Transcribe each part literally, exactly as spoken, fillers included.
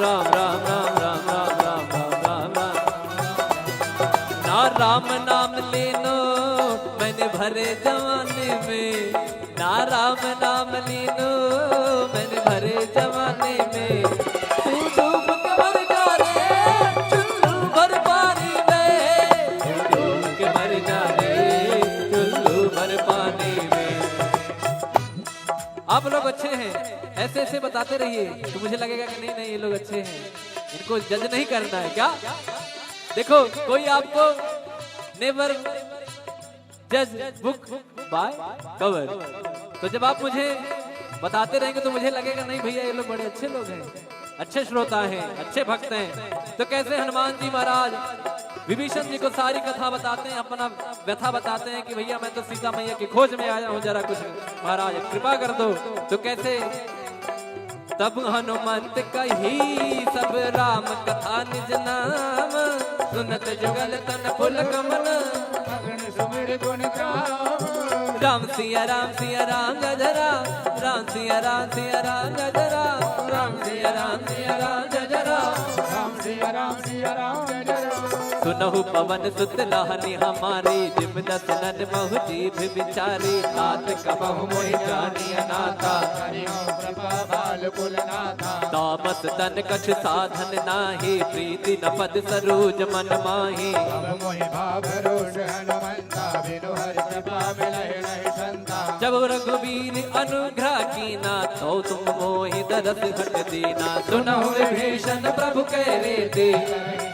राम राम राम राम राम राम राम राम राम। ना राम नाम लेनो मैंने भरे जमाने में, ना राम नाम लेनो मैंने भरे जमाने में। तू डूब के मर जा रे चुल्लू भर पानी में, तू डूब के मर जा रे चुल्लू भर पानी में। आप लोग अच्छे हैं, ऐसे ऐसे बताते रहिए तो मुझे लगेगा कि नहीं नहीं, ये लोग अच्छे हैं, इनको जज नहीं करना है क्या? देखो, कोई आपको never judge book by cover। तो जब आप मुझे बताते रहेंगे तो मुझे लगेगा नहीं भैया, ये लोग बड़े अच्छे लोग हैं, अच्छे श्रोता हैं, अच्छे भक्त हैं। तो कैसे हनुमान जी महाराज विभीषण जी को सारी कथा बताते हैं, अपना व्यथा बताते हैं कि भैया मैं तो सीता मैया की खोज में आया हूँ, जरा कुछ महाराज कृपा कर दो। तो कैसे तब हनुमंत कही सब राम कथा निज नाम, सुनत जुगल तन पुलक मन। मगन सुमिर गुण गाव। राम सिया राम सिया राम जय जय राम, राम सिया राम सिया राम जय जय राम, राम सिया राम सिया राम जय जय राम। राम सिया राम सिया राम जय जय राम। सुनहु पवन सुत लानि हमारी, जिम दस नन महु जीभ विचारी। तात कबहु मोहि जानि अनाथा। हरि ओम कृपा बाल कुल नाथा। तामस तन कछु साधन नाही, प्रीति न पद सरोज मन माही। अब मोहि भाव रोष हनुमंता, बिनु हरि कृपा मिलहि नहीं संता। जब रघुबीर अनुग्रह कीना, तो तुम मोहि दरस हठ दीना। सुनहु विभीषण प्रभु कहि रीति,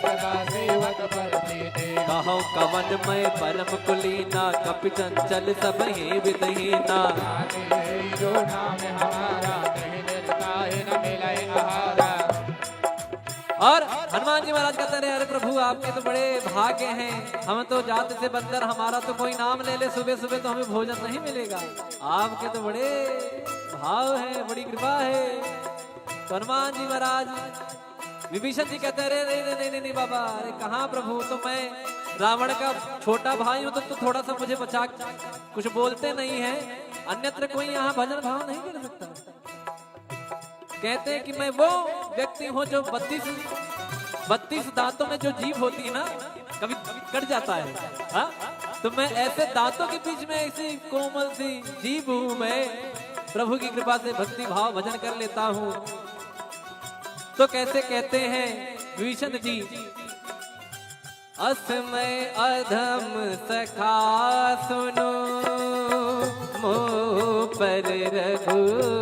सदा सेवक पर प्रीति। कहौ कवन मय परम कुलीना, कपि चंचल सबहि विधि हीना। आदि है जो नाम हमारा, कहीं निरता ही न मिले आहारा। और हनुमान जी महाराज कहते रहे, अरे प्रभु, आपके तो बड़े भाग्य हैं, हम तो जात से बंदर, हमारा तो कोई नाम ले ले सुबह सुबह तो हमें भोजन नहीं मिलेगा। आपके तो बड़े भाव है, बड़ी कृपा है। तो हनुमान जी महाराज, विभीषण जी कहते हैं, अरे नहीं नहीं नहीं नहीं बाबा, अरे कहाँ प्रभु, तो मैं रावण का छोटा भाई हूँ, तो, तो थोड़ा सा मुझे बचा, कुछ बोलते नहीं है, अन्यत्र कोई यहाँ भजन भाव नहीं कर सकता। कहते हैं कि मैं वो व्यक्ति हूँ जो बत्तीस, बत्तीस दांतों में जो जीभ होती है ना, कभी कट जाता है, हाँ? तो मैं ऐसे दांतों के बीच में ऐसी कोमल सी जीभ हूँ मैं, प्रभु की कृपा से भक्ति भाव भजन कर लेता हूँ। तो कैसे कहते हैं विभीषण जी, अस मय अधम सखा सुनो, मोह पर रघुबीर।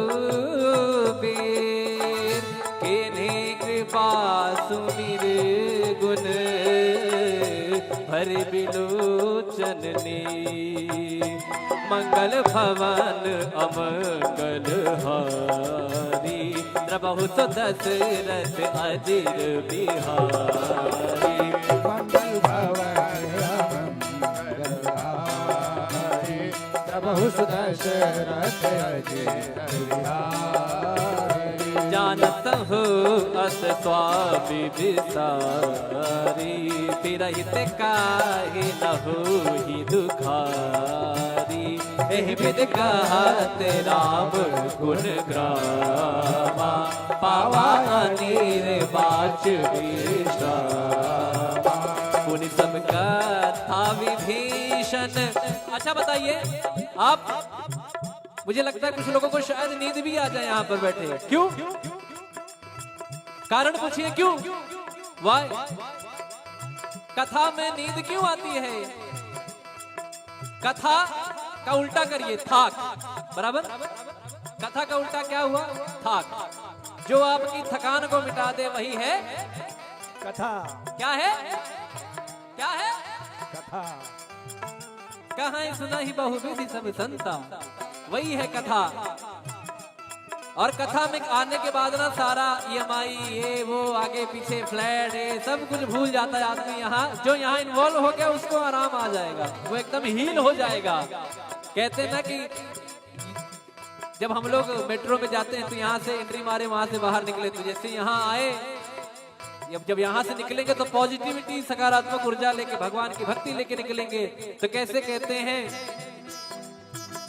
कीन्ही कृपा सुमिरि गुन भरि बिलोचन नीर। मंगल भवन अमंगल हारी, द्रवहु सो दशरथ अजिर बिहारी। मंगल भवन अमंगल हारी, द्रवहु सो दशरथ अजिर बिहारी। जानत हो अस स्वामी विसारी, तिरहित काहि न होहि दुखारी। एहि विधि कहत राम गुण गावा, पावा अनिर्वाच विश्रामा। पुनि सब कथा विभीषण। अच्छा बताइए आप, मुझे लगता है कुछ लोगों को शायद नींद भी आ जाए यहाँ पर बैठे। क्यों? कारण पूछिए क्यों? Why? कथा में नींद क्यों आती है? कथा का उल्टा करिए, थाक। बराबर? कथा का उल्टा क्या हुआ? थाक। जो आपकी थकान को मिटा दे, वही है कथा। क्या है? क्या है? कथा। कहाँ सुनहि बहुविधि सब संता, वही है कथा। और कथा में आने के बाद ना सारा ईएमआई, ये वो, आगे पीछे फ्लैट, ये सब कुछ भूल जाता है आदमी। यहाँ जो यहाँ इन्वॉल्व हो गया, उसको आराम आ जाएगा, वो एकदम हील हो जाएगा। कहते ना कि जब हम लोग मेट्रो में जाते हैं तो यहाँ से एंट्री मारे, वहाँ से बाहर निकले, तो जैसे यहाँ आए, जब जब यहाँ से निकलेंगे तो पॉजिटिविटी, सकारात्मक ऊर्जा लेके, भगवान की भक्ति लेके निकलेंगे। तो कैसे कहते हैं,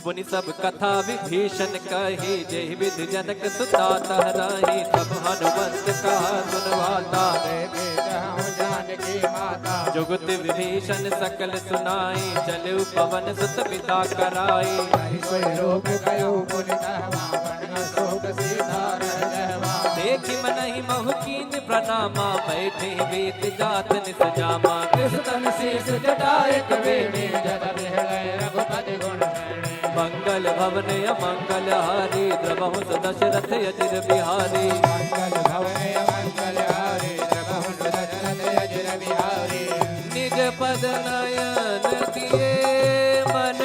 पुनि सब कथा विभीषण कही, जेहि विधि जनक सुता तह राही। सब हनुमंत कहा सुन वाता, देखे तहु जानकी माता। जुगति विभीषण सकल सुनाई, चलउ पवन सुत पिता कराई। कहि सोइ रूप कयो पुनि तह मावन, अशोक सीता रह जहवा। देखि मनहि महु कीन्ह प्रणामा, बैठे बीत जात निस जामा। कृष तन शीश जटा एक बेनी, जल बिहले रघुपति गुण गणे। मंगल भवन अमंगल हारी, द्रवहु सु दशरथ अजिर बिहारी। मंगल भवन अमंगल हारी, द्रवहु सु दशरथ अजिर बिहारी। निज पद नयन दिए मन,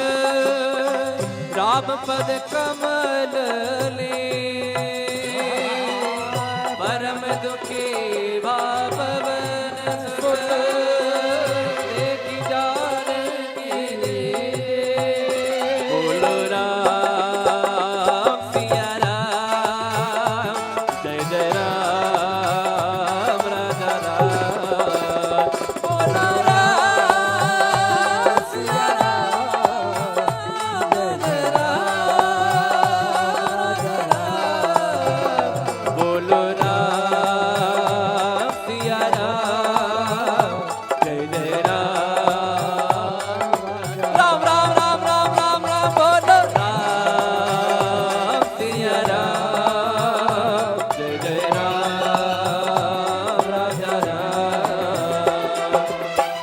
राम पद कमल लीन। परम दुखी भा पवन सुत, देखि जानकी दीन। बोलो राम सिया राम, जय जय राम राजा राम। बोलो राम सिया राम, जय जय राम राजा राम। बोलो राम सिया राम, जय जय राम। राम राम राम राम राम राम, बोलो राम सिया राम, जय जय राम राजा राम।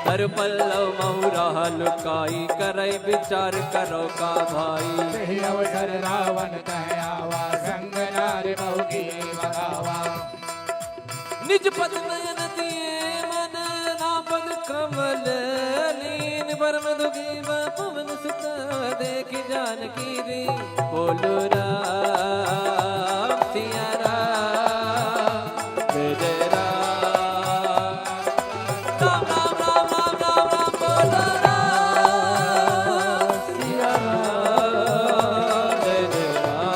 तरुपल्लव महु राह लुकाई, करै विचार करो का भाई। यही अवसर रावण तह आवा, संग नार महु किए बघावा। निज पद नयन दिए मन, राम पद कमल लीन। परम दुखी भा पवन सुत, देखि जानकी दीन। बोलो राम सिया राम, जय जय राम। राम राम राम राम राम राम, बोलो राम सिया राम, जय जय राम।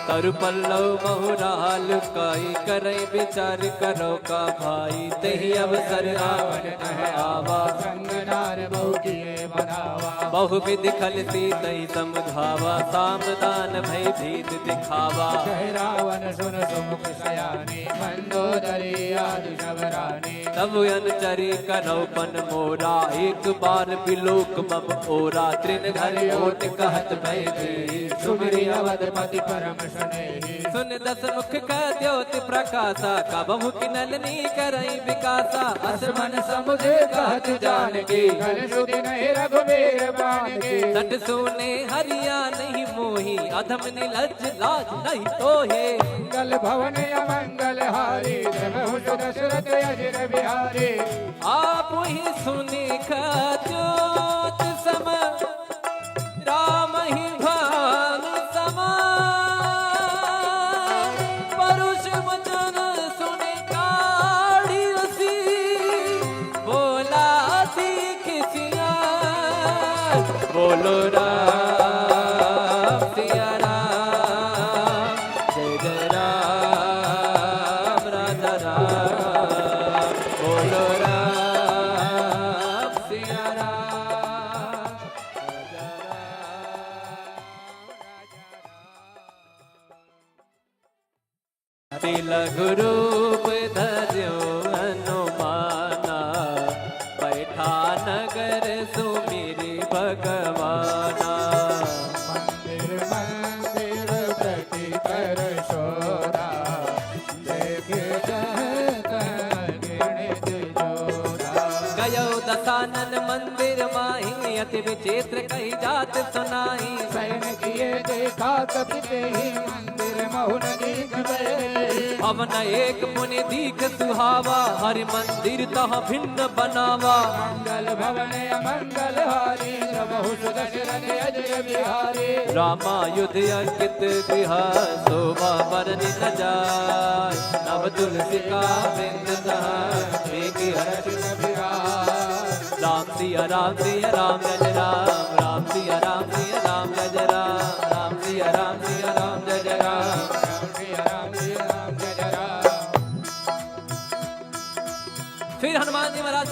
तरुपल्लव महु राह लुकाई, करै विचार करो का भाई। तेहि अवसर रावण तह आवा, संग नार महु किए बघावा। बहु विधि खल सीतहि समुझावा, साम दान भय भीत दिखावा। कह रावण सुन सुमुख सयानी, मंदोदरी आदि सब रानी। तब अनुचरी करौ पन मोरा, एक बार बिलोक मम ओरा। तृण धरि ओट कहत भय भीत, सुमिरि अवधपति परम स्नेही। सुनि दस मुख कह द्योति प्रकासा, कबहुँ किनल नी करइ बिकासा। अस मन समुझ कहत जानकी, कल सुधि नहीं रघुबीर बानकी। सठ सूने हरि आनहिं मोहि, अधम निलज्ज लाज नहीं तोहे। मंगल भवन अमंगल हारी, द्रवहु सु दशरथ अजिर बिहारी। आपहि सुनि कह द्योति सम, रामहि भानु समान। परुष वचन सुनि काढ़ि असी, बोला दीख सियार। बोलो राम सिया राम, जय जय राम राजा राम। बोलो राम सिया राम, जय जय राम। अति लघु रूप धर्यो हनुमाना, बैठा नगर सुमिरि भगवाना। मंदिर मंदिर प्रति कर शोरा, देख जह तह गिणित जोरा। गयो दसानन मंदिर माहि, अति विचित्र कही जात सुनाई। सैन किए देखा कपि तेहि, मंदिर महु न दीख भए। भवन एक पुनि दीख सुहावा, हरि मंदिर तह भिन्न बनावा। मंगल भवन अमंगल हारी, द्रवहु सु दशरथ अजिर बिहारी। रामायुध अंकित गृह, शोभा बरनि न जाय। नव तुलसिका वृंद तह, देखि हरषि कपि राय। राम सिया राम सिया राम जय जय राम, राम सिया राम सिया राम जय जय राम, राम सिया राम सिया राम जय जय राम, राम सिया राम सिया राम जय जय राम। फिर हनुमान जी महाराज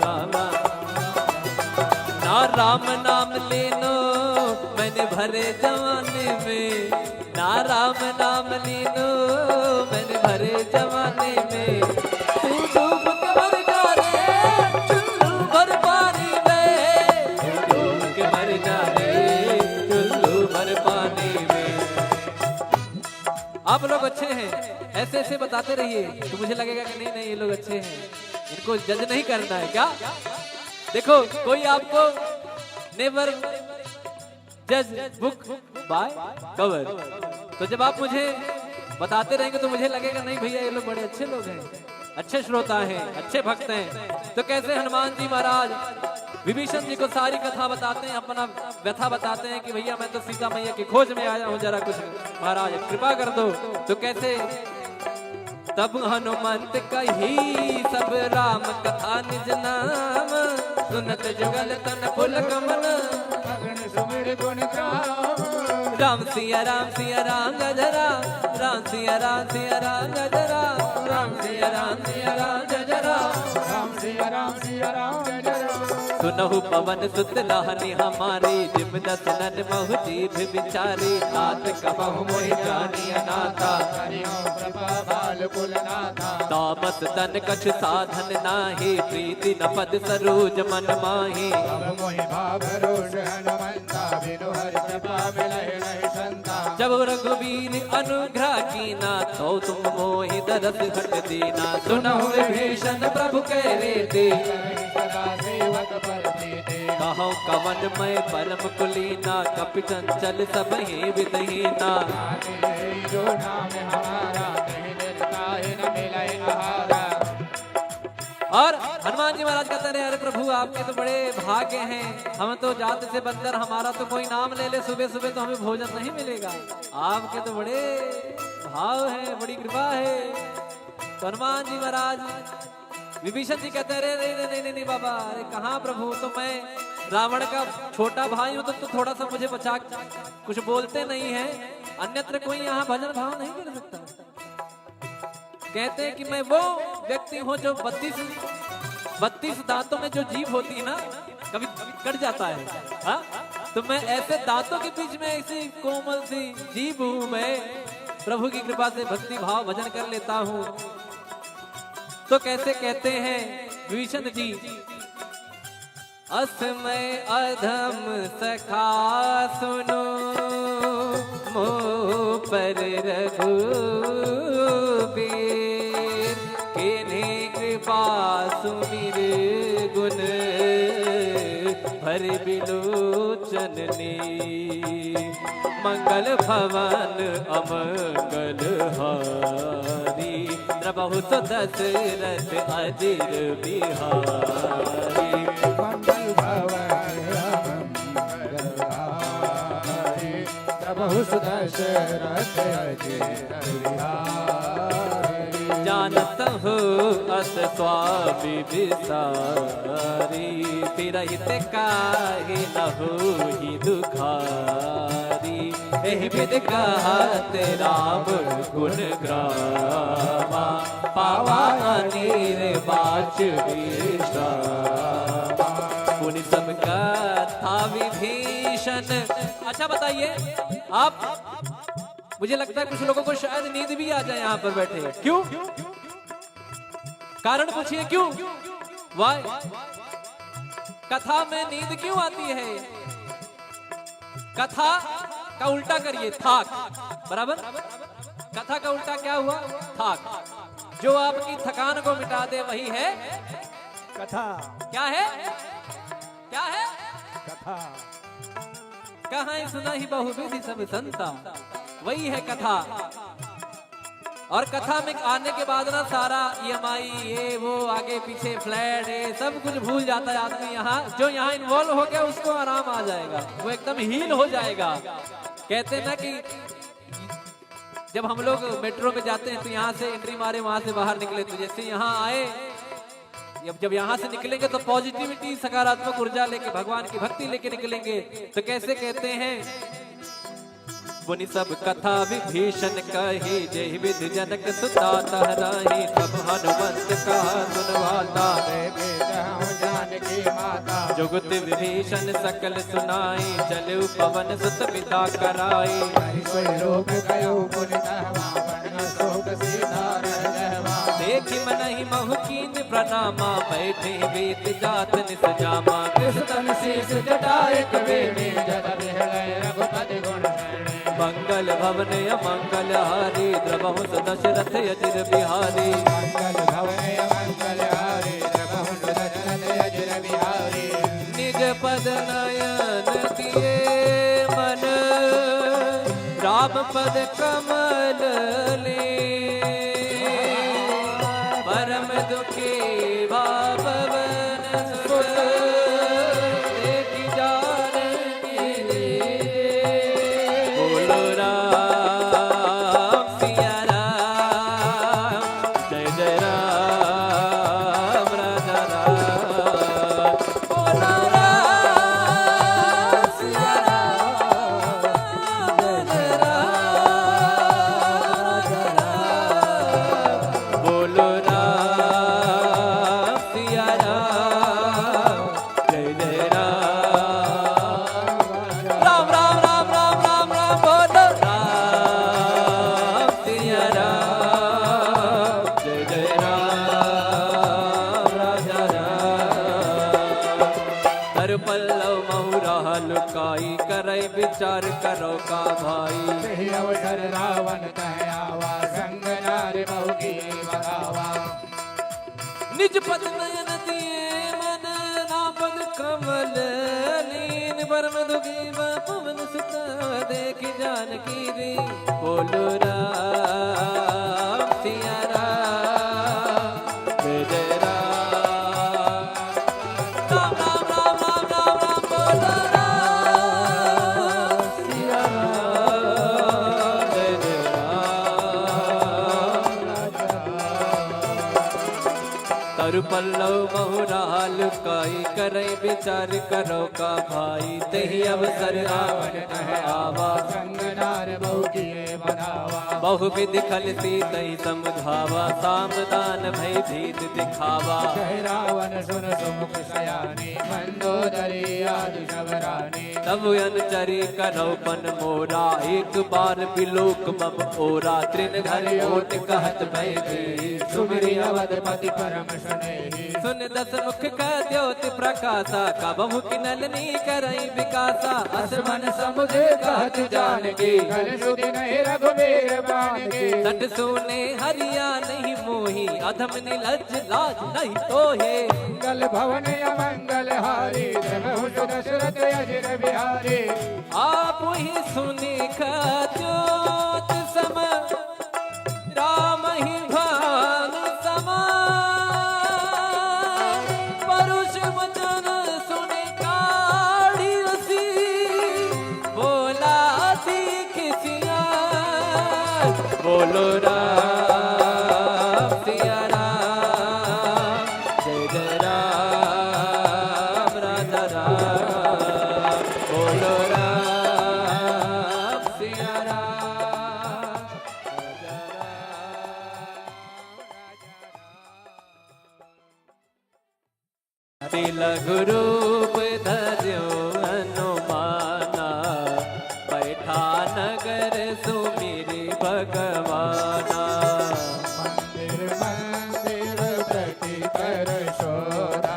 रामा। ना राम नाम लीनो मैंने भरे जमाने में, ना राम नाम लीनो मैंने भरे जमाने में। तू डूब के मर जा रे चुल्लू भर पानी में, तू डूब के मर जा रे चुल्लू भर पानी में। आप लोग अच्छे हैं, ऐसे ऐसे बताते रहिए तो मुझे लगेगा कि नहीं नहीं, ये लोग अच्छे हैं, इनको जज नहीं करना है क्या? देखो, कोई आपको never judge book by cover। तो जब आप मुझे बताते रहेंगे तो मुझे लगेगा, नहीं भैया, ये लोग बड़े अच्छे लोग हैं, अच्छे श्रोता हैं, अच्छे भक्त हैं। तो कैसे हनुमान जी महाराज विभीषण जी को सारी कथा बताते हैं, अपना व्यथा बताते हैं कि भैया, मैं तो सीता मैया की खोज में आया हूँ, जरा कुछ महाराज कृपा कर दो। तो कैसे तब हनुमंत कही सब राम कथा निज नाम, सुनत जुगल तन पुलक मन। अगन सुमिर गुण गाम। राम सिया राम सिया राम जय जय राम, राम सिया राम सिया राम जय जय राम, राम सिया राम सिया राम जय जय राम, राम सिया राम सिया राम जय जय राम। सुनहु पवन सुत लहनि हमारी, जिम दस नन महु जीभ विचारी। नाथ कबहु मोहि जानिय नाथा। हरि ओम कृपा बाल कुल नाथा। तामस तन कछु साधन नाही, प्रीति न पद सरोज मन माही। अब मोहि भाव रोष हनुमंता, बिनु हरि कृपा मिलहि नहीं संता। जब रघुबीर अनुग्रह कीना, तो तुम मोहि दरस हठ दीना। सुनहु विभीषण प्रभु कहि रीति, सदा सेवक पर प्रीति। कहउँ कवन मय परम कुलीना, कपि चंचल सबहि विधि हीना। नाम हमारा नहीं निरता है न मिलइ आहारा। और हनुमान जी महाराज कहते रहे, "अरे प्रभु, आपके तो बड़े भाग्य हैं, हम तो जात से बंदर, हमारा तो कोई नाम ले ले सुबह सुबह तो हमें भोजन नहीं मिलेगा, आपके तो बड़े भाव हैं, बड़ी कृपा है।" तो हनुमान जी महाराज, विभीषण जी कहते हैं, "अरे, अरे, अरे, नहीं, नहीं, नहीं बाबा, अरे कहाँ प्रभु, तो मैं रावण का छोटा भाई हूँ, तो, तो थोड़ा सा मुझे बचा, कुछ बोलते नहीं हैं, अन्यत्र कोई यहाँ भजन भाव नहीं कर सकता।" कहते हैं कि मैं वो व्यक्ति हूँ जो बत्तीस, बत्तीस दांतों में जो जीभ होती है ना, कभी कट जाता है, हाँ? तो मैं ऐसे दांतों के बीच में ऐसी कोमल सी जीभ हूँ मैं, प्रभु की कृपा से भक्ति भाव भजन कर लेता हूँ। तो कैसे कहते हैं विभीषण जी, अस मय अधम सखा सुनो, मोपर रघुबीर। कीन्ही कृपा सुमिर गुन भरि बिलोचन नीर। मंगल भवन अमंगल हारी, द्रवहु सो दशरथ अजिर बिहारी। मंगल भवन अमंगल हारी, द्रवहु सो दशरथ अजिर बिहारी। जानत हो अस स्वामी विसारी, फिरहित काहे न होई दुखारी। एहि विधि कहत राम गुण गावा, पावा अनिर्वाच विश्रामा। पुनि सब कथा विभीषण। अच्छा बताइए आप, मुझे लगता है कुछ लोगों को शायद नींद भी आ जाए यहाँ पर बैठे। क्यों? कारण पूछिए क्यों? Why? कथा में नींद क्यों आती है? कथा का उल्टा करिए, थाक। बराबर? कथा का उल्टा क्या हुआ? थाक। जो आपकी थकान को मिटा दे, वही है कथा। क्या है? क्या है? कथा। कहाँ सुनहि बहुविधि सब संता, वही है कथा। और कथा में आने के बाद ना सारा ईएमआई, ये वो, आगे पीछे फ्लैट, ये सब कुछ भूल जाता है आदमी। यहाँ जो यहाँ इन्वॉल्व हो गया, उसको आराम आ जाएगा, वो एकदम हील हो जाएगा। कहते हैं ना कि जब हम लोग मेट्रो में जाते हैं तो यहाँ से एंट्री मारे, वहाँ से बाहर निकले, तो जैसे यहाँ आए, जब जब यहाँ से निकलेंगे तो पॉजिटिविटी, सकारात्मक ऊर्जा लेके, भगवान की भक्ति लेके निकलेंगे। तो कैसे कहते हैं, पुनि सब कथा विभीषण कही, जेहि विधि जनक सुता तह राही। तब हनुमंत कहा सुन वाता, देखे कहउँ जानकी माता। जुगति विभीषण सकल सुनाई, चलउ पवन सुत पिता कराई। कहि सोइ रूप गयो पुनि तहवा, बन न सोक सीता रह गहवा। देखि मनहि महु कीन्ह प्रनामा, बैठे बीत जात निस जामा। कृष तन शीश जटा एक बेनी, जल बिहलइ रघुपति गुण गणी। मंगल भवन अमंगल हारी, द्रवहु सो दशरथ अजिर बिहारी। मंगल भवन अमंगल हारी, द्रवहु सो दशरथ अजिर बिहारी। निज पद नयन किए मन, राम पद कमल लीन। परम दुखी भा पवन सुत, देखि जानकी दीन। बोलो राम सिया राम। विचार करो का भाई। यही अवसर रावण तह आवा, संग नार बहु किए बधावा। निज पद नयन दिए मन, नापद कमल लीन। परम दुखी बा पवन सुत, देखि जानकी दीन। बोलो राम सिया राम, जय जय राम। राम राम राम राम राम राम, बोलो राम सिया राम, जय जय राम। तरु पल्लव बहुराल काई, करइ विचार करो का भाई। तेहि अवसर रावण तह आवा, संग नार बहु किए बधावा। बहु विधि खल सीतहि समुझावा, साम दान भय भीत दिखावा। कह रावण सुन सुमुख सयानी, मंदोदरी आदि सब रानी। तब अनुचरी करौ पन मोरा, एक बार बिलोक मम ओरा। तृण धरि ओट कहत भय भीत, सुमिरि अवधपति परम सुनेही। सुन दस मुख कह द्योत प्रकासा, कबहु किनल नी करइ विकासा। अस मन समुझ कहत जानकी, कल सुधि नहीं रघुबीर बानकी। सठ सूने हरिया नहीं मोही, अधम निलज्ज लाज नहीं तोहे। मंगल भवन अमंगल हारी, जब हुस दशरथ अजिर बिहारी। आप ही सुनि कह द्योत सम, राम ही भान समान। परुष वचन सुनि काढ़ि असी, बोला तीख सिया। बोलो राम सिया राम, जय जय राम राजा राम। बोलो राम सिया राम, राजा राम। अति लघु रूप धर्यो हनुमाना, बैठा नगर सुमिरि भगवाना। मंदिर मंदिर प्रति कर शोरा,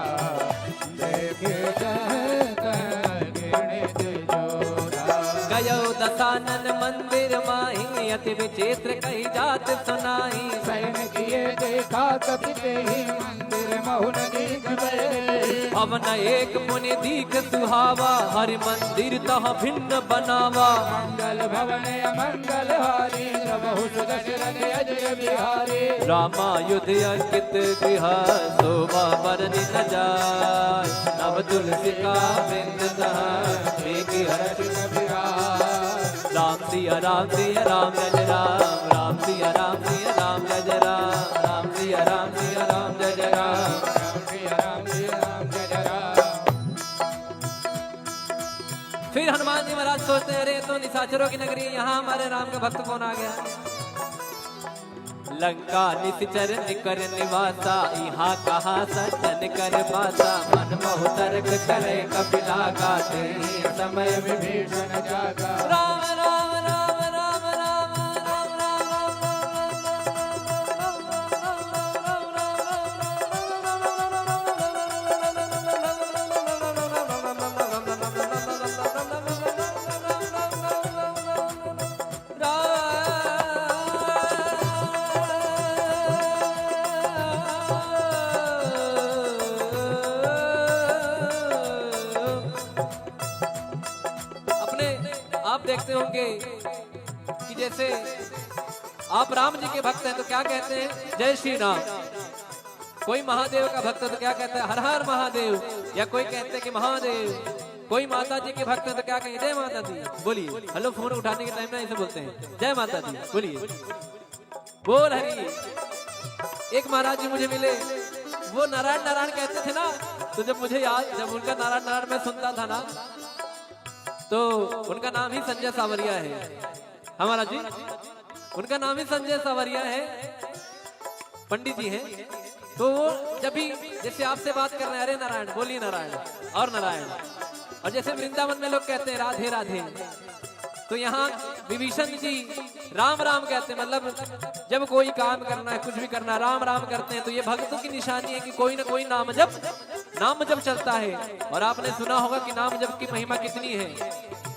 देखे जह तह गिणित जोरा। गयो दसानन मंदिर माही, अति विचित्र कही जात सुनाही। शयन किए देखा कपि तेहि, मंदिर महु न दीख भए। भवन एक मुनि दीख सुहावा, हरि मंदिर तह भिन्न बनावा। मंगल भवन अमंगल हारी, द्रवहु सु दशरथ अजिर बिहारी। रामायुध अंकित गृह, शोभा बरनि न जाय। नव तुलसी का वृंद तह, देखि हरषि कपि राय। राम सिया राम सिया राम जय जय राम, राम सिया राम सिया राम जय जय राम, राम सिया राम सिया राम जय जय राम, राम सिया राम सिया राम जय जय राम। फिर हनुमान जी महाराज सोचते हैं, अरे, ये तो निशाचरों की नगरी है, यहाँ हमारे राम का भक्त कौन आ गया? लंका निशिचर निकर निवासा, इहाँ कहाँ सज्जन कर पासा। मन महु तर्क करे कपि लागा, तेहि समय विभीषण जागा। राम राम राम राम राम राम राम। अपने आप देखते होंगे कि जैसे आप राम जी के भक्त हैं तो क्या कहते हैं, "जय श्री राम।" कोई महादेव का भक्त है तो क्या कहता है, "हर हर महादेव", या कोई कहते हैं कि "महादेव"। कोई माता जी के भक्त है तो क्या कहेंगे, "जय माता दी"। बोलिए, हेलो, फोन उठाने के टाइम में ऐसे बोलते हैं, "जय माता दी", बोलिए। बोल हरि। एक महाराज जी मुझे मिले, वो नारायण नारायण कहते थे ना, तो जब मुझे याद, जब उनका नारायण नारायण मैं सुनता था ना, तो उनका नाम ही संजय सावरिया है। हाँ महाराज जी, उनका नाम ही संजय सावरिया है, पंडित जी हैं। तो वो जब भी जैसे आपसे बात कर रहे हैं, "अरे नारायण, बोलिए नारायण, और नारायण।" और जैसे वृंदावन में लोग कहते हैं, "राधे राधे", तो यहाँ विभीषण जी राम राम कहते हैं, मतलब जब कोई काम करना है, कुछ भी करना है, राम राम करते हैं। तो ये भक्तों की निशानी है कि कोई ना कोई नाम जप, नाम जप चलता है। और आपने सुना होगा कि नाम जप की महिमा कितनी है।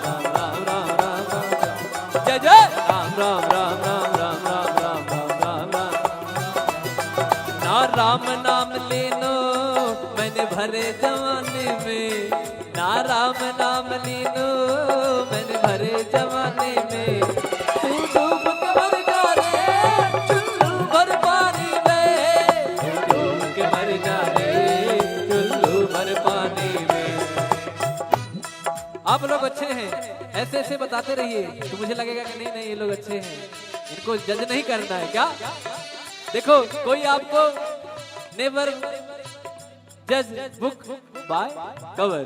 राम राम राम राम राम राम राम। जय जय राम राम राम राम राम राम राम राम राम। ना राम नाम लीनो मैंने भरे जवानी में, ना राम नाम लीनो मैंने भरे जवानी में। तू डूब के मर जा रे चुल्लू भर पानी में, तू डूब के मर जा रे चुल्लू भर पानी में। आप लोग अच्छे हैं, ऐसे ऐसे बताते रहिए तो मुझे लगेगा कि नहीं नहीं, ये लोग अच्छे हैं, इनको जज नहीं करना है क्या? देखो, कोई आपको never judge book by cover।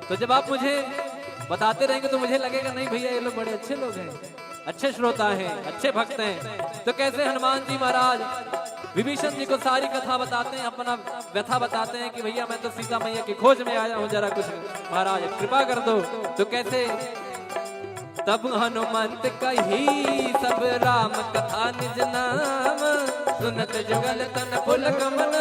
तो जब आप मुझे बताते रहेंगे तो मुझे लगेगा, नहीं भैया, ये लोग बड़े अच्छे लोग हैं, अच्छे श्रोता हैं, अच्छे भक्त हैं। तो कैसे हनुमान जी महाराज विभीषण जी को सारी कथा बताते हैं, अपना व्यथा बताते हैं कि भैया, मैं तो सीता मैया की खोज में आया हूँ, जरा कुछ महाराज कृपा कर दो। तो कैसे तब हनुमंत कही सब राम कथा निज नाम, सुनत जुगल तन पुलक मन।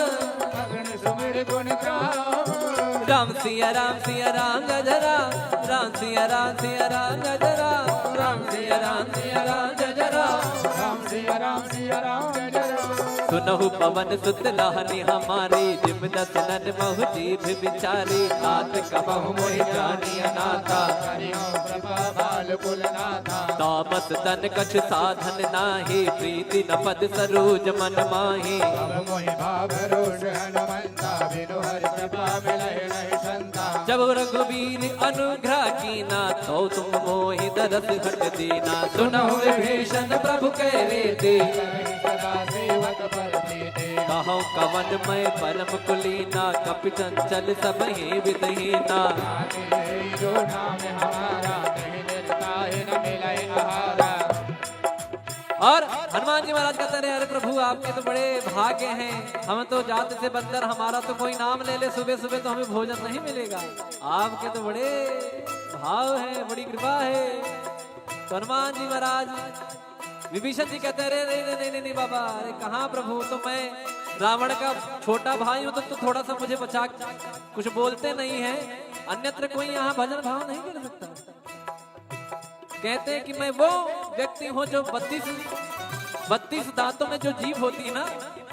अगन सुमिर गुण गाम। राम सिया राम सिया राम जय जय राम, राम सिया राम सिया राम जय जय राम, राम सिया राम सिया राम जय जय राम, राम सिया राम सिया राम जय जय राम। सुनहु पवन सुत लाहनी हमारी, जिम दस नन महु जीभ विचारी। तात कबहु मोहि जानी अनाथा। करियो कृपा बाल कुल नाथा। तामस तन कछु साधन नाही, प्रीति न पद सरोज मन माही। अब मोहि भाव रोष हनुमंता, बिनु हरि कृपा मिलहि नहीं संता। जब रघुबीर अनुग्रह कीना, तो तुम मोहि दरस हट दीना। सुनहु विभीषण प्रभु कह रीति, सदा सेवक पर प्रीति। कहौ कवन मय परम कुलीना, कपि चंचल सबहि विधि हीना। जो नाम हमारा, कहीं दिन काहे न मिले आहारा। और हनुमान जी महाराज कहते रहे, अरे प्रभु, आपके तो बड़े भाग्य हैं, हम तो जात से बंदर, हमारा तो कोई नाम ले ले सुबह सुबह तो हमें भोजन नहीं मिलेगा। आपके तो बड़े भाव हैं, बड़ी कृपा है। तो हनुमान जी महाराज विभीषण जी कहते हैं, अरे नहीं नहीं नहीं नहीं बाबा, अरे कहाँ प्रभु, तो मैं रावण का छोटा भाई हूँ, तो, तो थोड़ा सा मुझे बचा, कुछ बोलते नहीं है, अन्यत्र कोई यहाँ भजन भाव नहीं कर सकता। कहते हैं कि मैं वो व्यक्ति हूँ जो बत्तीस, बत्तीस दांतों में जो जीभ होती है ना,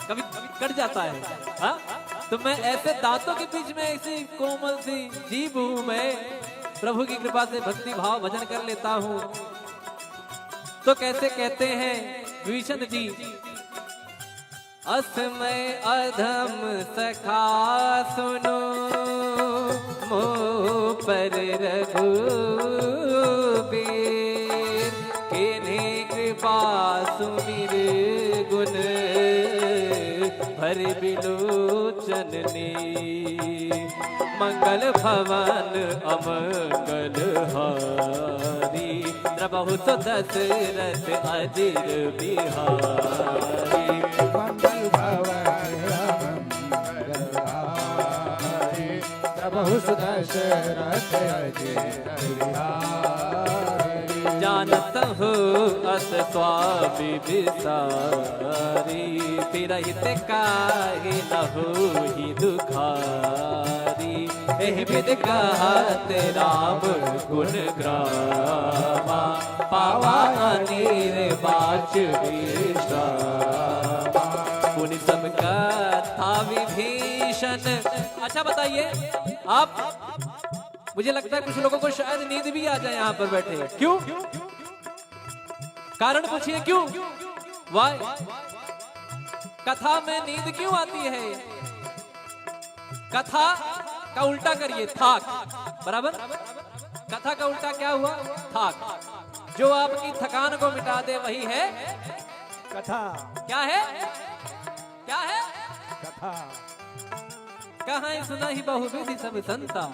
कभी कट जाता है, हाँ? तो मैं ऐसे दांतों के बीच में ऐसी कोमल सी जीभ हूँ मैं, प्रभु की कृपा से भक्ति भाव भजन कर लेता हूँ। तो कैसे कहते हैं, विभीषण जी, अस मय अधम सखा सुनो, मोह पर रघुबीर। कीन्ही कृपा सुमिरि गुन भरि बिलोचन नीर। मंगल भवन अमंगल हारी, द्रवहु सो दशरथ अजिर बिहारी। मंगल भवन अमंगल हारी, द्रवहु सो दशरथ अजिर बिहारी। जानत हो अस स्वामी विसारी, फिरहित काहे न होही दुखारी। एहि विधि कहत राम गुण ग्रामा, पावा अनिर्वाच विश्रामा। पुनि सब कथा विभीषण। अच्छा बताइए आप, मुझे लगता है कुछ लोगों को शायद नींद भी आ जाए यहाँ पर बैठे। क्यों? कारण पूछिए क्यों? Why? कथा में नींद क्यों आती है? कथा का उल्टा करिए, थाक। बराबर? कथा का उल्टा क्या हुआ? थाक। जो आपकी थकान को मिटा दे, वही है कथा। क्या है? क्या है? कथा। कहाँ सुनहि बहुविधि सब संता,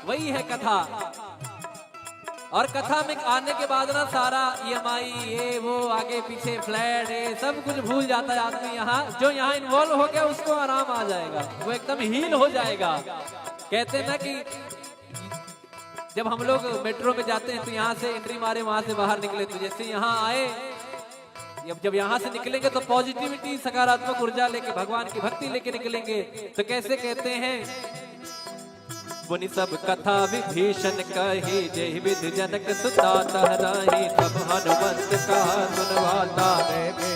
वही है कथा। और कथा में आने के बाद ना सारा ईएमआई, ये वो, आगे पीछे फ्लैट, ये सब कुछ भूल जाता है आदमी। यहाँ जो यहाँ इन्वॉल्व हो गया, उसको आराम आ जाएगा, वो एकदम हील हो जाएगा। कहते हैं ना कि जब हम लोग मेट्रो में जाते हैं तो यहाँ से एंट्री मारे, वहाँ से बाहर निकले, तो जैसे यहाँ आए, जब जब यहाँ से निकलेंगे तो पॉजिटिविटी, सकारात्मक ऊर्जा लेके, भगवान की भक्ति लेके निकलेंगे। तो कैसे कहते हैं? पुनि सब कथा विभीषण कही, जेहि विधि जनक सुता तह राही। तब हनुमंत कहा सुन वाता, देखे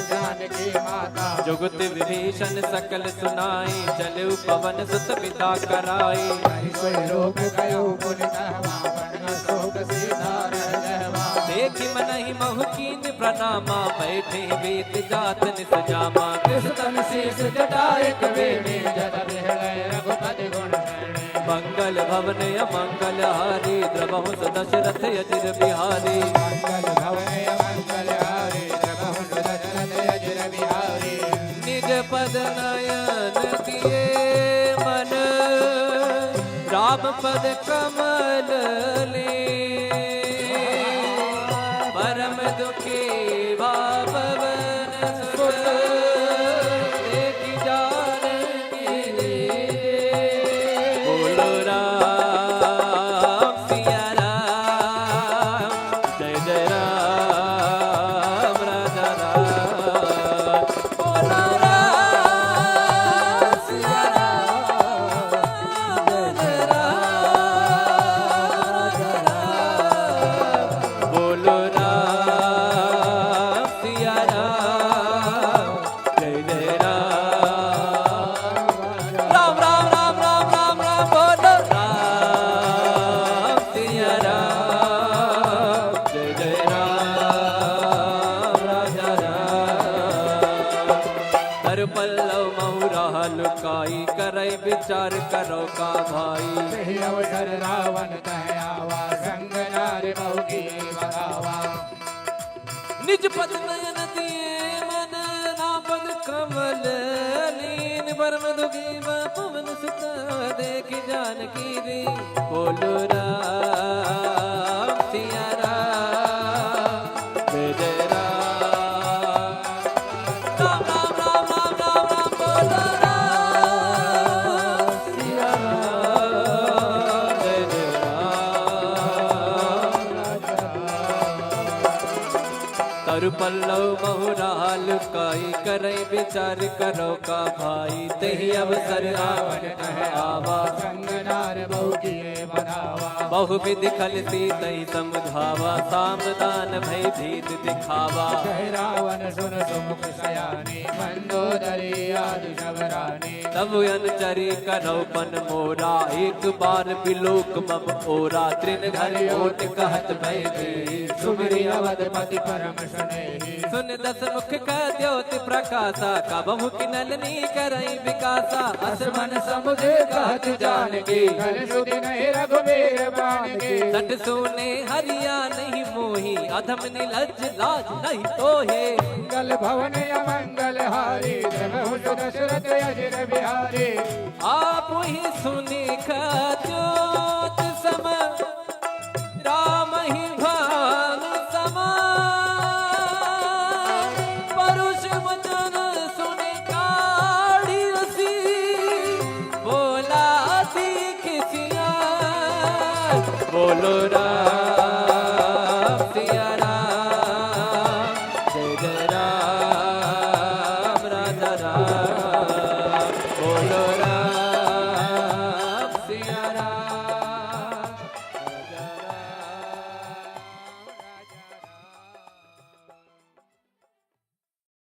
जान की माता। जुगति विभीषण सकल सुनाई, चलउ पवन सुत बिदा कराई। नहीं कोई रोक गयो पुनि तहमा, बन शोक सीता रह गहमा। देखि मनहि महु कीन्ह प्रणामा, बैठे वेत जात निस जामा। कृष तन शीश जटा एक बेनी, जल बिहड़ै रघुपति गुण गण। मंगल भवन अमंगल हारी, द्रवहु सो दशरथ अजिर बिहारी। मंगल भवन अमंगल हारी, द्रवहु सो दशरथ अजिर बिहारी। निज पद नयन दिए मन, राम पद कमल लीन। परम दुखी भा पवन सुत, देखि जानकी दीन। बोलो राम सिया राम, जय जय राम राजा राम। बोलो राम सिया राम, जय जय राम राजा राम। बोलो राम सिया राम, जय जय राम। राम, राम, राम, राम, राम, राम, बोलो राम सिया राम, जय जय राम, राजा राम। कर पल्लव महु राह लुकाई, करै विचार करौ का भाई। यही अवसर रावण तह आवा, संग नार बहु किए बखावा। निज पद नयन दिए मन, राम पद कमल लीन। परम दुखी भा पवन सुत, देखि जानकी दीन। बोलो राम सिया राम, जय जय राम। राम, राम, राम, राम, राम, राम, बोलो राम सिया राम, जय जय राम। कर पल्लव महु राह लुकाई, करै विचार करौ का भाई। तेहि अवसर रावण तह आवा, संग नार बहु किए बखावा। बहु विधि खल सीतहि समुझावा, साम दान भय भीत दिखावा। कह रावण सुन सुमुख सयानी, मंदोदरी आदि सब रानी। तब अनुचरी करौ पन मोरा, एक बार बिलोक मम ओरा। तृण धरि ओट कहत भय भीत, सुमिरि अवधपति परम सुने। सुन दस मुख का ज्योति प्रकाशा, कबहु किनल नी करई विकासा। अस मन समुझ कहत जानकी, कल सुधि नहीं रघुबीर बानकी। सठ सूने हरिया नहीं मोही, अधम निलज्ज लाज नहीं तोहे। मंगल भवन अमंगल हारी, द्रवहुस दशरथ अजिर बिहारी। आप ही सुनि खद्योत सम, राम ही भान समान। परुष वचन सुनि काढ़ी असी, बोला दीख सिया। बोलो राम सिया राम, जय जय राम राजा राम। बोलो राम सिया राम, जय जय राम राजा राम।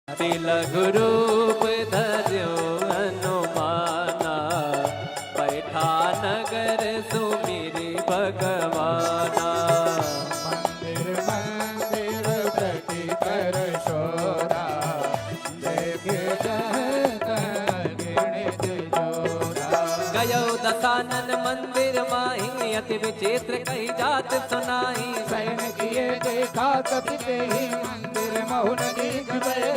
अति लघु रूप धर्यो हनुमाना, बैठा नगर सुमिरि भगवाना। मंदिर मंदिर प्रति कर शोरा, देखे जहत गिणित जोरा। गयो दसानन मंदिर माही, अति विचित्र कही जात सुनाई। सैन किए देखा कपि तेहि मंदिर महुन दीख भए।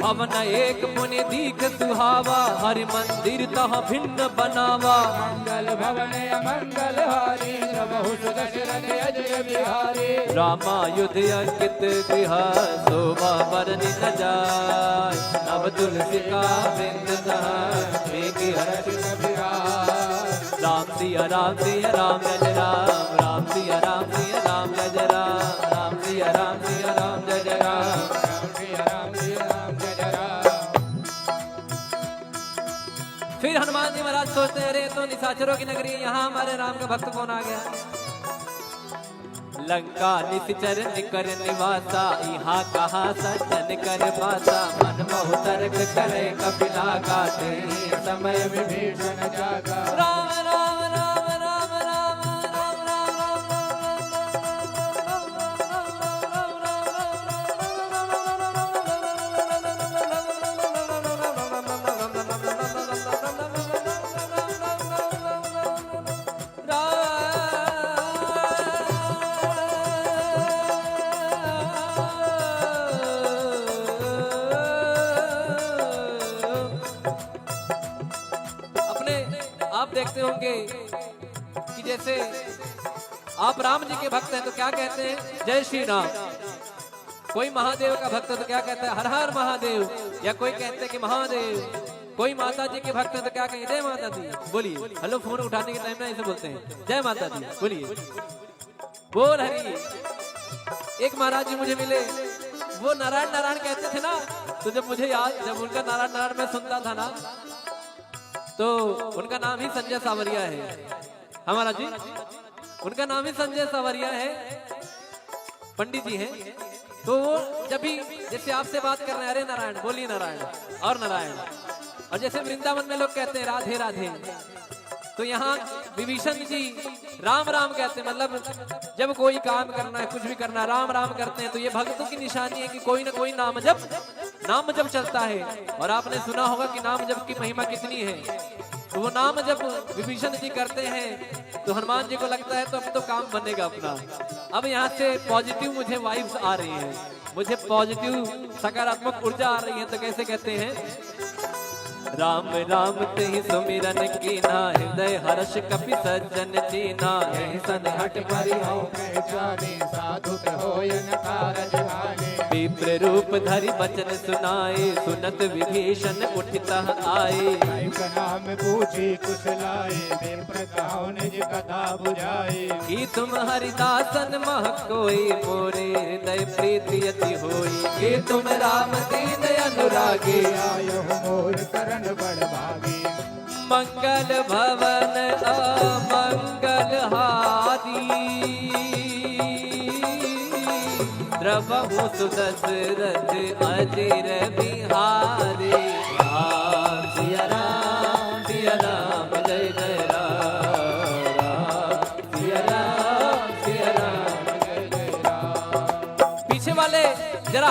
भवन एक पुनि दीख सुहावा, हरि मंदिर तह भिन्न बनावा। मंगल भवन अमंगल हारी, द्रवहुस दशरथ अजिर बिहारी। रामायुध अंकित गृह, शोभा बरनि न जाय। नव तुलसी का वृंद तह, देखि हरषि कपि राय। राम सिया राम सिया राम जय जय राम, राम सिया राम सिया राम जय जय राम, राम सिया राम सिया राम जय जय राम, राम सिया राम सिया राम जय जय राम। फिर हनुमान जी महाराज सोचते हैं, अरे, ये तो निशाचरों की नगरी है, यहाँ हमारे राम का भक्त कौन आ गया? लंका निशिचर निकर निवासा, इहाँ कहाँ सज्जन कर बासा। मन महु तर्क करे कपिला, गाते ही समय विभीषण जागा। राम राम राम राम राम राम राम राम राम राम। अपने आप देखते होंगे कि जैसे आप राम जी के भक्त हैं तो क्या कहते हैं, जय श्री राम। कोई महादेव का भक्त है तो क्या कहता है, हर हर महादेव, या कोई कहते हैं कि महादेव। कोई माता जी के भक्त है तो क्या कहें, जय माता दी। बोलिए, हेलो, फोन उठाने के टाइम ना ऐसे बोलते हैं, जय माता दी, बोलिए, बोल हरि। एक महाराज जी मुझे मिले, वो नारायण नारायण कहते थे ना, तो जब मुझे याद, जब उनका नारायण नारायण मैं सुनता था ना, तो उनका नाम ही संजय सावरिया है। हाँ महाराज जी, उनका नाम ही संजय सावरिया है, पंडित जी हैं। तो वो जब भी जैसे आपसे बात कर रहे हैं, "अरे नारायण, बोलिए नारायण, और नारायण।" और जैसे वृंदावन में लोग कहते हैं, "राधे राधे," तो यहाँ विभीषण जी राम राम कहते हैं, मतलब जब कोई काम करना है, कुछ भी करना है, राम राम करते हैं। तो ये भक्तों की निशानी है कि कोई ना कोई नाम जप, नाम जप चलता है। और आपने सुना होगा कि नाम जप की महिमा कितनी है। तो वो नाम जब विभीषण जी करते हैं तो हनुमान जी को लगता है तो अब तो काम बनेगा अपना। अब यहाँ से पॉजिटिव मुझे वाइब्स आ रही हैं, मुझे पॉजिटिव सकारात्मक ऊर्जा आ रही है। तो कैसे कहते हैं, राम राम तेहि सुमिरन कीन्हा, हृदय हर्ष कपि सज्जन दीन्हा। यहि सन हठ परिहउ कहि जानी, साधु कहो यन कारज हानि। विप्र रूप धरि बचन सुनाए, सुनत विभीषण उठि तह आए। कहि कहा महि पूछि कुशलाए, विप्र कहउ निज कथा बुझाए। कि तुम हरिदासन मह कोई, मोरे हृदय प्रीति अति होई। कि तुम राम दीन अनुरागी, आयहु मोर करण बड़ भागी। मंगल भवन अमंगल हारी, द्रवहुसु दशरथ अजिर बिहारी। राम सिया राम, सिया राम, जय जय राम। राम सिया राम, सिया राम, जय जय राम। पीछे वाले जरा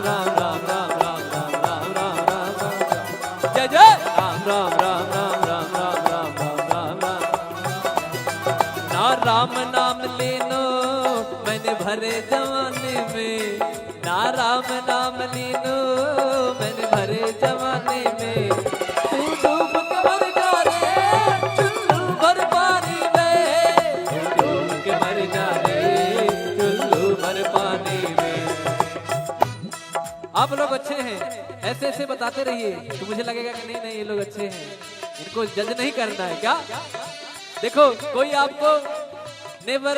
राम राम राम राम राम राम राम राम राम राम। जय जय राम राम राम राम राम राम राम राम राम। ना राम नाम लीनो मैंने भरे जवानी में, ना राम नाम लीनो मैंने भरे जवानी में। तू डूब के मर जा रे चुल्लू भर पानी में, तू डूब के मर जा रे चुल्लू भर पानी में। आप लोग अच्छे हैं, ऐसे ऐसे बताते रहिए तो मुझे लगेगा कि नहीं नहीं, ये लोग अच्छे हैं, इनको जज नहीं करना है क्या? देखो, कोई आपको never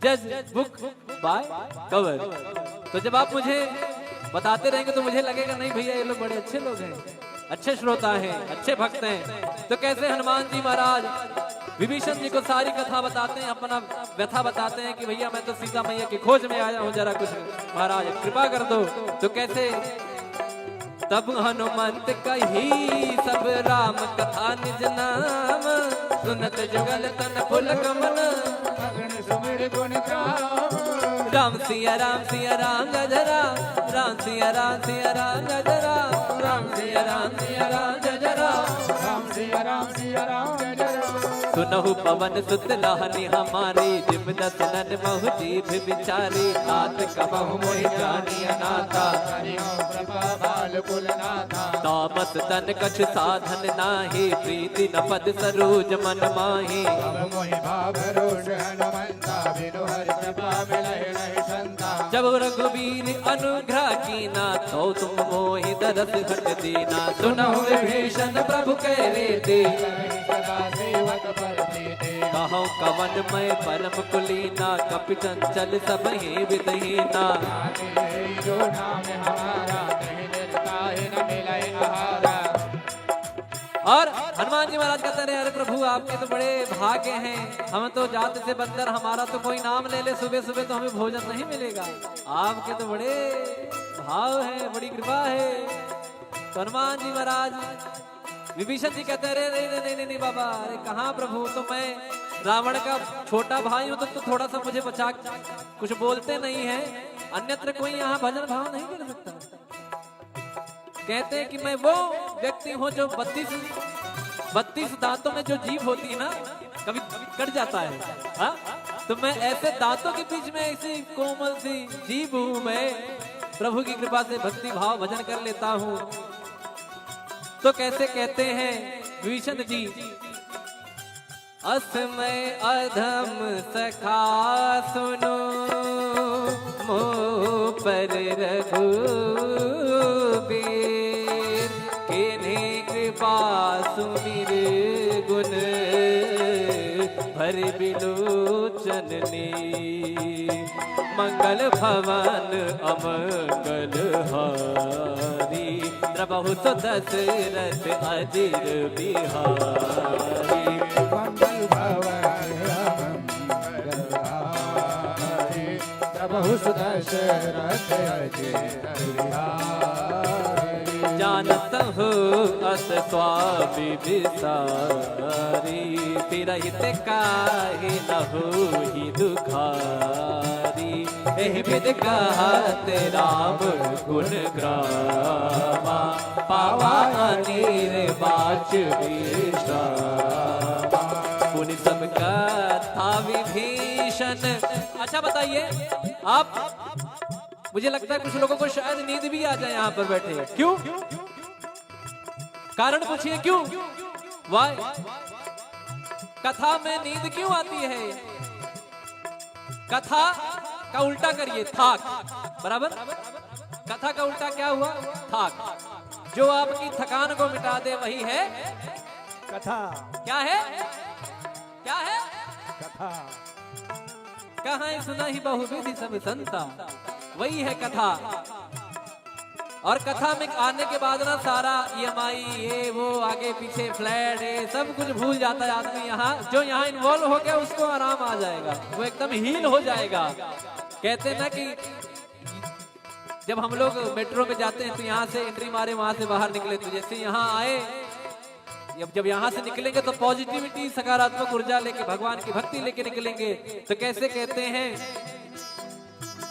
judge book by cover। तो जब आप मुझे बताते रहेंगे तो मुझे लगेगा, नहीं भैया, ये लोग बड़े अच्छे लोग हैं, अच्छे श्रोता हैं, अच्छे भक्त हैं। तो कैसे हनुमान जी महाराज विभीषण जी को सारी कथा बताते हैं, अपना व्यथा बताते हैं कि भैया, मैं तो सीता मैया की खोज में आया हूँ, जरा कुछ महाराज कृपा कर दो। तो कैसे तब हनुमंत कही सब राम कथा निज नाम, सुनत जुगल तन पुलक मन। अगन सुमिर गुण गाम। राम सिया राम सिया राम जय जय राम, राम सिया राम सिया राम जय जय राम, राम सिया राम सिया राम जय जय राम, राम सिया राम सिया राम जय जय राम। सुनहु पवन सुत लाहनी हमारी, जिम दस नन महु जीभ विचारी। तात कबहु मोहि जानी अनाथा। हरि ओम कृपा बाल कुल नाथा। तामस तन कछु साधन नाही, प्रीति न पद सरोज मन माही। अब मोहि भाव रोष हनुमंता, बिनु हरि कृपा मिलहि नहीं संता। जब रघुबीर अनुग्रह कीना, तो तुम मोहि दरस घट दीना। सुनहु विभीषण प्रभु कह रीति, सदा सेवक पर प्रीति। कहौं कवन मैं परम कुलीना, कपि चंचल सब ही विधहीना। जो नाम हमारा, कहीं दिन काहे न मिले आहारा। और हनुमान जी महाराज कहते रहे, अरे प्रभु, आपके तो बड़े भाग्य हैं, हम तो जात से बंदर, हमारा तो कोई नाम ले ले सुबह सुबह तो हमें भोजन नहीं मिलेगा। आपके तो बड़े भाव है, बड़ी कृपा है। तो हनुमान जी महाराज विभीषण जी कहते हैं, अरे, अरे, अरे, नहीं, नहीं, नहीं बाबा, अरे कहाँ प्रभु, तो मैं रावण का छोटा भाई हूँ, तो, तो थोड़ा सा मुझे बचा, कुछ बोलते नहीं है, अन्यत्र कोई यहाँ भजन भाव नहीं कर सकता। कहते हैं कि मैं वो व्यक्ति हूँ जो बत्तीस, बत्तीस दांतों में जो जीभ होती है ना, कभी कट जाता है, हाँ? तो मैं ऐसे दांतों के बीच में ऐसी कोमल सी जीभ हूँ मैं, प्रभु की कृपा से भक्ति भाव भजन कर लेता हूँ। तो कैसे कहते हैं विभीषण जी, अस मैं अधम सखा सुनो मोह पर रघुबीर, कीन्ही कृपा सुमिर गुण भरि बिलोचन नीर। मंगल भवन अमंगल हारी, द्रवहु सो दशरथ अजिर बिहारी। मंगल भवन अमंगल हारी, द्रवहु सो दशरथ अजिर बिहारी। जानत हो अस स्वामी विसारी, तिरहित काहे न होई दुखारी। एहि विधि कहत राम गुण गावा, पावा अनिर्वाच विश्रामा। पुनि सब कथा विभीषण। अच्छा बताइए, आप मुझे लगता है कुछ लोगों को शायद नींद भी आ जाए यहाँ पर बैठे। क्यों? कारण पूछिए क्यों? Why? कथा में नींद क्यों आती है? कथा का उल्टा करिए, थाक। बराबर? कथा का उल्टा क्या हुआ? थाक। जो आपकी थकान को मिटा दे, वही है कथा। क्या है? क्या है? कथा। कहाँ सुना ही बहुविधि सब संता, वही है कथा। और कथा में आने के बाद ना सारा ईएमआई, ये वो, आगे पीछे फ्लैट, ये सब कुछ भूल जाता है आदमी। यहाँ जो यहाँ इन्वॉल्व हो गया, उसको आराम आ जाएगा, वो एकदम हील हो जाएगा। कहते हैं ना कि जब हम लोग मेट्रो में जाते हैं तो यहाँ से एंट्री मारे, वहां से बाहर निकले, तो जैसे यहाँ आए, जब जब यहाँ से निकलेंगे तो पॉजिटिविटी, सकारात्मक ऊर्जा लेके, भगवान की भक्ति लेके निकलेंगे। तो कैसे कहते हैं,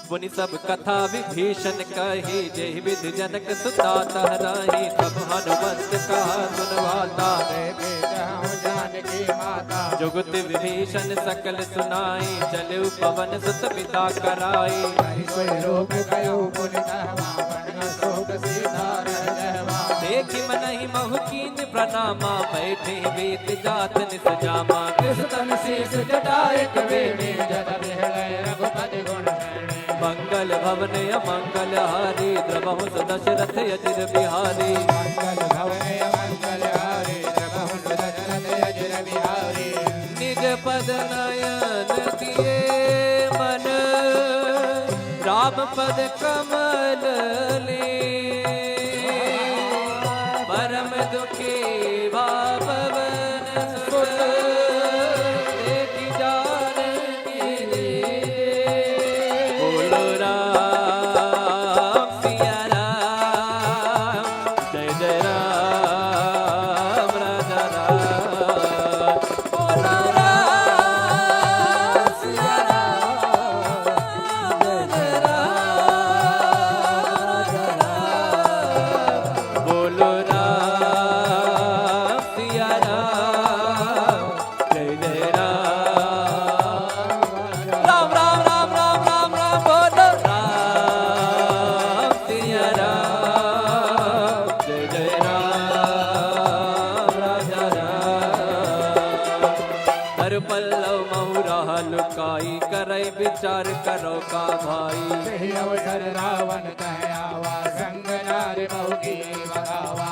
मुनि सब कथा विभीषण कही, जेहि विधि जनक सुता तहराही। तब हनुमंत कहा सुन वाता, देखे जहु जानकी माता। जुगति विभीषण सकल सुनाई, चलउ पवन सुत बिदा कराई। हरि सोई रूप कयउ पुनि तहवा, बन अशोक सीता रह जहवा। देखि मनहि महु कीन्ह प्रनामा, बैठे वेंत जात निज जामा। किस तन शीश जटा एक बेनी, जल बिहले रघुपति गुण श्रेणी। मंगल भवन अमंगल हारी, द्रवहुस दशरथ अजिर बिहारी। मंगल भवन अमंगल हारी, द्रवहुस दशरथ अजिर बिहारी। निज पद नयन दिए मन, राम पद कमल लीन। परम दुखी भा पवन सुत, देखि जानकी दीन। बोलो राम सिया राम, जय जय राम राजा राम। बोलो राम सिया राम, जय जय राम राजा राम। बोलो राम सिया राम, जय जय राम। राम, राम, राम, राम, राम, राम, बोलो राम सिया राम, जय जय राम राजा राम। तरु पल्लव महु राह लुकाई, करै विचार करौ का भाई। यही अवसर रावण तह आवा, संग नार बहु की बखावा।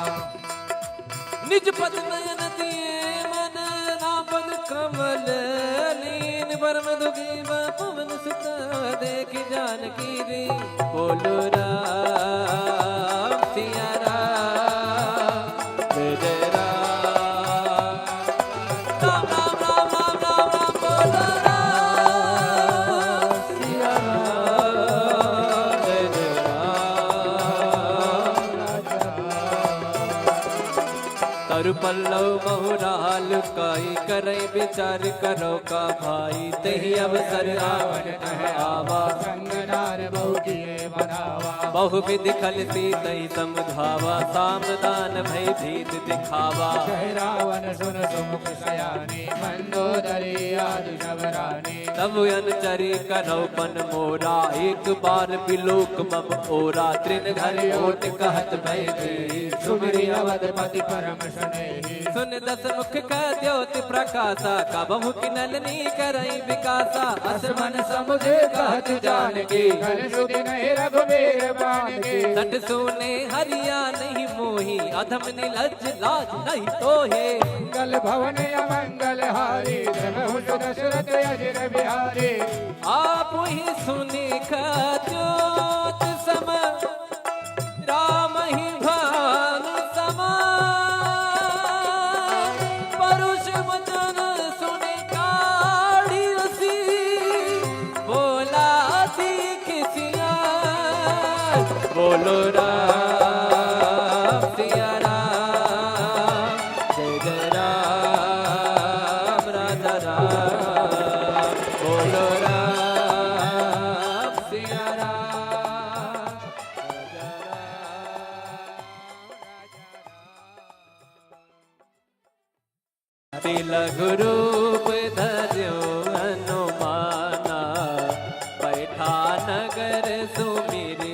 निज पद नयन दिए मन, राम पद कमल लीन। परम दुखी भा पवन सुत, देखि जानकी दीन। बोलो राम सिया राम, जय जय राम। राम, राम, राम, राम, राम, राम, बोलो राम सिया राम, जय जय राम। तरु पल्लव महु राह लुकाई, करै विचार करौ का भाई। तेहि अवसर रावण तह आवा, संग नार बहु किए मनावा। बहु विधि खल सीतहि समुझावा, साम दान भय भीत दिखावा। कहे रावण सुन सुमुख सयानी, मंदोदरी आदि सब रानी। तब अनुचरी करौ पन मोरा, एक बार बिलोक मम ओरा। तृण धरि ओट कहत भय भीत, सुमिरि अवधपति परम स्नेही। सुनि दस मुख कह द्योति प्रकासा, कबहुँ किनलनी करइ बिकासा। अस मन समुझ कहत जानकी, कल सुधि नहीं रघुबीर बानकी। सठ सूने हरि आनहिं मोहि, अधम निलज्ज लाज नहीं तोहे। मंगल भवन अमंगल हारी, द्रवहुस दशरथ अजिर बिहारी। आपहि सुनि कह द्योति सम, रामहि भानु समान। परुष वचन सुनि काढ़ि असी, बोला दीखि सियार। बोलो राम सिया राम, जय जय राम राजा राम। बोलो राम सिया राम, राजा राम। अति लघु रूप धर्यो हनुमाना, पैठा नगर सुमिरि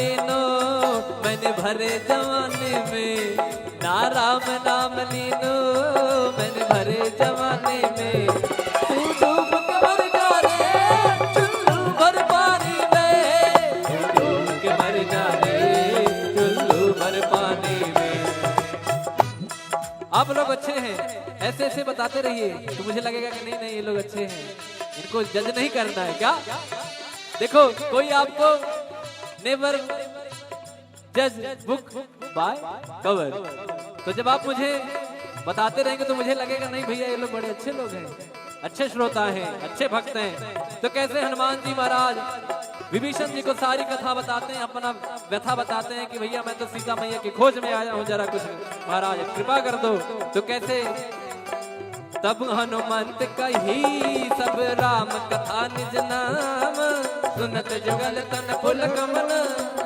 जवानी में ना राम नाम लीनो, मैंने भरे जवानी में। तू डूब के मर जा रे, चुल्लू भर पानी में। तू डूब के मर जा रे, चुल्लू भर पानी में। आप लोग अच्छे हैं, ऐसे ऐसे बताते रहिए तो मुझे लगेगा कि नहीं नहीं, ये लोग अच्छे हैं, इनको जज नहीं करना है क्या? देखो, कोई आपको never judge book by cover। तो जब आप मुझे बताते रहेंगे तो मुझे लगेगा, नहीं भैया, ये लोग बड़े अच्छे लोग हैं, अच्छे श्रोता हैं, अच्छे भक्त हैं। तो कैसे हनुमान जी महाराज विभीषण जी को सारी कथा बताते हैं, अपना व्यथा बताते हैं कि भैया, मैं तो सीता मैया की खोज में आया हूँ, जरा कुछ महाराज कृपा कर दो। तो कैसे तब हनुमंत कही सब राम कथा निज नाम, सुनत जुगल तन पुलक मन।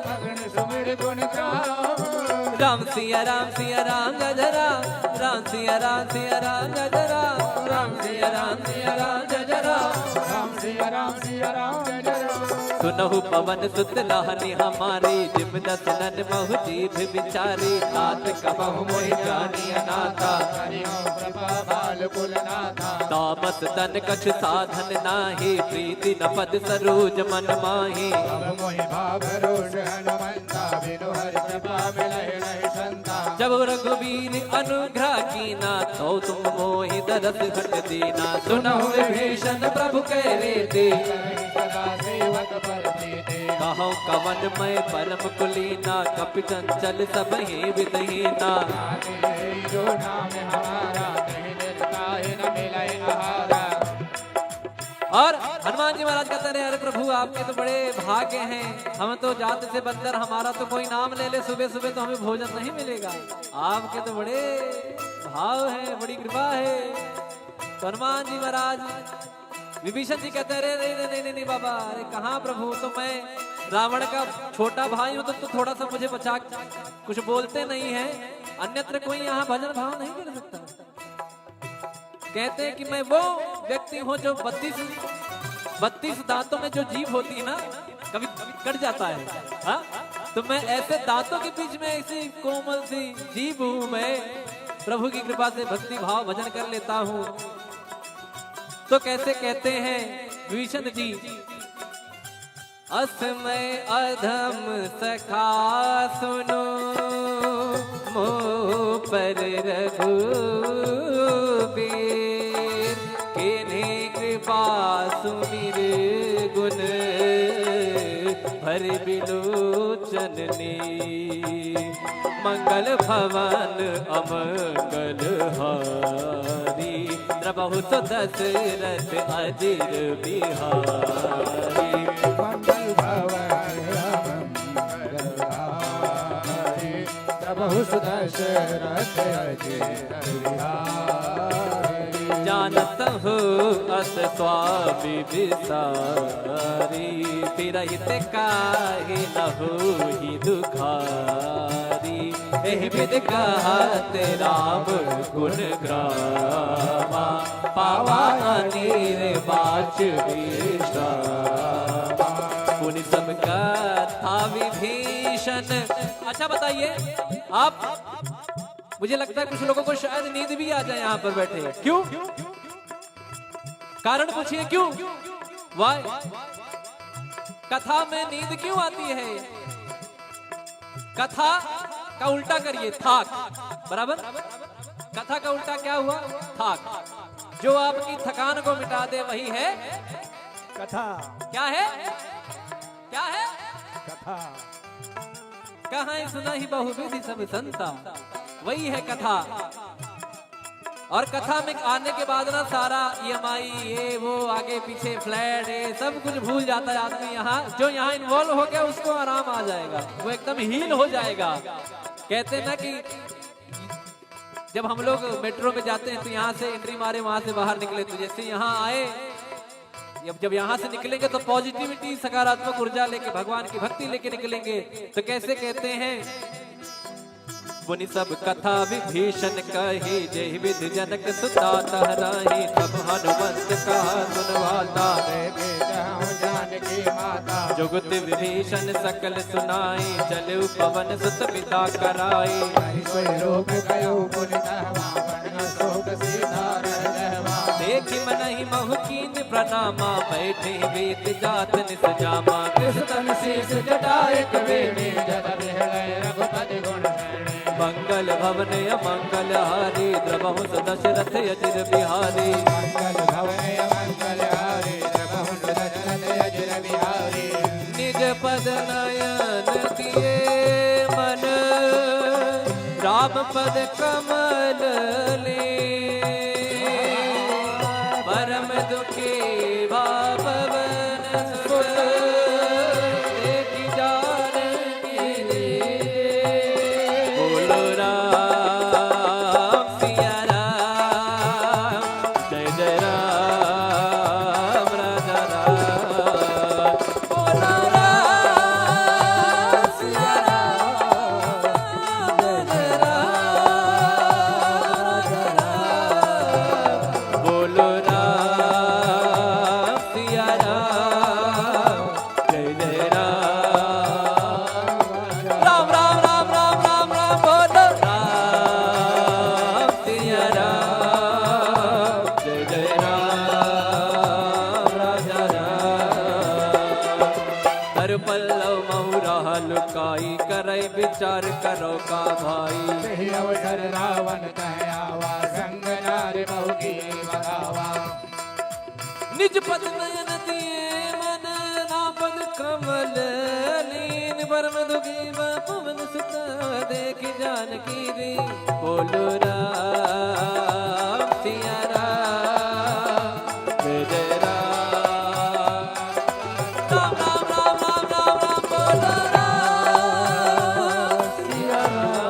अगन सुमिर गुण गाम। राम सिया राम सिया राम जय जय राम, राम सिया राम सिया राम जय जय राम, राम सिया राम सिया राम जय जय राम, राम सिया राम सिया राम जय जय राम। सुनहु पवन सुत लाहनी हमारी, जिम दसनन महु जीभ विचारी, तात कबहु मोहि जानी अनाथा। हरि ओम कृपा बाल कुलनाथा। तामस तन कछु साधन नाही, प्रीति न पद सरोज मन माही। अब मोहि भाव रोष हनुमंता, बिनु हरि कृपा मिलहि नहीं संता। जब रघुबीर अनुग्रह कीना, तो तुम मोहि दरस घट दीना। सुनहु विभीषण प्रभु कहि रीति, सदा सेवक पर प्रीति। कहौ कवन मय परम कुलीना, कपि चंचल सबहि विधहीना। जो नाम हमारा, नहीं निरता है न मिलय आहारा। और हनुमान जी महाराज कहते रहे, अरे प्रभु, आपके तो बड़े भाग्य हैं, हम तो जात से बंदर, हमारा तो कोई नाम ले ले सुबह सुबह तो हमें भोजन नहीं मिलेगा, आपके तो बड़े भाव है, बड़ी कृपा है। तो हनुमान जी महाराज, विभीषण जी कहते हैं, अरे नहीं नहीं नहीं नहीं बाबा, अरे कहाँ प्रभु, तो मैं रावण का छोटा भाई हूँ, तो, तो थोड़ा सा मुझे बचा, कुछ बोलते नहीं है, अन्यत्र कोई यहाँ भजन भाव नहीं कर सकता। कहते हैं कि मैं वो व्यक्ति हूँ जो बत्तीस, बत्तीस दांतों में जो जीभ होती है ना, कभी कट जाता है, हाँ? तो मैं ऐसे दांतों के बीच में ऐसी कोमल सी जीभ हूँ मैं, प्रभु की कृपा से भक्ति भाव भजन कर लेता हूँ। तो कैसे कहते हैं विभीषण जी, अस मय अधम सखा सुनो, मोह पर रघुबीर। कीन्ही कृपा सुमिर गुन भरि बिलोचन नीर। मंगल भवन अमंगल हारी, द्रवहु सो दशरथ अजिर बिहारी। मंगल भवन अमंगल हारी, द्रवहु सो दशरथ अजिर बिहारी। जानत हूँ अस स्वामी विसारी, फिरहित काहे न होई दुखारी। एहि विधि कहत राम गुण गावा, पावा अनिर्वाच विश्रामा। पुनि सब कथा विभीषण। अच्छा बताइए आप, मुझे लगता है कुछ लोगों को शायद नींद भी आ जाए यहाँ पर बैठे। क्यों? कारण पूछिए क्यों? Why? कथा में नींद क्यों आती है? कथा का उल्टा करिए, थाक। बराबर? कथा का उल्टा क्या हुआ? थाक। जो आपकी थकान को मिटा दे, वही है कथा। क्या है? क्या है? कथा। कहाँ सुनहि बहुविधि सब संता, वही है कथा। और कथा में आने के बाद ना सारा ईएमआई, ये वो, आगे पीछे फ्लैट, ये सब कुछ भूल जाता है आदमी। यहाँ जो यहाँ इन्वॉल्व हो गया, उसको आराम आ जाएगा, वो एकदम हील हो जाएगा। कहते हैं ना कि जब हम लोग मेट्रो में जाते हैं तो यहाँ से एंट्री मारे, वहाँ से बाहर निकले, तो जैसे यहाँ आए, जब जब यहाँ से निकलेंगे तो पॉजिटिविटी, सकारात्मक ऊर्जा लेके, भगवान की भक्ति लेके निकलेंगे। तो कैसे कहते हैं, पुनि सब कथा विभीषण कही, जेहि विधि जनक सुता तह राही। तब हनुमंत कहा सुन वाता, की माता। जुगति विभीषण सकल सुनाई, चलउ पवन सुत पिता कराई। हरि सोई रूप कयो पुनि तहमा, बन अशोक सीता रह जहमा। देखि मनहि महु कीन्ह प्रणामा, बैठे वेद जात निज जामा। कृष तन शीश जटा एक बेनी, जल बिहले रघुपति गुण गण। मंगल भवन अमंगल हारी, द्रवहुस दशरथ अजिर बिहारी। मंगल भवन अमंगल हारी, द्रवहुस दशरथ अजिर बिहारी। निज पद नयन दिए मन, राम पद कमल लीन। परम दुखी भा पवन सुत, देखि जानकी दीन। बोलो राम सिया राम, जय जय राम राजा राम। बोलो राम सिया राम, जय जय राम राजा राम। बोलो राम सिया राम, जय जय राम। राम, राम, राम, राम, राम, राम, बोलो। राम सिया राम, जय जय राम, राजा राम। कर पल्लव महु राह लुकाई, करै विचार करो का भाई। यही अवसर रावण तह आवा, संग नार महु किए बधावा। निज पद नयन दिए मन, राम पद कमल लीन। परम दुखी भा पवन सुत, देखि जानकी दीन। बोलो राम सिया राम, जय जय राम। राम, राम, राम, राम, राम, राम, बोलो राम सिया राम,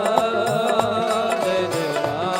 जय जय राम।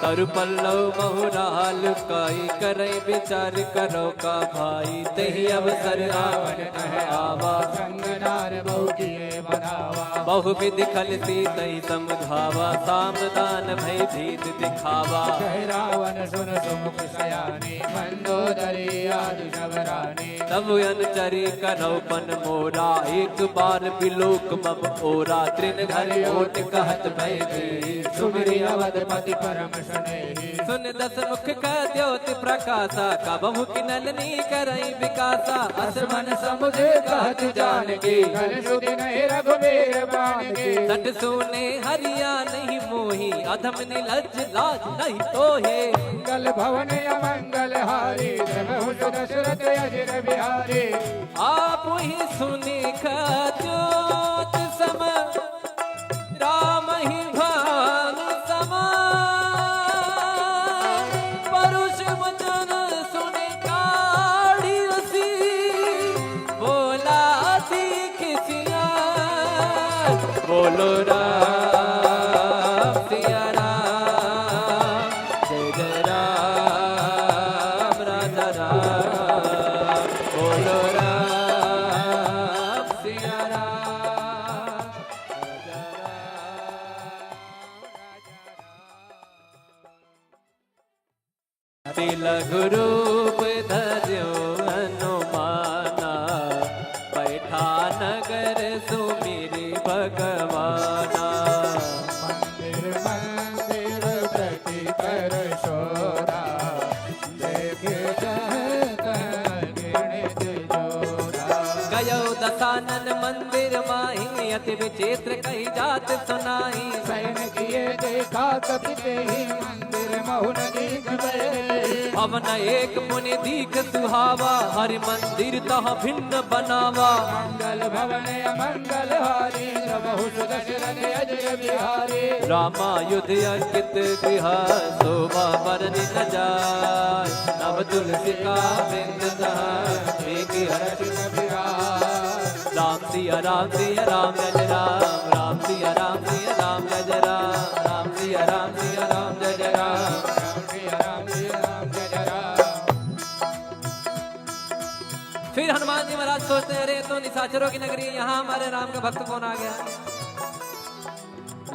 कर पल्लव महु राह लुकाई, करै विचार करो का भाई। तेहि अवसर रावण तह आवा, संग नार महु किए बधावा। बहु विधि खल सीतहि समुझावा, साम दान भय भीत दिखावा। कहे रावण सुन सुमुख सयानी, मंदोदरी आदि सब रानी। तब अनुचरी करौ पन मोरा, एक बार बिलोक मम ओरा। तृण धरि ओट कहत भय भीत, सुमिरि अवधपति परम स्नेही। सुनि दस मुख कह द्योत प्रकासा, कबहुँ किनलनि करइ बिकासा। अस मन समुझे कहत जानकी, कल सुधि नहीं रघुबीर बानकी। सठ सूने हरि आनहिं मोहि, अधम निलज्ज लाज नहीं तोहे। मंगल भवन अमंगल हारी, द्रवहुस दशरथ अजिर बिहारी। आपहि सुनि कह द्योत सम, रामहिं भानु समान। परुष वचन सुनि काढ़ि असी, बोला सीख सियार। बोलो राम सिया राम, जय जय राम राजा राम। बोलो राम सिया राम, जय जय राम। अति लघु रूप धर्यो हनुमाना, बैठा नगर सुमिरि भगवाना। मंदिर मंदिर प्रति कर शोरा, देखे जह तह गिणित जोरा। गयो दसानन मंदिर माही, अति विचित्र कही जात सुनाई। सैन किए देखा कपि तेहि, मंदिर महु न दीख भए। भवन एक मुनि दीख सुहावा, हरि मंदिर तह भिन्न बनावा। मंगल भवन अमंगल हारी, द्रवहुस दशरथ अजिर बिहारी। रामायुध अंकित गृह, शोभा बरनि न जाय। नव तुलसिका वृंद तह, देखि हरषि कपि राय। राम सिया राम सिया राम जय जय राम, राम सिया राम सिया राम जय जय राम, राम सिया राम सिया राम जय जय राम, राम सिया राम सिया राम जय जय राम। फिर हनुमान जी महाराज सोचते हैं, अरे, ये तो निशाचरों की नगरी है, यहाँ हमारे राम का भक्त कौन आ गया?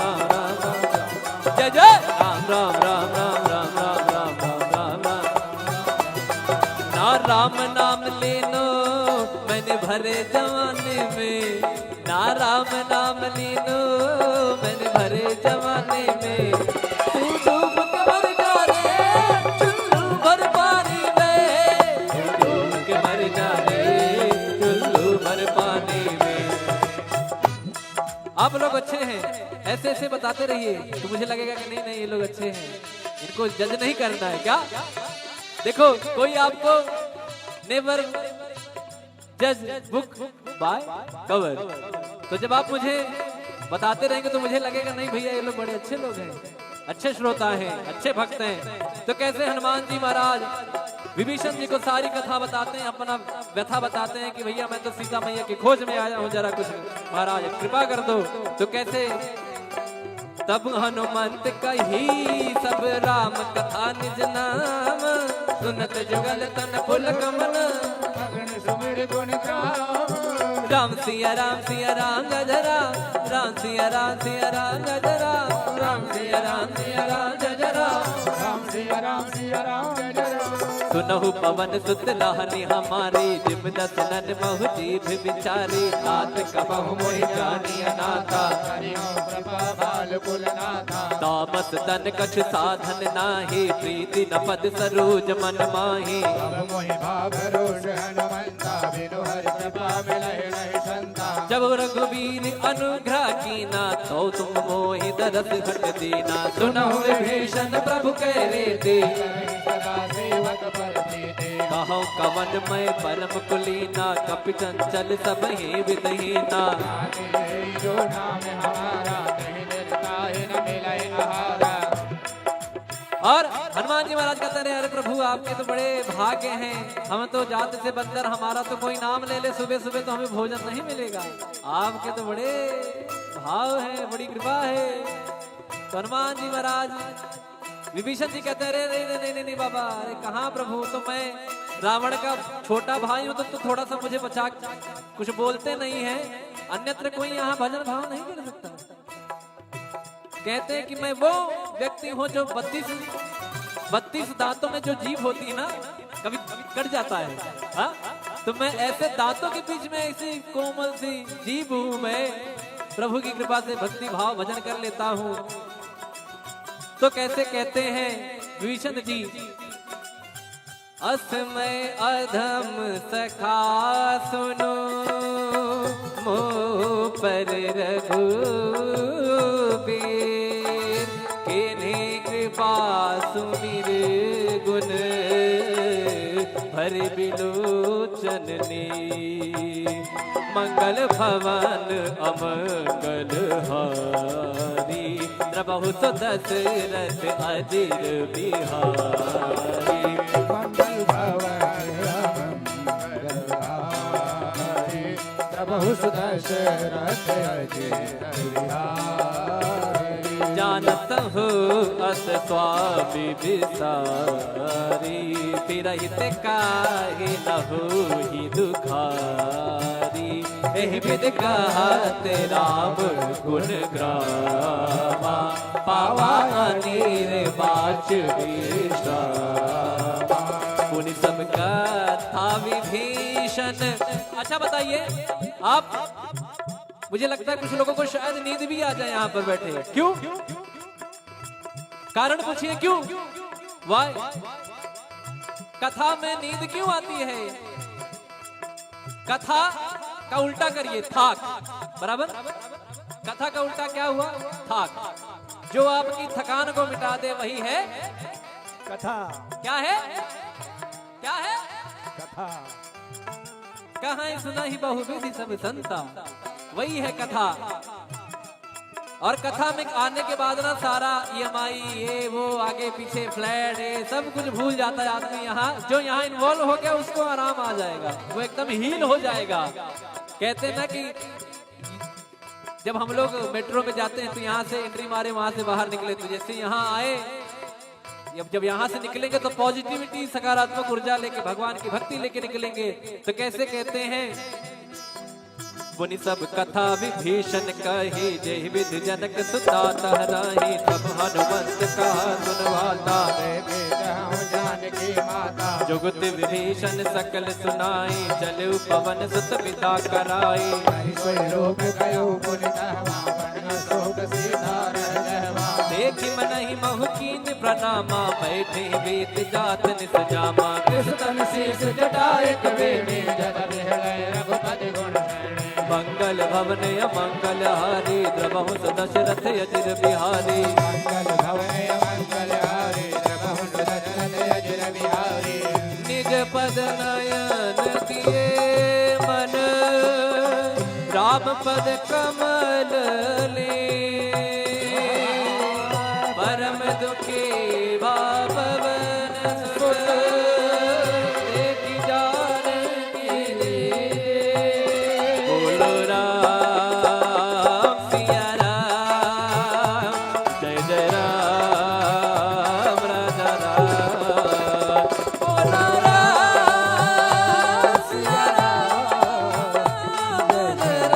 राम राम राम। जय जय राम राम राम राम राम राम राम राम राम राम। ना राम नाम लेनो मैंने भरे जमाने में, ना राम नाम लेनो मैंने भरे जमाने में। तू डूब के मर जा रे, चुल्लू भर पानी में। तू डूब के मर जा रे, चुल्लू भर पानी में। आप लोग अच्छे हैं, ऐसे ऐसे बताते रहिए तो मुझे लगेगा कि नहीं नहीं, ये लोग अच्छे हैं, इनको जज नहीं करना है क्या? देखो, कोई आपको never judge book by cover। तो जब आप मुझे बताते रहेंगे तो मुझे लगेगा, नहीं भैया, ये लोग बड़े अच्छे लोग हैं, अच्छे श्रोता हैं, अच्छे भक्त हैं। तो कैसे हनुमान जी महाराज विभीषण जी को सारी कथा बताते हैं, अपना व्यथा बताते हैं कि भैया, मैं तो सीता मैया की खोज में आया हूँ, जरा कुछ महाराज कृपा कर दो। तो कैसे तब हनुमंत कही सब राम कथा निज नाम, सुनत जुगल तन पुलक मन। अगन सुमिर गुण गाओ। सिया राम सिया राम जय जय राम, राम सिया राम सिया राम जय जय राम, राम सिया राम सिया राम जय जय राम, राम सिया राम सिया राम जय जय राम। सुनहु पवन सुत लहनि हमारी, जिम दस नन महु जीभ बिचारी, तात कबहु मोहि जानिय नाथा। हरि ओम कृपा बाल कुल नाथा। तामस तन कछु साधन नाही, प्रीति न पद सरोज मन माही। अब मोहि भाव रोष हनुमंता, बिनु हरि कृपा मिलहि नहीं संता। जब रघुबीर अनुग्रह कीना, तो तुम मोहि दरस हठ दीना। सुनहु विभीषण प्रभु कहि रीति, सदा सेवक पर प्रीति। कहउँ कवन मय परम कुलीना, कपि चंचल सबहि विधि हीना। जो नाम हमारा, कहीं निरता ही न मिले आहारा। और हनुमान जी महाराज कहते रहे, "अरे प्रभु, आपके तो बड़े भाग्य हैं, हम तो जात से बंदर, हमारा तो कोई नाम ले ले सुबह सुबह तो हमें भोजन नहीं मिलेगा, आपके तो बड़े भाव हैं, बड़ी कृपा है।" तो हनुमान जी महाराज, विभीषण जी कहते हैं, "अरे नहीं नहीं नहीं नहीं बाबा, अरे कहाँ प्रभु, तो मैं रावण का छोटा भाई हूँ, तो, तो थोड़ा सा मुझे बचा, कुछ बोलते नहीं है, अन्यत्र कोई यहाँ भजन भाव नहीं कर सकता।" कहते हैं कि मैं वो व्यक्ति हूँ जो बत्तीस, बत्तीस दांतों में जो जीभ होती है ना, कभी कट जाता है, हाँ? तो मैं ऐसे दांतों के बीच में ऐसी कोमल सी जीभ हूँ मैं, प्रभु की कृपा से भक्ति भाव भजन कर लेता हूँ। तो कैसे कहते हैं विभीषण जी, अस मय अधम सखा सुनो, मोपर रघुबीर। कीन्ही कृपा सुमिर गुन भरि बिलोचन नीर। मंगल भवन अमंगल हारी, द्रवहु सो दशरथ अजिर बिहारी। मंगल भवन अमंगल हारी, द्रवहु सो दशरथ अजिर बिहारी। जानत हूँ अस स्वामी बिसारी, फिरहित काहे न होई दुखारी। एहि विधि कहत राम गुण गावा, पावा अनिर्वाच विश्रामा। मुनि सब कथा विभीषण। अच्छा बताइए आप, मुझे लगता है कुछ लोगों को शायद नींद भी आ जाए यहाँ पर बैठे। क्यों? कारण पूछिए क्यों? Why? कथा में नींद क्यों आती है? कथा का उल्टा करिए, थाक। बराबर? कथा का उल्टा क्या हुआ? थाक। जो आपकी थकान को मिटा दे, वही है कथा। क्या है? क्या है? कथा। कहइ सुनहि बहुविधि सब संता, वही है कथा। और कथा में आने के बाद ना सारा ईएमआई, ये वो, आगे पीछे फ्लैट, ये सब कुछ भूल जाता है आदमी। यहाँ जो यहाँ इन्वॉल्व हो गया, उसको आराम आ जाएगा, वो एकदम हील हो जाएगा। कहते हैं ना कि जब हम लोग मेट्रो में जाते हैं तो यहाँ से एंट्री मारे, वहाँ से बाहर निकले, तो जैसे यहाँ आए, जब जब यहाँ से निकलेंगे तो पॉजिटिविटी, सकारात्मक ऊर्जा लेके, भगवान की भक्ति लेके निकलेंगे। तो कैसे कहते हैं, मुनि सब कथा विभीषण कही, जेहि विधि जनक सुता तह राही। सब हनुमंत कहा सुन वाता, देखे जहाँ जानकी माता। जुगति विभीषण सकल सुनाई, चलउ पवन सुत पिता कराई। कहि सोइ रूप कयो पुनि तहमा, बन न सोक सीता रह जहमा। देखि मनहि महु कीन्ह प्रनामा, बैठे बीत जात निस जामा। कृष तन शीश जटा एक बेनी, जल बिहड़ै रघुपति गुण श्रेणी। मंगल भवन अमंगल हारी, द्रवहु सो दशरथ अजिर बिहारी। मंगल भवन अमंगल हारी, द्रवहु सो दशरथ अजिर बिहारी। निज पद नयन किए मन, राम पद कमल लीन। परम दुखी भा पवन सुत, देखि जानकी दीन। बोलो राम सिया राम, जय जय राम राजा राम। बोलो राम सिया राम, जय जय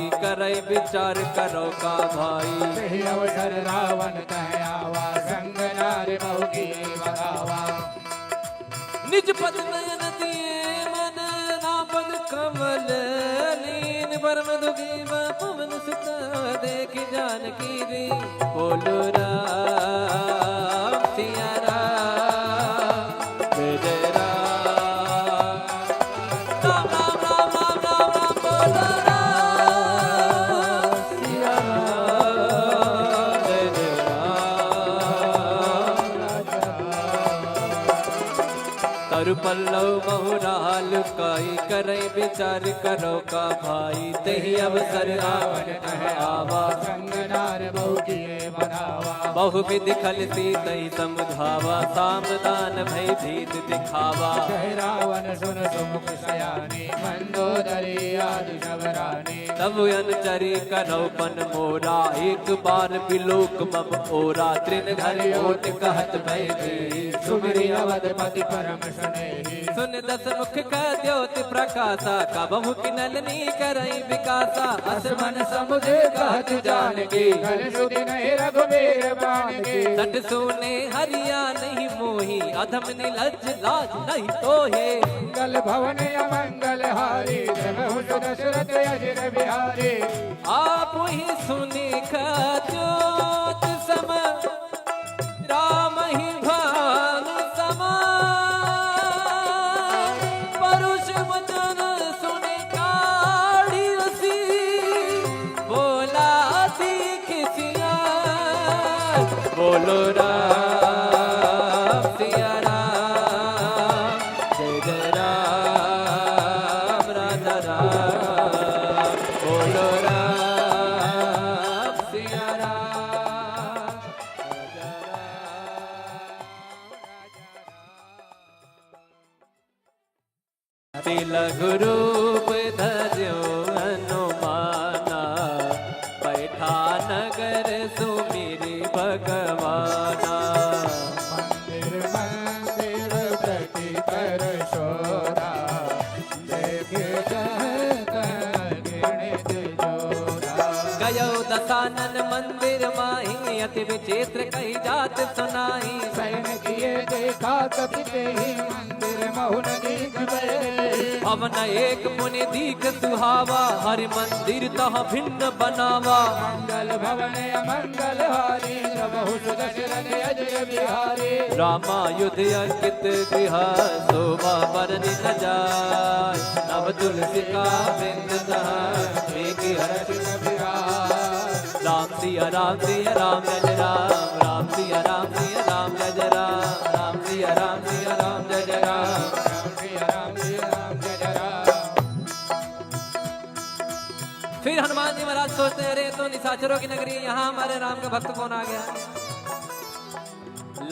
करइ बिचार करउ का भाई। तेहि अवसर रावण तह आवा, संग नार बहु किए बघावा। निज पद नयन दिए मन, नापद कमल लीन। परम दुखी वा पवन सुत देखि जानकी दीन। बोलो राम सिया राम, जय जय राम। राम राम राम राम राम राम, बोलो राम सिया राम, जय जय राम। तरु पल्लव बहु राल काई, करइ बिचार करउ का भाई। तेहि अवसर रावण तह आवा, संग नार बहु किए बघावा। बहु विधि खल सीतहि समुझावा, साम दान भइ भीत दिखावा। कह रावण सुन सुमुख सयानी, मंदोदरी आदि सब रानी। तब अनुचरी करउ पन मोरा, एक बार बिलोक मम ओरा। तृण धरि ओट कहत भय देहि, सुमिरि अवधपति परम स्नेही। सुन दस मुख कह द्योत प्रकासा, कबहुँ किनल नी करइ बिकासा। अस मन समुझ कहत जानकी, कल सुधि नहीं रघुबीर बानकी। सठ सूने हरिया नहीं मोही, अधम निलज्ज लाज नहीं तोहे। मंगल भवन अमंगल हारी, जब हुस दशरथ अजिर बिहारी। आप ही सुनि कह द्योत सम, राम ही भान समान। परुष वचन सुनि काढ़ि असी, बोला दीख सियार। बोलो राम सिया राम, जय जय राम राधा राम। बोलो राम सिया राम, राधा राम। अति लघु रूप धर्यो हनुमाना, बैठा नगर सुमिरि भगवाना। मंदिर मंदिर प्रति कर शोरा, देखे जह तह घृणित जोरा। गयो दसानन मंदिर माही, अति विचित्र कही जात सुनाई। शयन किए देखा कपि तेहि, मंदिर महु न दीख भय। भवन एक पुनि दीख सुहावा, हरि मंदिर तह भिन्न बनावा। मंगल भवन अमंगल हारी, प्रभु सुदशरथ अजिर बिहारी। रामायुध अंकित गृह, शोभा बरनि न जाय। नव तुलसिका वृंद तह, मेघ हरषि कपि राय। राम सिया राम सिया राम जय जय राम, राम सिया राम सिया राम जय जय राम, राम सिया राम सिया राम जय जय राम, राम सिया राम सिया राम जय जय राम। फिर हनुमान जी महाराज सोचते हैं, अरे, ये तो निशाचरों की नगरी है, यहाँ हमारे राम का भक्त कौन आ गया?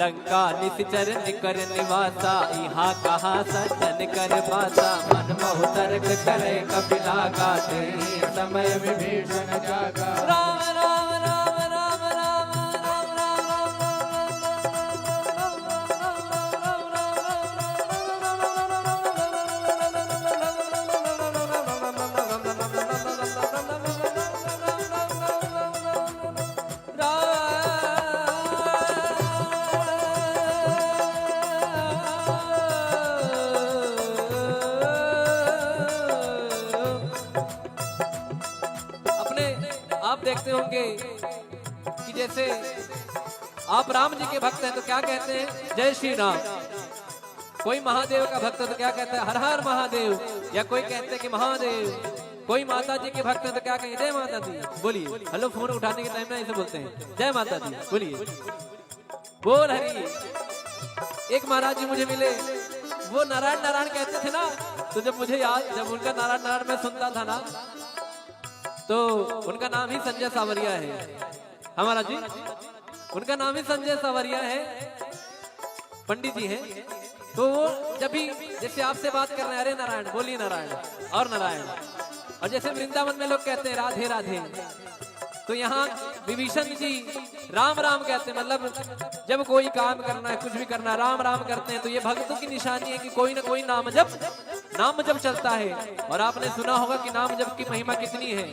लंका निशिचर निकर निवासा, इहाँ कहाँ सज्जन कर बासा। मन महु तर्क करे कपिला गा, तेहि समय विभीषण जागा। राम राम राम राम राम राम राम राम। अपने आप देखते होंगे कि जैसे आप राम जी के भक्त हैं तो क्या कहते हैं, जय श्री राम। कोई महादेव का भक्त है तो क्या कहता है, हर हर महादेव, या कोई कहते हैं कि महादेव। कोई माता जी के भक्त है तो क्या कहेंगे, जय माता दी, बोलिए। हेलो, फोन उठाने के टाइम में ऐसे बोलते हैं, जय माता दी, बोलिए। बोल हरि। एक महाराज जी मुझे मिले, वो नारायण नारायण कहते थे ना, तो जब मुझे याद, जब उनका नारायण नारायण मैं सुनता था ना, तो उनका नाम ही संजय सावरिया है। हाँ महाराज जी, उनका नाम ही संजय सावरिया है, पंडित जी हैं। तो वो जब भी जैसे आपसे बात कर रहे हैं, "अरे नारायण, बोलिए नारायण, और नारायण।" और जैसे वृंदावन में लोग कहते हैं, "राधे राधे," तो यहाँ विभीषण जी राम राम कहते हैं, मतलब जब कोई काम करना है, कुछ भी करना है, राम राम करते हैं। तो ये भक्तों की निशानी है कि कोई ना कोई नाम जप, नाम जप चलता है। और आपने सुना होगा कि नाम जप की महिमा कितनी है।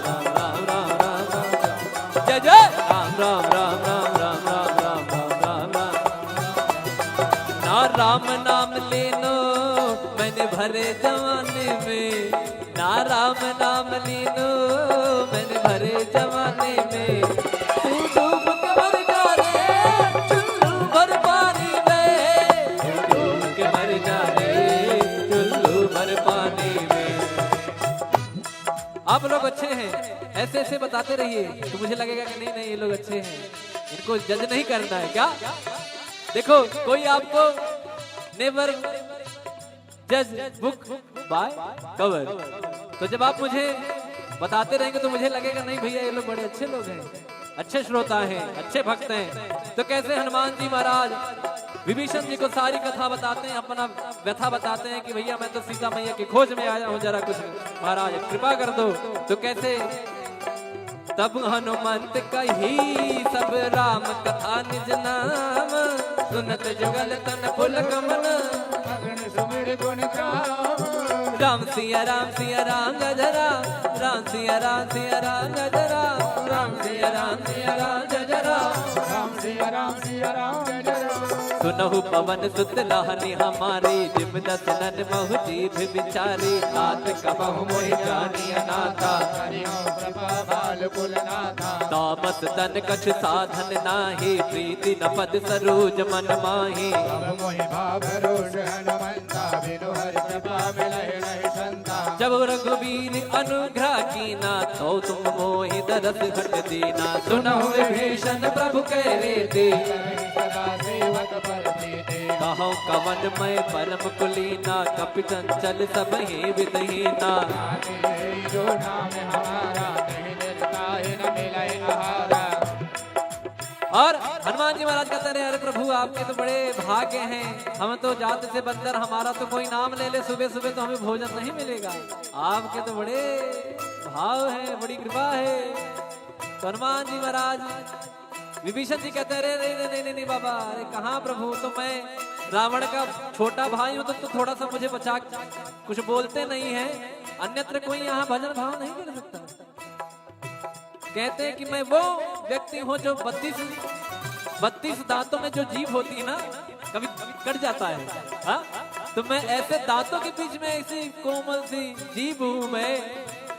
राम राम राम राम राम राम। जय जय राम राम राम राम राम राम राम राम राम। ना राम नाम लेनो मैंने भरे जवानी में, ना राम नाम लेनो मैंने भरे जवानी में। तू डूब के मर जा रे चुल्लू भर पानी में, तू डूब के मर जा रे चुल्लू भर पानी में। आप लोग अच्छे हैं, ऐसे ऐसे बताते रहिए तो मुझे लगेगा कि नहीं नहीं, ये लोग अच्छे हैं, इनको जज नहीं करना है क्या? देखो, कोई आपको never judge book by cover। तो जब आप मुझे बताते रहेंगे तो मुझे लगेगा, नहीं भैया, ये लोग बड़े अच्छे लोग हैं, अच्छे श्रोता हैं, अच्छे भक्त हैं। तो कैसे हनुमान जी महाराज विभीषण जी को सारी कथा बताते हैं, अपना व्यथा बताते हैं कि भैया, मैं तो सीता मैया की खोज में आया हूँ, जरा कुछ महाराज कृपा कर दो। तो कैसे तब हनुमंत कही सब राम कथा निज नाम, सुनत जुगल तन पुलक मन। अगन सुमिर गुण गाम। राम सिया राम सिया राम जय जय राम, राम सिया राम सिया राम जय जय राम, राम सिया राम सिया राम जय जय राम, राम सिया राम सिया राम जय जय राम। सुनहु पवन सुत लाहनी हमारी, जिम दस नन महु जीभ विचारी। तात कबहु मोहि जानिय नाथा। हरि हो कृपा बाल कुल नाथा। तामस तन कछु साधन नाही, प्रीति न पद सरोज मन माही। अब मोहि भाव रोष हनुमंता, बिनु हरि कृपा मिलहि नहीं संता। जब रघुबीर अनुग्रह कीना, तो तुम मोहि दरस हठ दीना। सुनहु विभीषण प्रभु कहि रीति, सदा सेवक पर प्रीति। कहउँ कवन मय परम कुलीना, कपि चंचल सबहि विधि हीना। नाथ यही जो नाम हमारा, नहीं निरता ही न मिलइ आहारा। और हनुमान जी महाराज कहते रहे, अरे प्रभु, आपके तो बड़े भाग्य हैं, हम तो जात से बंदर, हमारा तो कोई नाम ले ले सुबह सुबह तो हमें भोजन नहीं मिलेगा। आपके तो बड़े भाव हैं, बड़ी कृपा है। तो हनुमान जी महाराज विभीषण जी कहते हैं, अरे नहीं नहीं नहीं नहीं बाबा, अरे कहाँ प्रभु, तो मैं रावण का छोटा भाई हूँ, तो, तो थोड़ा सा मुझे बचा, कुछ बोलते नहीं है, अन्यत्र कोई यहाँ भजन भाव नहीं कर सकता। कहते हैं कि मैं वो व्यक्ति हूँ जो बत्तीस, बत्तीस दांतों में जो जीभ होती है ना, कभी कट जाता है, हाँ? तो मैं ऐसे दांतों के बीच में ऐसी कोमल सी जीभ हूँ मैं,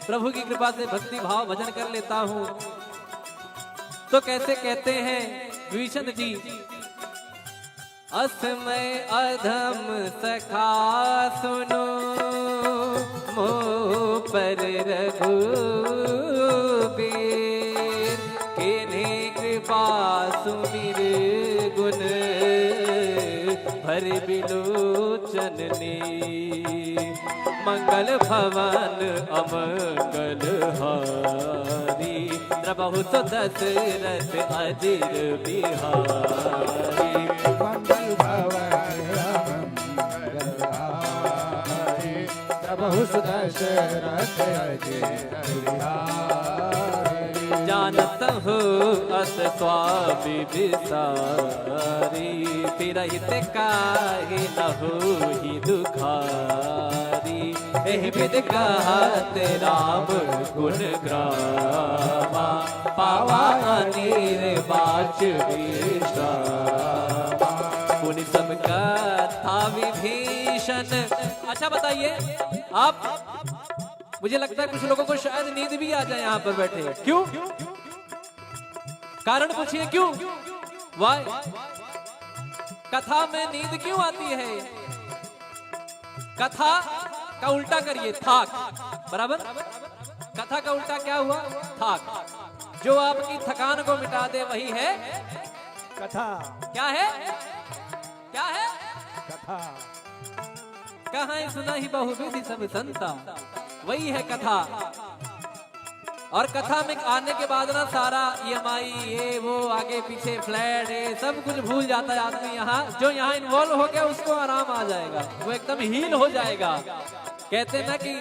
प्रभु की कृपा से भक्ति भाव भजन कर लेता हूँ। तो कैसे कहते हैं, विभीषण जी, अस मय अधम सखा सुनो, मोह पर रघुबीर। कीन्ही कृपा सुमिरि गुन भरि बिलोचन नीर। मंगल भवन अमंगल हारी, द्रवहु सो दशरथ अजिर बिहारी। मंगल भवन अमंगल हारी, द्रवहु सो दशरथ अजिर बिहारी। जानत हो अस स्वामी विसारी, फिरहित काहे न होही दुखारी। एहि विधि कहत राम गुण ग्रामा, पावा अनिर्वाच विश्रामा। पुनि सब कथा विभीषण। अच्छा बताइए आप, मुझे लगता है कुछ लोगों को शायद नींद भी आ जाए यहाँ पर बैठे। क्यों? कारण पूछिए क्यों? Why? कथा में नींद क्यों आती है? कथा का उल्टा करिए, थाक। बराबर? कथा का उल्टा क्या हुआ? थाक। जो आपकी थकान को मिटा दे, वही है कथा। क्या है? क्या है? कथा। कहा सुनहि बहुविधि सब संता, वही है कथा। और कथा में आने के बाद ना सारा ईएमआई, ये वो, आगे पीछे फ्लैट, ये सब कुछ भूल जाता है आदमी। यहाँ जो यहाँ इन्वॉल्व हो गया, उसको आराम आ जाएगा, वो एकदम हील हो जाएगा। कहते हैं ना कि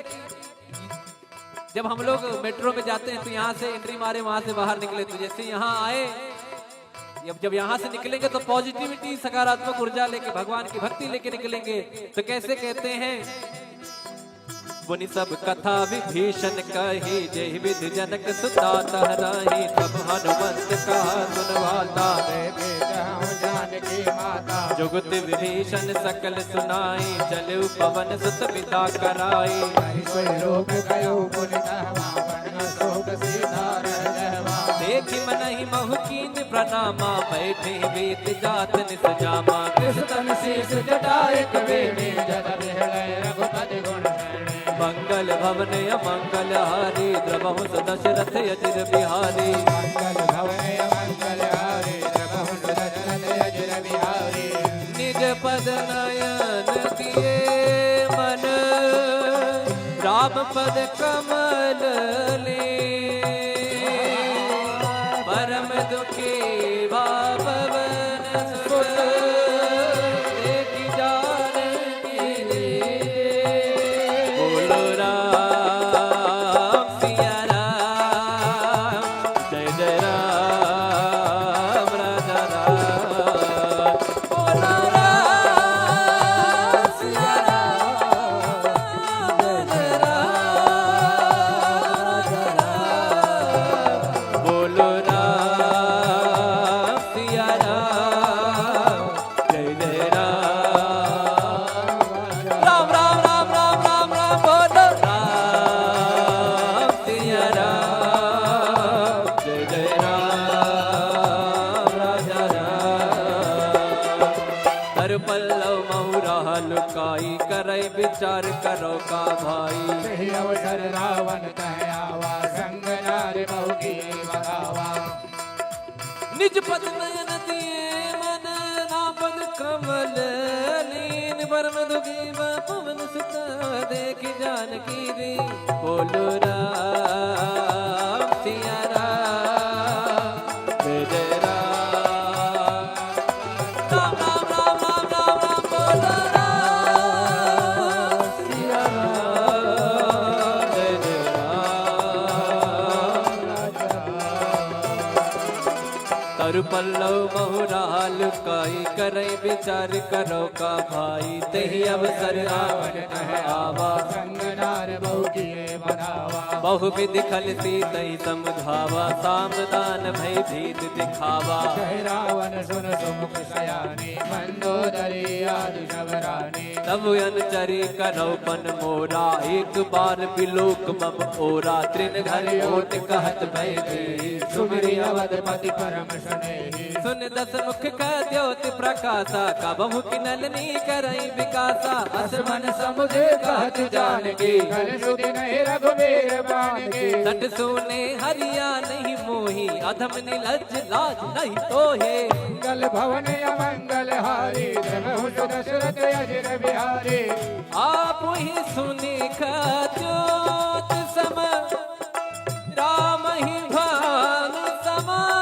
जब हम लोग मेट्रो में जाते हैं तो यहाँ से एंट्री मारे, वहां से बाहर निकले, तो जैसे यहाँ आए, जब जब यहाँ से निकलेंगे तो पॉजिटिविटी, सकारात्मक ऊर्जा लेके, भगवान की भक्ति लेके निकलेंगे। तो कैसे कहते हैं, पुनि सब कथा विभीषण कही, जेहि विधि जनक सुता तह राही। तब हनुमंत कहा सुन वाता, देखे जहाँ जानकी माता। जुगति विभीषण सकल सुनाई, चलउ पवन सुत बिदा कराई। कहि सोइ रूप कयो पुनि तहवा, बन न सोक सीता रह जहवा। देखि मनहि महु कीन्ह प्रणामा, बैठे बीत जात निस जामा। कृष तन शीश जटा एक बेनी, जल बिहलइ रघुपति गुण गण। मंगल भवन अमंगल हारी, द्रवहु सो दशरथ अजिर बिहारी। मंगल भवन अमंगल हारी, द्रवहु सो दशरथ अजिर बिहारी। निज पद नयन किए मन, राम पद कमल लीन। परम दुखी वा पवन सुत, देखि जानकी दीन। बोलो राम सिया राम, जय जय राम राजा राम। बोलो राम सिया राम, जय जय राम राजा राम। बोलो राम सिया राम, जय जय राम। राम, राम, राम, राम, राम, राम, बोलो राम सिया राम, जय जय राम, राजा राम। कर पल्लव महु राह लुकाई, करै विचार करो का भाई। यही अवसर रावण तह आवा, संग नार बहु किए बखावा। निज पद नयन दिए मन, राम पद कमल लीन। परम दुखी वा पवन सुत, देखि जानकी दीन। बोलो राम सिया राम, जय जय राम। राम, राम, राम, राम, राम, राम, बोलो राम सिया राम, जय जय राम। तर पल्लव महु राह लुकाई, करै विचार करो का भाई। तेहि अवसर रावण तह आवा, संग नार बहु किए बखावा। बहु विधि खल सीतहि समझावा, साम दान भय भीत दिखावा। कह रावण सुन सुमुख सयानी, मंदोदरी आदि सब रानी। तब अनुचरी करौ पन मोरा, एक बार बिलोक मम ओरा। तृण धरि ओट कहत भय देहि, सुमिरि अवधपति परम सनेहि। सुन दस मुख का ज्योति प्रकाशा, कबहु किनल नी करई विकासा। अस मन समुझ कहत जानकी, कल सुधि नहीं रघुबीर बानकी। सठ सूने हरिया नहीं मोही, अधम निलज्ज लाज नहीं तोहे। मंगल भवन अमंगल हारी, जब हुस दशरथ अजिर बिहारी। आप ही सुनि खद्योत सम, राम ही भान समान।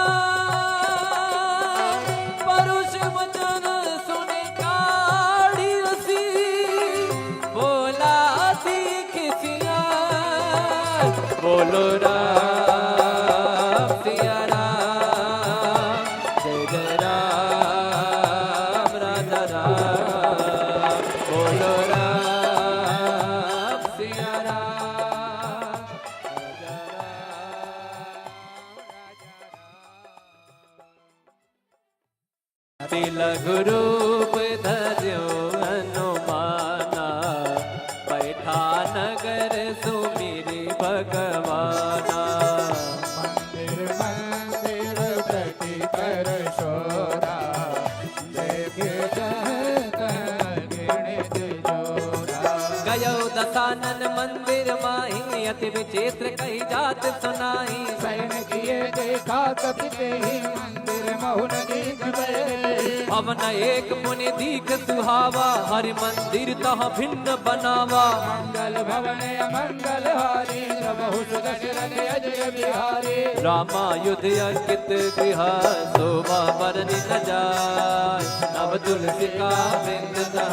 परुष वचन सुनि काढ़ी असी, बोला सीख सिया। बोलो राम सिया राम, जय जय राम राजा राम। बोलो राम सिया राम, राजा राम। अति लघु रूप धर्यो हनुमाना, बैठा नगर सुमिरि भगवाना। मंदिर मंदिर प्रति कर शोरा, देख जग घृणित जोरा। गयो दसानन मंदिर माही, अति विचित्र कही जात सुनाई। सैन किए देखा कपि तेहि, मंदिर महु न दीख भए। भवन एक पुनि दीख सुहावा, हरि मंदिर तह भिन्न बनावा। मंगल भवन अमंगल हारी, प्रभु सुदशरथ अजिर बिहारी। रामायुध अंकित गृह, शोभा बरनि न जाय। नव तुलसी का वृंद तह,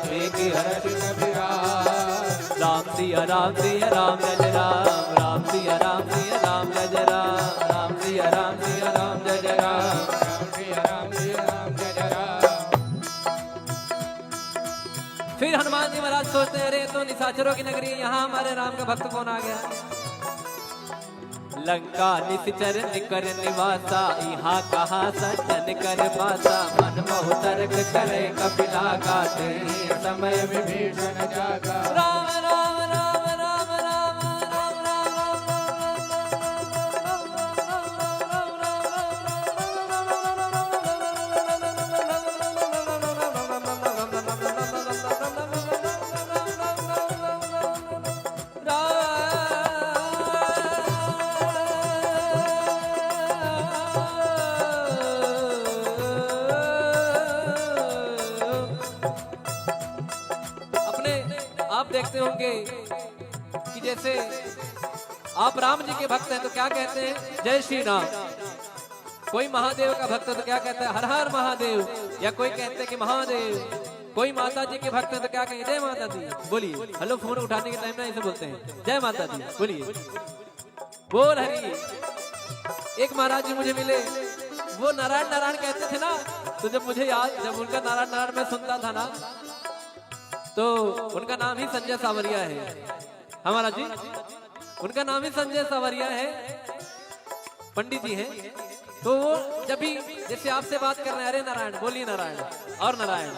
देखि हरषि कपि राय। राम सिया राम सिया राम जय जय राम, राम सिया राम सिया राम जय जय राम, राम सिया राम सिया राम जय जय राम, राम सिया राम सिया राम जय जय राम। फिर हनुमान जी महाराज सोचते हैं, अरे, ये तो निशाचरों की नगरी है, यहाँ हमारे राम का भक्त कौन आ गया? लंका निशिचर निकर निवासा, इहाँ कहाँ सज्जन कर बासा। मन मोह तर्क करे कपिला गा, तेहि समय विभीषण जागा। राम राम राम राम राम राम राम राम राम। अपने आप देखते होंगे कि जैसे आप राम जी के भक्त हैं तो क्या कहते हैं, जय श्री राम। कोई महादेव का भक्त है तो क्या कहता है, हर हर महादेव, या कोई कहते हैं कि महादेव। कोई माता जी के भक्त है तो क्या कहें, जय माता दी। बोलिए, हेलो, फोन उठाने के टाइम ना ऐसे बोलते हैं, जय माता दी। बोलिए, बोल हरि। एक महाराज जी मुझे मिले, वो नारायण नारायण कहते थे ना, तो जब मुझे याद, जब उनका नारायण नारायण मैं सुनता था ना, तो उनका नाम ही संजय सावरिया है। हमारा जी, उनका नाम ही संजय सावरिया है, पंडित जी हैं। तो वो जब भी, जैसे आपसे बात कर रहे हैं, "अरे नारायण, बोलिए नारायण, और नारायण।"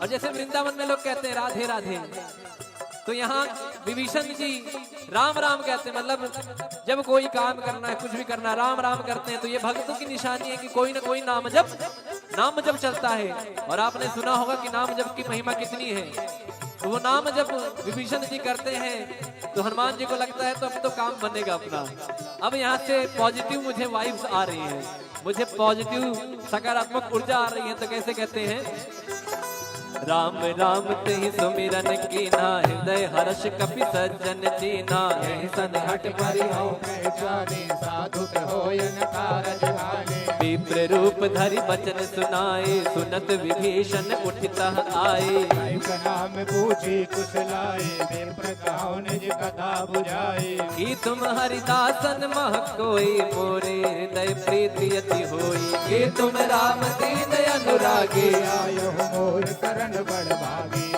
और जैसे वृंदावन में लोग कहते हैं, "राधे राधे," तो यहाँ विभीषण जी राम राम कहते हैं, मतलब जब कोई काम करना है, कुछ भी करना है, राम राम करते हैं। तो ये भक्तों की निशानी है कि कोई ना कोई नाम जप, नाम जप चलता है। और आपने सुना होगा कि नाम जप की महिमा कितनी है। तो वो नाम जब विभीषण जी करते हैं तो हनुमान जी को लगता है तो अब तो काम बनेगा अपना। अब यहाँ से पॉजिटिव मुझे वाइब्स आ रही हैं, मुझे पॉजिटिव सकारात्मक ऊर्जा आ रही है। तो कैसे कहते हैं, राम राम तेहि सुमिरन कीन्हा, हृदय हर्ष कपि सज्जन दीन्हा। यहि सन हठ परिहउ पहचानी, साधु कहो यन कारज हानि। विप्र रूप धरि बचन सुनाए, सुनत विभीषण उठि तह आए। कहा नाम पूछी कुशलाए, विप्र कहउ निज कथा बुझाई। कि तुम हरिदासन मह कोई, मोरे हृदय प्रीति अति होई। कि तुम राम दीन अनुरागी, आयो मोर करण बड़ भागी।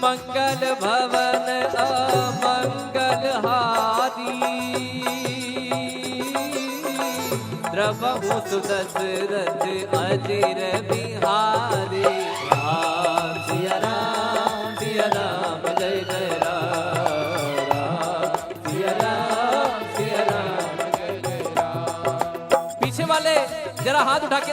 मंगल भवन अमंगल हारी, द्रवहु सुदशरथ अजिर बिहारी। राम सिया राम, सिया राम, जय जय राम। राम सिया राम, सिया राम, जय जय राम। पीछे वाले जरा हाथ उठा के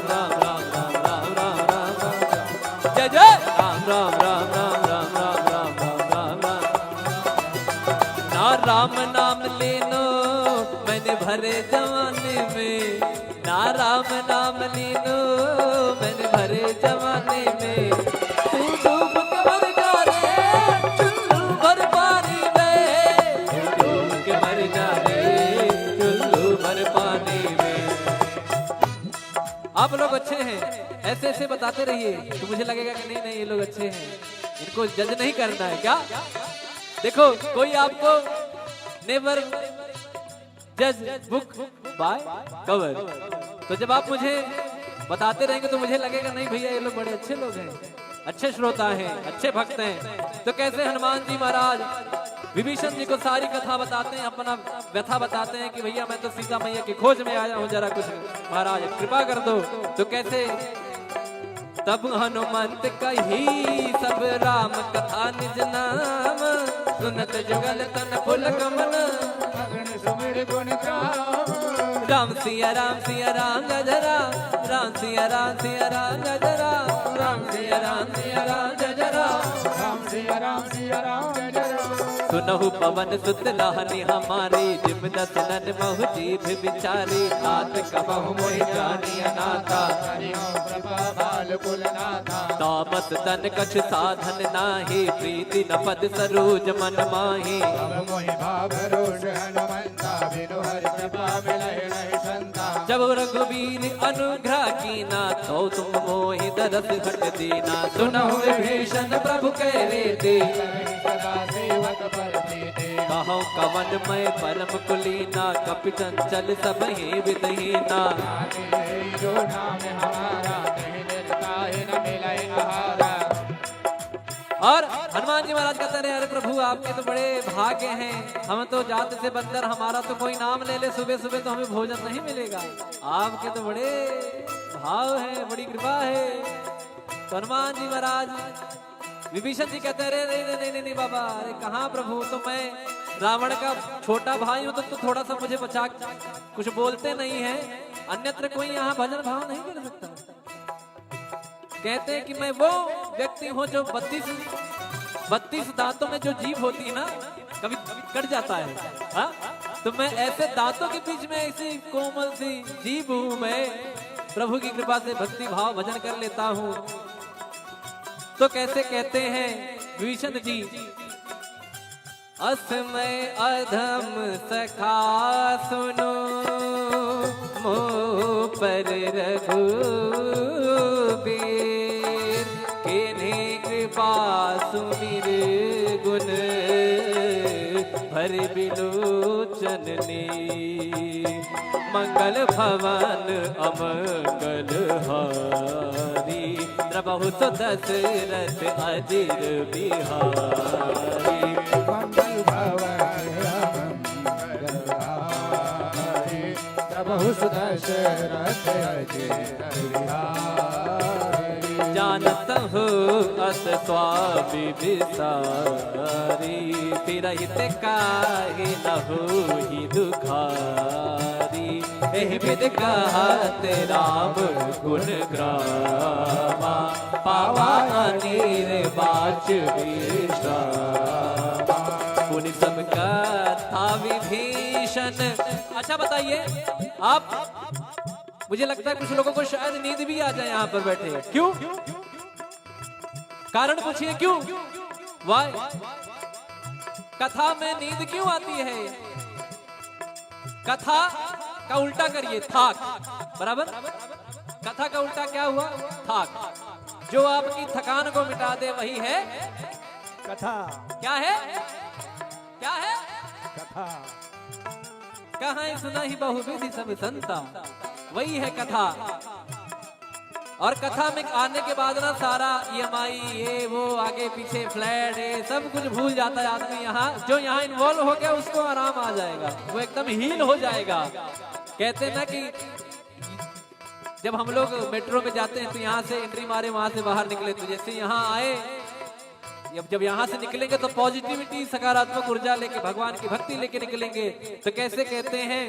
राम राम राम राम राम राम राम राम राम। जय जय राम राम राम राम राम राम राम राम राम। ना राम नाम लीनो मैंने भरे जवानी में, ना राम नाम लीनो मैंने भरे जवानी में। तू डूब के मर जा रे चुल्लू भर पानी में, तू डूब के मर जा रे चुल्लू भर पानी में। आप लोग अच्छे हैं, ऐसे ऐसे बताते रहिए तो मुझे लगेगा कि नहीं नहीं, ये लोग अच्छे हैं, इनको जज नहीं करना है क्या? देखो, कोई आपको never judge book by cover। तो जब आप मुझे बताते रहेंगे तो मुझे लगेगा, नहीं भैया, ये लोग बड़े अच्छे लोग हैं, अच्छे श्रोता हैं, अच्छे भक्त हैं। तो कैसे हनुमान जी महाराज विभीषण जी को सारी कथा बताते हैं, अपना व्यथा बताते हैं कि भैया, मैं तो सीता मैया की खोज में आया हूँ, जरा कुछ महाराज कृपा कर दो। तो कैसे तब हनुमंत कही सब राम कथा निज नाम, सुनत जुगल तन पुलक मन। अगन सुमिर गुण गाम। राम सिया राम सिया राम जय जय राम, राम सिया राम सिया राम जय जय राम, राम सिया राम सिया राम जय जय राम, राम सिया राम सिया राम जय जय राम। सुनहु पवन सुत रहनि हमारे, जिम दस नन महु जीभ विचारे। तात कबहु मोहि जानिय नाता, करियो कृपा बाल कुल नाथा। तामस तन कछु साधन नाहीं, प्रीति न पद सरोज मन माहीं। अब मोहि भाव रोष हनुमंता, बिनु हरि कृपा मिलहि नहीं संता। जब रघुबीर अनुग्रह कीना, तो तुम मोहि दरस हठ दीना। सुनहु विभीषण प्रभु कहि रीति, सदा सेवक पर प्रीति। कहउँ कवन मय परम कुलीना, कपि चंचल सबहि विधि हीना। जो नाम हमारा, कहीं निज ताहि न मिलइ आहारा। और हनुमान जी महाराज कहते रहे, अरे प्रभु, आपके तो बड़े भाग्य हैं, हम तो जात से बंदर, हमारा तो कोई नाम ले ले सुबह सुबह तो हमें भोजन नहीं मिलेगा। आपके तो बड़े भाव हैं, बड़ी कृपा है। तो हनुमान जी महाराज विभीषण जी कहते हैं, अरे नहीं नहीं नहीं नहीं नहीं बाबा, अरे कहाँ प्रभु, तो मैं रावण का छोटा भाई हूँ, तो, तो थोड़ा सा मुझे बचा, कुछ बोलते नहीं है, अन्यत्र कोई यहाँ भजन भाव नहीं कर सकता। कहते हैं कि मैं वो व्यक्ति हूँ जो बत्तीस, बत्तीस दांतों में जो जीभ होती है ना, कभी कट जाता है। हाँ, तो मैं ऐसे दांतों के बीच में ऐसी कोमल सी जीभ हूँ, मैं प्रभु की कृपा से भक्ति भाव भजन कर लेता हूँ। तो कैसे कहते हैं विभीषण जी, अस मय अधम सखा सुनो, मोपर रघुबीर, कीन्ही कृपा सुमिर गुन, भरि बिलोचन नीर। मंगल भवन अमंगल हारी, द्रवहु सो दशरथ अजिर बिहारी। मंगल भवन अमंगल हारी, द्रवहु सो दशरथ अजिर बिहारी। जानत हो अस स्वामी विसारी, फिरहित काहे न होही दुखारी। एहि विधि कहत राम गुण गावा, पावा अनिर्वाच विश्रामा। पुनि सब कथा विभीषण। अच्छा बताइए, आप मुझे लगता है कुछ लोगों को शायद नींद भी आ जाए यहाँ पर बैठे। क्यों? कारण पूछिए क्यों? Why? कथा में नींद क्यों आती है? कथा का उल्टा करिए, थाक। बराबर? कथा का उल्टा क्या हुआ? थाक। जो आपकी थकान को मिटा दे, वही है कथा। क्या है? क्या है? कथा। कहाँ सुनहि बहुविधि सब संता, वही है कथा। और कथा में आने के बाद ना सारा ईएमआई, ये वो, आगे पीछे फ्लैट, ये सब कुछ भूल जाता है आदमी। यहाँ जो यहाँ इन्वॉल्व हो गया, उसको आराम आ जाएगा, वो एकदम हील हो जाएगा। कहते हैं ना कि जब हम लोग मेट्रो में जाते हैं तो यहाँ से एंट्री मारे, वहां से बाहर निकले, तो जैसे यहाँ आए, जब जब यहाँ से निकलेंगे तो पॉजिटिविटी, सकारात्मक ऊर्जा लेके, भगवान की भक्ति लेके निकलेंगे। तो कैसे कहते हैं,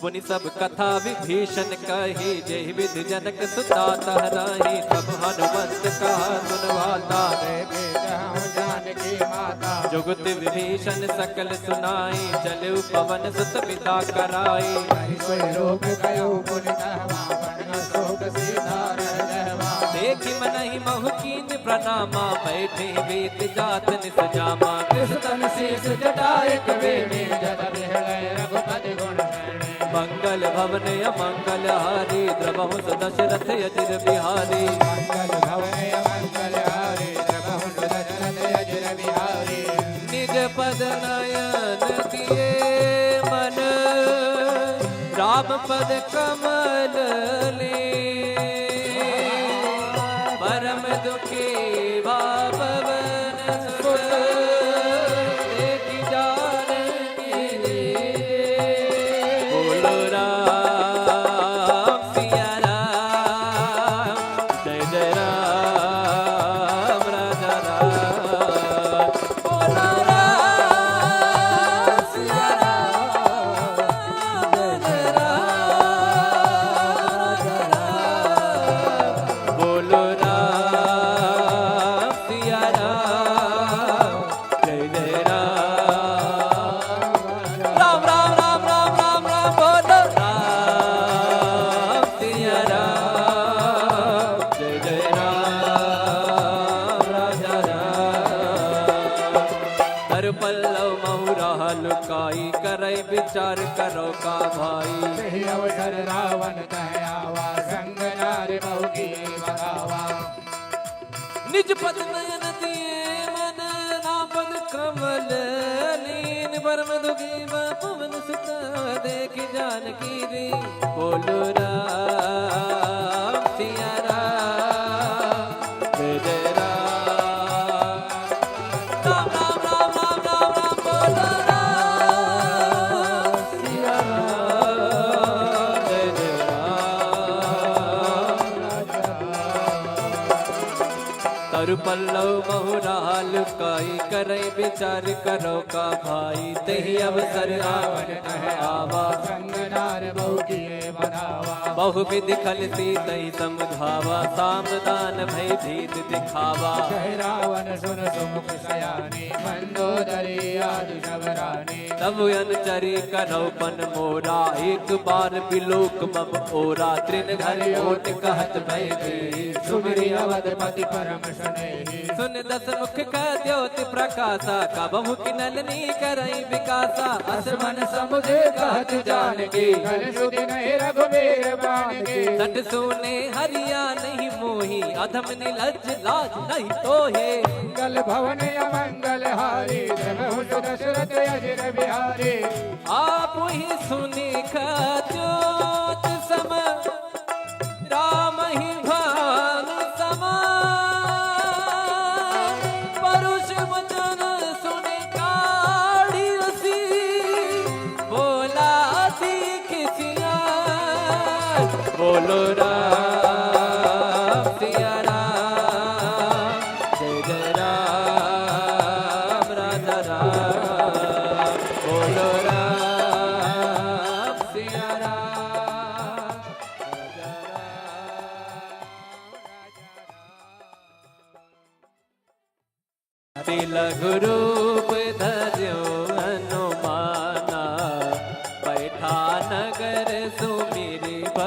मुनि सब कथा विभीषण कही, जेहि विधि जनक सुता तहराही। सब हनुमंत कहा सुनवाता, देखे जहाँ जानकी माता। जुगति विभीषण सकल सुनाई, चलउ पवन सुत बिदा कराई। हरि सोई लोक गयो पुनि तहवा, बन अशोक सीता रह जहवा। देखि मनहि महु कीन्ह प्रणामा, बैठे वेंत जात निज जामा। कृष तन शीश जटा एक बेनी, जल बिहले रघुपति गुण श्रेणी। मंगल भवन अमंगल हारी, द्रवहुस दशरथ अजिर बिहारी। मंगल भवन अमंगल हारी, द्रवहुस दशरथ अजिर बिहारी। निज पद नयन दिए मन, राम पद कमल लीन। परम दुखी भा पवन सुत, देखि जानकी दीन। बोलो राम सिया राम, जय जय राम राजा राम। बोलो राम सिया राम, जय जय राम राजा राम। बोलो राम सिया राम, जय जय राम। राम, राम, राम, राम, राम, राम, बोलो राम सिया राम, जय जय राम राजा राम। कर पल्लव महु राह लुकाई, करै विचार करो का भाई। यही अवसर रावण तह आवा, संग नार बहु की बखावा। निज पद नयन दिए मन, राम पद कमल लीन। परम दुखी भा पवन सुत, देखि जानकी दीन। बोलो राम सिया राम, जय जय राम। राम, राम, राम, राम, राम, राम, बोलो राम सिया राम, जय जय राम। कर पल्लव महु राह लुकाई, करै विचार करो का भाई। तेहि अवसर रावण तह आवा, संग नार बहु किए मनावा। बहु विधि खल सीतहि समुझावा, साम दान भय भीत दिखावा। कहे रावण सुन सुमुख सयानी, मंदोदरी आदि सब रानी। तब अनुचरी करौ पन मोरा, एक बार बिलोक मम ओरा। तृण धरि ओट कहत भय भीत, सुमिरि अवधपति परम स्नेही। सुन दस मुख कह द्योति प्रकासा, कबहु किनल नी करई विकासा। अस मन समुझ कहत जानकी, कल सुधि नहीं रघुबीर बानकी। सठ सूने हरिया नहीं मोही, अधम निलज्ज लाज नहीं तोहे। मंगल भवन अमंगल हारी, द्रवहुस दशरथ अजिर बिहारी। आप ही सुनि कह द्योत सम, राम ही भान समा। परुष वचन सुनि काढ़ि असी, बोला दीख सियार। बोलो राम सिया राम, जय जय राम राजा राम। बोलो राम सिया राम, राजा राम। अति लघु रूप धर्यो हनुमाना, पैठा नगर सुमिरि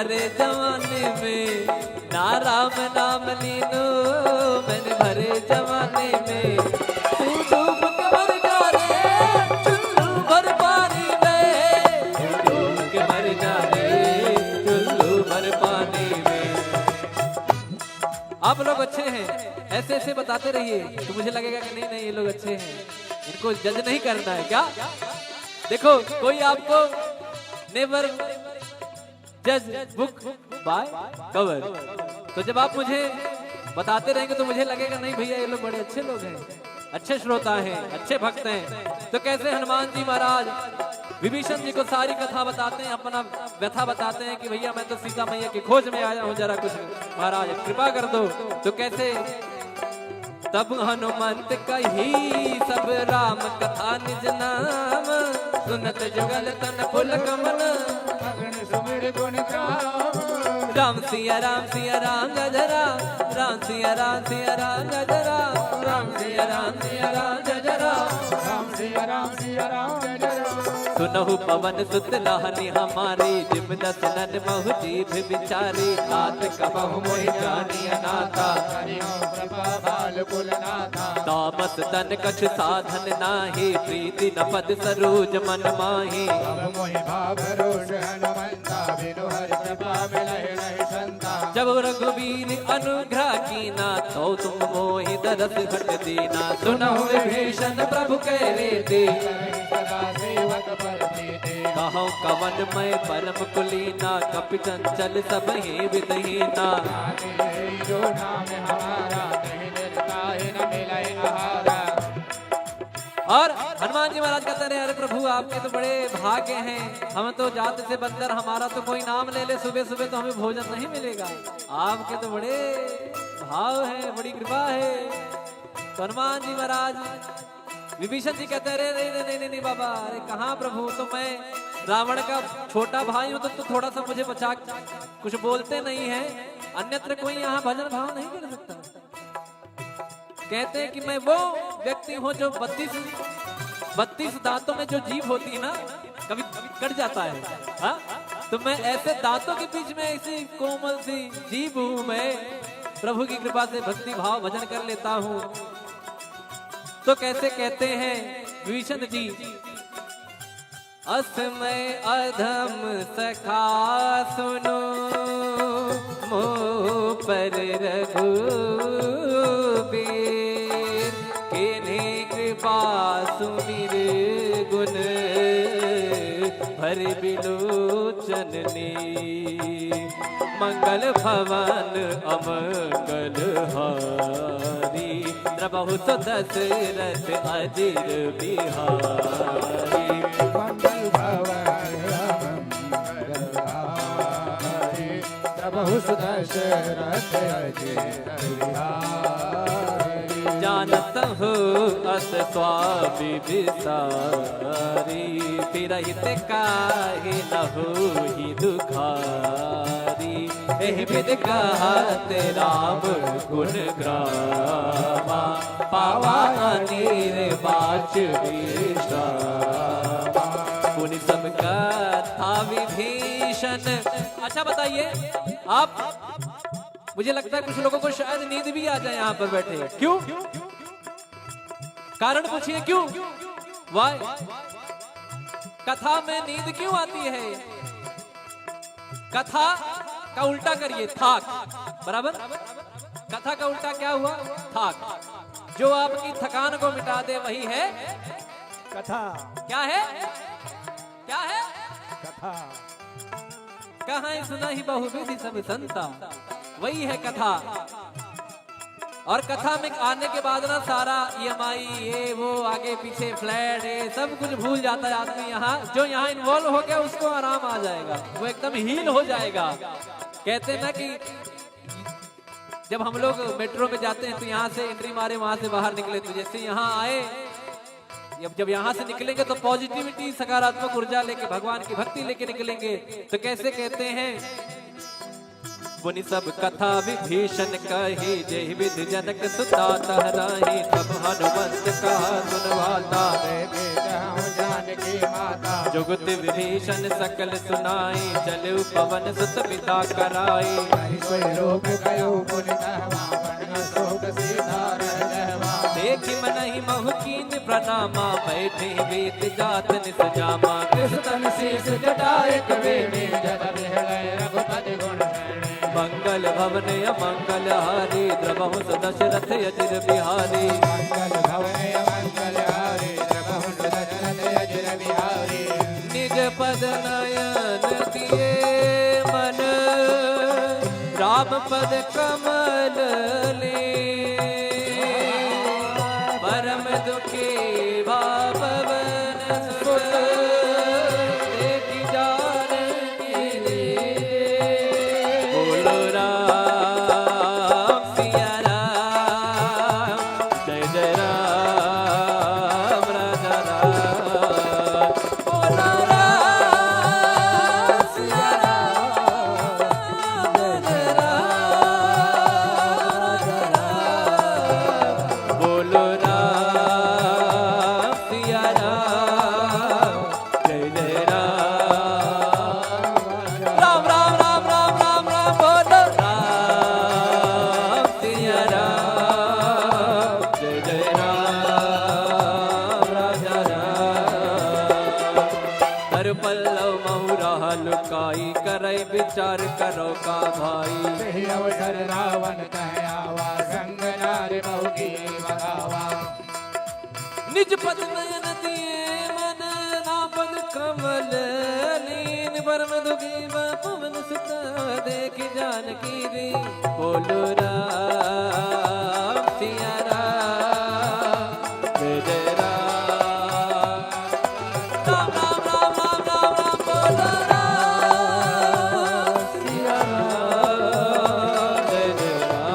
अरे जवानी में ना राम नाम लीनो, मैंने भरे जवानी में। तू डूब के मर जा रे, चुल्लू भर पानी में। तू डूब के मर जा रे, चुल्लू भर पानी में। आप लोग अच्छे हैं, ऐसे ऐसे बताते रहिए तो मुझे लगेगा कि नहीं नहीं, ये लोग अच्छे हैं, इनको जज नहीं करना है क्या? देखो, कोई आपको never judge book by cover। तो जब आप मुझे बताते रहेंगे तो मुझे लगेगा, नहीं भैया, ये लोग बड़े अच्छे लोग हैं, अच्छे श्रोता हैं, अच्छे भक्त हैं। तो कैसे हनुमान जी महाराज विभीषण जी को सारी कथा बताते हैं, अपना व्यथा बताते हैं कि भैया, मैं तो सीता मैया की खोज में आया हूँ, जरा कुछ महाराज कृपा कर दो। तो कैसे तब हनुमंत कही सब राम कथा निज नाम, सुनत जुगल तन पुलक मन। अगन सुमिर गुण गाम। राम सिया राम सिया राम जय जय राम, राम सिया राम सिया राम जय जय राम, राम सिया राम सिया राम जय जय राम, राम सिया राम सिया राम जय जय राम। सुनहु पवन सुत लाहनी हमारी, जिम दस नन महु जीभ विचारी। तात कबहु मोहि जानी अनाथा। हरि ओम कृपा बाल कुलनाथा। तामस तन कछु साधन नाही, प्रीति न पद सरोज मन माही। अब मोहि भाव रोष हनुमंता, बिनु हरि कृपा मिलहि नहीं संता। जब रघुबीर अनुग्रह कीना, तो तुम मोहि दरस घट दीना। सुनहु विभीषण प्रभु कह रीति। सदा सेवक पर प्रीति। कहौ कवन मैं परम कुलीना, कपि चंचल सब ही विधहीना। जो नाम हमारा, कहीं निरता ही न मिले आहारा। और हनुमान जी महाराज कहते रहे, अरे प्रभु, आपके तो बड़े भाग्य हैं, हम तो जात से बंदर, हमारा तो कोई नाम ले ले सुबह सुबह तो हमें भोजन नहीं मिलेगा। आपके तो बड़े भाव है, बड़ी कृपा है। तो हनुमान जी महाराज, विभीषण जी कहते हैं, अरे नहीं नहीं नहीं नहीं बाबा, अरे कहाँ प्रभु, तो मैं रावण का छोटा भाई हूँ, तो, तो थोड़ा सा मुझे बचा, कुछ बोलते नहीं है, अन्यत्र कोई यहाँ भजन भाव नहीं कर सकता। कहते हैं कि मैं वो व्यक्ति हूँ जो बत्तीस, बत्तीस दांतों में जो जीभ होती है ना, कभी कट जाता है। हाँ, तो मैं ऐसे दांतों के बीच में ऐसी कोमल सी जीभ हूँ मैं, प्रभु की कृपा से भक्ति भाव भजन कर लेता हूँ। तो कैसे कहते हैं विभीषण जी, अस मैं अधम सखा सुनो, मोह पर रघुबीर, कीन्ही कृपा सुमिर गुण भरि बिलोचन नीर। मंगल भवन अमंगल हारी, द्रवहु सो दशरथ अजिर बिहारी। मंगल भवन अमंगल हारी, द्रवहु सो दशरथ अजिर बिहारी। जानत हो अस स्वामी विसारी, तिरहित काहे न होई दुखारी। एहि विधि कहत राम गुण गावा, पावा अनिर्वाच विश्रामा। पुनि सब कथा विभीषण। अच्छा बताइए आप, मुझे लगता है कुछ लोगों को शायद नींद भी आ जाए यहाँ पर बैठे। क्यों? कारण पूछिए क्यों? Why? कथा में नींद क्यों आती है? कथा का उल्टा करिए, थाक। बराबर? कथा का उल्टा क्या हुआ? थाक। जो आपकी थकान को मिटा दे, वही है कथा। क्या है? क्या है? कथा। कहाँ सुनहि बहुविधि सब संता, वही है कथा। और कथा में आने के बाद ना सारा ईएमआई, ये वो, आगे पीछे फ्लैट, ये सब कुछ भूल जाता है आदमी। यहाँ जो यहाँ इन्वॉल्व हो गया, उसको आराम आ जाएगा, वो एकदम हील हो जाएगा। कहते हैं ना कि जब हम लोग मेट्रो में जाते हैं तो यहाँ से एंट्री मारे, वहाँ से बाहर निकले, तो जैसे यहाँ आए, जब जब यहाँ से निकलेंगे तो पॉजिटिविटी, सकारात्मक ऊर्जा लेके, भगवान की भक्ति लेके निकलेंगे। तो कैसे कहते हैं, पुनि सब कथा विभीषण कही, जेहि विधि जनक सुता तह राही। तब हनुमंत कहा सुन वाता, की माता। जुगति विभीषण सकल सुनाई, चलउ पवन सुत पिता कराई। नहीं कोई रोग कयो पुनि तहमा, बन अशोक सीता रह गए मा। देखि मनहि महु कीन्ह प्रणामा, बैठे वेद जात निज जामा। कृष तन शीश जटा एक बेनी, जल बिहले रघुपति गुण गणे। मंगल भवन अमंगल हारी, द्रवहुस दशरथ अजिर बिहारी। मंगल भवन अमंगल हारी, द्रवहुस दशरथ अजिर बिहारी। निज पद नयन दिए मन, राम पद कमल लीन। परम दुखी भा पवन सुत, देखि जानकी दीन। बोलो राम सिया राम, जय जय राम राजा राम। बोलो राम सिया राम, जय जय राम राजा राम। बोलो राम सिया राम, जय जय राम। राम, राम, राम, राम, राम, राम, बोलो। राम सिया राम, जय जय राम, राजा राम। कर पल्लव महु राह लुकाई, करै विचार करो का भाई। यही अवसर रावण तह आवा, संग नार बहु की बधावा। निज पद नयन दिए मन, राम पद कमल लीन। परम दुखी भा पवन सुत, देखि जानकी दीन। बोलो राम सिया राम, जय जय राम। राम, राम, राम, राम, राम, राम, बोलो राम सिया राम, जय जय राम।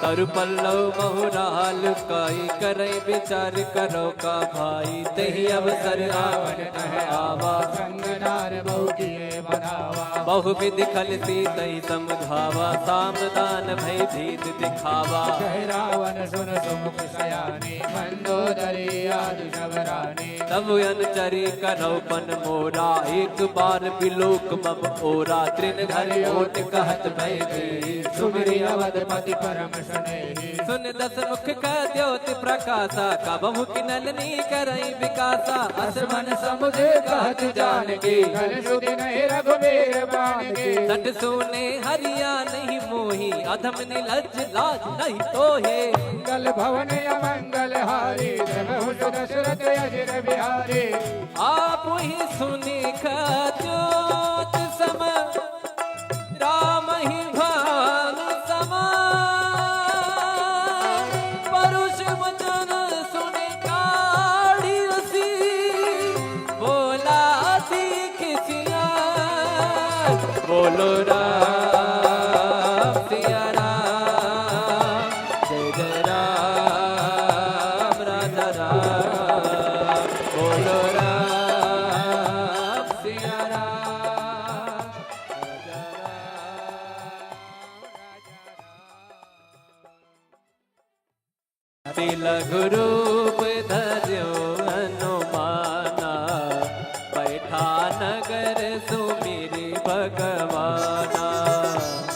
कर पल्लव महु राह लुकाई, करै विचार करो का भाई। तेहि अवसर रावण तह आवा, संग नार बहु किए बधावा। बहु विधि खल सीतहि समुझावा, साम दान भय भीत दिखावा। कहे रावण सुन सुमुख सयानी, मंदोदरी आदि सब रानी। तब अनुचरी करौ पन मोरा, एक बार बिलोक मम ओरा। तृण धरि ओट कहत भय भीत, सुमिरि अवधपति परम स्नेही। सुनि दस मुख कह द्योति प्रकासा, कबहुँ किनलनि करइ बिकासा। अस मन समुझे कहत जानकी, कल सुधि नहीं रघुबीर बानकी। सठ सूने हरि आनहिं मोहि, अधम निलज्ज लाज नहीं तोहे। मंगल भवन अमंगल हारी, द्रवहुस दशरथ अजिर बिहारी। आपहि सुनि कह द्योति सम, रामहि भानु समान। परुष वचन सुनि काढ़ि असी, बोला सीख सियार। बोलो राम सिया राम, जय जय राम राजा राम। बोलो राम सिया राम, राजा राम। अति लघु रूप धर्यो हनुमाना, पैठा नगर सुमिरि भगवाना।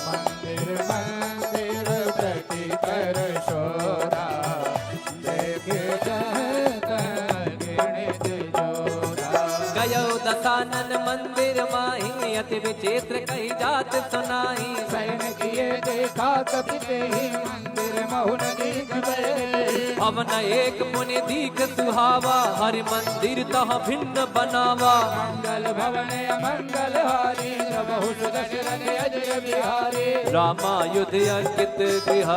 मंदिर मंदिर प्रति कर शोरा, देखे जह तह गिणित जोरा। गयो दसानन मंदिर माही, अति विचित्र कही जात सुनाई। शयन किए देखा कपि तेहि, मंदिर महु न दीख भय। भवन एक पुनि दीख सुहावा, हरि मंदिर तह भिन्न बनावा। मंगल भवन अमंगल हारी, द्रवहुस दशरथ अजिर बिहारी। रामायुध अंकित गृह,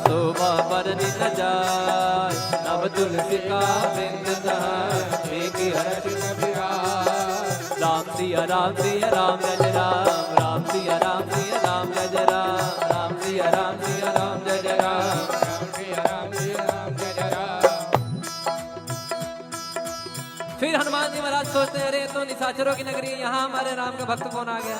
शोभा बरनि न जाय। नव तुलसिका वृंद तह, देखि हरषित विराज। राम सिया राम सिया राम जय जय राम, राम सिया राम सिया राम जय जय राम, राम सिया राम सिया राम जय जय राम, राम सिया राम सिया राम जय जय राम। फिर हनुमान जी महाराज सोचते हैं, अरे, ये तो निशाचरों की नगरी है, यहाँ हमारे राम का भक्त कौन आ गया?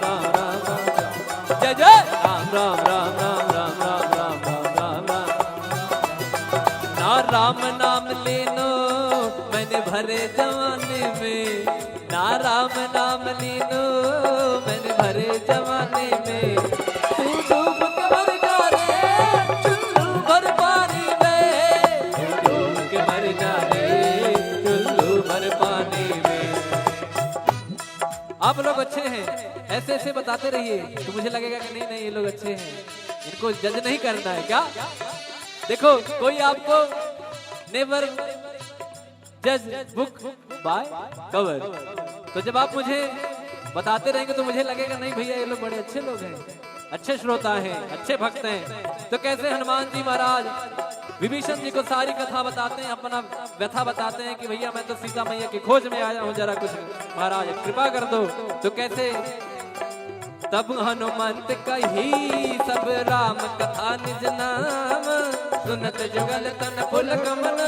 राम राम राम। जय जय राम राम राम राम राम राम राम राम राम राम। ना राम नाम लीनो मैंने भरे जवानी में, ना राम नाम लीनो मैंने भरे जवानी में। तू डूब के मर जा रे चुल्लू भर पानी में, तू डूब के मर जा रे चुल्लू भर पानी में। आप लोग अच्छे हैं, ऐसे ऐसे बताते रहिए तो मुझे लगेगा कि नहीं नहीं, ये लोग अच्छे हैं, इनको जज नहीं करना है क्या? देखो, कोई आपको never judge book by cover। तो जब आप मुझे बताते रहेंगे तो मुझे लगेगा, नहीं भैया, ये लोग बड़े अच्छे लोग हैं, अच्छे श्रोता हैं, अच्छे भक्त हैं। तो कैसे हनुमान जी महाराज विभीषण जी को सारी कथा बताते हैं, अपना व्यथा बताते हैं कि भैया, मैं तो सीता मैया की खोज में आया हूँ, जरा कुछ महाराज कृपा कर दो। तो कैसे तब हनुमंत कही सब राम कथा निज नाम, सुनत जुगल तन पुलक मन।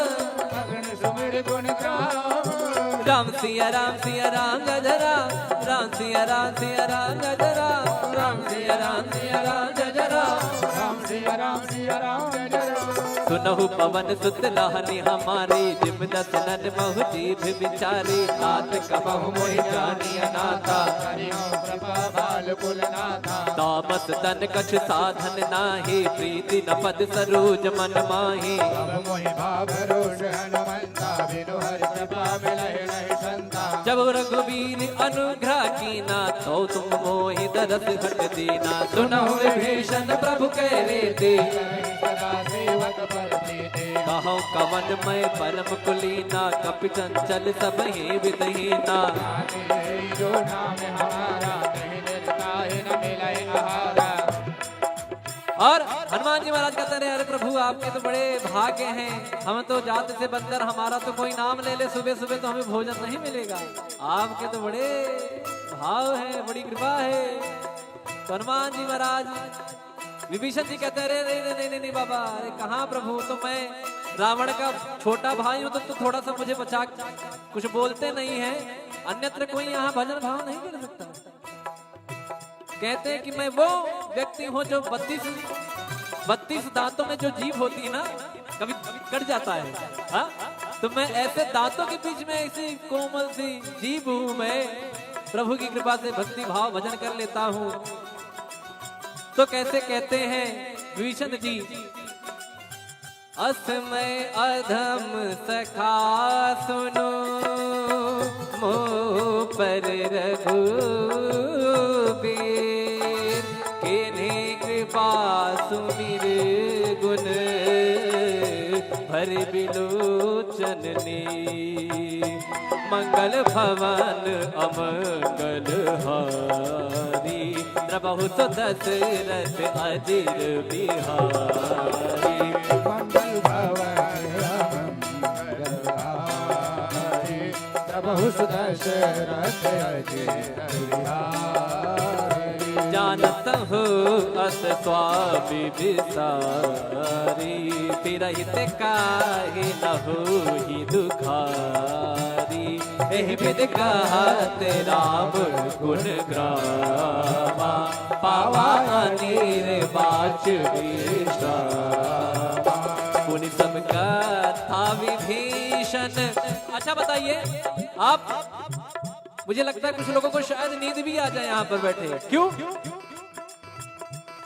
सगुण सुमिरि गुण गावो। राम सिया राम सिया राम जय जय राम, राम सिया राम सिया राम जय जय राम, राम सिया राम सिया राम जय जय राम, राम सिया राम सिया राम जय जय राम। सुनहु पवन सुत लानि हमारी, जिम दस नन महु जीभ बिचारी। तात कबहु मोहि जानिय नाथा, करियो कृपा बाल कुल नाथा। तामस तन कछु साधन नाहीं, प्रीति न पद सरोज मन माहीं। अब मोहि भाव रोष हनुमंता, बिनु हरि कृपा मिलहि नहीं संता। जब रघुबीर अनुग्रह कीना, तो तुम मोहि दरस घट दीना। सुनहु विभीषन प्रभु कहि रीति, सदा सेवक पर प्रीति। कहउँ कवन मय परम कुलीना, कपि चंचल सबहि विधि हीना। जो नाम हमारा, कहीं निरता ही न मिलइ आहारा। और हनुमान जी महाराज कहते रहे, "अरे प्रभु, आपके तो बड़े भाग्य हैं, हम तो जात से बंदर, हमारा तो कोई नाम ले ले सुबह सुबह तो हमें भोजन नहीं मिलेगा, आपके तो बड़े भाव हैं, बड़ी कृपा है।" तो हनुमान जी महाराज विभीषण जी कहते हैं, "अरे, अरे, अरे, नहीं, नहीं, नहीं बाबा, अरे कहाँ प्रभु, तो मैं रावण का छोटा भाई हूँ, तो, तो थोड़ा सा मुझे बचा, कुछ बोलते नहीं हैं, अन्यत्र कोई यहाँ भजन भाव नहीं कर सकता।" कहते हैं कि मैं वो व्यक्ति हूँ जो बत्तीस, बत्तीस दांतों में जो जीभ होती है ना, कभी कट जाता है, हाँ? तो मैं ऐसे दांतों के बीच में ऐसी कोमल सी जीभ हूँ मैं, प्रभु की कृपा से भक्ति भाव भजन कर लेता हूँ। तो कैसे कहते हैं विभीषण जी, अस मय अधम सखा सुनो, मोह पर रघुबीर, कीन्ही कृपा सुमिरि गुन भरि बिलोचन नीर। मंगल भवन अमंगल हारी, द्रवहु सो दशरथ अजिर बिहारी। मंगल भवन अमंगल हारी, द्रवहु सो दशरथ अजिर बिहारी। जानत हूँ अस स्वामी बिसारी, तिरहित काहि न होई दुखारी। एहि विधि कहत राम गुण गावा, पावा अनिर्वाच विश्रामा। पुनि सब कथा विभीषण। अच्छा बताइए आप, मुझे लगता है कुछ लोगों को शायद नींद भी आ जाए यहाँ पर बैठे। क्यों?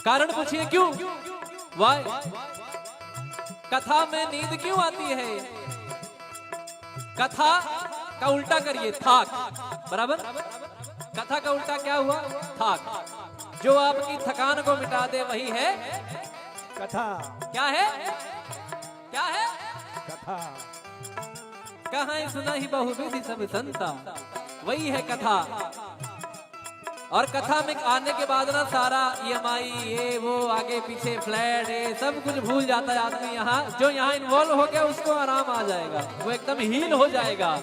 कारण पूछिए क्यों? Why? कथा में नींद क्यों आती है? कथा का उल्टा करिए, थाक। बराबर? कथा का उल्टा क्या हुआ? थाक। जो आपकी थकान को मिटा दे, वही है कथा। क्या है? क्या है? कथा। कहाँ सुनहि बहुविधि सब संता, वही है कथा। और कथा में आने के बाद ना सारा ईएमआई, ये वो, आगे पीछे फ्लैट, ये सब कुछ भूल जाता है आदमी। यहाँ जो यहाँ इन्वॉल्व हो गया, उसको आराम आ जाएगा, वो एकदम हील हो जाएगा।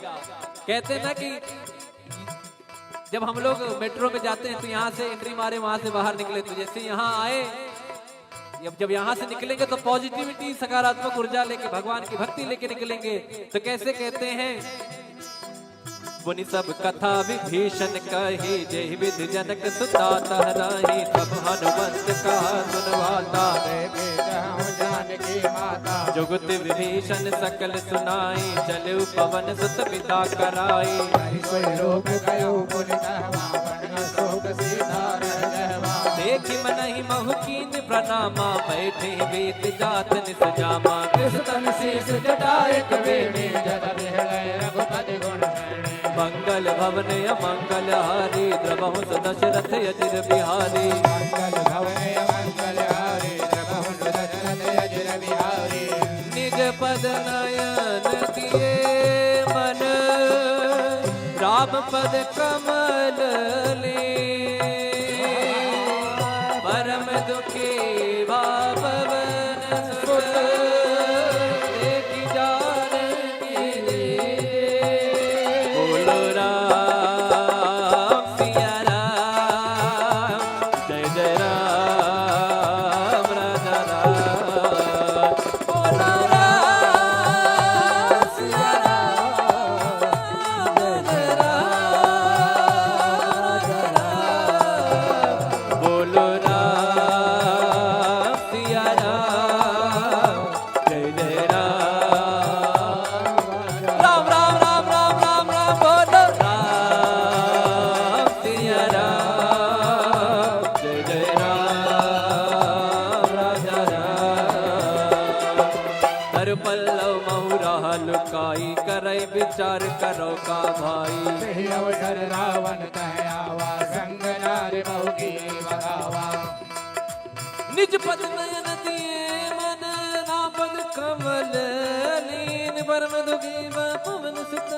कहते हैं ना कि जब हम लोग मेट्रो में जाते हैं तो यहाँ से एंट्री मारे, वहाँ से बाहर निकले, तो जैसे यहाँ आए, जब, जब यहाँ से निकलेंगे तो पॉजिटिविटी, सकारात्मक ऊर्जा लेके, भगवान की भक्ति लेके निकलेंगे। तो कैसे कहते हैं, पुनि सब कथा विभीषण कही, जेहि विधि जनक सुता तह राही। सब हनुमंत कहा सुन वाता, देखे जहाँ जानकी माता। जुगति विभीषण सकल सुनाई, चलउ पवन सुत बिदा कराई। हरि सोई लोक गयो पुनि तहवा, बन न सोक सीता रह रहवा। देखि मनहि महु कीन्ह प्रणामा, बैठे बीत जात निस जामा। कृष तन शीश जटा एक बेनी, जल बिहले रघुपति गुण श्रेणी। मंगल भवन अमंगल हारी, द्रवहु सो दशरथ अजिर बिहारी। मंगल भवन अमंगल हारी, द्रवहु सो दशरथ अजिर बिहारी। निज पद नयन दिए मन, राम पद कमल लीन। परम दुखी भा पवन सुत, देखि जानकी दीन। बोलो राम सिया राम, जय जय राम राजा राम। बोलो राम लव महुरा लुकाई, करै विचार करो का भाई। यही अवसर रावण तह आवा, संग नार बहु की बगावा। निज पद नयन दिए मन, नापद कमल लीन। परम दुखी बा पवन सुत,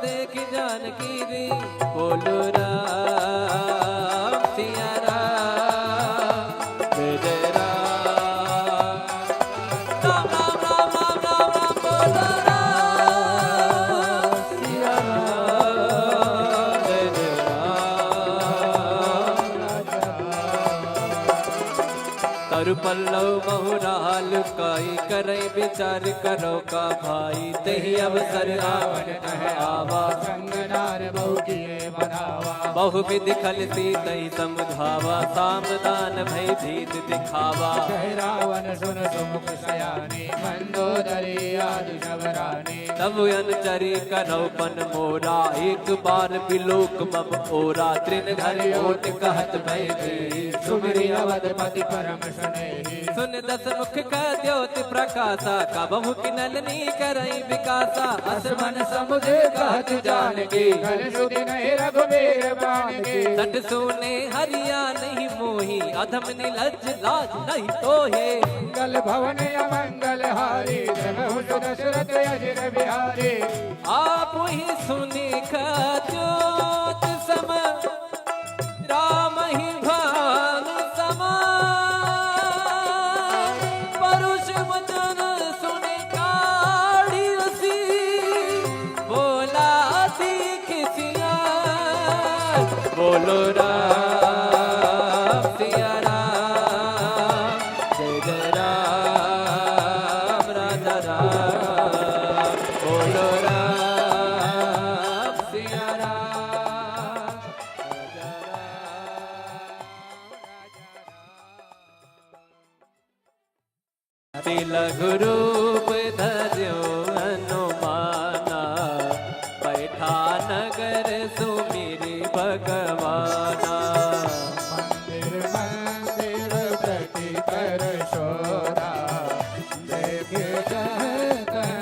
देखि जानकी री। बोलो राम सिया राम, जय जय राम। राम राम राम राम राम राम, बोलो राम सिया राम, जय जय राम। तरु पल्लव महुरा लुकाई, करै विचार करो का भाई। तेहि अवसर रावण तह आवा, संग नार बहु किए बगावा। बहु विधि खल सीतहि समुझावा, साम दान भय भीत दिखावा। कह रावण सुन सुमुख सयानी, मंदोदरी आदि सब रानी। तब अनुचरी करौ पन मोरा, एक बार बिलोक मम ओरा। तृण धरि ओट कहत भय भीत, सुमिरि अवधपति परम स्नेही। सुन दस मुख कह द्योत प्रकाशा, कबहुँ की नलनी करई विकासा। अस मन समुझ कहत जानकी, कल सुधि नहीं रघुबीर बानकी। सठ सूने हरिया नहीं मोही, अधम निलज्ज लाज नहीं तोहे। मंगल भवन अमंगल हारी, जब हुस दशरथ अजिर बिहारी। आप ही सुनि कह द्योत सम, राम ही भान समान। परुष वचन सुनि काढ़ि असी, बोला सीख सिया। बोलो राम सिया राम, जय जय राम राजा राम। बोलो राम सिया राम, राजा राम। अति लघु रूप धर्यो हनुमाना, बैठा नगर सुमिरि भगवाना। मंदिर मंदिर प्रति कर शोरा, देखे जह तह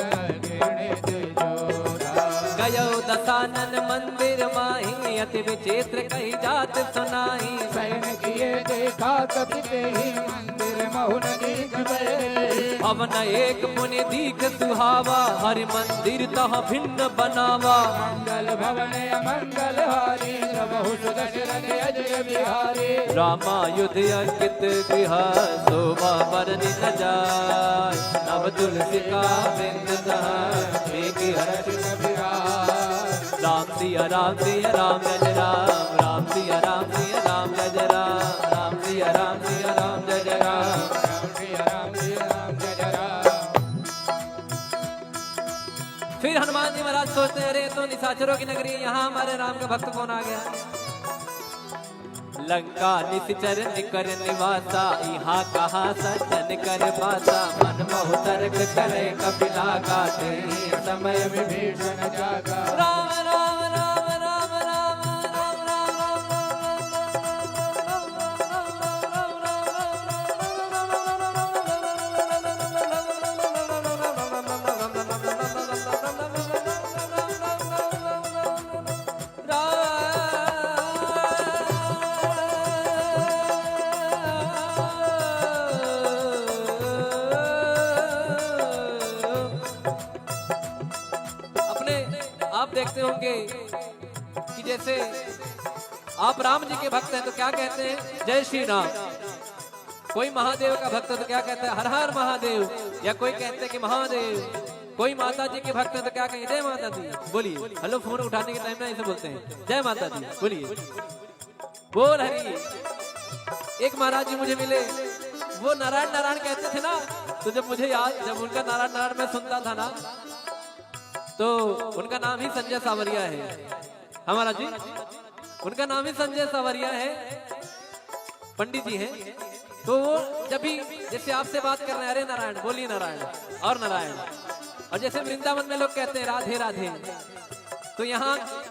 घृणित जोरा। गयो दसानन मंदिर माही, अति विचित्र कही जात सुनाई। शयन किए देखा कपि तेहि, मंदिर महु न दीख भए। भवन एक पुनि दीख सुहावा, हरि मंदिर तह भिन्न बनावा। मंगल भवन अमंगल हारी, जब हुस दशरथ अजिर बिहारी। रामायुध अंकित गृह, शोभा बरनि न जाय। नव तुलसी का वृंद तह, एक हर्ष कपि राय। राम सिया राम सिया राम जय जय राम, राम सिया राम सिया राम जय जय राम, राम सिया राम सिया राम जय जय राम, राम सिया राम सिया राम जय जय राम। फिर हनुमान जी महाराज सोचते हैं, अरे, ये तो निशाचरों की नगरी है, यहाँ हमारे राम का भक्त कौन आ गया? लंका निशिचर निकर निवासा, इहाँ कहाँ सज्जन कर बासा। मन महु तर्क करे कपि लागा, तेहि समय विभीषण जागा। राम राम राम राम राम राम राम राम। अपने आप देखते होंगे कि जैसे आप राम जी के भक्त हैं तो क्या कहते हैं, जय श्री राम। कोई महादेव का भक्त है तो क्या कहते हैं, हर हर महादेव। या कोई कहते हैं कि महादेव। कोई माता जी के भक्त है तो क्या कहेंगे, जय माता दी। बोलिए, हेलो, फोन उठाने के टाइम में ऐसे बोलते हैं, जय माता दी। बोलिए, बोल हरि। एक महाराज जी मुझे मिले, वो नारायण नारायण कहते थे ना, तो जब मुझे याद, जब उनका नारायण नारायण मैं सुनता था ना, तो उनका नाम ही संजय सावरिया है। हाँ महाराज जी, उनका नाम ही संजय सावरिया है, पंडित जी हैं। तो वो जब भी जैसे आपसे बात कर रहे हैं, "अरे नारायण, बोलिए नारायण, और नारायण।" और जैसे वृंदावन में लोग कहते हैं, "राधे राधे", तो यहाँ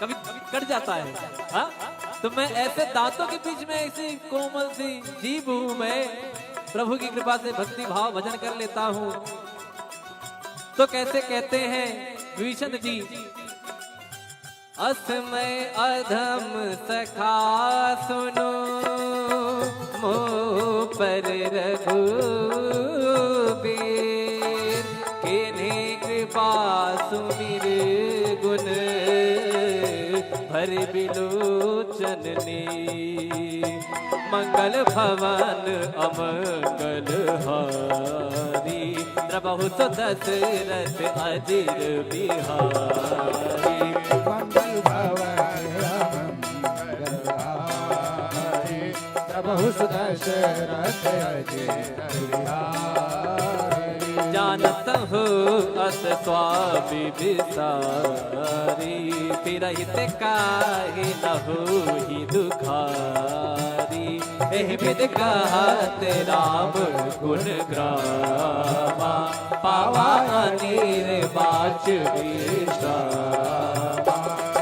कभी कट जाता है। हाँ, तो मैं ऐसे दांतों के बीच में ऐसी कोमल सी जीभ हूँ मैं, प्रभु की कृपा से भक्ति भाव भजन कर लेता हूँ। तो कैसे कहते हैं विभीषण जी, अस मय अधम सखा सुनो मोह पर रघुबीर, कीन्ही कृपा सुमिरि गुन भरि बिलोचन नीर। मंगल भवन अमंगल हारी, द्रवहु सु दशरथ अजिर बिहारी। मंगल भवन अमंगल हारी, द्रवहु सु दशरथ अजिर बिहारी। जानत हो अस स्वामी विसारी, फिरहित काहे न होई दुखारी। एहि विधि कहत राम गुण गावा, पावा अनिर्वाच विश्रामा।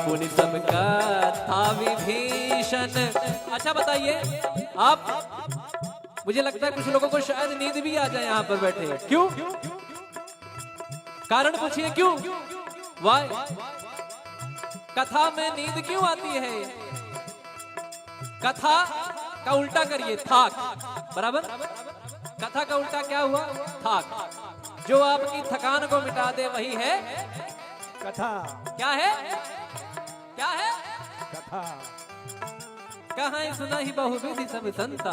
मुनि सब कथा विभीषण। अच्छा बताइए आप, मुझे लगता है कुछ लोगों को शायद नींद भी आ जाए यहाँ पर बैठे। क्यों? कारण पूछिए क्यों? Why? कथा में नींद क्यों आती है? कथा का उल्टा करिए, थाक। बराबर? कथा का उल्टा क्या हुआ? थाक। जो आपकी थकान को मिटा दे, वही है कथा। क्या है? क्या है? कथा। कहा सुनहि बहुविधि सब संता,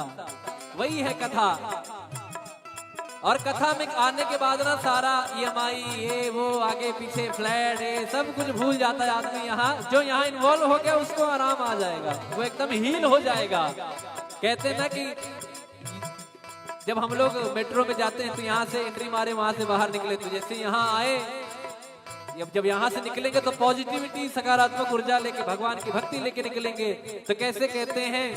वही है कथा। और कथा में आने के बाद ना सारा ईएमआई, ये वो, आगे पीछे फ्लैट, ये सब कुछ भूल जाता है आदमी। यहाँ जो यहाँ इन्वॉल्व हो गया उसको आराम आ जाएगा, वो एकदम हील हो जाएगा। कहते हैं ना कि जब हम लोग मेट्रो में जाते हैं तो यहाँ से एंट्री मारे, वहां से बाहर निकले, तो जैसे यहाँ आए, अब जब यहाँ से निकलेंगे तो पॉजिटिविटी, सकारात्मक ऊर्जा लेके, भगवान की भक्ति लेके निकलेंगे। तो कैसे कहते हैं,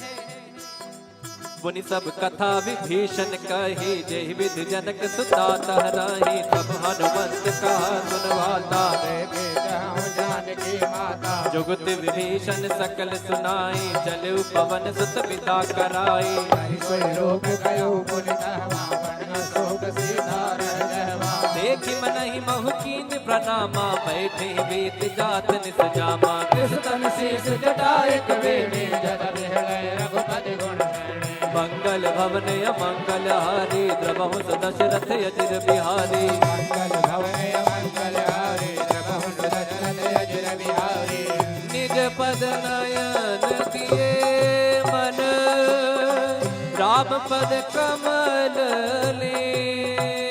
मुनि सब कथा विभीषण कही, जेहि विधि जनक सुता तह राही। तब हनुमंत कहा सुन वाता, देखे जहाँ जानकी माता। जुगति विभीषण सकल सुनाई, चलउ पवन सुत बिदा कराई। कहि सोइ रूप कयउ पुनि तहवा, बन न सोक सीता रह गहवा। देखि मनहि महु कीन्ह प्रनामा, बैठे बीत जात निस जामा। कृष तन शीश जटा एक बेनी, जल बिहड़ै रघुपति गुण श्रेणी। मंगल भवन अमंगल हारी, द्रवहु सु दशरथ अजिर बिहारी। मंगल भवन अमंगल हारी, द्रवहु सु दशरथ अजिर बिहारी। निज पद नयन किए मन, राम पद कमल लीन।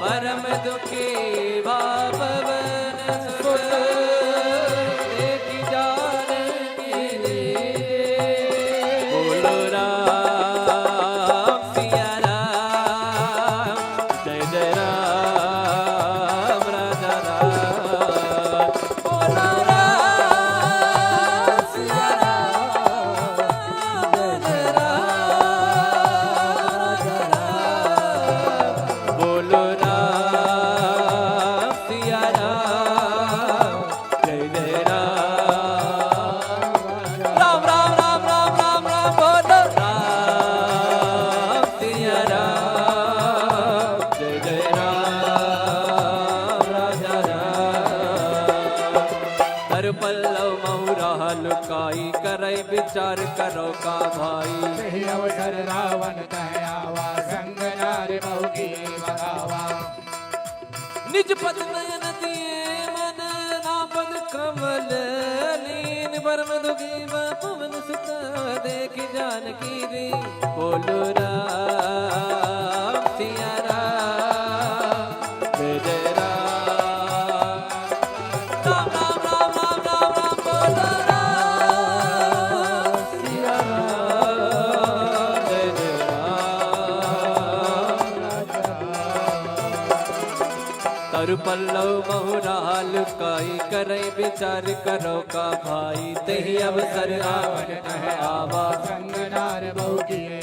परम दुखी भा पवन सुत, देखि जानकी दीन। बोलो राम सिया राम, जय जय राम राजा राम। बोलो राम सिया राम, जय जय राम राजा राम। बोलो राम सिया राम, जय जय राम। राम राम राम राम राम राम, बोलो राम सिया राम, जय जय राम राजा राम। कर पल्लव महु राह लुकाई, करै विचार करो का भाई। सही अवसर रावण तह आवा, संग नार बहु की बगावा। निज पद नयन दिए मन, राम पद कमल लीन। परम दुखी भा पवन सुत, देखि जानकी दीन। बोलो राम सिया राम, जय जय राम। राम राम राम राम राम राम, बोलो राम सिया राम, जय जय राम। कर पल्लव महु राह लुकाई, करै विचार करो का भाई। तेहि अवसर रावण तह आवा, संग नार बहु किए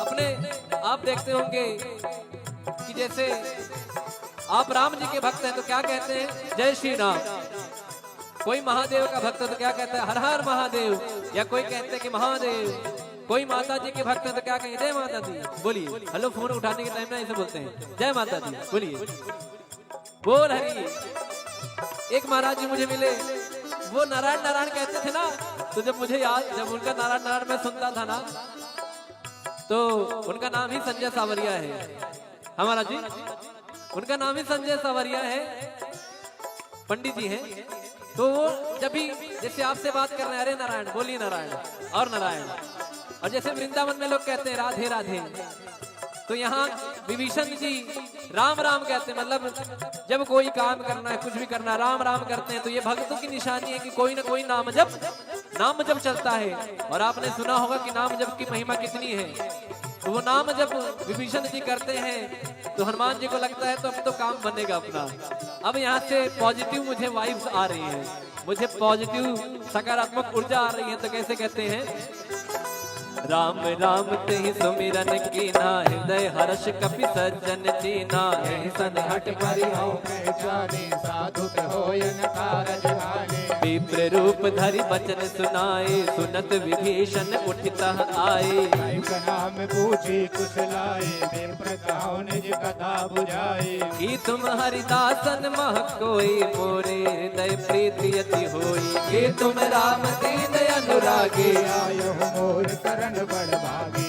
अपने आप देखते होंगे कि जैसे आप राम जी के भक्त हैं तो क्या कहते हैं, जय श्री राम। कोई महादेव का भक्त है तो क्या कहता है, हर हर महादेव। या कोई कहते हैं कि महादेव। कोई माता जी के भक्त है तो क्या कहें, जय माता दी। बोलिए, हेलो, फोन उठाने के टाइम ना ऐसे बोलते हैं, जय माता दी। बोलिए, बोल हरि। एक महाराज जी मुझे मिले, वो नारायण नारायण कहते थे ना, तो जब मुझे याद, जब उनका नारायण नारायण मैं सुनता था ना, तो उनका नाम ही संजय सावरिया है। हमारा जी, उनका नाम ही संजय सावरिया है, पंडित जी हैं। तो वो जब भी जैसे आपसे बात कर रहे हैं, अरे नारायण, बोलिए नारायण, और नारायण। और जैसे वृंदावन में लोग कहते हैं राधे राधे, तो यहाँ विभीषण जी राम राम कहते हैं, मतलब जब कोई काम करना है, कुछ भी करना है, राम राम करते हैं। तो ये भक्तों की निशानी है कि कोई ना कोई नाम जप, नाम जप चलता है। और आपने सुना होगा कि नाम जप की महिमा कितनी है। तो वो नाम जब विभीषण जी करते हैं तो हनुमान जी को लगता है तो अब तो काम बनेगा अपना। अब यहाँ से पॉजिटिव मुझे वाइब्स आ रही हैं, मुझे पॉजिटिव सकारात्मक ऊर्जा आ रही है। तो कैसे कहते हैं, राम राम तेहि सुमिरन कीन्हा, हृदय हर्ष कपि सज्जन दीन्हा। यहि सन्निहठि परिहउ पहचाने, साधु कहो अन कारज आने। विप्र रूप धरि बचन सुनाए, सुनत विभीषण उठि तह आए। कहि प्रणाम पूछि कुशलाए, विप्र कहउ निज कथा बुझाए। कि तुम हरिदासन मह कोई, मोरे हृदय प्रीति अति होई। कि तुम राम दीन अनुरागे, आयो मोर करण बड़ भागे।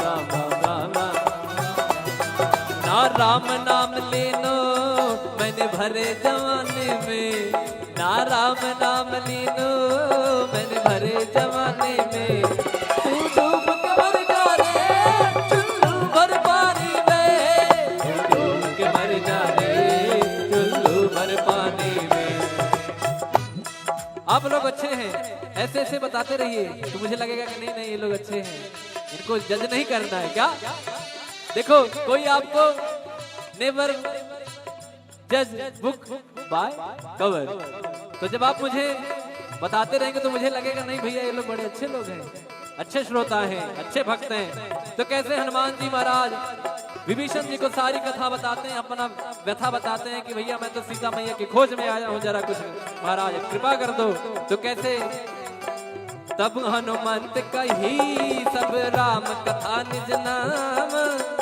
राम राम राम। ना राम नाम लीनो मैंने भरे जवानी में, ना राम नाम लीनो मैंने भरे जवानी में। तू डूब के मर जा रे चुल्लू भर पानी में, तू डूब के मर जा रे चुल्लू भर पानी में। आप लोग अच्छे हैं, ऐसे ऐसे बताते रहिए तो मुझे लगेगा कि नहीं नहीं, ये लोग अच्छे हैं, इनको जज नहीं करना है क्या? देखो, कोई आपको never judge book by cover। तो जब आप मुझे बताते रहेंगे तो मुझे लगेगा, नहीं भैया, ये लोग बड़े अच्छे लोग हैं, अच्छे श्रोता हैं, अच्छे भक्त हैं। तो कैसे हनुमान जी महाराज विभीषण जी को सारी कथा बताते हैं, अपना व्यथा बताते हैं कि भैया, मैं तो सीता मैया की खोज में आया हूँ, जरा कुछ महाराज कृपा कर दो। तो कैसे तब हनुमंत कही सब राम कथा निज नाम,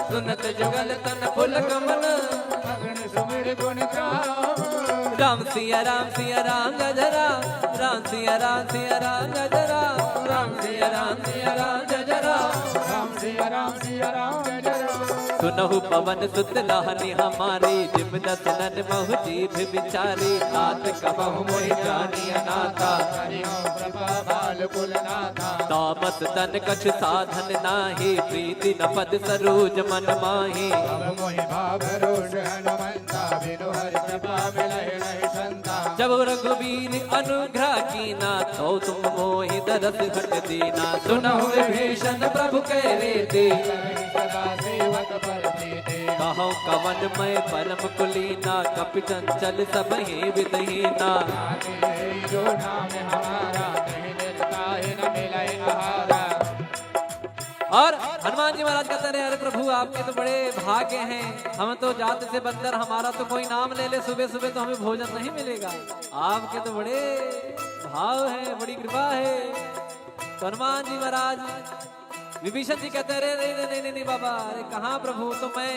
सुनत जुगल तन पुलक मन। मगन सुमिर गुण गाम। राम सिया राम सिया राम जय जय राम, राम सिया राम सिया राम जय जय राम, राम सिया राम सिया राम जय जय राम, राम सिया राम सिया राम जय जय राम। सुनहु पवन सुत लाहनी हमारी, जिम दस नन महु जीभ विचारी। नाथ कबहु मोहि जानी अनाथा। हरि ओम प्रभा बाल कुल नाथा। तामस तन कछु साधन नाही, प्रीति न पद सरोज मन माही। अब मोहि भाव रोष हनुमंता, बिनु हरि कृपा मिलहि नहीं संता। जब रघुबीर अनुग्रह कीना, तो तुम मोहि दरस हट दीना। सुनहु विभीषण प्रभु कह रीति, सदा सेवक पर प्रीति। कहौ कवन मय परम कुलीना, कपि चंचल सबहि विधि हीना। नाहि जो नाम हमारा, कहीं निज ताहि न मिलइ आहारा। और हनुमान जी महाराज कहते रहे, अरे प्रभु, आपके तो बड़े भाग्य हैं, हम तो जात से बंदर, हमारा तो कोई नाम ले ले सुबह सुबह तो हमें भोजन नहीं मिलेगा। आपके तो बड़े भाव है, बड़ी कृपा है। तो हनुमान जी महाराज विभीषण जी कहते हैं, अरे, अरे, अरे, नहीं, नहीं, नहीं बाबा, अरे कहाँ प्रभु, तो मैं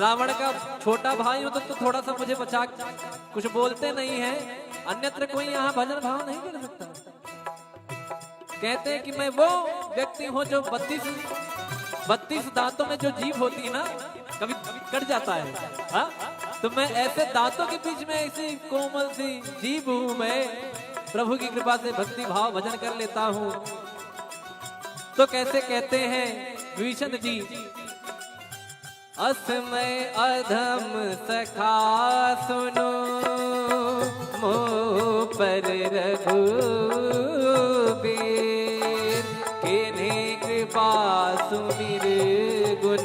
रावण का छोटा भाई हूँ, तो, तो थोड़ा सा मुझे बचा, कुछ बोलते नहीं है, अन्यत्र कोई यहाँ भजन भाव नहीं कर सकता। कहते हैं कि मैं वो व्यक्ति हूँ जो बत्तीस, बत्तीस दांतों में जो जीभ होती है ना, कभी कट जाता है, हाँ? तो मैं ऐसे दांतों के बीच में ऐसी कोमल सी जीभ हूँ मैं, प्रभु की कृपा से भक्ति भाव भजन कर लेता हूँ। तो कैसे कहते हैं विभीषण जी, अस मय अधम सखा सुनो, मोह पर रघुबीर, कीन्ही कृपा सुमिर गुण,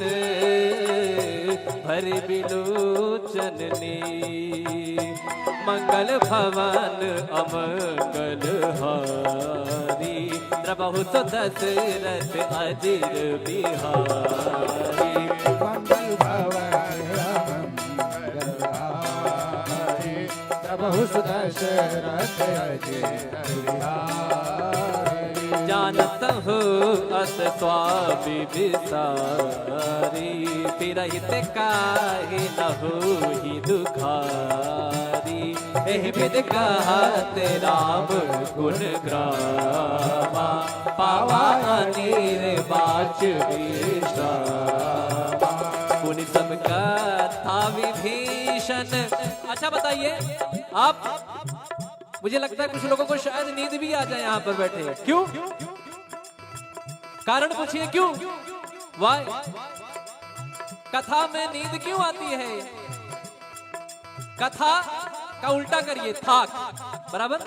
भरि बिलोचन नीर। मंगल भवन अमंगल हारी, द्रवहु सो दशरथ अजिर बिहारी। मंगल भवन अमंगल हारी, द्रवहु सो दशरथ अजिर बिहारी। जानत हो अस स्वामी बिसारी, फिरहित काहे न होई दुखारी। एहि विधि कहत राम गुण ग्रामा, पावा अनिर्वाच विश्रामा। पुनि सब कथा विभीषण। अच्छा बताइए आप, मुझे लगता है कुछ लोगों को शायद नींद भी आ जाए यहाँ पर बैठे। क्यों? कारण पूछिए क्यों? Why? कथा में नींद क्यों आती है? कथा का उल्टा करिए, थाक। बराबर?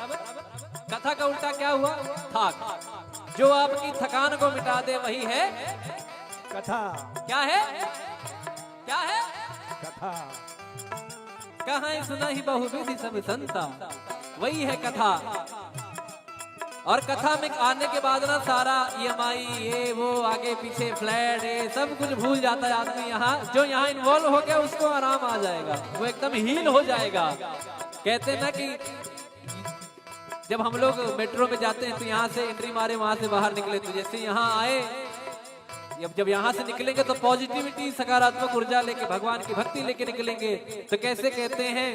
कथा का उल्टा क्या हुआ? थाक। जो आपकी थकान को मिटा दे, वही है कथा। क्या है? क्या है? कथा। कहाँ सुना ही बहुविधि सब संता, वही है कथा। और कथा में आने के बाद ना सारा ईएमआई, ये वो, आगे पीछे फ्लैट, ये सब कुछ भूल जाता है आदमी। यहाँ जो यहाँ इन्वॉल्व हो गया, उसको आराम आ जाएगा, वो एकदम हील हो जाएगा। कहते हैं ना कि जब हम लोग मेट्रो में जाते हैं तो यहाँ से एंट्री मारे, वहाँ से बाहर निकले, तो जैसे यहाँ आए, जब जब यहाँ से निकलेंगे तो पॉजिटिविटी, सकारात्मक ऊर्जा लेके, भगवान की भक्ति लेके निकलेंगे। तो कैसे कहते हैं?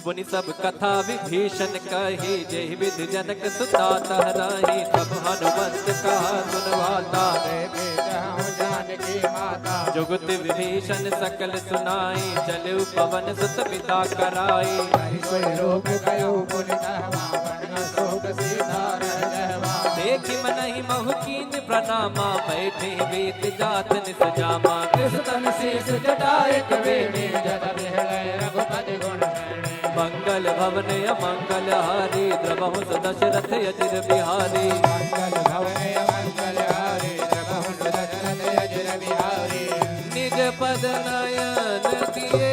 पुनि सब कथा विभीषण कही, जेहि विधि जनक सुता तह राही। तब हनुमंत कहा सुन वाता, देखे जाहु जानकी माता। जुगति विभीषण सकल सुनाई, चलउ पवन सुत बिदा कराई। कहि कोई रूप कयो पुनि तहवा, बरन शोक सीता रह गहवा। देखि मनहि महु कीन्ह प्रनामा, बैठे बीत जात निस जामा। कृष तन शीश जटा एक बेनी, जल बिहले रघुपति गुण गणे। मंगल भवन अमंगल हारी, द्रवहु सु दशरथ अजिर बिहारी। मंगल भवन अमंगल हारी, द्रवहु सु दशरथ अजिर बिहारी। निज पद नयन दिए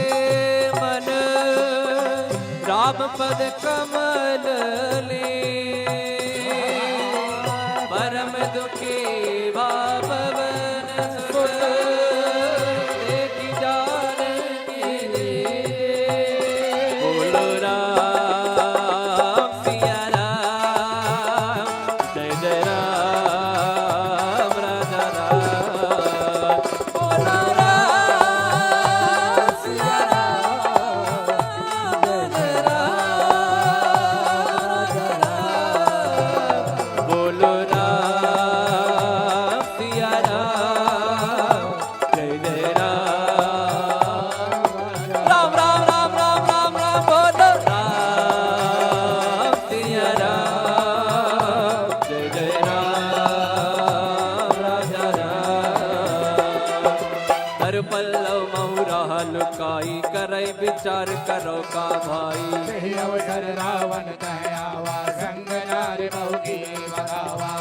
मन, राम पद कमल लीन। परम दुखी भा पवन सुत, देखि जानकी दीन। बोलो राम सिया राम, जय जय राम राजा राम। बोलो राम सिया राम, जय जय राम राजा राम। बोलो राम सिया राम, जय जय राम। राम राम राम राम राम राम, बोलो राम सिया राम, जय जय राम राजा राम। कर पल्लव महु राह लुकाई, करै विचार करो का भाई। यही अवसर रावण तह आवा, संग नार बहु किए बधावा।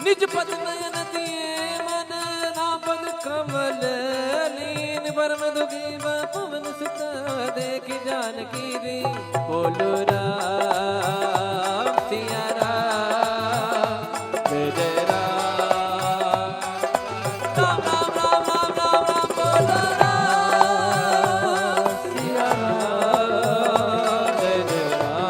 निज पद नयन दिए मन, राम पद कमल लीन। परम दुखी भा पवन सुत, देखि जानकी दीन। बोलो राम सिया राम, जय जय राम। राम राम राम राम राम राम, बोलो राम सिया राम, जय जय राम।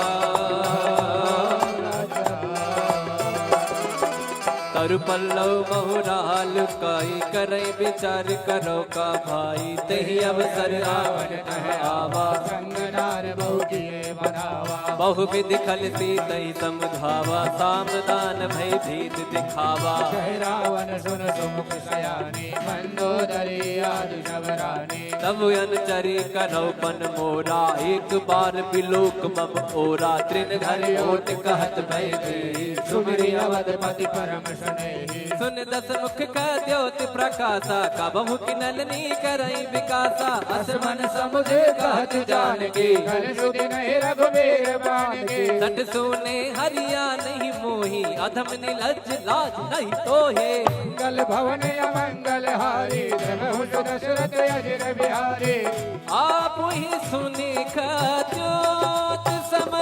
कर पल्लव महु राह लुकाई, करै विचार करो का भाई। तेहि अवसर रावण तह आवा, संग नार बहु किए बधावा। बहु विधि खल सीतहि समुझावा, साम दान भय भीत दिखावा। कह रावण सुन सुमुख सयानी, मंदोदरी आदि सब रानी। तब अनुचरी करौ पन मोरा, एक बार बिलोक मम ओरा। तृण धरि ओट कहत भय भीत, सुमिरि अवधपति परम स्नेही। सुन दस मुख कह द्योत प्रकासा, कबहु किनल नी करइ विकासा। अस मन समुझ कहत जानकी, कल सुधि नहीं रघुबीर बानकी। सठ सूने हरि आनहिं मोही, अधम निलज्ज लाज नहीं तोहे। मंगल भवन अमंगल हारी, द्रवहु सु दशरथ अजिर बिहारी। आप ही सुनि कह द्योत सम,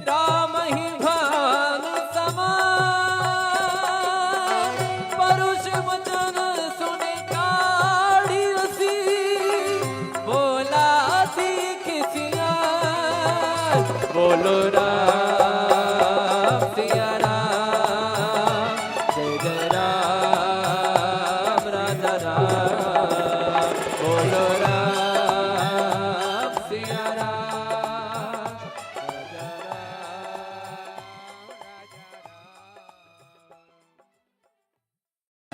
राम ही भान समान। परुष वचन सुनि काढ़ि असी, बोला अति खिसियाय। बोलो राम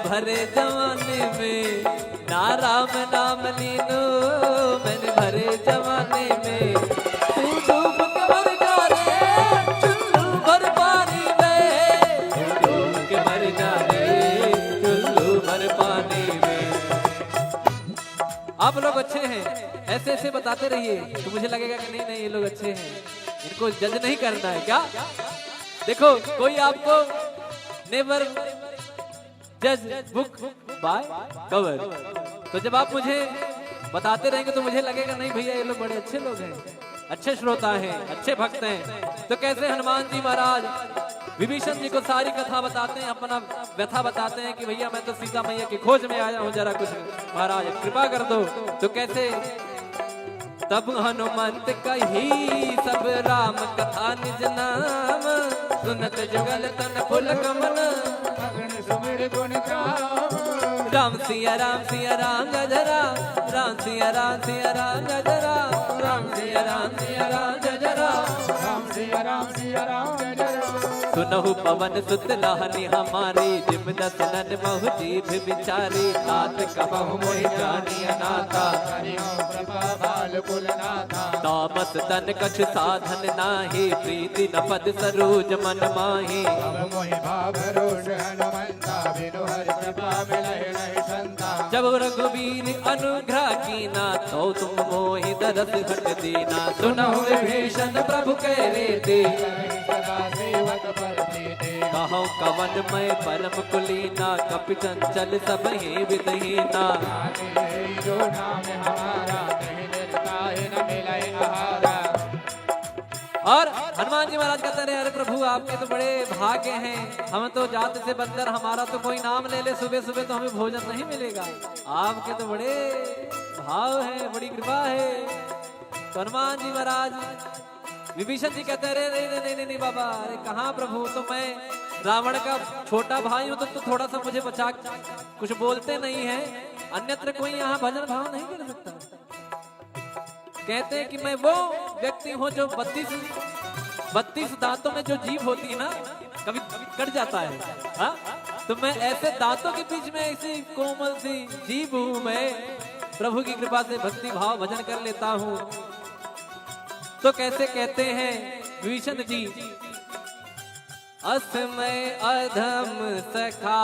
भरे जवानी में ना राम नाम लीनो, मैंने भरे जवानी में। तू डूब के मर जा रे, चुल्लू भर पानी में। तू डूब के मर जा रे, चुल्लू भर पानी में। आप लोग अच्छे हैं, ऐसे ऐसे बताते रहिए तो मुझे लगेगा कि नहीं नहीं, ये लोग अच्छे हैं, इनको जज नहीं करना है क्या? देखो, कोई आपको never judge book by cover। तो जब आप मुझे बताते रहेंगे तो मुझे लगेगा, नहीं भैया, ये लोग बड़े अच्छे लोग हैं, अच्छे श्रोता हैं, अच्छे भक्त हैं। तो कैसे हनुमान जी महाराज विभीषण जी को सारी कथा बताते हैं, अपना व्यथा बताते हैं कि भैया, मैं तो सीता मैया की खोज में आया हूँ, जरा कुछ महाराज कृपा कर दो। तो कैसे तब हनुमंत कही सब राम कथा निज नाम, सुनत जुगल तन पुलक मन। अगन सुमिर गुण गाम। राम सिया राम सिया राम जय जय राम, राम सिया राम सिया राम जय जय राम, राम सिया राम सिया राम जय जय राम, राम सिया राम सिया राम जय जय राम। सुनहु पवन सुत लाहनी हमारी, जिम दस नन महु जीभ विचारी। तात कबहु मोहि जानी अनाथा। करियो कृपा बाल कुल नाथा। तामस तन कछु साधन नाही, प्रीति न पद सरोज मन माही। अब मोहि भाव रोष हनुमंता, बिनु हरि कृपा मिलहि नहीं संता। जब रघुबीर अनुग्रह कीना, तो तुम मोहि दरस घट दीना। सुनहु विभीषण प्रभु कह रीति, सदा सेवक पर प्रीति। कहौ कवन मय परम कुलीना, कपि चंचल सब ही विधहीना। जो नाम हमारा, कहीं निरता ही न मिले आहारा। और हनुमान जी महाराज कहते रहे, अरे प्रभु, आपके तो बड़े भाग्य हैं, हम तो जात से बंदर, हमारा तो कोई नाम ले ले सुबह सुबह तो हमें भोजन नहीं मिलेगा, आपके तो बड़े भाव है, बड़ी कृपा है। तो हनुमान जी महाराज विभीषण जी कहते हैं, अरे नहीं नहीं नहीं नहीं बाबा, अरे कहाँ प्रभु, तो मैं रावण का छोटा भाई हूँ, तो, तो थोड़ा सा मुझे बचा, कुछ बोलते नहीं है, अन्यत्र कोई यहाँ भजन भाव नहीं कर सकता। कहते हैं कि मैं वो व्यक्ति हूँ जो बत्तीस बत्तीस दांतों में जो जीभ होती है ना, कभी कट जाता है। हाँ, तो मैं ऐसे दांतों के बीच में ऐसी कोमल सी जीभ हूँ मैं, प्रभु की कृपा से भक्ति भाव भजन कर लेता हूँ। तो कैसे कहते हैं विभीषण जी, अस मय अधम सखा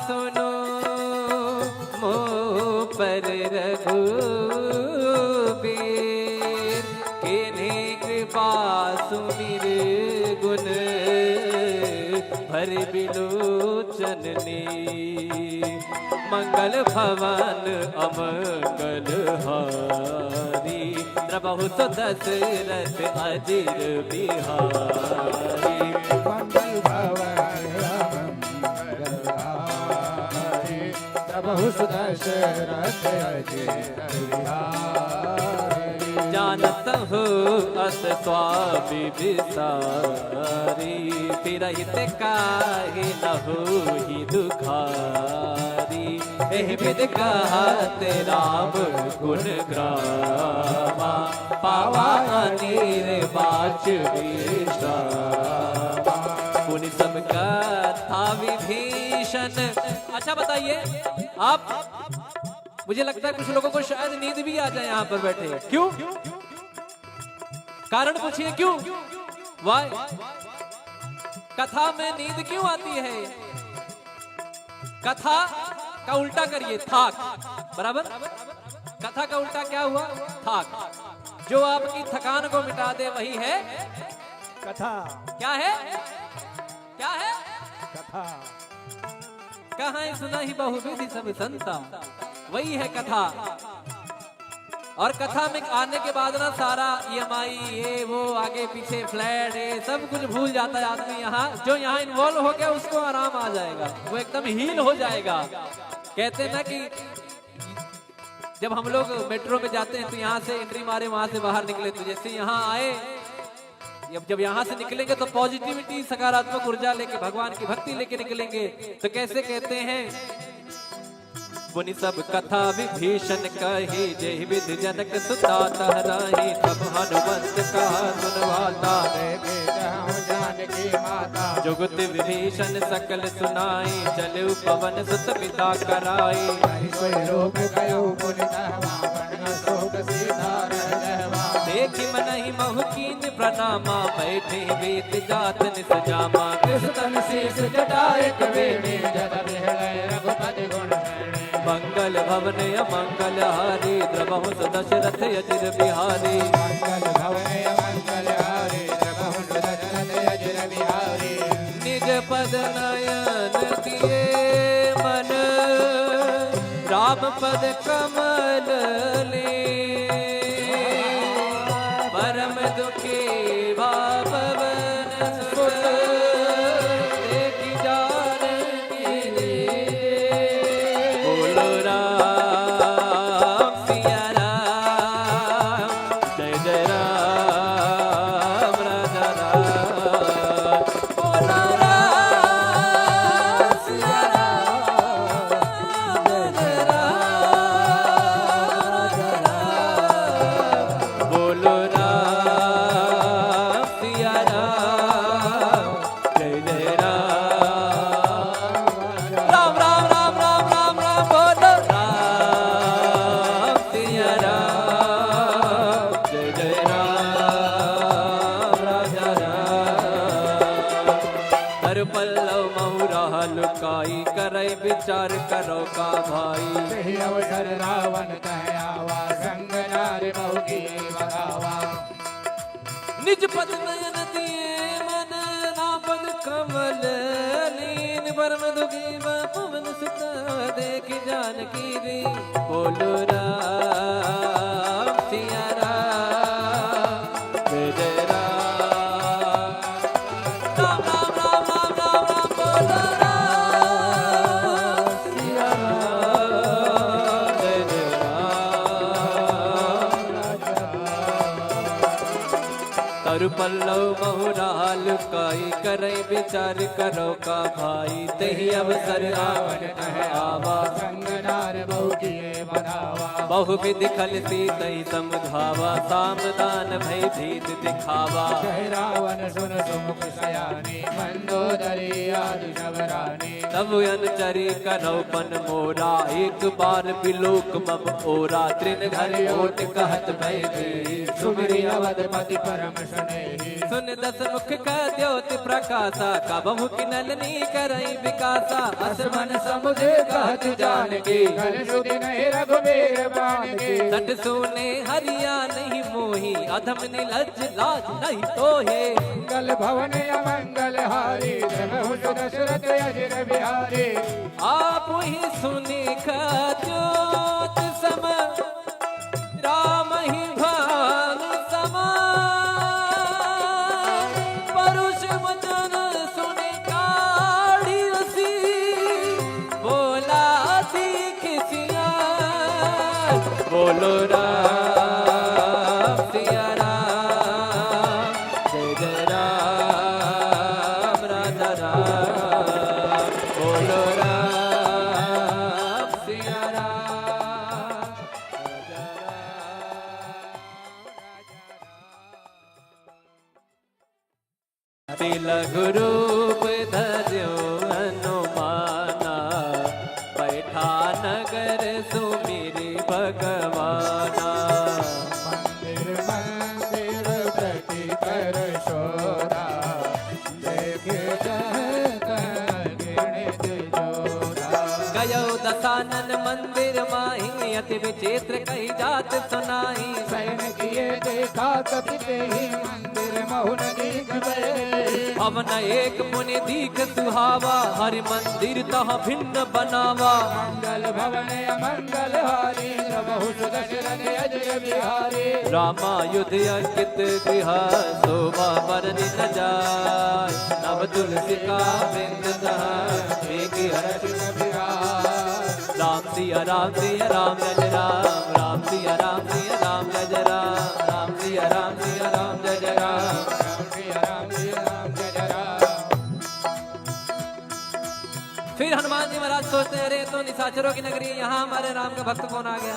सुनो, मो पर रघुबीर। कीन्ही कृपा सुमिर गुण भरि बिलोचन नीर। मंगल भवन अमंगल हारी, द्रवहु सो दशरथ अजिर बिहारी। मंगल भवन अमंगल हारी, द्रवहु सो दशरथ अजिर बिहारी। जानत हो अस स्वामी विसारी, फिरहित काहे न होई दुखारी। एहि विधि कहत राम गुण गावा, पावा अनिर्वाच विश्रामा। पुनि सब कथा विभीषण। अच्छा बताइए आप, मुझे लगता है कुछ लोगों को शायद नींद भी आ जाए यहाँ पर बैठे। क्यों? कारण पूछिए क्यों? Why? कथा में नींद क्यों आती है? कथा का उल्टा करिए, थाक। बराबर? कथा का उल्टा क्या हुआ? थाक। जो आपकी थकान को मिटा दे, वही है कथा। क्या है? क्या है? कथा। कहाँ सुनहि बहुविधि सब संता, वही है कथा। और कथा में आने के बाद ना सारा ईएमआई, ये वो, आगे पीछे फ्लैट, ये सब कुछ भूल जाता है आदमी। यहाँ जो यहाँ इन्वॉल्व हो गया, उसको आराम आ जाएगा, वो एकदम हील हो जाएगा। कहते हैं ना कि जब हम लोग मेट्रो में जाते हैं तो यहाँ से एंट्री मारे, वहाँ से बाहर निकले, तो जैसे यहाँ आए, जब जब यहाँ से निकलेंगे तो पॉजिटिविटी, सकारात्मक ऊर्जा लेके, भगवान की भक्ति लेके निकलेंगे। तो कैसे कहते हैं, पुनि सब कथा विभीषण कही, जेहि विधि जनक सुता तह राही। तब हनुमंत कहा सुन वाता, देखे तहु जानकी माता। जुगति विभीषण सकल सुनाई, चलउ पवन सुत पिता कराई। हरि सोई रूप कयउ पुनि तह मावन, अशोक सीता रह गए माता। देखि मनहि महु कीन्ह प्रणामा, बैठे बीत जात निस जामा। किस तन शीश जटा एक बेनी, जल बिहले रघुपति गुण गणे। मंगल भवन अमंगल हारी, द्रवहुस दशरथ अजिर बिहारी। मंगल भवन अमंगल हारी, द्रवहुस दशरथ अजिर बिहारी। निज पद नयन दिए मन, राम पद कमल लीन। परम दुखी भा पवन सुत, देखि जानकी दीन। बोलो राम सिया राम, जय जय राम राजा राम। बोलो राम सिया राम, जय जय राम राजा राम। बोलो राम सिया राम, जय जय राम। राम, राम, राम, राम, राम, राम, बोलो। राम सिया राम, जय जय राम, राजा राम। हर पल्लव महु राह लुकाई, करै विचार करो का भाई। यही अवसर रावण तह आवा, संग नार महु किए बधावा। निज पद नयन दिए मन, राम पद कमल लीन। परम दुखी भा पवन सुत, देखि जानकी दीन। बोलो राम सिया राम, जय जय राम। राम, राम, राम, राम, राम, राम, बोलो राम सिया राम, जय जय राम। तरु पल्लव महु राह लुकाई, करै विचार करो का भाई। तेहि अवसर रावण तह आवा, संग नार बहु किए बधावा। बहु विधि खल सीतहि समुझावा, साम दान भय भीत दिखावा। कहे रावण सुन सुमुख सयानी, मंदोदरी आदि सब रानी। तब अनुचरी करौ पन मोरा, एक बार बिलोक मम ओरा। तृण धरि ओट कहत भय भीत, सुमिरि अवधपति परम स्नेही। सुनि दस मुख कह द्योति प्रकासा, कबहुँ किनल नी करइ बिकासा। अस मन समुझ कहत जानकी, कल सुधि नहीं रघुबीर बानकी। सठ सूने हरि आनहिं मोहि, अधम निलज्ज लाज नहीं तोहे। मंगल भवन अमंगल हारी, द्रवहुस दशरथ अजिर बिहारी। आपहि सुनि कह द्योत सम, रामहि भानु समान। परुष वचन सुनि काढ़ि असी, बोला दीख सियान। बोलो राम सिया राम, जय जय राम राजा राम। बोलो राम सिया राम, राजा राम। अति लघु रूप धर्यो हनुमाना, पैठा नगर सुमिरि भगवाना। मंदिर मंदिर प्रति कर शोरा, देखे जह तह घृणित जोरा। गयो दसानन मंदिर माहि, अति विचित्र कही जात सुनाई। शयन किए देखा कपि तेहि, मंदिर महु न दीख भए। भवन एक पुनि दीख सुहावा, हरि मंदिर तह भिन्न बनावा। मंगल भवन अमंगल हारी, द्रवहुस दशरथ अजिर बिहारी। रामायुध अंकित बिहार, शोभा बरनि न जाय। नव तुलसिका वृंद तह, देखि हरषि कपि राय। राम सिया राम सिया राम जय जय राम, राम सिया राम सिया राम जय जय राम, राम सिया राम सिया राम जय जय राम, राम सिया राम सिया राम जय जय राम। फिर हनुमान जी महाराज सोचते हैं, अरे, ये तो निशाचरों की नगरी है, यहाँ हमारे राम का भक्त कौन आ गया?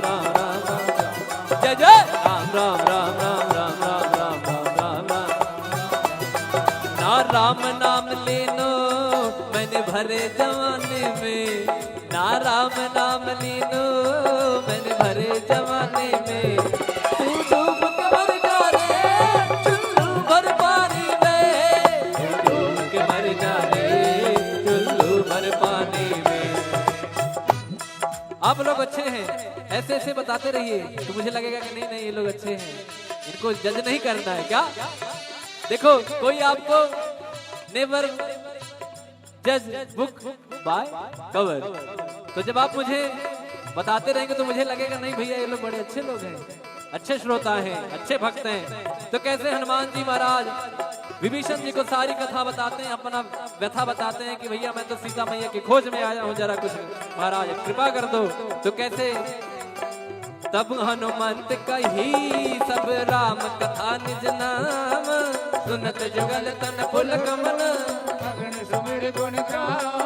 राम राम राम राम। जय जय राम राम राम राम राम राम राम राम राम राम। ना राम नाम लेनो मैंने भरे जवानी में, ना राम नाम लेनो मैंने भरे जवानी में। तू डूब के मर जा रे चुल्लू भर पानी में, तू डूब के मर जा रे चुल्लू भर पानी में। आप लोग अच्छे हैं, ऐसे ऐसे बताते रहिए तो मुझे लगेगा कि नहीं नहीं, ये लोग अच्छे हैं, इनको जज नहीं करना है क्या? देखो, कोई आपको never judge book by cover। तो जब आप मुझे बताते रहेंगे तो मुझे लगेगा, नहीं भैया, ये लोग बड़े अच्छे लोग हैं, अच्छे श्रोता हैं, अच्छे भक्त हैं। तो कैसे हनुमान जी महाराज विभीषण जी को सारी कथा बताते हैं, अपना व्यथा बताते हैं कि भैया, मैं तो सीता मैया की खोज में आया हूँ, जरा कुछ महाराज कृपा कर दो। तो कैसे तब हनुमंत कही सब राम कथा निज नाम, सुनत जुगल तन पुलक मन। अगन सुमिर गुण गाओ।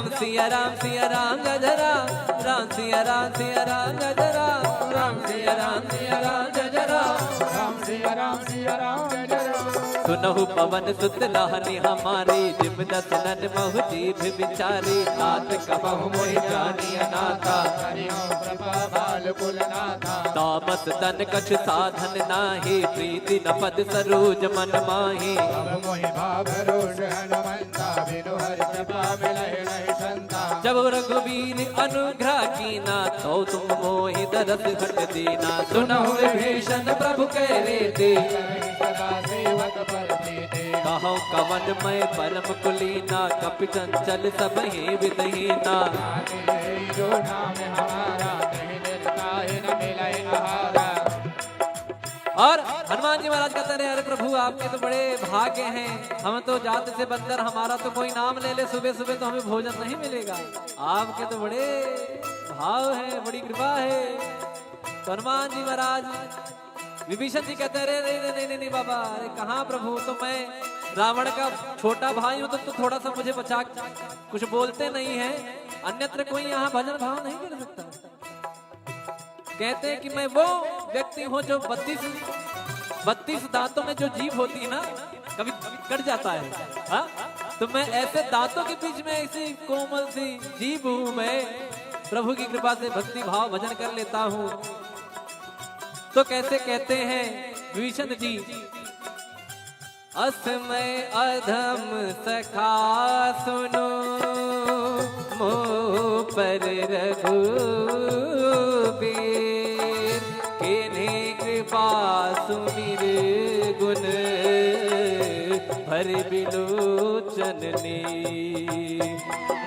राम सिया राम सिया राम जय जय राम, राम सिया राम सिया राम जय जय राम, राम सिया राम सिया राम जय जय राम, राम सिया राम सिया राम जय जय राम। सुनहु पवन सुत लाहनी हमारी, जिम दसनन महु जीभ बिचारी, नाथ कबहु मोहि जानिय नाथा। हरि ओम कृपा बाल कुल नाथा। तामस तन कछु साधन नाही, प्रीति न पद सरोज मन माही। अब मोहि भाव रोष हनुमंता, बिनु हरि कृपा मिलहि नहीं संता। जब रघुबीर अनुग्रह कीना, तो तुम मोहि दरस घट दीना। सुनहु विभीषण प्रभु कहि रीति, करहि सदा सेवक पर प्रीति। कहउँ कवन मय परम कुलीना, कपि चंचल सबहि विधि हीना। नाथ यही जो नाम हमारा, कहीं निरता ही न मिलइ आहारा। और हनुमान जी महाराज कहते रहे, "अरे प्रभु, आपके तो बड़े भाग्य हैं, हम तो जात से बंदर, हमारा तो कोई नाम ले ले सुबह सुबह तो हमें भोजन नहीं मिलेगा, आपके तो बड़े भाव हैं, बड़ी कृपा है।" तो हनुमान जी महाराज, विभीषण जी कहते हैं, "अरे, अरे, अरे, नहीं, नहीं, नहीं बाबा, अरे कहाँ प्रभु, तो मैं रावण का छोटा भाई हूँ, तो, तो थोड़ा सा मुझे बचा, कुछ बोलते नहीं है, अन्यत्र कोई यहाँ भजन भाव नहीं कर सकता।" कहते हैं कि मैं वो व्यक्ति हूँ जो बत्तीस, बत्तीस दांतों में जो जीभ होती है ना, कभी कट जाता है, हाँ? तो मैं ऐसे दांतों के बीच में, ऐसी कोमल सी जीभ हूँ मैं, प्रभु की कृपा से भक्ति भाव भजन कर लेता हूँ। तो कैसे कहते हैं विभीषण जी, अस मय अधम सखा सुनो, मोह पर रघुबीर। कीन्ही कृपा सुमिर गुन भरि बिलोचन नीर।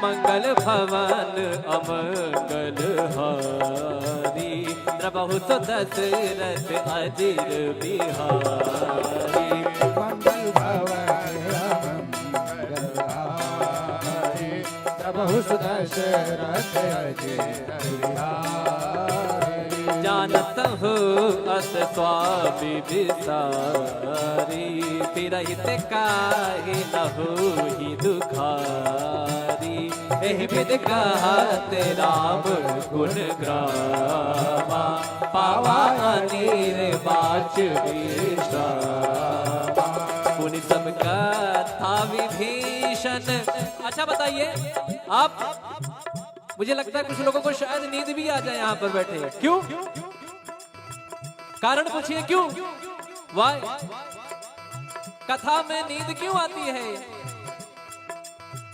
मंगल भवन अमंगल हारी, द्रवहु सो दशरथ अजिर बिहारी। मंगल भवन अमंगल हारी, द्रवहु सो दशरथ अजिर बिहारी। जानत हो अस स्वामी विसारी, फिरहित काहे न होई दुखारी। एहि विधि कहत राम गुण गावा, पावा अनिर्वाच विश्रामा। मुनि सब कथा विभीषण। अच्छा बताइए आप, मुझे लगता है कुछ लोगों को शायद नींद भी आ जाए यहाँ पर बैठे। क्यों? कारण पूछिए क्यों? Why? कथा में नींद क्यों आती है?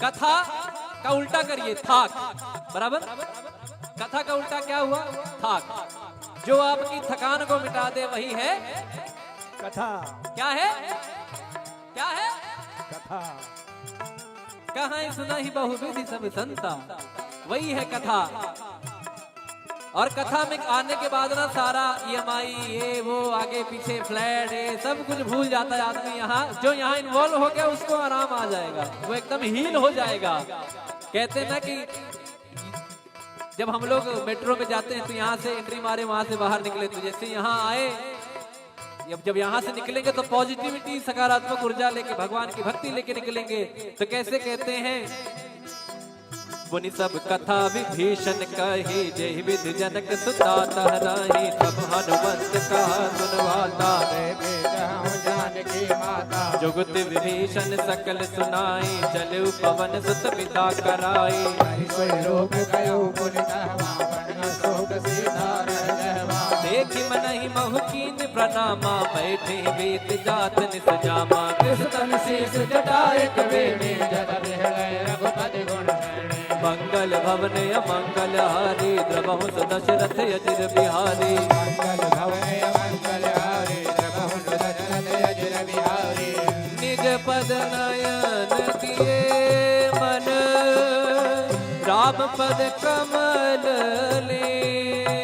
कथा का उल्टा करिए, थाक। बराबर? कथा का उल्टा क्या हुआ? थाक। जो आपकी थकान को मिटा दे, वही है कथा। क्या है? क्या है? कथा। कहइ सुनहि बहुविधि सब संता, वही है कथा। और कथा में आने के बाद ना सारा ईएमआई, ये वो, आगे पीछे फ्लैट, ये सब कुछ भूल जाता है आदमी। यहाँ जो यहाँ इन्वॉल्व हो गया, उसको आराम आ जाएगा, वो एकदम हील हो जाएगा। कहते हैं ना कि जब हम लोग मेट्रो में जाते हैं तो यहाँ से एंट्री मारे, वहाँ से बाहर निकले, तो जैसे यहाँ आए, जब जब यहाँ से निकलेंगे तो पॉजिटिविटी, सकारात्मक ऊर्जा लेके, भगवान की भक्ति लेके निकलेंगे। तो कैसे कहते हैं? मुनि सब कथा विभीषण कही, जेहि विधि जनक सुता तह राही। तब हनुमंत कहा सुन वाता, जानकी माता। जुगति विभीषण सकल सुनाई, चलउ पवन सुत विदा कराई। हरि सोई लोक गयो पुनि तहमा, बन अशोक सीता रह गहमा। देखि मनहि महु कीन्ह प्रनामा, बैठे वेद जात निज जामा। कृष तन शीश जटा एक बेनी, जल बिहले रघुपति गुण गणे। मंगल भवन अमंगल हारी, द्रवहु सो दशरथ अजिर बिहारी। मंगल भवन अमंगल हारी, द्रवहु सो दशरथ अजिर बिहारी। निज पद नयन दिए मन, राम पद कमल लीन।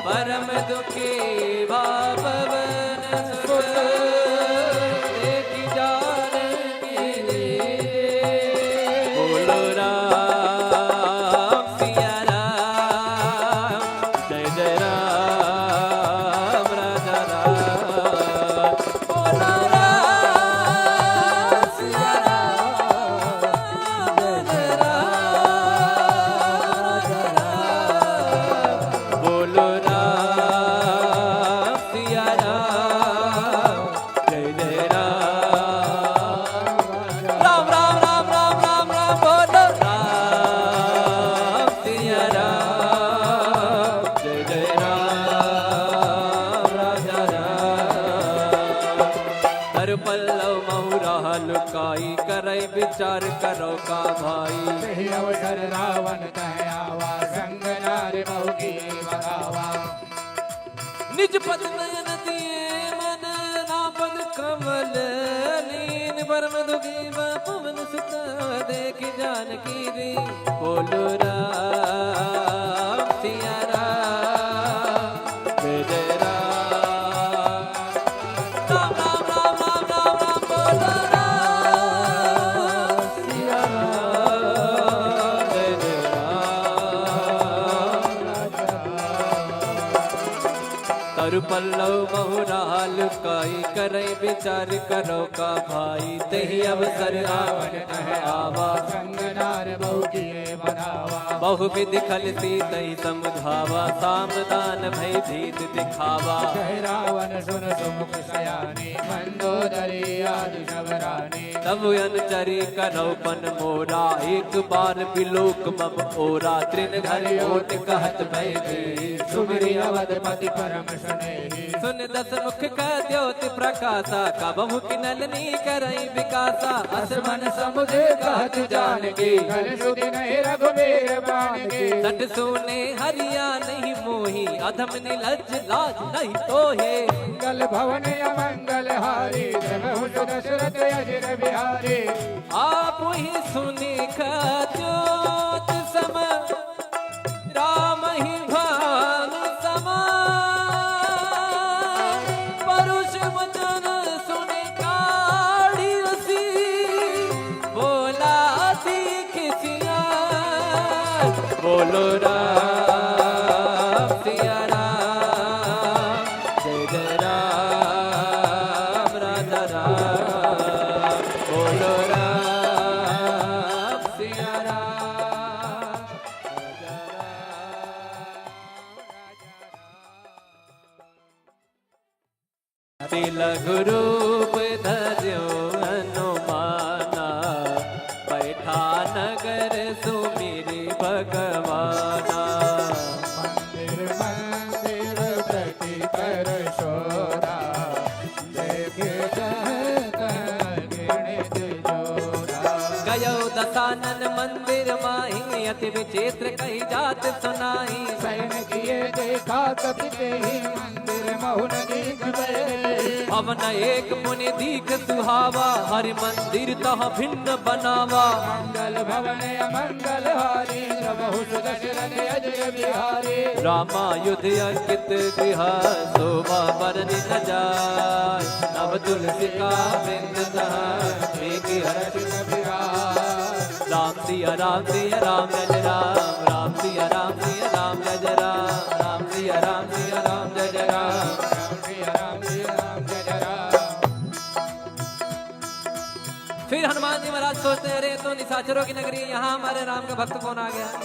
परम दुखी भा पवन सुत, देखि जानकी दीन। बोलो राम सिया राम, जय जय राम राजा राम। बोलो राम सिया राम, जय जय पल्लव महुरा लुकाई, करै विचार करो का भाई। यही अवसर रावण तह आवा, संग नार बहु की बगावा। निज पद नयन दिए मन, ना पद कमल लीन। परम दुखी बा पवन सुत, देखि जानकी री। बोलो राम सिया राम, जय जय राम। राम, राम, राम, राम, राम, राम, बोलो राम सिया राम, जय जय राम। तरु पल्लव महुरा लुकाई, करै विचार करो का भाई। तेहि अवसर रावण तह आवा, संग नार बहु किए बगावा। बहु विधि खल सीतहि समुझावा, साम दान भय भीत दिखावा। कह रावण सुन सुमुख सयानी, मंदोदरी आदि सब रानी। तब अनुचरी करौ पन मोरा, एक बार बिलोक मम ओरा। तृण धरि ओट कहत भय भीत, सुमिरि अवधपति परम स्नेही। सुन दस मुख कह द्योत प्रकाशा, कबहु की नलनी करई विकासा। अस मन समुझ कहत जानकी, कल सुधि नहीं रघुबीर बान की। सठ सूने हरिया नहीं मोही, अधम निलज्ज लाज नहीं तोहे। मंगल भवन अमंगल हारी, जब हुस दशरथ अजिर बिहारी। आप ही सुनिख द्योत सम, राम ही भान सम। परुष वचन सुनि काढ़ि असी, बोला सीख सिया। बोलो राम सिया राम, जय जय राम राजा राम। बोलो राम सिया राम, राजा राम। अति लघु रूप धर्यो हनुमाना, बैठा नगर सुमिरि भगवाना। मंदिर मंदिर प्रति कर शोरा, देखे जह तह घृणित जोरा। गयो दसानन मंदिर माही, अति विचित्र कही जात सुनाई। सैन किए देखा कपि तेहि मंदिर महु न दीख भए। भवन एक मुनि दीख सुहावा, हरि मंदिर तह भिन्न बनावा। मंगल भवन अमंगल हारी, प्रभु सुदशरथ अजिर बिहारी। रामायुध अंकित गृह, शोभा बरनि न जाय। नव तुलसिका वृंद तह, मेघ हर्ष कपि राय। राम सिया राम सिया राम जय जय राम, राम सिया राम सिया राम जय जय राम, राम सिया राम सिया राम जय जय राम, राम सिया राम सिया राम जय जय राम। फिर हनुमान जी महाराज सोचते हैं, अरे, तो निशाचरों की नगरी है, यहाँ हमारे राम का भक्त कौन आ गया?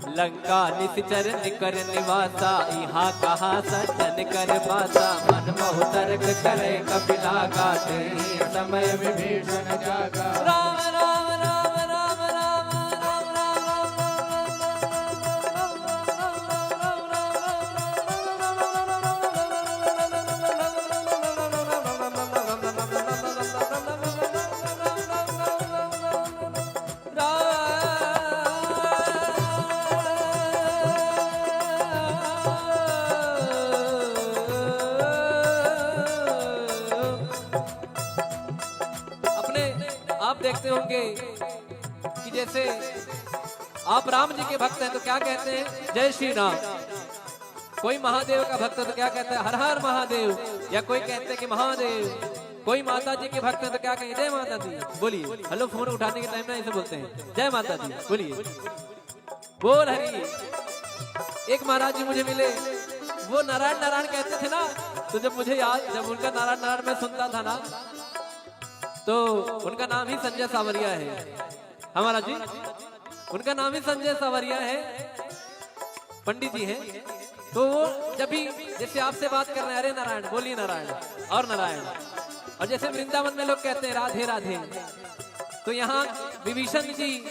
लंका निशिचर निकर निवासा, इहाँ कहाँ सज्जन कर बासा। मन मोह तर्क करे कपिला गाते, समय विभीषण जागा। राम, राम, राम, राम। अपने आप देखते होंगे कि जैसे आप राम जी के भक्त हैं तो क्या कहते हैं, जय श्री राम। कोई महादेव का भक्त है तो क्या कहता है, हर हर महादेव। या कोई कहते हैं कि महादेव। कोई माता जी के भक्त है तो क्या कहें, जय माता दी। बोलिए, हेलो, फोन उठाने के टाइम ना ऐसे बोलते हैं, जय माता दी। बोलिए, बोल हरि। एक महाराज जी मुझे मिले, वो नारायण नारायण कहते थे ना, तो जब मुझे याद, जब उनका नारायण नारायण मैं सुनता था ना, तो उनका नाम ही संजय सावरिया है। हाँ महाराज जी, उनका नाम ही संजय सावरिया है, पंडित जी हैं। तो वो जब भी जैसे आपसे बात कर रहे हैं, "अरे नारायण, बोलिए नारायण, और नारायण।" और जैसे वृंदावन में लोग कहते हैं, "राधे राधे," तो यहाँ विभीषण जी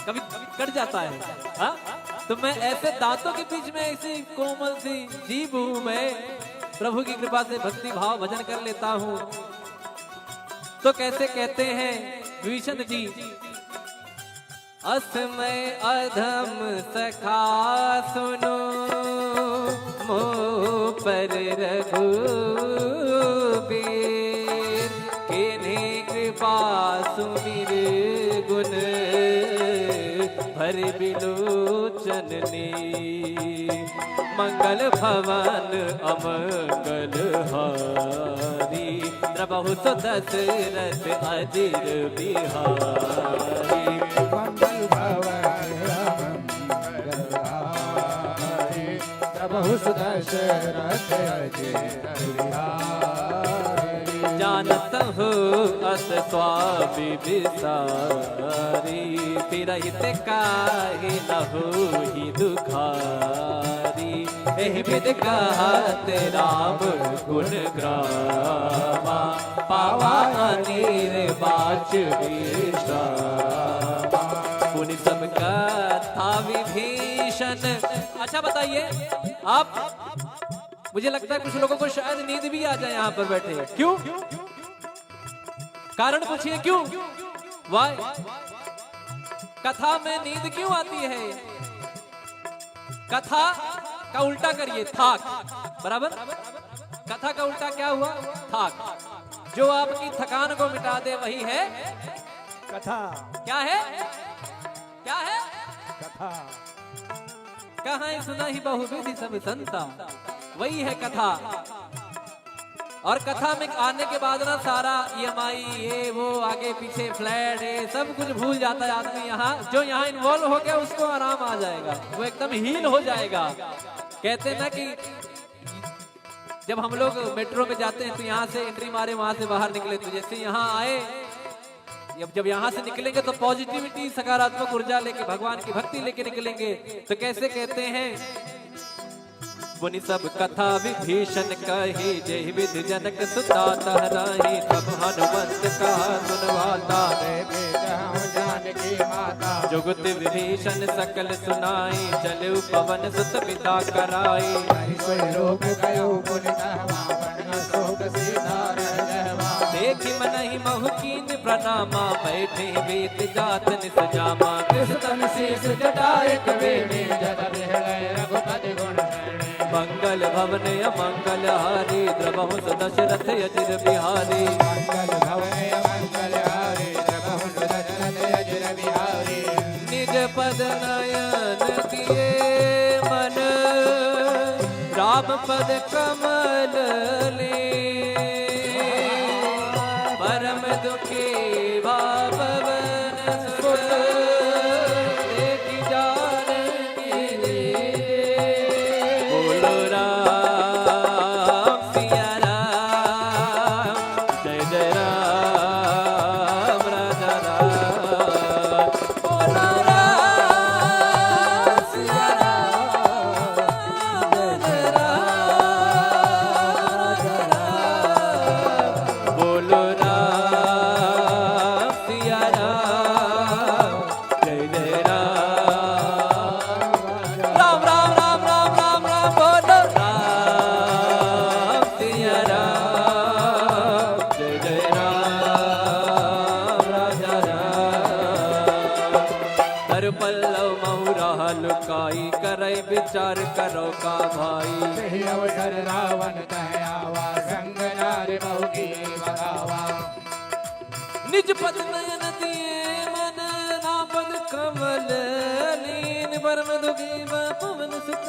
कभी कट जाता है। हाँ, तो मैं ऐसे दांतों के बीच में ऐसी कोमल सी जीभ हूँ मैं, प्रभु की कृपा से भक्ति भाव भजन कर लेता हूँ। तो कैसे कहते हैं विभीषण जी, असमय अधम सखा सुनो मोह पर रघुबीर, कीन्ही कृपा सुमिर गुन भरि बिलोचन नीर। मंगल भवन अमंगल हारी, द्रवहु सो दशरथ अजिर बिहारी। मंगल भवन अमंगल हारी, द्रवहु सो दशरथ अजिर बिहारी। जानत हो अस स्वामी विसारी, फिरहित काहे न होई दुखारी। एहि विधि कहत राम गुण गावा, पावा अनिर्वाच विश्रामा। मुनि सब कथा विभीषण। अच्छा बताइए आप, मुझे लगता है कुछ लोगों को शायद नींद भी आ जाए यहाँ पर बैठे। क्यों? कारण पूछिए क्यों? Why? कथा में नींद क्यों आती है? कथा का उल्टा करिए, थाक। बराबर? कथा का उल्टा क्या हुआ? थाक। जो आपकी थकान को मिटा दे, वही है कथा। क्या है? क्या है? कथा। कहा सुनाई बहुविधि सब संता, वही है कथा। और कथा में आने के बाद ना सारा ईएमआई, ये वो, आगे पीछे फ्लैट, ये सब कुछ भूल जाता है आदमी। यहाँ जो यहाँ इन्वॉल्व हो गया उसको आराम आ जाएगा, वो एकदम हील हो जाएगा। कहते हैं ना कि जब हम लोग मेट्रो में जाते हैं तो यहाँ से एंट्री मारे, वहां से बाहर निकले, तो जैसे यहाँ आए, जब जब यहाँ से निकलेंगे तो पॉजिटिविटी, सकारात्मक ऊर्जा लेके, भगवान की भक्ति लेके निकलेंगे। तो कैसे कहते हैं, मुनि सब कथा विभीषण कही, जेहि विधि जनक सुता तह राही। तब हनुमंत कहा सुन वाता, देखे जहाँ जानकी माता। जुगति विभीषण सकल सुनाई, चलउ पवन सुत पिता कराई। हरि सोई लोक गयो पुनि तहवा, बन शोक सीता रह गहवा। देखि मनहि महु कीन्ह प्रणामा, बैठे बीत जात निस जामा। कृष तन शीश जटा एक बेनी, जल बिहले रघुपति गुण श्रेणी। मंगल भवन अमंगल हारी, द्रवहु सो दशरथ अजिर बिहारी। मंगल भवन अमंगल हारी, द्रवहु सो दशरथ अजिर बिहारी। निज पद नयन किए मन, राम पद कमल लीन। परम दुखी भा पवन सुत, देखि जानकी दीन। बोलो राम सिया राम, जय जय राम राजा राम। बोलो राम सिया राम, जय जय राम राजा राम। बोलो राम सिया राम, जय जय राम। राम राम राम राम राम राम, बोलो राम सिया राम, जय जय राम राजा राम। कर पल्लव महु राह लुकाई, करै विचार करो का भाई। यही अवसर रावण तह आवा, संग नार बहु की बगावा। निज पद नयन दिए मन, राम पद कमल लीन। परम दुखी भा पवन सुत,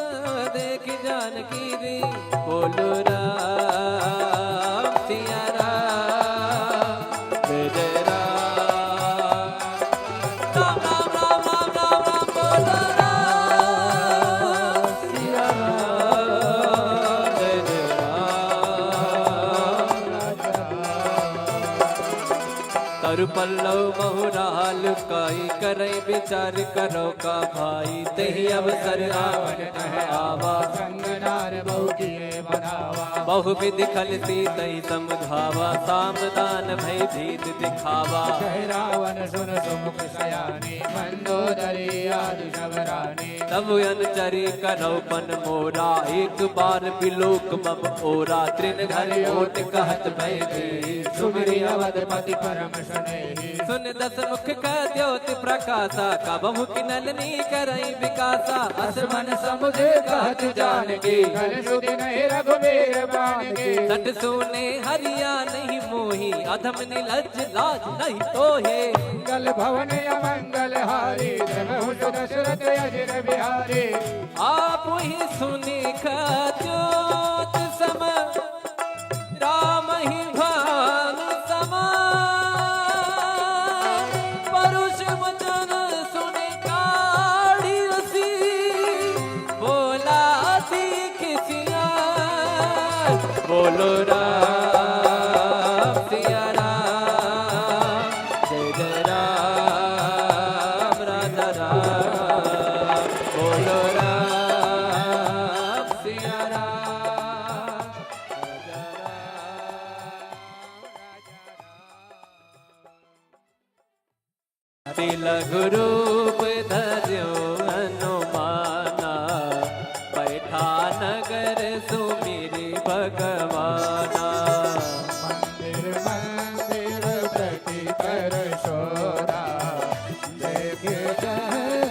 देखि जानकी दीन। बोलो राम सिया राम, जय जय राम। राम राम राम राम राम राम, बोलो राम सिया राम, जय जय राम। कर पल्लव महु राह लुकाई, करै विचार करो का भाई। तेहि अवसर रावण तह आवा, संग नार बहु किए बनावा। बहुविधि खल सीतहि समुझावा, साम दान भय भीत दिखावा। कहे रावण सुन सुमुख सयानी, मंदोदरी आदि सब रानी। तब अनुचरी करौ पन मोरा, एक बार बिलोक मम ओरा। तृण धरि ओट कहत भय भीत, सुमिरि अवधपति परम स्नेही। सुन दस मुख कह द्योत प्रकाशा, कबहु किनल नी करई विकासा। अस मन समुझ कहत जानकी, कल सुधि नहीं रघुबीर बानकी। सठ सूने हरिया नहीं मोही, अधम निलज्ज लाज नहीं तोहे। मंगल भवन अमंगल हारी, जगहु दशरथ अजिर बिहारी। आप ही सुनि कह द्योत सम, राम ही भान समान। परुष वचन सुनि काढ़ि असी, बोला दीख सियार। बोलो राम सिया राम, जय जय राम राजा राम। बोलो राम सिया राम। अति लघु रूप धर्यो हनुमाना, बैठा नगर सुमिरि भगवाना। मंदिर मंदिर प्रति कर शोरा, देख जह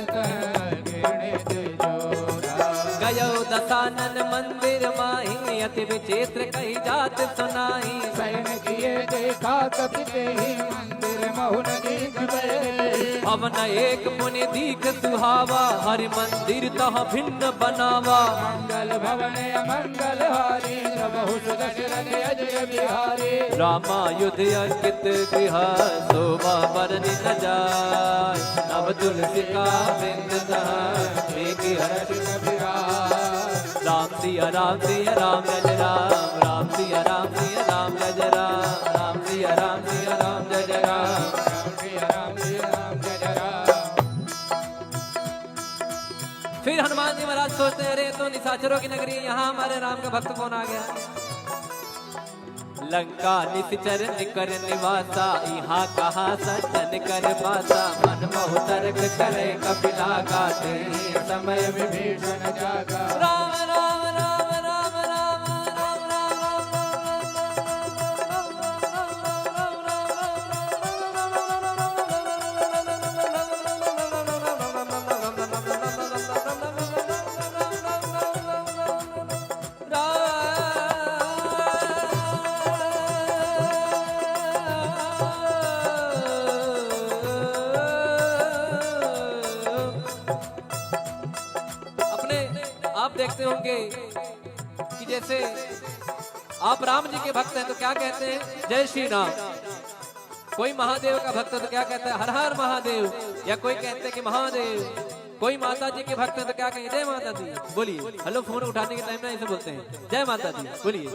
तह घृणित जोरा। गयो दसानन मंदिर माही, अति विचित्र कही जात सुनाई। शयन किए देखा कपि तेहि, मंदिर महु न दीख भए। भवन एक पुनि दीख सुहावा, हरि मंदिर तह भिन्न बनावा। मंगल भवन अमंगल हारी, प्रभु सुदशरथ अजिर बिहारी। रामायुध अंकित गृह, शोभा बरनि न जाय। नव तुलसिका वृंद तह, मेघ हर्ष कपि राय। राम सिया राम सिया राम जय जय राम, राम सिया राम सिया राम जय जय राम, राम सिया राम सिया राम जय जय राम। फिर हनुमान जी महाराज सोचते हैं, अरे, तो निशाचरों की नगरी है, यहाँ हमारे राम का भक्त कौन आ गया? लंका निशिचर निकर निवासा, इहाँ कहाँ सज्जन कर बासा। मन महु तर्क करे कपिला गा, तेहि समय विभीषण जागा। राम राम राम राम राम राम राम राम राम। अपने आप देखते होंगे कि जैसे आप राम जी के भक्त हैं तो क्या कहते हैं, जय श्री राम। कोई महादेव का भक्त है तो क्या कहता है, हर हर महादेव। या कोई कहते हैं कि महादेव। कोई माता जी के भक्त है तो क्या कहेंगे, जय माता दी। बोलिए, हेलो, फोन उठाने के टाइम में ऐसे बोलते हैं, जय माता दी। बोलिए,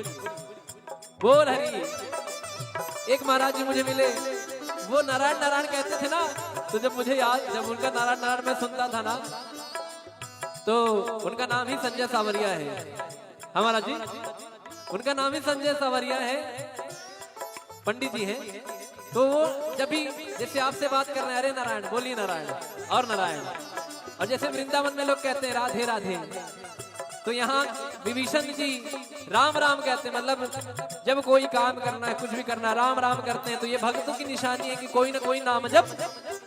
बोल हरि। एक महाराज जी मुझे मिले, वो नारायण नारायण कहते थे ना, तो जब मुझे याद, जब उनका नारायण नारायण मैं सुनता था ना, तो उनका नाम ही संजय सावरिया है। हाँ महाराज जी, उनका नाम ही संजय सावरिया है, पंडित जी हैं। तो वो जब भी जैसे आपसे बात कर रहे हैं, "अरे नारायण, बोलिए नारायण, और नारायण।" और जैसे वृंदावन में लोग कहते हैं, "राधे राधे," तो यहाँ विभीषण जी राम राम कहते हैं, मतलब जब कोई काम करना है, कुछ भी करना है, राम राम करते हैं। तो ये भक्तों की निशानी है कि कोई ना कोई नाम जप,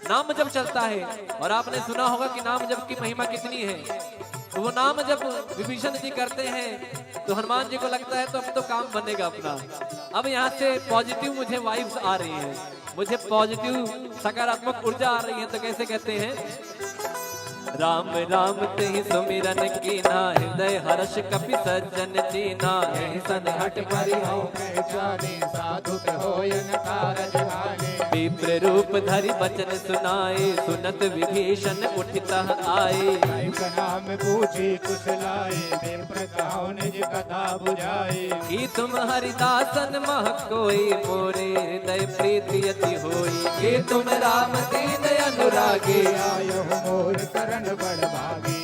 नाम जप चलता है। और आपने सुना होगा कि नाम जप की महिमा कितनी है। तो वो नाम जप विभीषण जी करते हैं, तो हनुमान जी को लगता है, तो अब तो काम बनेगा अपना। अब यहाँ से पॉजिटिव मुझे वाइब्स आ रही हैं, मुझे पॉजिटिव सकारात्मक ऊर्जा आ रही है। तो कैसे कहते हैं, राम राम तेहि सुमिरन कीन्हा, हृदय हर्ष कपि सज्जन दीन्हा। यहि सन हठ परिहउ पहचानी, साधु कहो यन कारज हानि। विप्र रूप धरि बचन सुनाए, सुनत विभीषण उठि तह आए। कहि प्रणाम पूछि कुशलाए, विप्र कहउ निज कथा बुझाए। की तुम हरिदासन मह कोई, मोरे हृदय प्रीति अति होई। की तुम राम दीन अनुरागी, आयहु मोर करण बड़ भागी।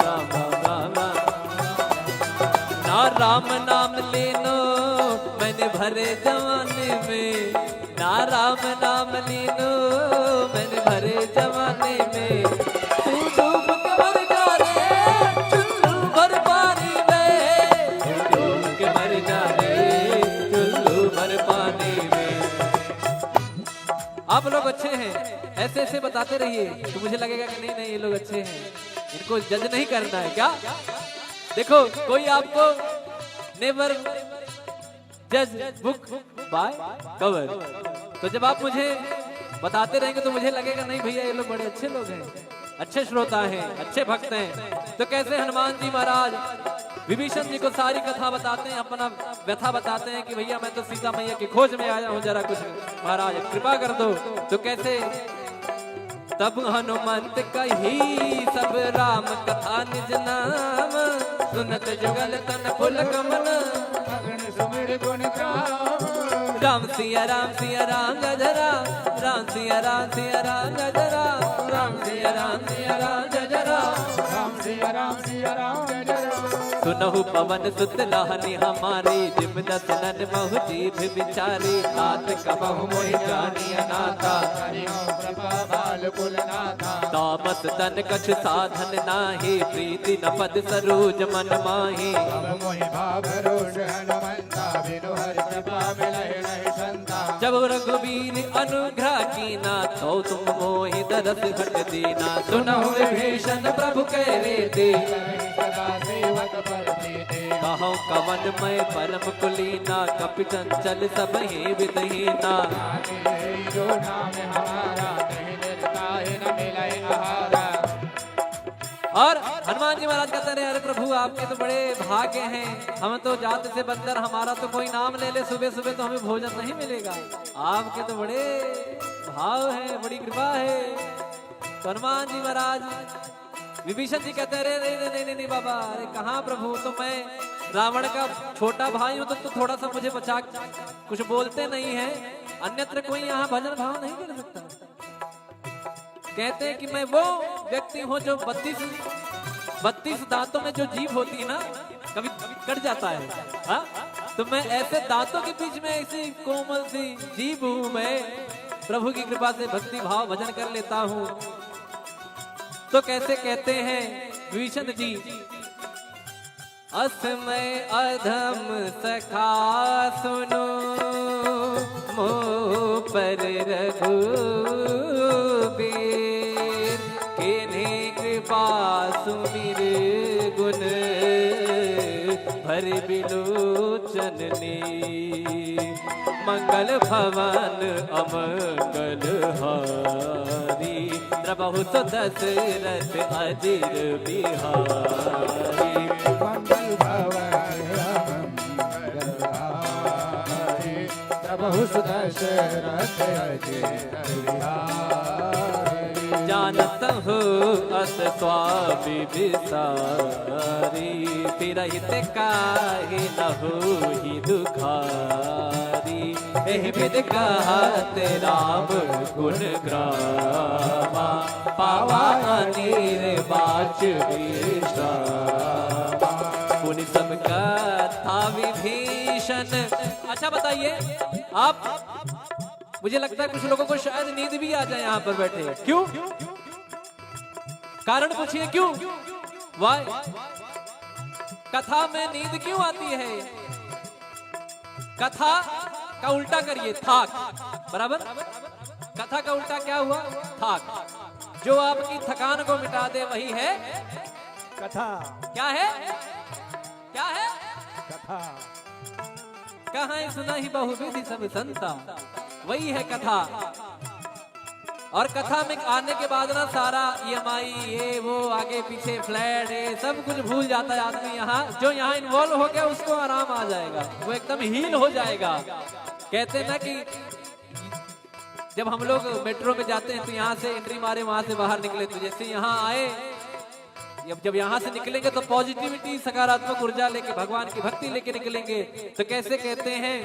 राम राम राम राम। ना राम नाम लीनो मैंने भरे जमाने में, ना राम नाम लीनो मैंने भरे जमाने में। तू डूब के मर जा रे चुल्लू भर पानी में, तू डूब के मर जा रे चुल्लू भर पानी में। आप लोग अच्छे हैं, ऐसे ऐसे बताते रहिए तो मुझे लगेगा कि नहीं नहीं, ये लोग अच्छे हैं, इनको जज नहीं करना है क्या? देखो, कोई आपको never judge book by cover। तो जब आप मुझे बताते रहेंगे तो मुझे लगेगा, नहीं भैया, ये लोग बड़े अच्छे लोग हैं, अच्छे श्रोता हैं, अच्छे भक्त हैं। तो कैसे हनुमान जी महाराज विभीषण जी को सारी कथा बताते हैं, अपना व्यथा बताते हैं कि भैया, मैं तो सीता मैया की खोज में आया हूँ, जरा कुछ महाराज कृपा कर दो। तो कैसे तब हनुमंत कही सब राम कथा निज नाम, सुनत जुगल तन पुलक मन। अगन सुमिर गुण गाम। राम सिया राम सिया राम जय जय राम, राम सिया राम सिया राम जय जय राम, राम सिया राम सिया राम जय जय राम, राम सिया राम सिया राम जय जय राम। सुनहु पवन सुत लाहनी हमारी, जिम दस नन महु जीभ विचारी। तात कबहु मोहि जानिय नाथा, करियो कृपा बाल कुल नाथा। तामस तन कछु साधन नाही, प्रीति न पद सरोज मन माही। अब मोहि भाव रोष हनुमंता, बिनु हरि कृपा मिलहि नहीं संता। जब रघुबीर अनुग्रह कीना, तो तुम मोहि दरस हट दीना। सुनहु विभीषण प्रभु कह रे ते, सदा सेवक पर प्रीति। कहौ कवन मैं परम कुलीना, कपि चंचल सब ही विधहीना। जो नाम हमारा, नहीं निरता ही न मिले आहारा। और हनुमान जी महाराज कहते रहे, अरे प्रभु, आपके तो बड़े भाग्य हैं, हम तो जात से बंदर, हमारा तो कोई नाम ले ले सुबह सुबह तो हमें भोजन नहीं मिलेगा। आपके तो बड़े भाव है, बड़ी कृपा है। तो हनुमान जी महाराज विभीषण जी कहते हैं, अरे नहीं नहीं नहीं नहीं बाबा, अरे कहाँ प्रभु, तो मैं रावण का छोटा भाई हूँ, तो, तो थोड़ा सा मुझे बचा, कुछ बोलते नहीं है, अन्यत्र कोई यहाँ भजन भाव नहीं कर सकता। कहते हैं कि मैं वो व्यक्ति हूँ जो बत्तीस, बत्तीस दांतों में जो जीभ होती है ना, कभी कट जाता है, हाँ? तो मैं ऐसे दांतों के बीच में ऐसी कोमल सी जीभ हूँ मैं, प्रभु की कृपा से भक्ति भाव भजन कर लेता हूँ। तो कैसे कहते हैं विभीषण जी, अस मय अधम सखा सुनो, मोह पर रघुबीर, किन्हीं कृपा सुमिर गुण, भरि बिलोचन नीर। मंगल भवन अमंगल हारी, द्रवहु सो दशरथ अजिर बिहारी। मंगल भवन अमंगल हारी, द्रवहु सो दशरथ अजिर बिहारी। जानत हो अस स्वामी बिसारी, फिरहित काहे न होई दुखारी। एहि विधि कहत राम गुण ग्रामा, पावा अनिर्वाच विश्रामा। पुनि सब कथा विभीषण। अच्छा बताइए आप, मुझे लगता है कुछ लोगों को शायद नींद भी आ जाए यहाँ पर बैठे। क्यों? कारण पूछिए क्यों? Why? कथा में नींद क्यों आती है? कथा का उल्टा करिए, थाक। बराबर? कथा का उल्टा क्या हुआ? थाक। जो आपकी थकान को मिटा दे, वही है कथा। क्या है? क्या है? कथा। कहाँ सुना ही बहुविधि सब संता, वही है कथा। और कथा में आने के बाद ना सारा ईएमआई, ये वो, आगे पीछे फ्लैट, ये सब कुछ भूल जाता है आदमी। यहाँ जो यहाँ इन्वॉल्व हो गया, उसको आराम आ जाएगा, वो एकदम हील हो जाएगा। कहते हैं ना कि जब हम लोग मेट्रो में जाते हैं तो यहाँ से एंट्री मारे, वहाँ से बाहर निकले, तो जैसे यहाँ आए, जब जब यहाँ से निकलेंगे तो पॉजिटिविटी, सकारात्मक ऊर्जा लेके, भगवान की भक्ति लेके निकलेंगे। तो कैसे कहते हैं?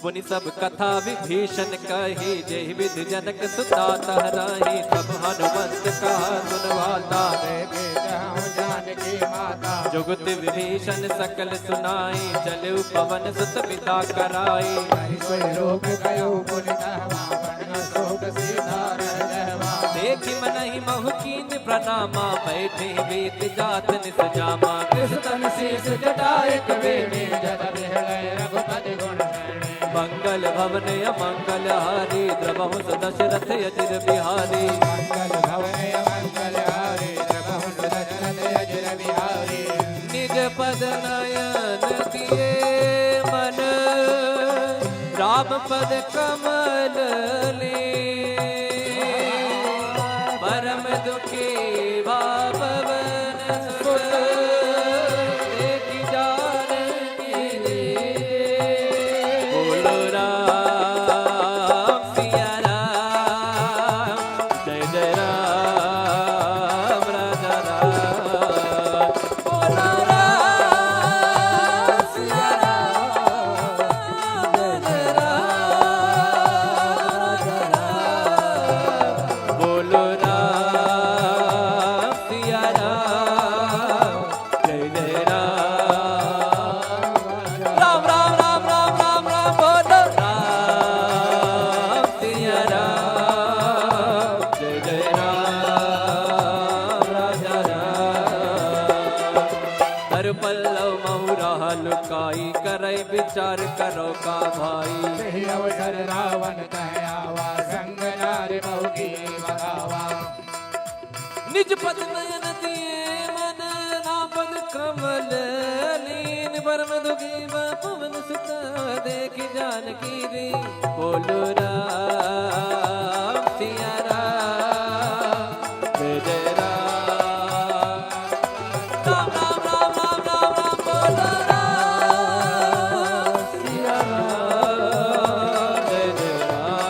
पुनि सब कथा विभीषण कही, जेहि विधि जनक सुता तह राही। तब हनुमंत कहा सुन वाता, देखे जहाँ जानकी माता। जुगति विभीषण सकल सुनाई, चले पवन सुत पिता कराई। हरि सोई रूप कयो पुनि तहवा, बन शोक सीता रह गहवा। देखि मनहि महु कीन प्रणामा, बैठे वेद जात निस जामा। कृष तन शीश जटा एक बेनी, जल बिहले रघुपति गुण श्रेणी। मंगल भवन अमंगल हारी, द्रवहु सु दशरथ अजिर बिहारी। मंगल भवन अमंगल हारी, द्रवहु सु दशरथ अजिर बिहारी। निज पद नयन दिए मन, राम पद कमल लीन। परम दुखी भा पवन सुत, देखि जानकी दीन। बोलो राम सिया राम, जय जय राम राजा राम। बोलो राम सिया राम, जय जय राम राजा राम। बोलो राम सिया राम, जय जय राम। राम राम राम राम राम राम, बोलो राम सिया राम, जय जय राम राजा राम। कर पल्लव महु राह लुकाई, करै विचार करो का भाई। यही अवसर रावण तह आवा, संग नार बहु किए बखावा। निज पद नयन दिए मन, राम पद कमल लीन। परम दुखी भा पवन सुत, देखि जानकी दीन। बोलो राम सिया राम, जय जय राम। राम राम राम राम राम राम, बोलो राम सिया राम, जय जय राम।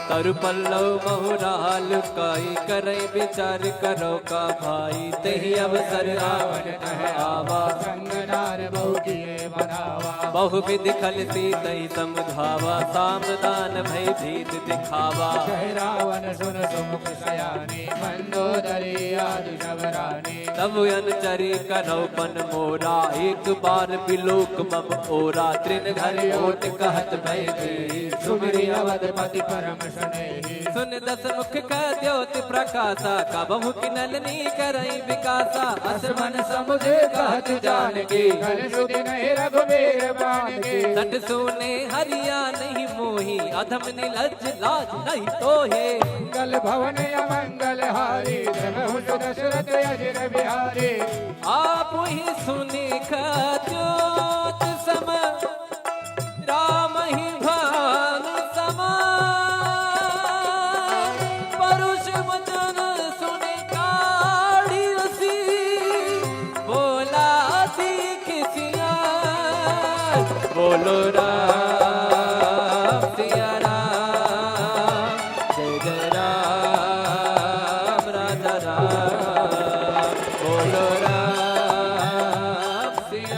कर पल्लव महु राह लुकाई, करै विचार करो का भाई। तेहि अवसर रावण तह आवा, संग नार बहु किए बखावा। बहु विधि खल सीतहि समुझावा, साम दान भय भीत दिखावा। कह रावण सुन सुमुख सयानी, मंदोदरी आदि सब रानी। तब अनुचरी करौ पन मोरा, एक बार बिलोक मम ओरा। तृण धरि ओट कहत भय भीत, सुमिरि अवधपति परम स्नेही। सुन दस मुख कह द्योत प्रकासा, कबहु किनल नी करई विकासा। अस मन समुझ कहत जानकी, कल सुधि नहीं रघुबीर बानकी। सठ सूने हरि आनहिं मोही, अधम निलज्ज लाज नहीं तोहे। मंगल भवन अमंगल हारी, द्रवहु सु दशरथ अजिर बिहारी। आप ही सुनि कह द्योत सम, राम ही भान समान। परुष वचन सुनि काढ़ि असी, बोला सीख सियार। बोलो राम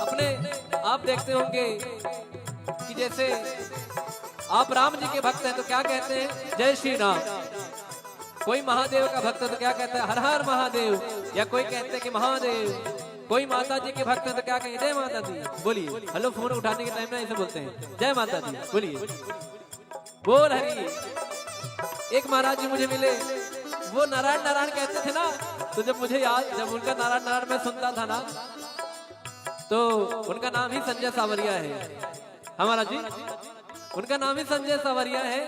अपने आप देखते होंगे कि जैसे आप राम जी के भक्त हैं तो क्या कहते हैं? जय श्री राम। कोई महादेव का भक्त है तो क्या कहता है? हर हर महादेव। या कोई कहते हैं कि महादेव। कोई माता जी के भक्त है तो क्या कहें? जय माता दी। बोलिए, हेलो, फोन उठाने के टाइम में ऐसे बोलते हैं, जय माता दी। बोलिए, बोल हरी। एक महाराज जी मुझे मिले, वो नारायण नारायण कहते थे ना, तो जब मुझे याद, जब उनका नारायण नारायण मैं सुनता था ना, तो उनका नाम ही संजय सावरिया है। हमारा जी, उनका नाम ही संजय सावरिया है,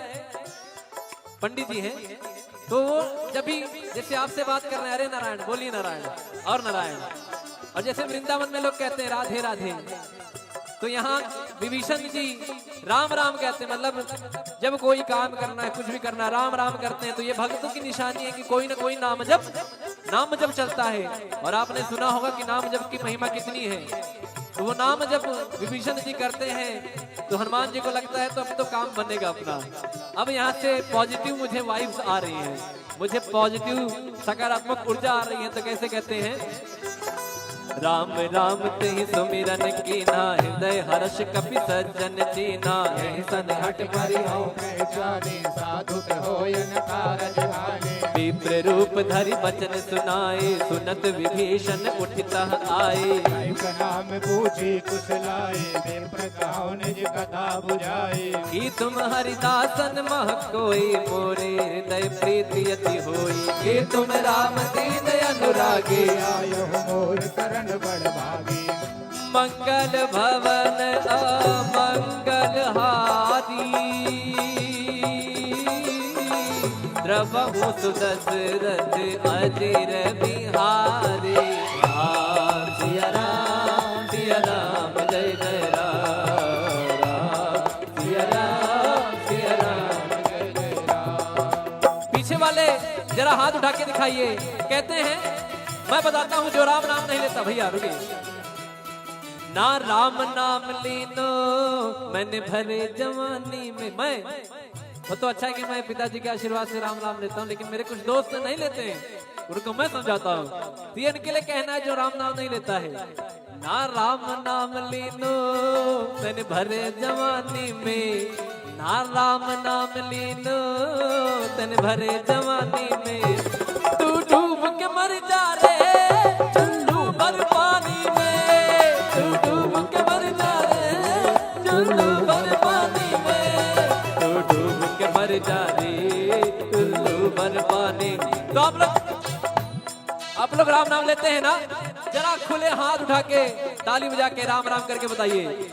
पंडित जी हैं। तो वो जब भी जैसे आपसे बात कर रहे हैं, "अरे नारायण, बोलिए नारायण, और नारायण।" और जैसे वृंदावन में लोग कहते हैं, "राधे राधे," तो यहाँ विभीषण जी राम राम कहते हैं। मतलब, जब कोई काम करना है, कुछ भी करना है, राम राम करते हैं। तो ये भक्तों की निशानी है कि कोई ना कोई नाम जप, नाम जप चलता है। और आपने सुना होगा कि नाम जप की महिमा कितनी है। तो वो नाम जप विभीषण जी करते हैं, तो हनुमान जी को लगता है, तो अब तो काम बनेगा अपना। अब यहाँ से पॉजिटिव मुझे वाइब्स आ रही हैं, मुझे पॉजिटिव सकारात्मक ऊर्जा आ रही है। तो कैसे कहते हैं? राम राम तेहि सुमिरन कीन्हा, हृदय हर्ष कपि सज्जन दीन्हा। यहि सन हठ परिहउ पहचानी, साधु कहो यन कारज हानि। विप्र रूप धरि बचन सुनाए, सुनत विभीषण उठि तह आए। कहि प्रणाम पूछि कुशलाए, विप्र कहो निज कथा बुझाए। कि तुम हरिदासन मह कोई, मोरे हृदय प्रीति अति होई। कि तुम राम दीन अनुरागी, आयो मोर करण बड़ भागी। मंगल भवन अमंगल हारी, द्रवहु सुदशरथ अजिर बिहारी। राम सिया राम, सिया राम, जय जय राम, राम सिया राम, सिया राम, जय जय राम। पीछे वाले जरा हाथ उठा के दिखाइए। कहते हैं, मैं बताता हूँ जो राम नाम नहीं लेता। भैया रुकिए। ना राम नाम लीनो मैंने भरे जवानी में। मैं, वो तो अच्छा है कि मैं पिताजी के आशीर्वाद से राम नाम लेता हूँ, लेकिन मेरे कुछ दोस्त नहीं लेते हैं, उनको मैं समझाता हूँ। तो ये इनके लिए कहना है जो राम नाम नहीं लेता है। ना राम नाम लीनो तन भरे जवानी में, ना राम नाम लीनो तन भरे जवानी में। तू डूब के मर जा रे चुल्लू भर पानी में, तू डूब के मर जा रे चुल्लू भर पानी में, तू डूब के मर जा रे चुल्लू भर पानी। तो आप लोग, आप लोग राम नाम लेते हैं ना? जरा खुले हाथ उठा के, ताली बजा के, राम राम करके बताइए।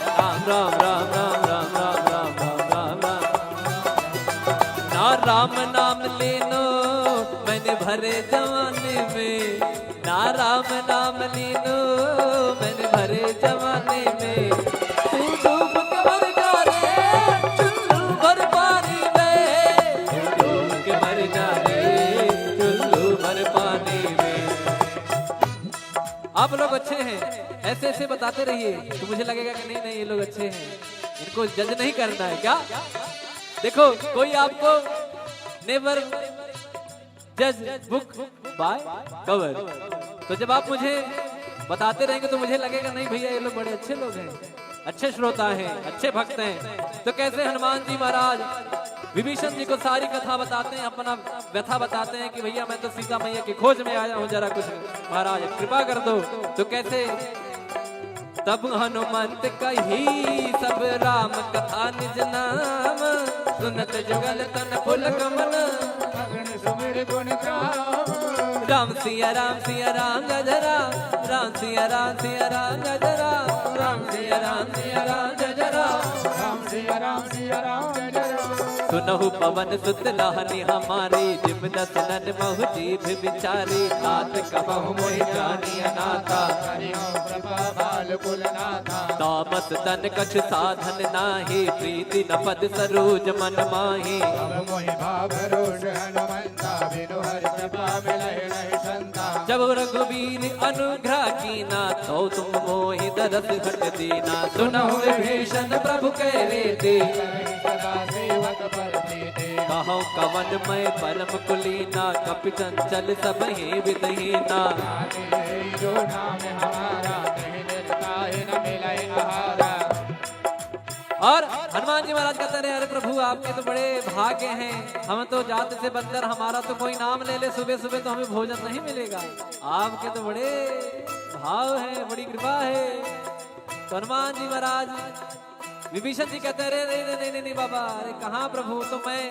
राम राम राम राम राम राम राम राम राम राम। ना राम नाम लेनो मैंने भरे जमाने में, ना राम नाम लेनो मैंने भरे जमाने में। तू डूब के मर जा रे चुल्लू भर पानी में, तू डूब के मर जा रे चुल्लू भर पानी में। आप लोग अच्छे हैं, ऐसे ऐसे बताते रहिए तो मुझे लगेगा कि नहीं नहीं, ये लोग अच्छे हैं, इनको जज नहीं करना है क्या? देखो, कोई आपको never judge book by cover। तो जब आप मुझे बताते रहेंगे तो मुझे लगेगा, नहीं भैया, ये लोग बड़े अच्छे लोग हैं, अच्छे श्रोता हैं, अच्छे भक्त हैं। तो कैसे हनुमान जी महाराज विभीषण जी को सारी कथा बताते हैं, अपना व्यथा बताते हैं कि भैया, मैं तो सीता मैया की खोज में आया हूँ, जरा कुछ महाराज कृपा कर दो। तो कैसे तब हनुमंत कही सब राम कथा निज नाम, सुनत जुगल तन पुलक मन। अगन सुमिर गुण गाम। राम सिया राम सिया राम जय जय राम, राम सिया राम सिया राम जय जय राम, राम सिया राम सिया राम जय जय राम, राम सिया राम सिया राम जय जय राम। सुनहु पवन सुत रहनि हमारे, जिम दस नन महु जीभ विचारे। तात कबहु मोहि जानि अनाथा। हरि ओम कृपा बाल कुल नाथा। तामस तन कछु साधन नाहीं, प्रीति न पद सरोज मन माहीं। अब मोहि भाव रोष हनुमंता, बिनु हरि कृपा मिलहि नहीं संता। जब रघुबीर अनुग्रह कीना, तो तुम मोहि दरस घट दीना। सुनहु विभीषण प्रभु कहि रीति, सदा सेवक पर प्रीति। कहउँ कवन मय परम कुलीना, कपि चंचल सबहि विधि हीना। जो नाम हमारा, कहीं निरता ही न मिलइ आहारा। और हनुमान जी महाराज कहते रहे, अरे प्रभु, आपके तो बड़े भाग्य हैं, हम तो जात से बंदर, हमारा तो कोई नाम ले ले सुबह सुबह तो हमें भोजन नहीं मिलेगा, आपके तो बड़े भाव हैं, बड़ी कृपा है। तो हनुमान जी महाराज, विभीषण जी कहते हैं, अरे नहीं नहीं नहीं नहीं बाबा, अरे कहाँ प्रभु, तो मैं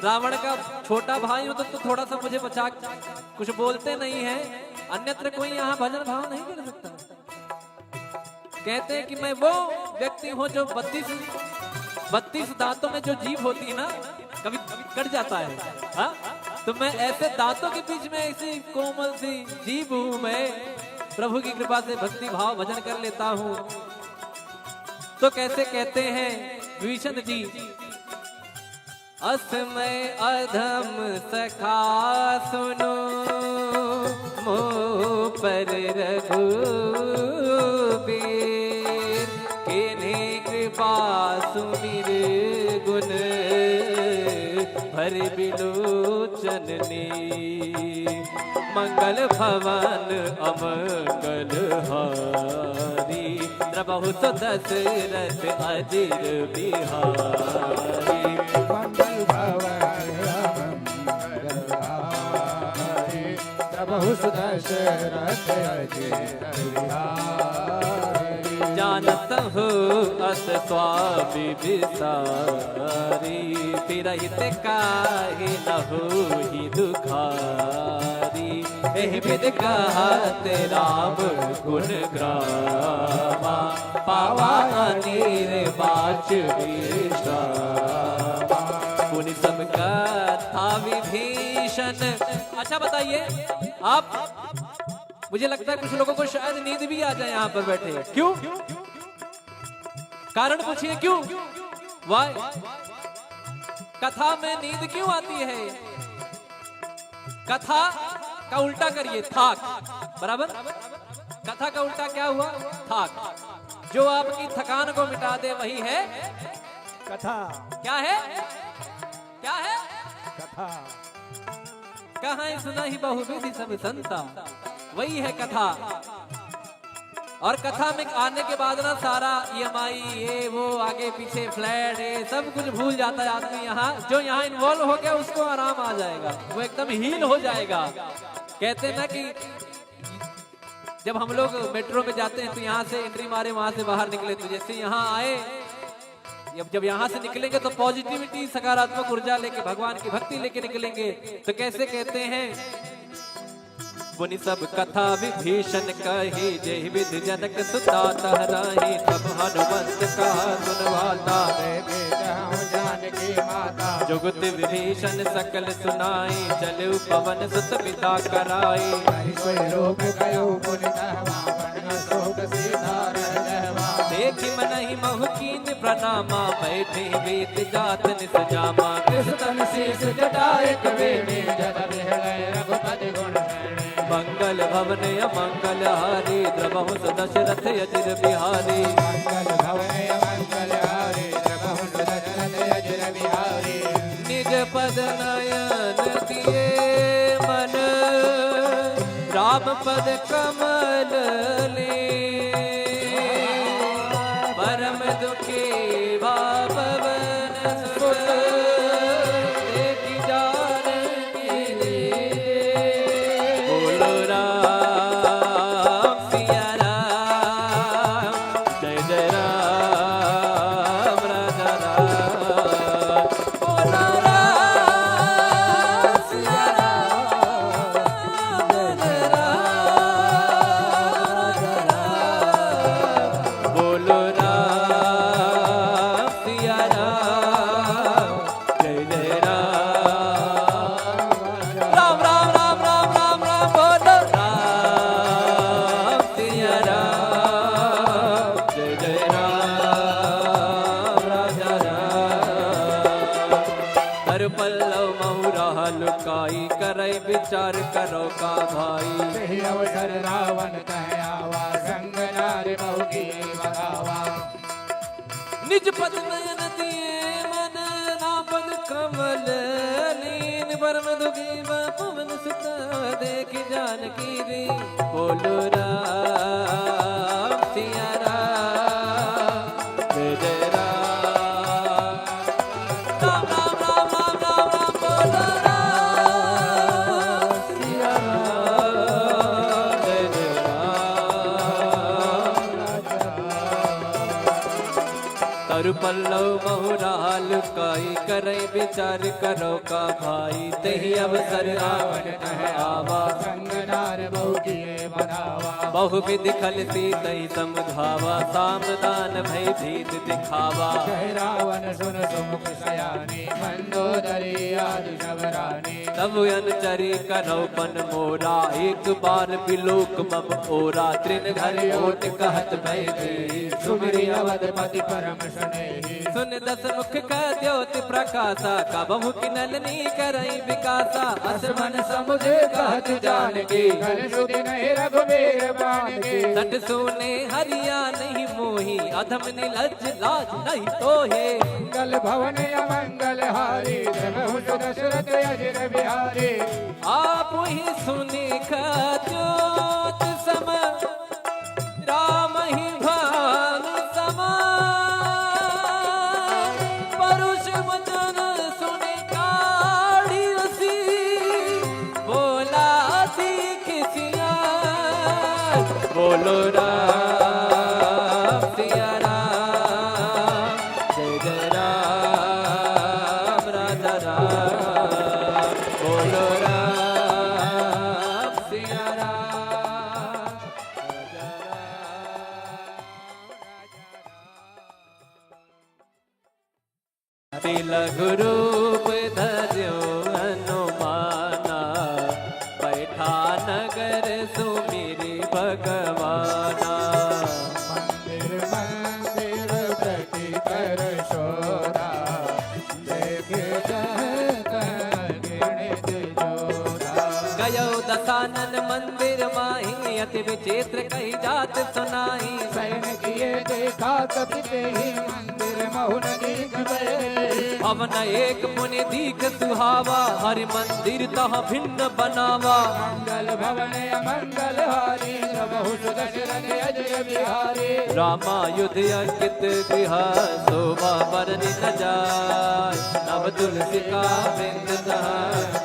रावण का छोटा भाई हूँ, तो, तो थोड़ा सा मुझे बचा, कुछ बोलते नहीं है, अन्यत्र कोई यहाँ भजन भाव नहीं कर सकता। कहते हैं कि मैं वो व्यक्ति हूँ जो बत्तीस, बत्तीस दांतों में जो जीभ होती है ना, कभी कट जाता है, हाँ? तो मैं ऐसे दांतों के बीच में ऐसी कोमल सी जीभ हूँ मैं, प्रभु की कृपा से भक्ति भाव भजन कर लेता हूँ। तो कैसे कहते हैं विभीषण जी, अस मय अधम सखा सुनो, मोपर रघुबीर। कीन्ही कृपा सुमिर गुन भरि बिलोचन नीर। मंगल भवन अमंगल हारी, द्रवहु सो दशरथ अजिर बिहारी। मंगल भवन अमंगल हारी, द्रवहु सो दशरथ अजिर बिहारी। जानत हो अस स्वामी विसारी, तिरहित काहे न होई दुखारी। एहि विधि कहत राम गुण गावा, पावा अनिर्वाच विश्रामा। पुनि सब कथा विभीषण। अच्छा बताइए आप, मुझे लगता है कुछ लोगों को शायद नींद भी आ जाए यहाँ पर बैठे। क्यों? कारण पूछिए क्यों? Why? कथा में नींद क्यों आती है? कथा का उल्टा करिए, थाक। बराबर? कथा का उल्टा क्या हुआ? थाक। जो आपकी थकान को मिटा दे, वही है कथा। क्या है? क्या है? कथा। कहाँ सुनहि बहुविधि सब संता, वही है कथा। और कथा में आने के बाद ना सारा ईएमआई, ये वो, आगे पीछे फ्लैट, ये सब कुछ भूल जाता है आदमी। यहाँ जो यहाँ इन्वॉल्व हो गया, उसको आराम आ जाएगा, वो एकदम हील हो जाएगा। कहते हैं ना कि जब हम लोग मेट्रो में जाते हैं तो यहाँ से एंट्री मारे, वहाँ से बाहर निकले, तो जैसे यहाँ आए अब जब यहाँ से निकलेंगे तो पॉजिटिविटी, सकारात्मक ऊर्जा लेके, भगवान की भक्ति लेके निकलेंगे। तो कैसे कहते हैं, मुनि सब कथा विभीषण कही, जेहि विधि जनक सुता तह राही। सब हनुमंत कहा सुन भाता, देखे जहु जानकी माता। जुगति विभीषण सकल सुनाई, चलउ पवन सुत बिदा कराई। हरि सोई रूप कयउ पुनि तहमा, बन अशोक सीता रह गहमा। देखि मनहि महु कीन्ह प्रणामा, बैठे बीत जात निस जामा। कृष तन शीश जटा एक बेणी, जब बिहले रघुपति गुण श्रेणी। मंगल भवन अमंगल हारी, द्रवहु सु दशरथ अजिर बिहारी। मंगल भवन अमंगल हारी, द्रवहु सु दशरथ अजिर बिहारी। निज पद नयन दिए मन, राम पद कमल लीन। परम दुखी भा पवन सुत, देखि जानकी दीन। बोलो राम सिया राम, जय जय राम राजा राम। बोलो राम सिया राम, जय जय राम राजा राम। बोलो राम सिया राम, जय जय राम। राम, राम, राम, राम, राम, राम, बोलो राम सिया राम, जय जय राम, राजा राम। तरुपल्लव महु रहा लुकाई, करै विचार करौ का भाई। यही अवसर रावण तह आवा, संग नार बहु किए बखावा। निज पद नयन दिए मन, राम पद कमल लीन। परम दुखी भा पवन सुत, देखि जानकी दीन। बोलो राम सिया राम, जय जय राम। राम, राम, राम, राम, राम, राम, बोलो राम सिया राम, जय जय राम। तरुपल्लव महु रहा लुकाई, करै विचार करौ का भाई। तेहि अवसर रावण तह आवा, संग नार बहु किए बखावा। बहु विधि खल सीतहि समुझावा, साम दान भय भीत दिखावा। कहे रावण सुन सुमुख सयानी, मंदोदरी आदि सब रानी। तब अनुचरी करौ पन मोरा, एक बार बिलोक मम ओरा। तृण धरि ओट कहत भय भीत, सुमिरि अवधपति परम स्नेही। सुन दस मुख कह द्योत प्रकासा, कबहुँ किनल नी करइ बिकासा। अस मन समुझ कहत जानकी, कल सुधि नहीं रघुबीर बानकी। सठ सूने हरि आनहिं मोही, अधम निलज्ज लाज नहीं तोहे। मंगल भवन अमंगल हारी, द्रवहु सु दशरथ अजिर बिहारी। आपहि सुनि कह द्योत सम, रामहि भानु समान। परुष वचन सुनि काढ़ि असी, बोला अति खिसियाय। बोलो राम सिया राम, जय जय राम राजा राम। बोलो राम सिया राम, राजा राम। अति लघु रूप धर्यो हनुमाना, बैठा नगर सुमिरि भगवाना। मंदिर मंदिर प्रति कर शोभा, देखे जह तह घृणित जोधा। गयो दसानन मंदिर माहि, अति विचित्र कही जात सुनाई। सैन किए देखा कपि तेहि, मंदिर महु न दीख भए। भवन एक पुनि दीख सुहावा, हरि मंदिर तह भिन्न बनावा। मंगल भवन अमंगल हारी, द्रवहु सु दशरथ अजिर बिहारी। रामायुध अंकित गृह, शोभा बरनि न जाय। नव तुलसी का वृंद तह,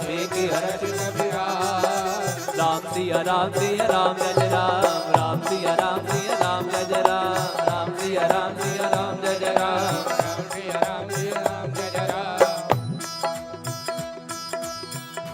देखि हरषि कपि राय। राम सिया राम सिया राम जय जय राम, राम सिया राम सिया राम जय जय राम, राम सिया राम सिया राम जय जय राम।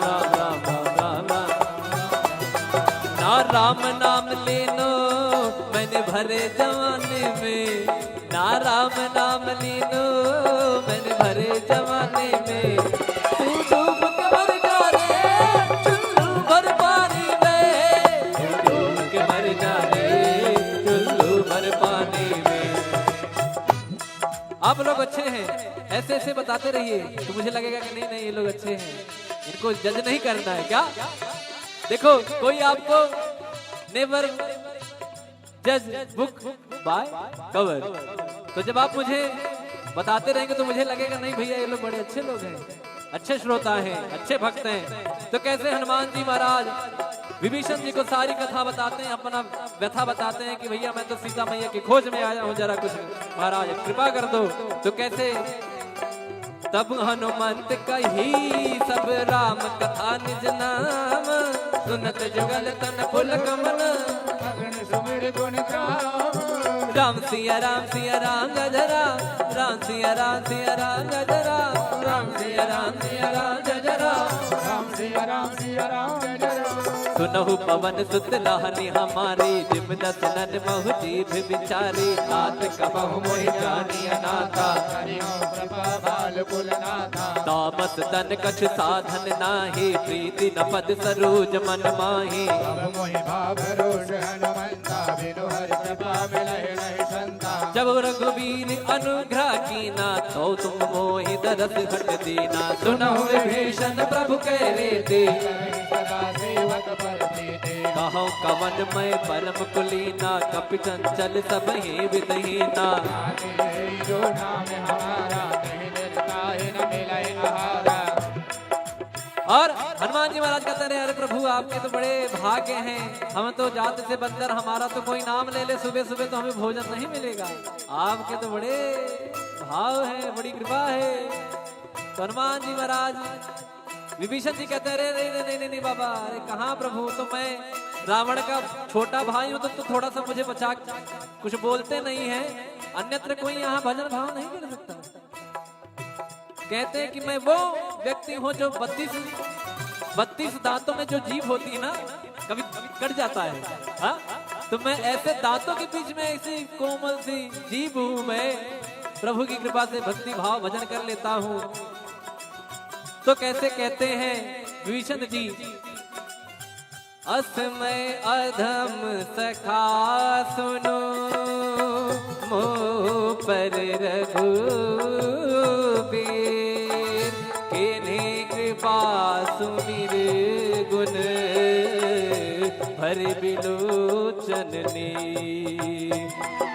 राम राम राम राम राम राम। ना राम नाम लेनो मैंने भरे जमाने में, ना राम नाम लेनो मैंने भरे जमाने में। तू डूब के मर जा रे चुल्लू भर पानी में, तू डूब के मर जा रे चुल्लू भर पानी में। आप लोग अच्छे हैं, ऐसे ऐसे बताते रहिए तो मुझे लगेगा कि नहीं नहीं, ये लोग अच्छे हैं, इनको जज नहीं करना है क्या? देखो, कोई आपको never judge book by cover। तो जब आप मुझे बताते रहेंगे तो मुझे लगेगा, नहीं भैया, ये लोग बड़े अच्छे लोग हैं, अच्छे श्रोता हैं, अच्छे भक्त हैं। तो कैसे हनुमान जी महाराज विभीषण जी को सारी कथा बताते हैं, अपना व्यथा बताते हैं कि भैया, मैं तो सीता मैया की खोज में आया हूँ, जरा कुछ महाराज कृपा कर दो। तो कैसे तब हनुमंत कही सब राम कथा निज नाम, सुनत जुगल तन पुलक मन। मगन सुमिर गुण गाम। राम सिया राम सिया राम जय जय राम, राम सिया राम सिया राम जय जय राम, राम सिया राम सिया राम जय जय राम, राम सिया राम सिया राम जय जय राम। सुनहु पवन सुत लाहनी हमारी, जिम दस नन महु जीभ बिचारी। नाथ कबहु मोहि जानी अनाथा, करियो कृपा बाल कुल नाथा। तामस तन कछु साधन नाही, प्रीति न पद सरोज मन माही। अब मोहि भाव रोष हनुमंता, बिनु हरि कृपा मिलहि नहीं संता। जब रघुबीर अनुग्रह कीना, तो तुम मोहि दरस हट दीना। सुनहु विभीषण प्रभु कह रीति, सदा सेवक पर प्रीति। कहौं कवन मैं परम कुलीना, कपि चंचल सबहि विधहीना। आते ही जो नाम हमारा, कहीं निरता ही न मिले आहारा। और हनुमान जी महाराज कहते रहे, "अरे प्रभु, आपके तो बड़े भाग्य हैं, हम तो जात से बंदर, हमारा तो कोई नाम ले ले सुबह सुबह तो हमें भोजन नहीं मिलेगा, आपके तो बड़े भाव है, बड़ी कृपा है।" तो हनुमान जी महाराज, विभीषण जी कहते हैं, "अरे, अरे, अरे, नहीं, नहीं, नहीं बाबा, अरे कहाँ प्रभु, तो मैं रावण का छोटा भाई हूँ, तो, तो थोड़ा सा मुझे बचा, कुछ बोलते नहीं है, अन्यत्र कोई यहाँ भजन भाव नहीं कर सकता।" कहते हैं कि मैं वो व्यक्ति हूँ जो बत्तीस, बत्तीस दांतों में जो जीभ होती है ना, कभी कट जाता है, हाँ? तो मैं ऐसे दांतों के बीच में ऐसी कोमल सी जीभ हूँ मैं, प्रभु की कृपा से भक्ति भाव भजन कर लेता हूँ। तो कैसे कहते हैं विभीषण जी, अस मैं अधम सखा सुनो, मोह पर रघुबीर, किन्हीं कृपा सुमिर गुण भरि बिलोचन नीर।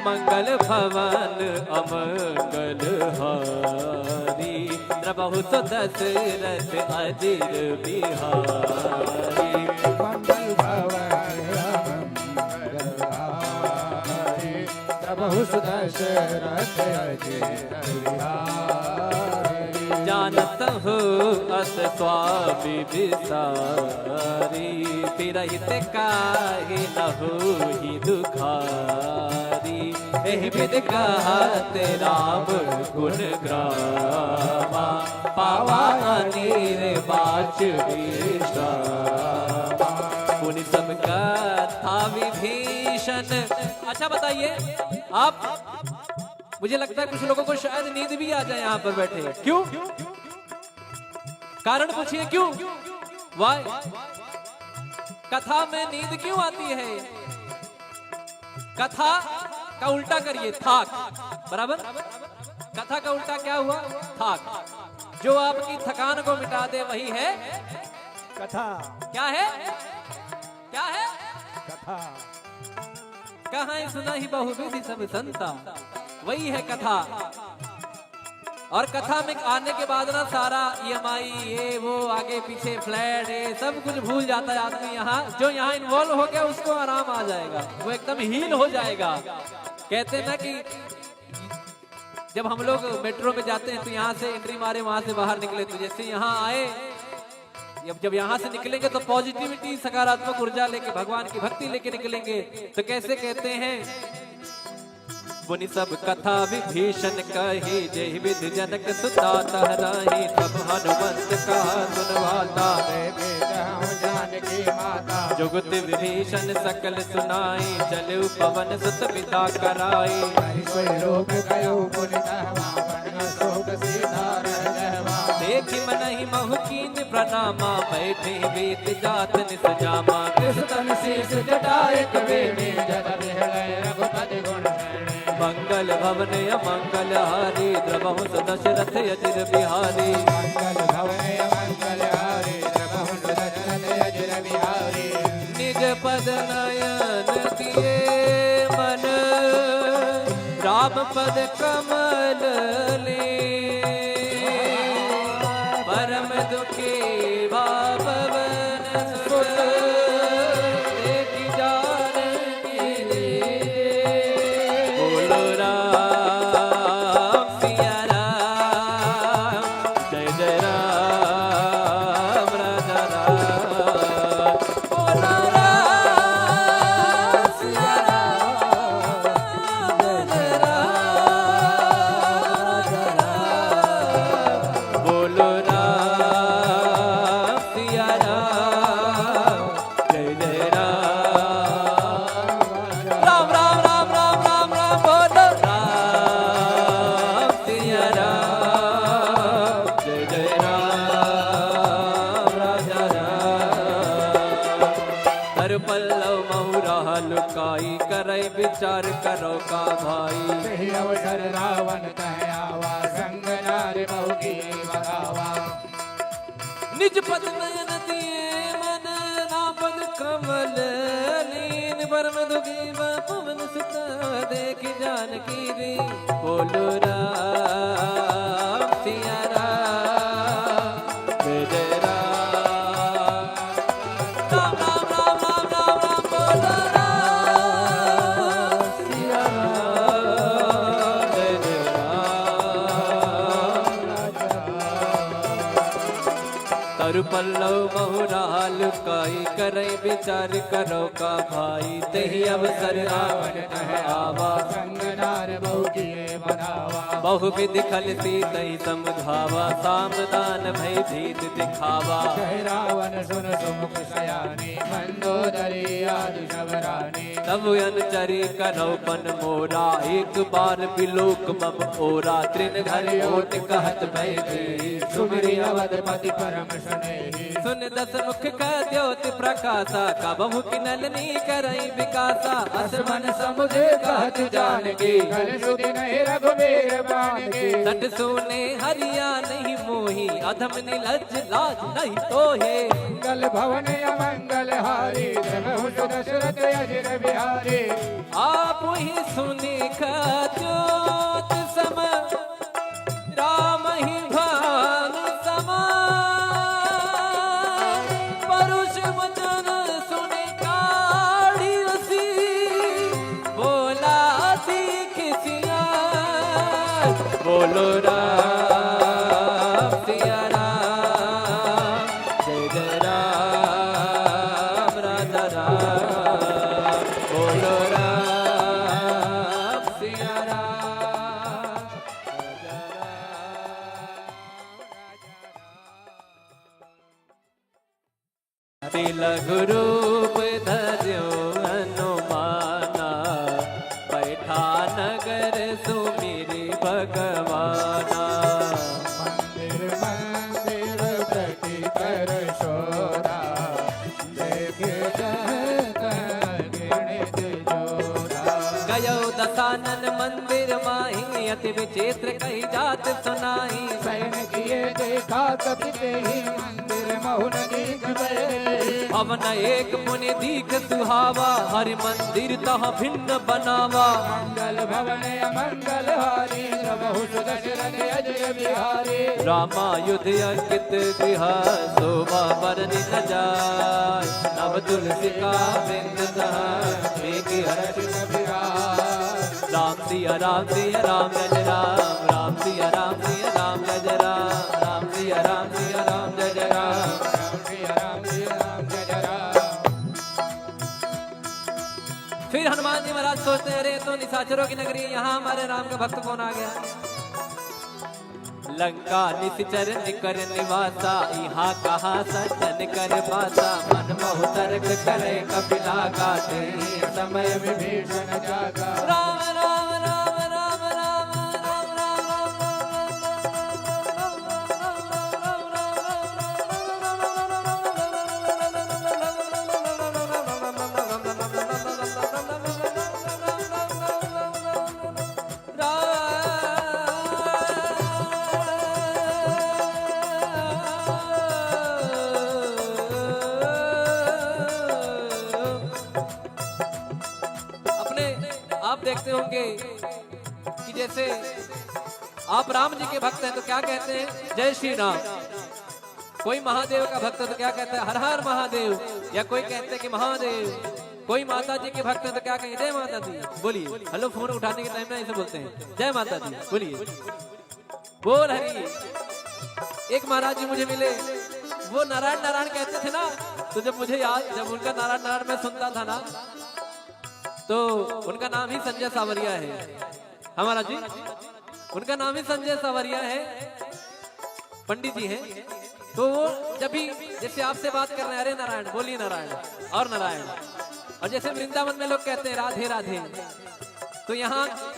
मंगल भवन अमंगल हारी, द्रवहु सो दशरथ अजिर बिहारी। मंगल भवन अमंगल हारी, द्रवहु सो दशरथ अजिर बिहारी। जानत हो अस स्वामी विसारी, तिरहित काहि न होहि दुखारी। एहि विधि कहत राम गुण गावा, पावा अनिर्वाच विश्रामा। पुनि सब कथा विभीषण। अच्छा बताइए आप, मुझे लगता है कुछ लोगों को शायद नींद भी आ जाए यहाँ पर बैठे। क्यों? कारण पूछिए क्यों? Why? कथा में नींद क्यों आती है? कथा का उल्टा करिए, थाक। बराबर? कथा का उल्टा क्या हुआ? थाक। जो आपकी थकान को मिटा दे, वही है कथा। क्या है? क्या है? कथा। कहाँ सुनहि बहुविधि सब संता, वही है कथा। और कथा में आने के बाद ना सारा ईएमआई, ये वो, आगे पीछे फ्लैट, ये सब कुछ भूल जाता है आदमी। यहाँ जो यहाँ इन्वॉल्व हो गया, उसको आराम आ जाएगा, वो एकदम हील हो जाएगा। कहते ना कि जब हम लोग मेट्रो में जाते हैं तो यहाँ से एंट्री मारे, वहाँ से बाहर निकले, तो जैसे यहाँ आए, जब जब यहाँ से निकलेंगे तो पॉजिटिविटी, सकारात्मक ऊर्जा लेके, भगवान की भक्ति लेके निकलेंगे। तो कैसे कहते हैं? पुनि सब कथा विभीषण कही, जेहि विधि जनक सुता तह राही। तब हनुमंत कहा सुन वाता, जानकी माता। जुगति विभीषण सकल सुनाई, चलउ पवन सुत बिदा कराई। हरि सोई रूप कयउ पुनि तहमा, बन अशोक सीता रह गहमा। देखि मनहि महु कीन्ह प्रनामा, बैठे वेद जात निज जामा। किस तन शीश जटा एक बेनी, जल बिहड़ै रघुपति गुण गण। मंगल भवन अमंगल हारी, द्रवहु सो दशरथ अजिर बिहारी। मंगल भवन अमंगल हारी, द्रवहु सो दशरथ अजिर बिहारी। निज पद नयन दिए मन, राम पद कमल लीन। परम दुखी भा पवन सुत, देखि जानकी दीन। बोलो राम सिया राम, जय जय राम। पल्लव महुरा लुकाई, करै विचार करो का भाई। यही अवसर रावण तह आवा, संग नार बहु की बधावा। निज पद नयन दिए मन, ना पद कमल लीन। परम दुखी बा पवन सुत देखि जानकी री। बोलो राम सिया राम, जय जय राम। राम, राम, राम, राम, राम, राम, बोलो राम सिया राम, जय जय राम। तरु पल्लव महुरा लुकाई, करै विचार करो का भाई। तही अवसर रावण तह आवा, संग नार बहु किए बधावा। बहु विधि खल सीतहि समुझावा, साम दान भय भीत दिखावा। कह रावण सुन सुमुख सयानी, मंदोदरी आदि सब रानी। तब अनुचरी करौ पन मोरा, एक बार बिलोक मम ओरा। तृण धरि ओट कहत भय भीत, सुमिरि अवधपति परम स्नेही। सुन दस मुख कह द्योत प्रकाशा, कबहुँ किनल नी करई विकासा। अस मन समुझ कहत जानकी, कल सुधि नहीं रघुबीर बानकी। सठ सूने हरिया नहीं मोही, अधम निलज्ज लाज नहीं तोहे। मंगल भवन अमंगल हारी, द्रवहुसु दशरथ अजिर बिहारी। आप ही सुनि कह द्योत सम, राम ही भान समा। परुष वचन सुनि काढ़ि असी, बोला सीख सिया। बोलो राम सिया राम, जय जय राम राजा राम। बोलो राम सिया राम, जय जय राम। अति लघु रूप धर्यो हनुमाना, बैठा नगर सुमिरि भगवाना। मंदिर मंदिर प्रति कर शोरा, देखे जह तह घृणित जोरा। गयो दसानन मंदिर माही, अति विचित्र कही जात सुनाई। शयन किए देखा कपि तेहि, मंदिर महु न दीख भए। भवन एक पुनि दीख सुहावा, हरि मंदिर तह भिन्न बनावा। मंगल भवन अमंगल हारी, द्रवहुसु दशरथ अजिर बिहारी। रामायुध अंकित गृह, शोभा बरनि न जाय। नव तुलसिका वृंद तह, देखि हरषित विराज। राम सिया राम सिया राम जय जय राम, राम सिया राम सिया राम जय जय राम, राम सिया राम सिया राम जय जय राम, राम सिया राम सिया राम जय जय राम। फिर हनुमान जी महाराज सोचते हैं, अरे, ये तो निशाचरों की नगरी है, यहाँ हमारे राम का भक्त कौन आ गया? लंका निशिचर निकर निवासा, इहाँ कहाँ सज्जन कर बासा। मन मोह तरक करे कपिला गाते, समय विभीषण जागा। राम, राम, राम, राम। अपने आप देखते होंगे कि जैसे आप राम जी के भक्त हैं तो क्या कहते हैं, "जय श्री राम।" कोई महादेव का भक्त है तो क्या कहता है, "हर हर महादेव।" या कोई कहते हैं कि "महादेव।" कोई माता जी के भक्त है तो क्या कहेंगे, "जय माता दी।" बोलिए, हेलो, फोन उठाने के टाइम ना ऐसे बोलते हैं, "जय माता दी।" बोलिए, बोल हरि। एक महाराज जी मुझे मिले, वो नारायण नारायण कहते थे ना, तो जब मुझे याद, जब उनका नारायण नारायण मैं सुनता था ना, तो उनका नाम ही संजय सावरिया है। हाँ महाराज जी, उनका नाम ही संजय सावरिया है, पंडित जी हैं। तो वो जब भी जैसे आपसे बात कर रहे हैं, "अरे नारायण, बोलिए नारायण, और नारायण।" और जैसे वृंदावन में लोग कहते हैं, "राधे राधे," तो यहाँ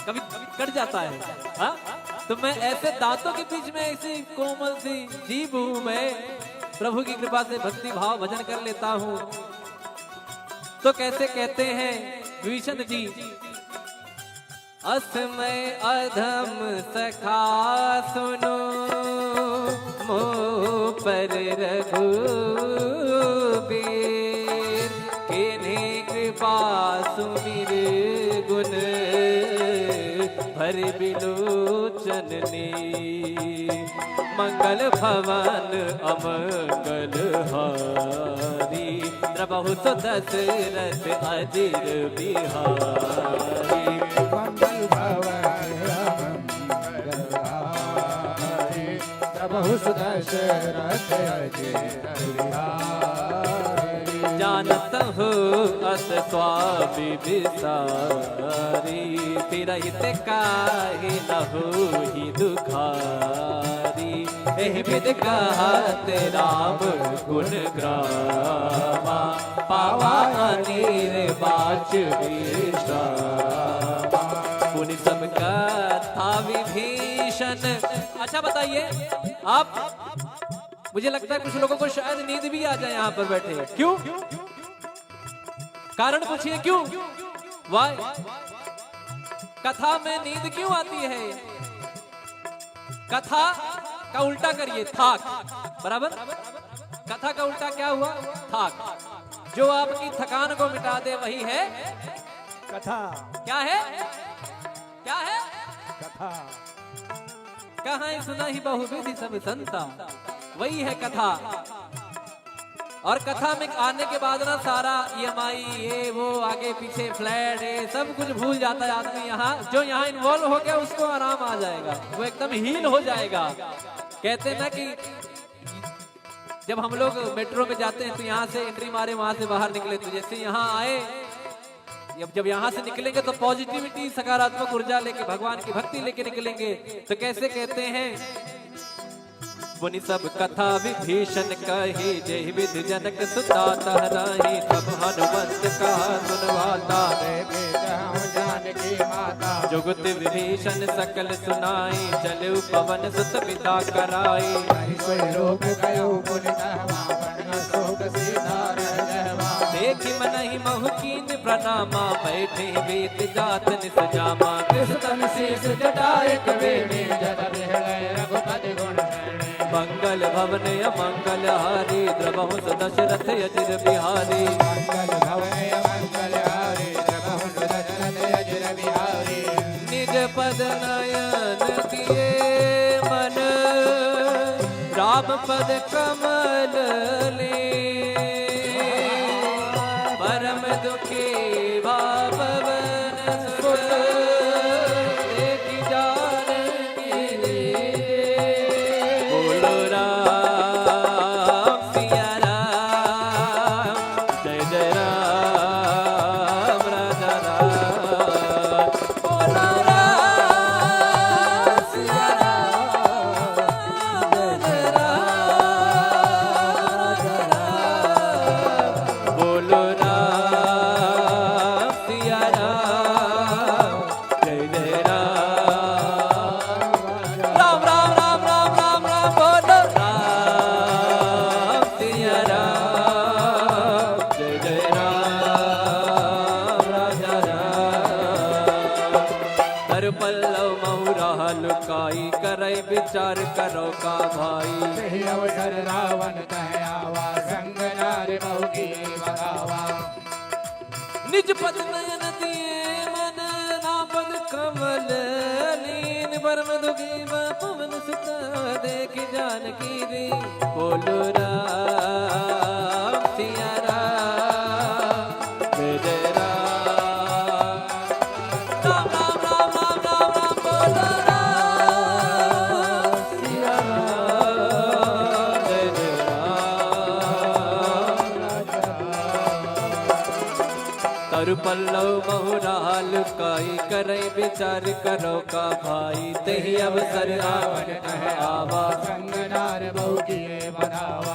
कभी कट जाता है। हाँ, तो मैं ऐसे दांतों के बीच में ऐसी कोमल सी जीभ हूँ मैं, प्रभु की कृपा से भक्ति भाव भजन कर लेता हूँ। तो कैसे कहते हैं विभीषण जी, असमय अधम सखा सुनो मोह पर रघुबीर, कीन्ही कृपा सुमिर गुन भरि बिलोचन नीर। मंगल भवन अमंगल हारी, द्रवहु सु दशरथ अजिर बिहारी। मंगल भवन अमंगल हारी, द्रवहु सु दशरथ अजिर बिहारी। जानत हो अस स्वामी विसारी, फिरहित काहे न होही दुखारी। एहि विधि कहत राम गुण गावा, पावा अनिर्वाच विश्रामा। पुनि सब कथा विभीषण। अच्छा बताइए आप, मुझे लगता है कुछ लोगों को शायद नींद भी आ जाए यहाँ पर बैठे। क्यों? कारण पूछिए क्यों? Why? कथा में नींद क्यों आती है? कथा का उल्टा करिए, थाक। बराबर? कथा का उल्टा क्या हुआ? थाक। जो आपकी थकान को मिटा दे, वही है कथा। क्या है? क्या है? कथा। कहाँ सुनहि बहुविधि सब संता, वही है कथा। और कथा में आने के बाद ना सारा ईएमआई, ये वो, आगे पीछे फ्लैट, ये सब कुछ भूल जाता है आदमी। यहाँ जो यहाँ इन्वॉल्व हो गया उसको आराम आ जाएगा, वो एकदम हील हो जाएगा। कहते हैं ना कि जब हम लोग मेट्रो में जाते हैं तो यहाँ से एंट्री मारे, वहां से बाहर निकले, तो जैसे यहाँ आए, जब जब यहाँ से निकलेंगे तो पॉजिटिविटी, सकारात्मक ऊर्जा लेके, भगवान की भक्ति लेके निकलेंगे। तो कैसे कहते हैं, पुनि सब कथा विभीषण कही, जेहि विधि जनक सुता तह राही। सब हनुमंत कहा सुन वाता, देखे जहाँ जानकी माता। जुगति विभीषण सकल सुनाई, चलउ पवन सुत पिता कराई। हरि सोई लोक गयो पुनि तहवा, बन न सोक सीता रह जहवा। देखि मनहि महु कीन्ह प्रणामा, बैठे बीत जात निस जामा। कृष तन शीश जटा एक बेनी, जल बिहले रघुपति गुण मंगल भवन अमंगल हारी, द्रवहु सु दशरथ अजिर बिहारी। मंगल भवन अमंगल हारी, द्रवहु सु दशरथ अजिर बिहारी। निज पद नयन किए मन, राम पद कमल लीन। परम दुखी भा पवन सुत, देखि जानकी दीन। बोलो राम सिया राम, जय जय राम राजा राम। बोलो राम सिया राम, जय जय राम राजा राम। बोलो राम सिया राम, जय जय राम। राम, राम, राम, बोलो राम सिया राम, जय जय राम, राजा राम। कर पल्लव महु राह लुकाई, करै विचार करो का भाई। यही अवसर रावण तह आवा, संग नार बहु की बगावा। निज पद नयन दिए मन, राम पद कमल लीन। परम दुखी भा पवन सुत, देखि जानकी दीन। बोलो राम सिया राम, जय जय राम। राम, राम, राम, राम, राम, राम, बोलो राम सिया राम, जय जय राम। तरु पल्लव महु राह लुकाई, करै विचार करो का भाई। तेहि अवसर रावण तह आवा, संग नार बहु किए बधावा।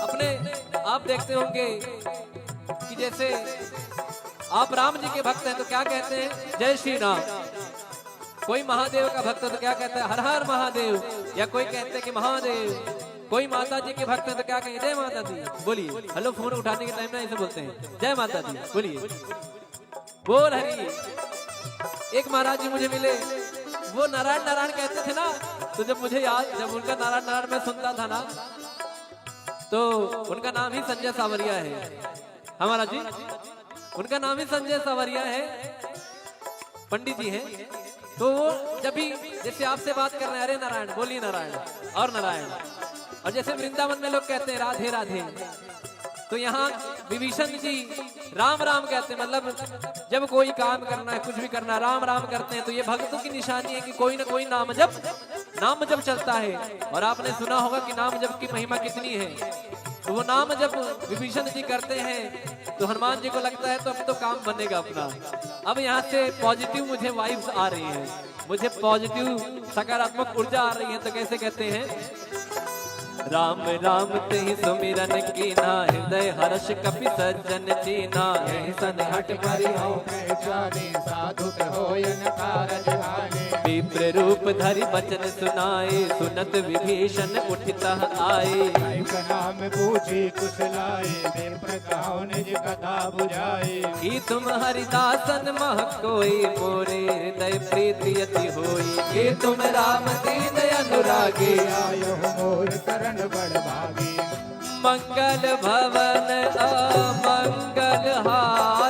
अपने आप देखते होंगे कि जैसे आप राम जी के भक्त हैं तो क्या कहते हैं, जय श्री राम। कोई महादेव का भक्त है तो क्या कहते हैं, हर हर महादेव। या कोई कहते हैं कि महादेव। कोई माता जी के भक्त है तो क्या कहेंगे, जय माता दी। बोलिए, हेलो, फोन उठाने के टाइम में ऐसे बोलते हैं, जय माता दी। बोलिए, बोल हरि। एक महाराज जी मुझे मिले, वो नारायण नारायण कहते थे ना, तो जब मुझे याद, जब उनका नारायण नारायण मैं सुनता था ना, तो उनका नाम ही संजय सावरिया है। हमारा जी, उनका नाम ही संजय सावरिया है, पंडित जी हैं। तो वो जब भी जैसे आपसे बात कर रहे हैं, अरे नारायण, बोलिए नारायण, और नारायण। और जैसे वृंदावन में लोग कहते हैं राधे राधे, तो यहाँ विभीषण जी राम राम कहते हैं, मतलब जब कोई काम करना है, कुछ भी करना है, राम राम करते हैं। तो ये भक्तों की निशानी है कि कोई ना कोई नाम जप, नाम जप चलता है। और आपने सुना होगा कि नाम जप की महिमा कितनी है। तो वो नाम जब विभीषण जी करते हैं तो हनुमान जी को लगता है तो अब तो काम बनेगा अपना। अब यहाँ से पॉजिटिव मुझे वाइब्स आ रही है, मुझे पॉजिटिव सकारात्मक ऊर्जा आ रही है। तो कैसे कहते हैं, राम राम तेहि सुमिरन कीन्हा, हृदय हर्ष कपि सज्जन चीन्हा। यहि सन्हठ परिहउ कहि जानी, साधु कहो यन कारज हानि। विप्र रूप धरि बचन सुनाए, सुनत विभीषण उठि तह आए। कहि प्रणाम पूछि कुशलाए, विप्र कहउ निज कथा बुझाए। कि तुम हरिदासन मह कोई, मोरे हृदय प्रीति अति होई। कि तुम राम दीन अनुरागी, आयो मोर शरण बड़ भागी। मंगल भवन अमंगल हार,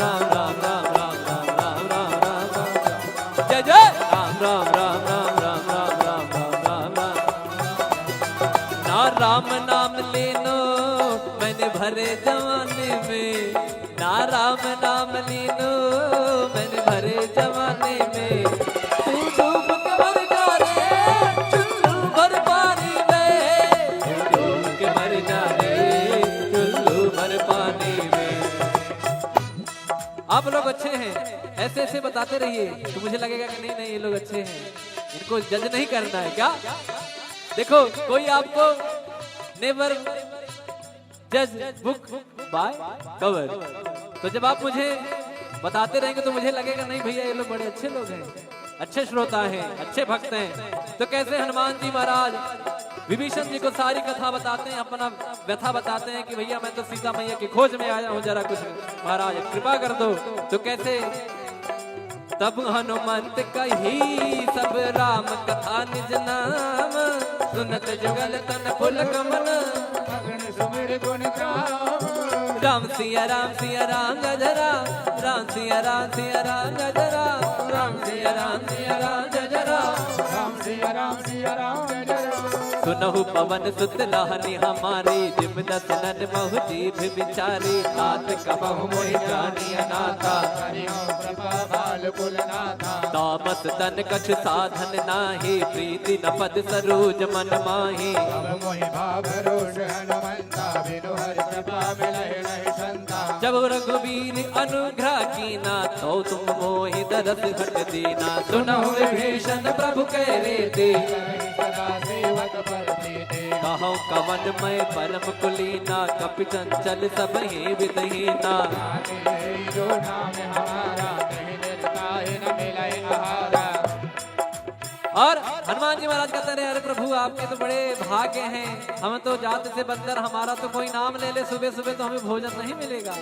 राम राम राम राम राम राम राम राम राम राम राम। जय जय। राम राम राम राम राम राम राम राम राम। ना राम नाम लीनो मैंने भरे जमाने में, ना राम नाम लीनो मैंने भरे जमाने में। तू डूब के मर जा रे चुल्लू भर पानी में, तू डूब के मर जा रे चुल्लू भर पानी में। आप लोग अच्छे हैं, ऐसे ऐसे बताते रहिए तो मुझे लगेगा कि नहीं नहीं, ये लोग अच्छे हैं, इनको जज नहीं करना है क्या? देखो, कोई आपको never judge book by cover। तो जब आप मुझे बताते रहेंगे तो मुझे लगेगा, नहीं भैया, ये लोग बड़े अच्छे लोग हैं, अच्छे श्रोता हैं, अच्छे भक्त हैं। तो कैसे हनुमान जी महाराज विभीषण जी को सारी कथा बताते हैं, अपना व्यथा बताते हैं कि भैया, मैं तो सीता मैया की खोज में आया हूँ, जरा कुछ महाराज कृपा कर दो। तो कैसे तब हनुमंत कही सब राम कथा निज नाम, सुनत जुगल तन पुलक मन। अगन सुमिर गुण गाम। राम सिया राम सिया राम जय जय राम, राम सिया राम सिया राम जय जय राम, राम सिया राम सिया राम जय जय राम। राम सिया राम सिया राम जय जय राम। सुनहु पवन सुत लहनि हमारी, जिम दस नन महु जीभ विचारी। तात कबहु मोहि जानिय नाथा। हरि कृपा बाल कुल नाथा। तामस तन कछु साधन नाही, प्रीति न पद सरोज मन माही। अब मोहि भाव रोष हनुमंता, बिनु हरि कृपा मिलहि नहीं संता। जब रघुबीर अनुग्रह कीना, तो तुम मोहि दरस हट दीना। सुनहु विभीषण प्रभु कह रे ते, सदा सेवक पर प्रीति। कहौ कवन मैं परम कुलीना, कपि चंचल सब ही विधहीना। जो नाम हमारा, कहीं निरता ही न मिले आहारा। और हनुमान जी महाराज कहते रहे, अरे प्रभु, आपके तो बड़े भाग्य हैं, हम तो जात से बंदर, हमारा तो कोई नाम ले ले सुबह सुबह तो हमें भोजन नहीं मिलेगा।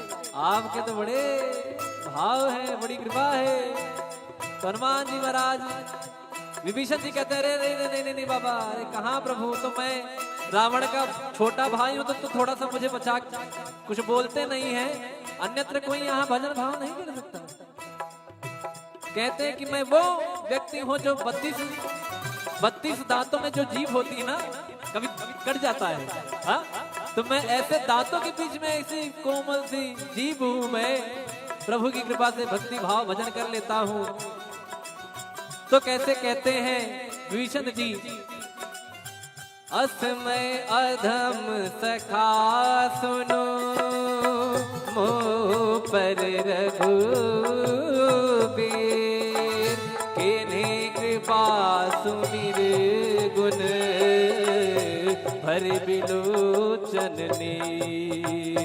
आपके तो बड़े भाव हैं, बड़ी कृपा है। तो हनुमान जी महाराज विभीषण जी कहते हैं, अरे नहीं नहीं नहीं नहीं बाबा, अरे कहाँ प्रभु, तो मैं रावण का छोटा भाई हूँ, तो, तो थोड़ा सा मुझे बचा, कुछ बोलते नहीं है, अन्यत्र कोई यहाँ भजन भाव नहीं कर सकता। कहते हैं कि मैं वो व्यक्ति हूँ जो बत्तीस, बत्तीस दांतों में जो जीभ होती है ना, कभी कट जाता है, हाँ? तो मैं ऐसे दांतों के बीच में ऐसी कोमल सी जीभ हूँ मैं, प्रभु की कृपा से भक्ति भाव भजन कर लेता हूँ। तो कैसे कहते हैं विभीषण जी, अस मैं अधम सखा सुनो मोह पर रघुबीर, किन्हीं कृपा सुमिर गुण भरि बिलोचन नीर।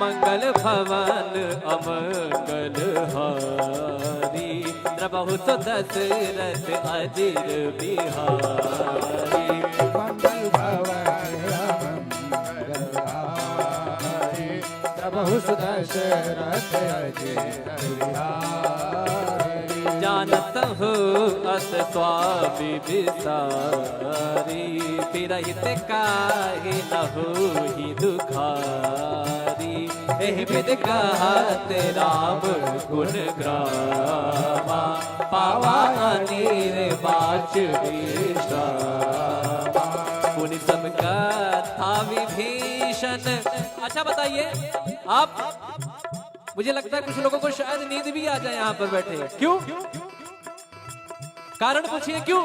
मंगल भवन अमंगल हारी, द्रवहु सो दशरथ अजिर बिहारी। मंगल भवन अमंगल हारी, द्रवहु सो दशरथ अजिर बिहारी। जानत तहु अस स्वामी बिसारी, फिरहित काहे न होई दुखारी। एहि विधि कहत राम गुण ग्रामा, पावा अनिर्वाच विश्रामा। मुनि सब कथा विभीषण। अच्छा बताइए आप, मुझे लगता है कुछ लोगों को शायद नींद भी आ जाए यहाँ पर बैठे। क्यों? कारण पूछिए क्यों?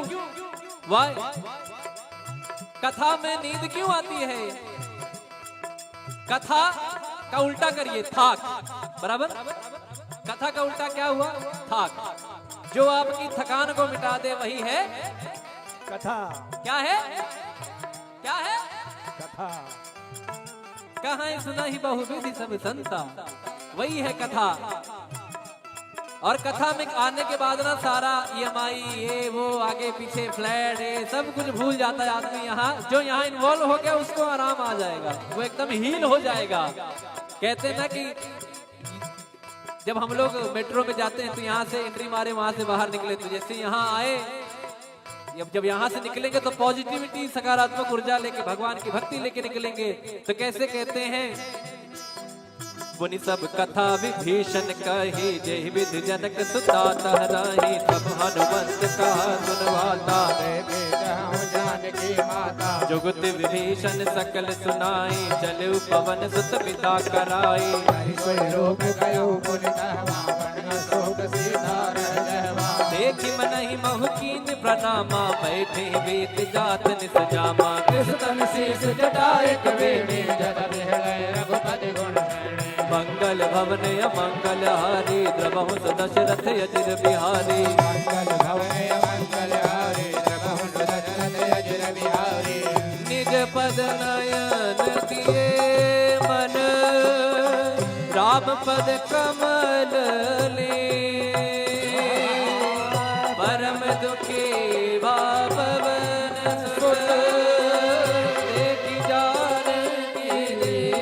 Why? कथा में नींद क्यों आती है? कथा का उल्टा करिए, थाक। बराबर? कथा का उल्टा क्या हुआ? थाक। जो आपकी थकान को मिटा दे, वही है कथा। क्या है? क्या है? कथा। कहा सुना ही बहुविधि सब संता, वही है कथा। और कथा में आने के बाद ना सारा ईएमआई, ये वो, आगे पीछे फ्लैट, ये सब कुछ भूल जाता है आदमी। यहाँ जो यहाँ इन्वॉल्व हो गया, उसको आराम आ जाएगा, वो एकदम हील हो जाएगा। कहते हैं ना कि जब हम लोग मेट्रो में जाते हैं तो यहाँ से एंट्री मारे, वहाँ से बाहर निकले, तो जैसे यहाँ आए, जब जब यहाँ से निकलेंगे तो पॉजिटिविटी, सकारात्मक ऊर्जा लेके, भगवान की भक्ति लेके निकलेंगे। तो कैसे कहते हैं? मुनि सब कथा विभीषण कही, जेहि विधि जनक सुता तहराही। सब हनुमंत कहा सुन वाता, देखे जहाँ जानकी माता। जुगति विभीषण सकल सुनाई, चले पवन सुत पिता कराई। कहि कोई रूप गयो पुनि तहमा, बन शोक सीता रह गहमा। देखि मनहि महु कीन्ह प्रणामा, बैठे बीत जात निस जामा। कृष तन शीश जटा एक बेनी, जल बिहले रघुपति गुण श्रेणी। मंगल भवन अमंगल हारी, द्रवहु सु दशरथ अजिर बिहारी। मंगल भवन अमंगल हारी, द्रवहु सु दशरथ अजिर बिहारी। निज पद नयन किए मन, राम पद कमल लीन। परम दुखी भा पवन सुत, देखि जानकी दीन।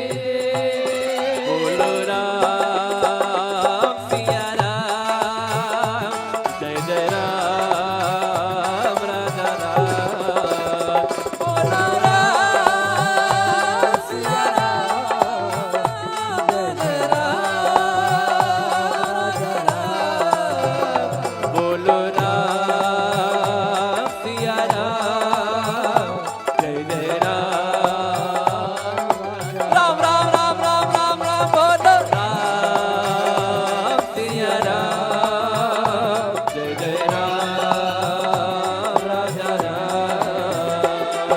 बोलो राम सिया राम, जय जय राम राजा राम। बोलो राम सिया राम, जय जय राम राजा राम। बोलो राम सिया राम, जय जय राम। राम राम राम राम राम राम, बोलो राम सिया राम, जय जय राम राजा राम।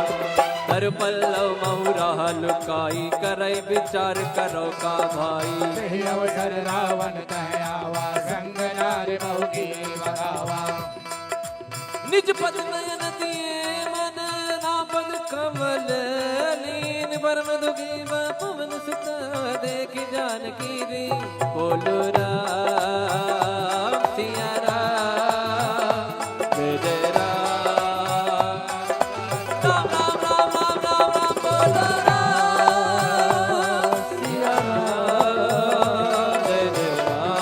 कर पल्लव महु राह लुकाई, करै विचार करो का भाई। यही अवसर रावण तह आवा, संग नार महु किए बघावा। निज पद नयन दिए मन, राम पद कमल लीन। परम दुखी भा पवन सुत, देखि जानकी दीन। बोलो राम सिया राम, जय जय राम। राम राम राम राम राम राम, बोलो राम सिया राम, जय जय राम।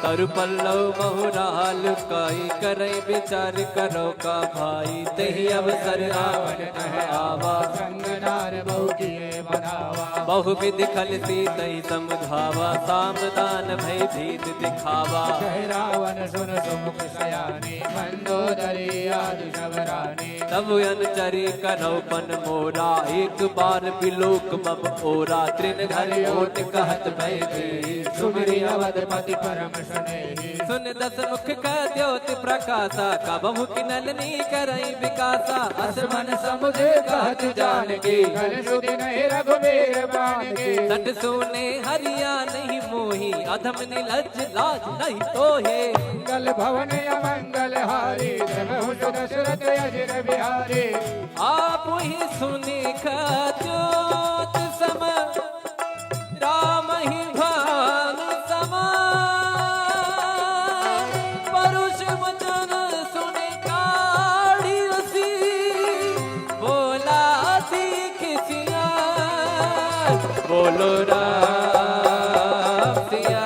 तरु पल्लव महु राह लुकाई, करै विचार करो का भाई। तेहि अवसर रावण तह आवा, संग नार महु किए बघावा। बहु विधि खल सीतहि समुझावा, साम दान भय भीत दिखावा। कह रावण सुन सुमुख सयानी, मंदोदरी आदि सब रानी। तब अनुचरी करौ पन मोरा, एक बार बिलोक मम ओरा। तृण धरि ओट कहत भय भीत, सुमिरि अवधपति परम सुनेही। सुन दस मुख कह द्योत प्रकासा, कबहु किनल नी करइ विकासा। अस मन समुझ कहत जानकी, कल सुधि नहीं रघुबीर बानकी। सठ सूने हरि आनहि मोही, अधम निलज्ज लाज नहीं तोहे। मंगल भवन अमंगल हारी, द्रवहु सु दशरथ अजिर बिहारी। आप ही सुनि कह द्योत सम, राम ही भान समान। परुष वचन सुनि काढ़ि असी, बोला सीख सिया। बोलो राम सिया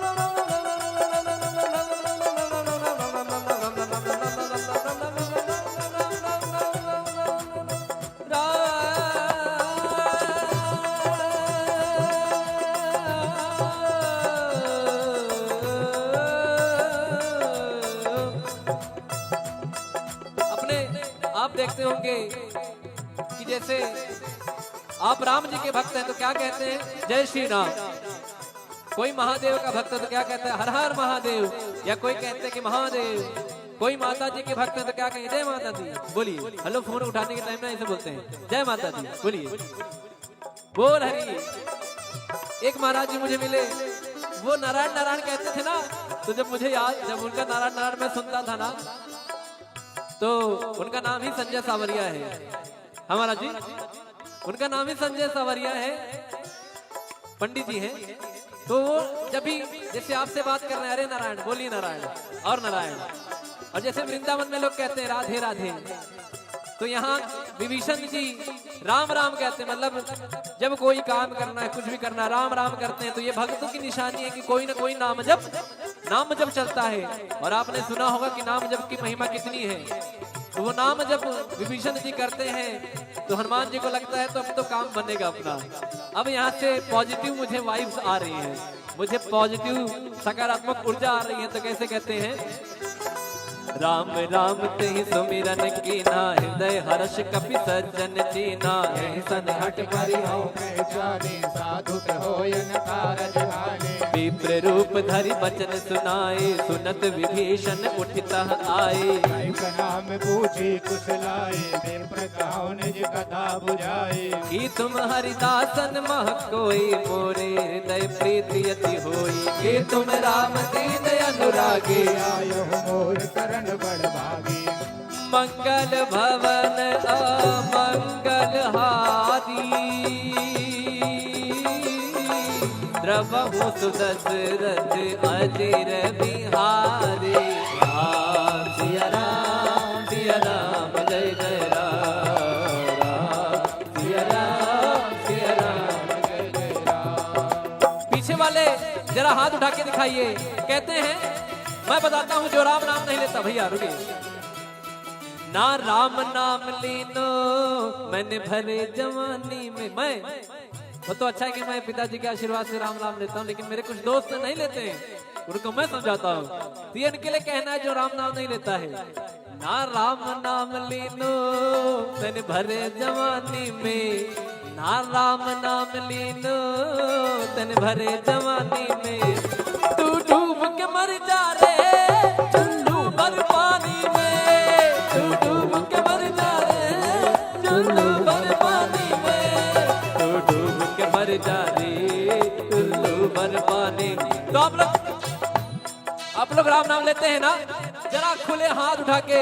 अपने आप देखते होंगे कि जैसे आप राम जी के भक्त हैं तो क्या कहते हैं, जय श्री राम। कोई महादेव का भक्त है तो क्या कहता है, हर हर महादेव। या कोई कहते हैं कि महादेव। कोई माता जी के भक्त है तो क्या कहें, जय माता दी। बोलिए, हेलो, फोन उठाने के टाइम में ऐसे बोलते हैं, जय माता दी। बोलिए, बोल हरि। एक महाराज जी मुझे मिले, वो नारायण नारायण कहते थे ना, तो जब मुझे याद, जब उनका नारायण नारायण मैं सुनता था ना, तो उनका नाम ही संजय सावरिया है। हाँ महाराज जी, उनका नाम ही संजय सावरिया है, पंडित जी हैं। तो वो जब भी जैसे आपसे बात कर रहे हैं, अरे नारायण, बोलिए नारायण, और नारायण। और जैसे वृंदावन में लोग कहते हैं राधे राधे, तो यहाँ विभीषण जी राम राम कहते हैं, मतलब जब कोई काम करना है, कुछ भी करना है, राम राम करते हैं। तो ये भक्तों की निशानी है कि कोई ना कोई नाम जप, नाम जप चलता है। और आपने सुना होगा कि नाम जप की महिमा कितनी है। तो वो नाम जब विभीषण जी करते हैं तो हनुमान जी को लगता है तो अब तो काम बनेगा अपना। अब यहाँ से पॉजिटिव मुझे वाइब्स आ रही हैं, मुझे पॉजिटिव सकारात्मक ऊर्जा आ रही है। तो कैसे कहते हैं, राम राम तेहि सुमिरन कीन्हा, हृदय हर्ष कपि सज्जन दीन्हा। एहि सन्हठ परिहउ पहचानी, साधु कहो यन कारज हानि। विप्र रूप धरि बचन सुनाए, सुनत विभीषण उठि तह आए। कहि प्रणाम पूछि कुशलाए, विप्र कहउ निज कथा बुझाए। कि तुम हरिदासन मह कोई, मोरे हृदय प्रीति अति होई। कि तुम राम दीन अनुरागी, आयो मोर करण बड़ भागी। मंगल भवन अमंगल हारी, द्रवहु सुदशरथ अजिर बिहारी। राम सिया राम, सिया राम, जय जय राम। राम सिया राम, सिया राम, जय जय राम। पीछे वाले जरा हाथ उठा के दिखाइए। कहते हैं, मैं बताता हूँ जो राम नाम नहीं लेता। भैया रुकिए। ना राम नाम लीनो मैंने भरे जवानी में। मैं, वो तो अच्छा है कि मैं पिताजी के आशीर्वाद से राम नाम लेता हूँ, लेकिन मेरे कुछ दोस्त नहीं लेते हैं, उनको मैं समझाता हूँ। तो ये इनके लिए कहना है जो राम नाम नहीं लेता है। ना राम नाम लीनो तन भरे जवानी में, ना राम नाम लीनो तन भरे जवानी में। तू डूब के मर जा रे चुल्लू भर पानी में, तू डूब के मर जा रे चुल्लू भर पानी में, तू डूब के मर जा रे चुल्लू भर पानी। तो आप लोग, आप लोग राम नाम लेते हैं ना, जरा खुले हाथ उठा के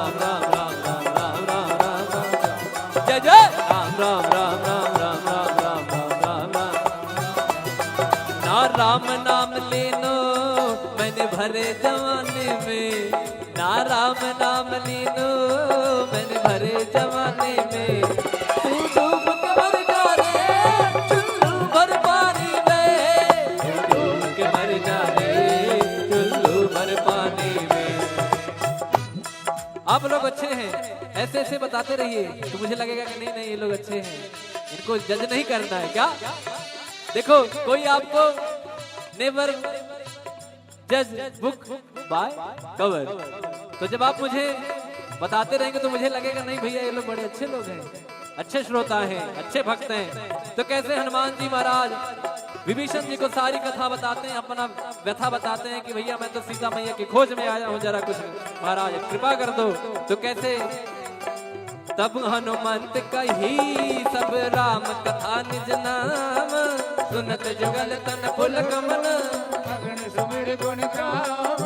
राम राम राम राम राम राम राम राम राम। जय जय। राम राम राम राम राम राम राम राम राम। ना राम नाम लेनो मैंने भरे जमाने में, ना राम नाम लेनो मैंने भरे जमाने में। तू डूब के मर जा रे चुल्लू भर पानी में, तू डूब के मर जा रे चुल्लू भर पानी में। आप लोग अच्छे हैं, ऐसे ऐसे बताते रहिए तो मुझे लगेगा कि नहीं नहीं, ये लोग अच्छे हैं, इनको जज नहीं करना है क्या? देखो, कोई आपको never judge book by cover। तो जब आप मुझे बताते रहेंगे तो मुझे लगेगा, नहीं भैया, ये लोग बड़े अच्छे लोग हैं, अच्छे श्रोता हैं, अच्छे भक्त हैं। तो कैसे हनुमान जी महाराज विभीषण जी को सारी कथा बताते हैं, अपना व्यथा बताते हैं कि भैया, मैं तो सीता मैया की खोज में आया हूँ, जरा कुछ महाराज कृपा कर दो। तो कैसे तब हनुमंत कही सब राम कथा निज नाम, सुनत जुगल तन पुलक मन। अगन सुमिर गुण गाम।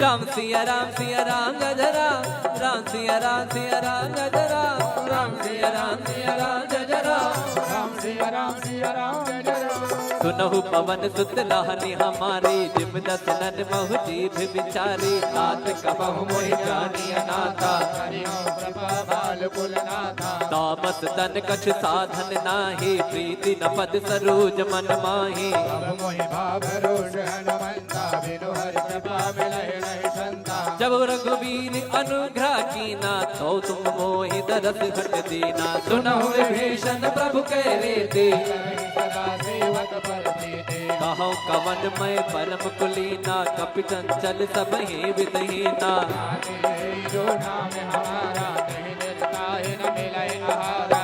राम सिया राम सिया राम जय जय राम, राम सिया राम सिया राम जय जय राम, राम सिया राम सिया राम जय जय राम, राम सिया राम सिया राम जय जय राम। सुनहु पवन सुत लाहनी हमारी, जिम दस नन महु जीभ विचारी। तात कबहु मोहि जानिय नाता। हरि ओम कृपा बाल कुल नाथा। तामस तन कछु साधन नाही, प्रीति न पद सरोज मन माही। अब मोहि भाव रोष हनुमंता, बिनु हरि कृपा मिलहि नहीं संता। जब रघुबीर अनुग्रह कीना, तो तुम मोहि दरस हट दीना। सुनहु विभीषण प्रभु कह रीति, सदा सेवक पर प्रीति। कहौ कवन मय परम कुलीना, कपि चंचल सबहि विधि हीना। जो नाम हमारा, कहीं निज ताहि न मिलइ आहारा।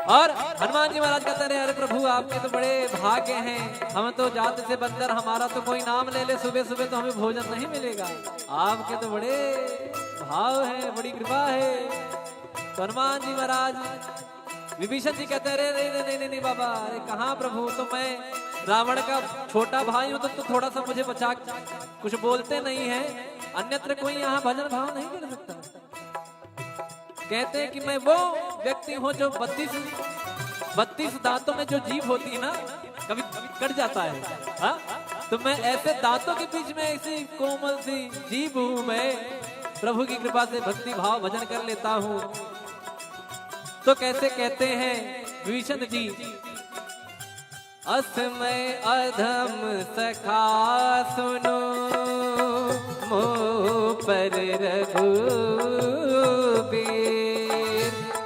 और हनुमान जी महाराज कहते रहे, अरे प्रभु, आपके तो बड़े भाग्य हैं, हम तो जात से बंदर, हमारा तो कोई नाम ले ले सुबह सुबह तो हमें भोजन नहीं मिलेगा। आपके तो बड़े भाव हैं, बड़ी कृपा है। तो हनुमान जी महाराज विभीषण जी कहते हैं, अरे नहीं नहीं नहीं नहीं नहीं बाबा, अरे कहाँ प्रभु, तो मैं रावण का छोटा भाई हूँ, तो, तो थोड़ा सा मुझे बचा, कुछ बोलते नहीं है, अन्यत्र कोई यहाँ भजन भाव नहीं कर सकता। कहते हैं कि मैं वो व्यक्ति हूँ जो बत्तीस, बत्तीस दांतों में जो जीभ होती है ना, कभी कट जाता है, हाँ? तो मैं ऐसे दांतों के बीच में ऐसी कोमल सी जीभ हूँ मैं, प्रभु की कृपा से भक्ति भाव भजन कर लेता हूँ। तो कैसे कहते हैं विभीषण जी, अस मय अधम सखा सुनो, मोह पर रघुबीर,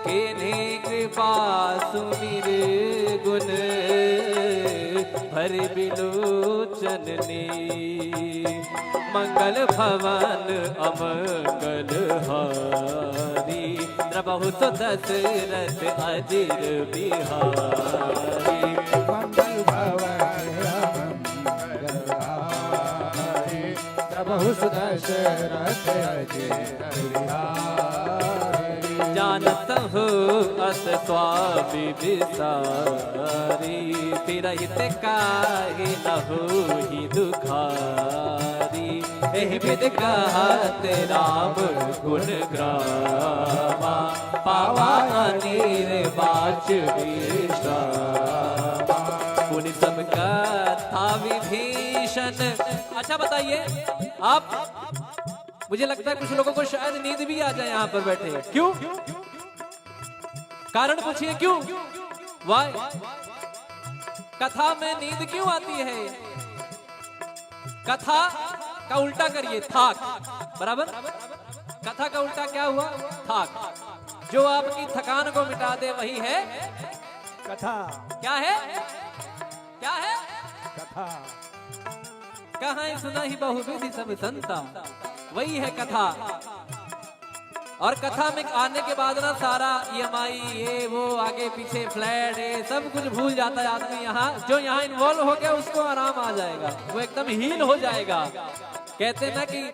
कीन्ही कृपा सुमिर गुन, भरि बिलोचन नीर। मंगल भवन अमंगल हारी, द्रवहु सो दशरथ अजिर बिहारी। मंगल भवन अमंगल हारी, द्रवहु सो दशरथ अजिर बिहारी। जानत हो अस स्वामी विसारी, फिरहित काहे न होही दुखारी। एहि विधि कहत राम गुण गावा, पावा अनिर्वाच विश्रामा। पुनि सब कथा विभीषण। अच्छा बताइए आप, मुझे लगता है कुछ लोगों को शायद नींद भी आ जाए यहाँ पर बैठे। क्यों? कारण पूछिए क्यों? Why? कथा में नींद क्यों आती है? कथा का उल्टा करिए, थाक। बराबर? कथा का उल्टा क्या हुआ? थाक। जो आपकी थकान को मिटा दे, वही है कथा। क्या है? क्या है? कथा। कहाँ सुनहि बहुविधि सब संता, वही है कथा। और कथा में आने के बाद ना सारा ईएमआई, ये वो, आगे पीछे फ्लैट, ये सब कुछ भूल जाता है आदमी। यहाँ जो यहाँ इन्वॉल्व हो गया, उसको आराम आ जाएगा, वो एकदम हील हो जाएगा। कहते हैं ना कि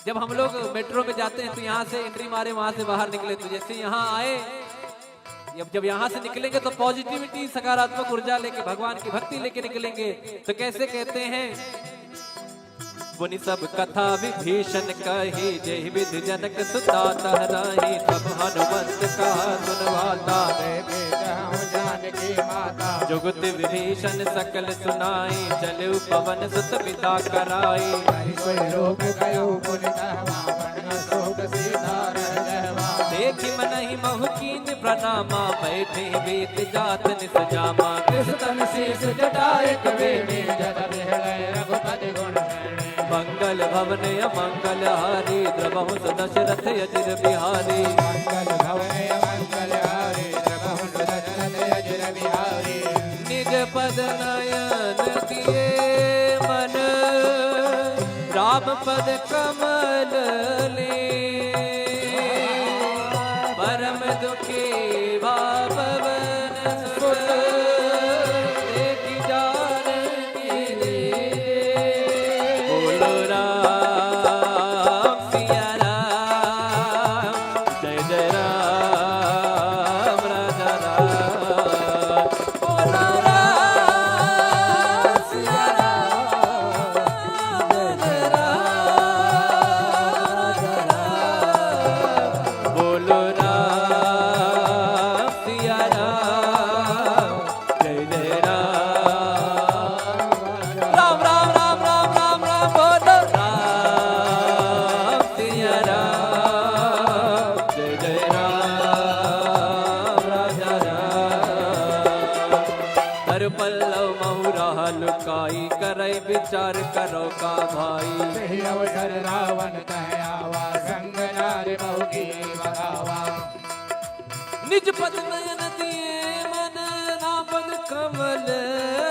जब हम लोग मेट्रो में जाते हैं तो यहाँ से एंट्री मारे, वहां से बाहर निकले, तो जैसे यहाँ आए अब जब यहाँ से निकलेंगे तो पॉजिटिविटी, सकारात्मक ऊर्जा लेके, भगवान की भक्ति लेके निकलेंगे। तो कैसे कहते हैं, मुनि सब कथा विभीषण कही, जेहि विधि जनक सुता तह राही। सब हनुमंत कहा सुन वाता, देखि जाहु जानकी माता। जुगति विभीषण सकल सुनाई, चलउ पवन सुत बिदा कराई। हरि सोई रूप कयउ पुनि तहमा, बन शोक सीता रह गहमा। देखि मनहि महु कीन्ह प्रणामा, बैठे बीत जात निस जामा। कृष तन शीश जटा एक बेनी, जल बिहड़ै रघुपति गुण गण। मंगल भवन अमंगल हारी, द्रवहु सु दशरथ अजिर बिहारी। मंगल भवन अमंगल हारी, द्रवहु सु दशरथ अजिर बिहारी। निज पद नयन दिए मन, राम पद कमल लीन। परम दुखी भा पवन सुत, देखि जानकी दीन। बोलो राम सिया राम, जय जय राम राजा राम। बोलो राम सिया राम, जय जय राम राजा राम। बोलो राम सिया राम, जय जय राम। राम, राम, राम, राम, राम, राम, बोलो राम सिया राम, जय जय राम राजा राम। तरुपल्लव महु रहा लुकाई, करै विचार करौ का भाई। यही अवसर रावण तह आवा, संग नार बहु किए बखावा। निज पद नयन दिए मन, राम पद कमल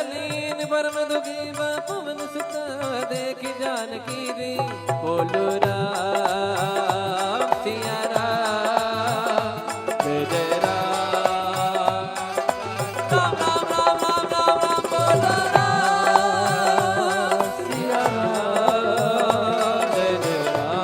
लीन। परम दुखी भा पवन सुत, देखि जानकी दीन। बोलो राम सिया राम, जय जय राम। राम, राम, राम, राम, राम, राम, बोलो राम सिया राम, जय जय राम।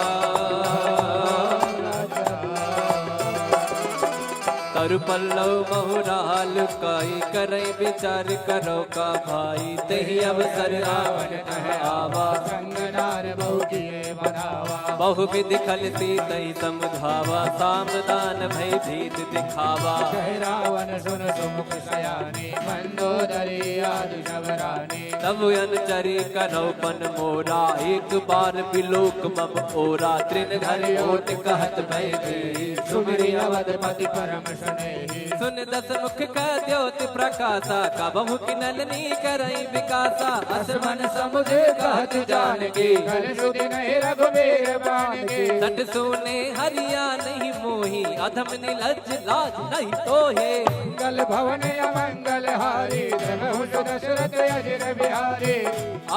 तरुपल्लव महु रहा लुकाई, करै विचार करौ का भाई। तेहि अवसर रावण तह आवा, संग नार बहु किए बखावा। बहु विधि खल सीतहि समुझावा, साम दान भय भीत दिखावा। कह रावण सुन सुमुख सयानी, मंदोदरी आदि सब रानी। तब अनुचरी करौ पन मोरा, एक बार बिलोक मम ओरा। तृण धरि ओट कहत भय देहि, सुमिरि अवधपति परम सुनेहि। सुन दस मुख कह द्योत प्रकासा, कबहु किनल नी करइ विकासा। अस मन समुझ कहत जानकी, कल सुधि नहीं रघुबीर बानकी। सठ सूने हरिया नहीं मोही, अधम निलज्ज लाज नहीं तोहे। मंगल भवन अमंगल हारी, द्रवहु सु दशरथ अजिर बिहारी।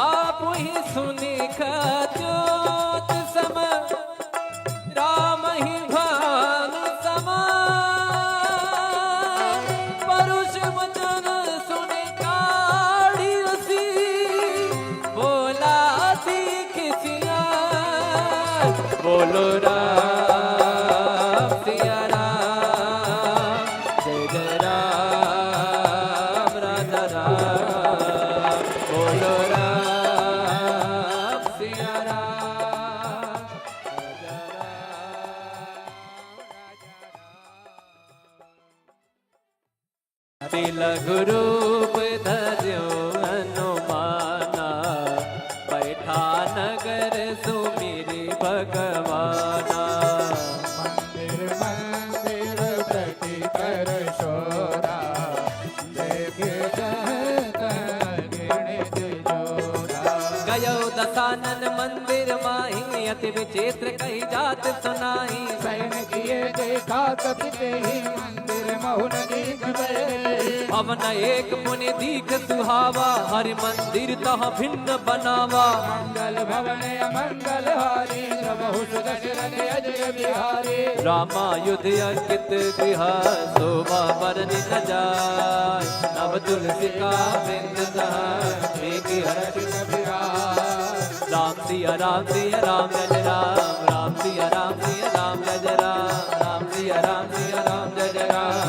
आप ही सुनि कह द्योत सम, राम ही भानु समान। परुष वचन सुनि काढ़ि असी, बोला दीख सियार। बोलो राम सिया राम, जय जय राम राजा राम। बोलो राम सिया राम, राजा राम। अति लघु रूप धर्यो हनुमाना, बैठा नगर सुमिरि भगवाना। मंदिर मंदिर प्रति कर शोरा, देखे जह तह घृणित जोरा। गयो दसानन मंदिर माही, अति विचित्र कही जात सुनाई। सैन किए देखा कपि तेहि, मंदिर महु न दीख भए। भवन एक पुनि दीख सुहावा, हरि मंदिर तह भिन्न बनावा। मंगल भवन अमंगल हारी, द्रवहु सु दशरथ अजिर बिहारी। रामायुध अंकित गृह, शोभा बरनि न जाय। नव तुलसी का वृंद तह, देखि हरषि कपि राय। राम सिया राम सिया राम जय जय राम, राम सिया राम सिया राम जय जय राम, राम सिया राम सिया राम जय जय राम।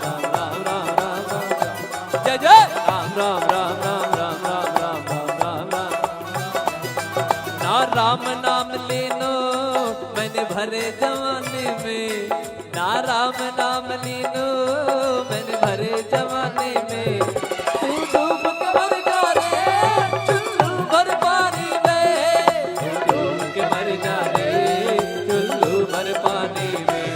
राम राम राम राम राम राम। जय जय राम राम राम राम राम राम राम राम राम। ना राम नाम लीनो मैंने भरे जवानी में, ना राम नाम लीनो मैंने भरे जवानी में। तू डूब के मर जा रे चुल्लू भर पानी में, तू डूब के मर जा रे चुल्लू भर पानी में।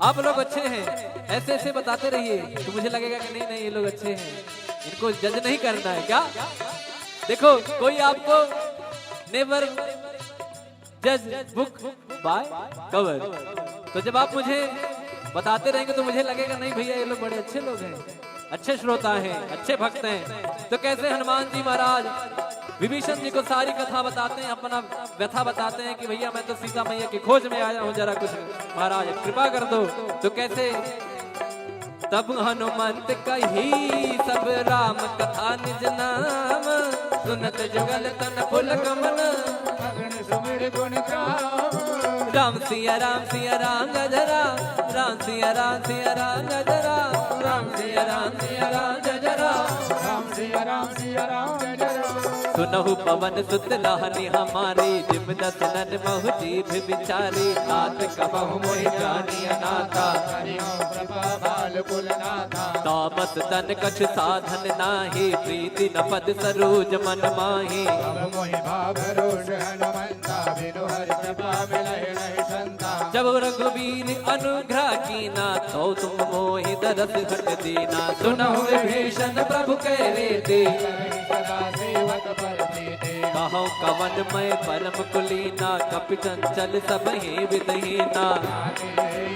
आप लोग अच्छे हैं, ऐसे ऐसे बताते रहिए तो मुझे लगेगा कि नहीं नहीं, ये लोग अच्छे हैं, इनको जज नहीं करना है क्या? देखो, कोई आपको never judge book by cover। तो जब आप मुझे बताते रहेंगे तो मुझे लगेगा, नहीं भैया, ये लोग बड़े अच्छे लोग हैं, अच्छे श्रोता हैं, अच्छे भक्त हैं। तो कैसे हनुमान जी महाराज विभीषण जी को सारी कथा बताते हैं, अपना व्यथा बताते हैं कि भैया, मैं तो सीता मैया की खोज में आया हूँ, जरा कुछ महाराज कृपा कर दो। तो कैसे? तब हनुमंत कही सब राम कथा निज नाम, सुनत जुगल तन पुलक मन। अगन सुमिर गुण गाम। राम सिया राम सिया राम जय जय राम, राम सिया राम सिया राम जय जय राम, राम सिया राम सिया राम जय जय राम, राम सिया राम सिया राम जय जय राम। सुनहु पवन सुत लाहनी हमारी, जिम दस नन महु जीभ बिचारी। नाथ कबहु मोहि जानी अनाथा, करियो कृपा बाल कुल नाथा। तामस तन कछु साधन नाही, प्रीति न पद सरोज मन माही। अब मोहि भाव रोष हनुमंता, बिनु हरि कृपा मिलहि नहीं संता। जब रघुबीर अनुग्रह कीना, तो तुम मोहि दरस घट दीना। सुनहु विभीषण प्रभु कह रीति, सदा सेवक पर प्रीति। कहौ कवन मय परम कुलीना, कपि चंचल सबहि विधि हीना।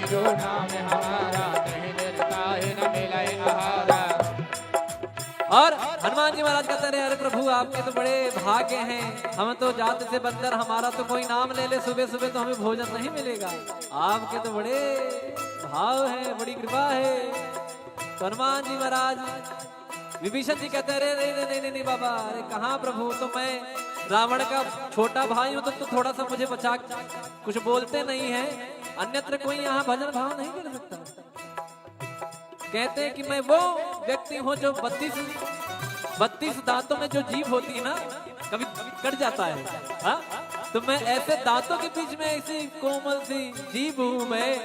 जो नाम हमारा, कहीं दिन काहे न मिले आहारा। और हनुमान जी महाराज कहते रहे, अरे प्रभु, आपके तो बड़े भाग्य हैं, हम तो जात से बंदर, हमारा तो कोई नाम ले ले सुबह सुबह तो हमें भोजन नहीं मिलेगा, आपके तो बड़े भाव है, बड़ी कृपा है। तो हनुमान जी महाराज, विभीषण जी कहते हैं, अरे नहीं नहीं नहीं नहीं बाबा, अरे कहाँ प्रभु, तो मैं रावण का छोटा भाई हूँ, तो, तो थोड़ा सा मुझे बचा, कुछ बोलते नहीं है, अन्यत्र कोई यहाँ भजन भाव नहीं कर सकता। कहते हैं कि मैं वो व्यक्ति हूँ जो बत्तीस, बत्तीस दांतों में जो जीभ होती है ना, कभी कट जाता है। हाँ, तो मैं ऐसे दांतों के बीच में ऐसी कोमल सी जीभ हूँ मैं,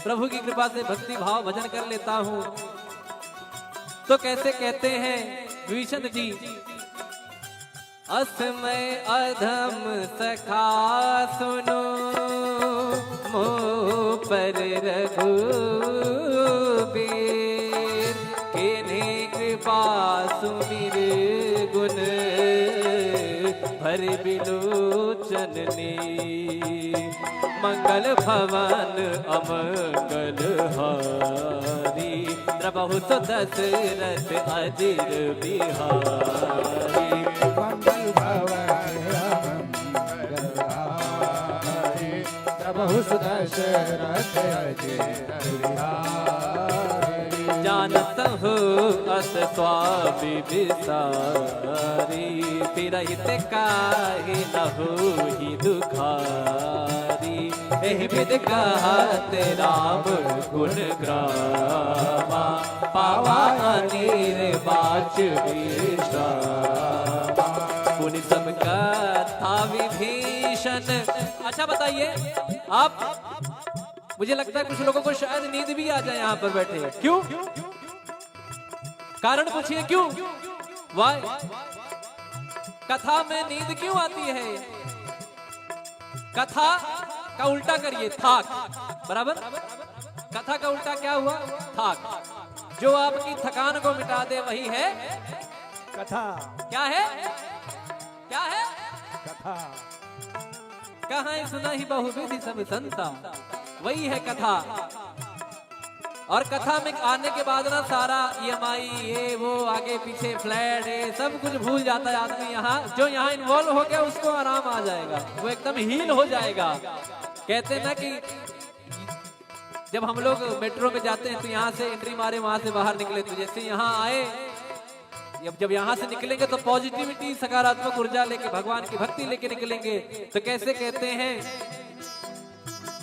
प्रभु की कृपा से भक्ति भाव भजन कर लेता हूँ। तो कैसे कहते हैं विभीषण जी, अस मय अधम सखा सुनो, मोह पर रघुबीर। कीन्ही कृपा सुमिर गुण भरि बिलोचन नीर। मंगल भवन अमंगल हारी, द्रवहु सो दशरथ अजिर बिहारी। मंगल भवन अमंगल हारी, द्रवहु सो दशरथ अजिर बिहारी। जानत हो अस स्वामी विसारी, तिरहित काहे न होई दुखारी। एहि विधि कहत राम गुण गावा, पावा अनिर्वाच विश्रामा। पुनि सब कथा विभीषण। अच्छा बताइए आप, मुझे लगता है कुछ लोगों को शायद नींद भी आ जाए यहाँ पर बैठे। क्यों? कारण पूछिए क्यों? Why? कथा में नींद क्यों आती है? कथा का उल्टा करिए, थाक। बराबर? कथा का उल्टा क्या हुआ? थाक। जो आपकी थकान को मिटा दे, वही है कथा। क्या है? क्या है? कथा। कहाँ सुनहि बहुविधि सब संता, वही है कथा। और कथा में आने के बाद ना सारा ईएमआई, ये वो, आगे पीछे फ्लैट, ये सब कुछ भूल जाता है आदमी। यहाँ जो यहाँ इन्वॉल्व हो गया, उसको आराम आ जाएगा, वो एकदम हील हो जाएगा। कहते हैं ना कि जब हम लोग मेट्रो में जाते हैं तो यहाँ से एंट्री मारे, वहाँ से बाहर निकले, तो जैसे यहाँ आए, जब जब यहाँ से निकलेंगे तो पॉजिटिविटी, सकारात्मक ऊर्जा लेके, भगवान की भक्ति लेके निकलेंगे। तो कैसे कहते हैं,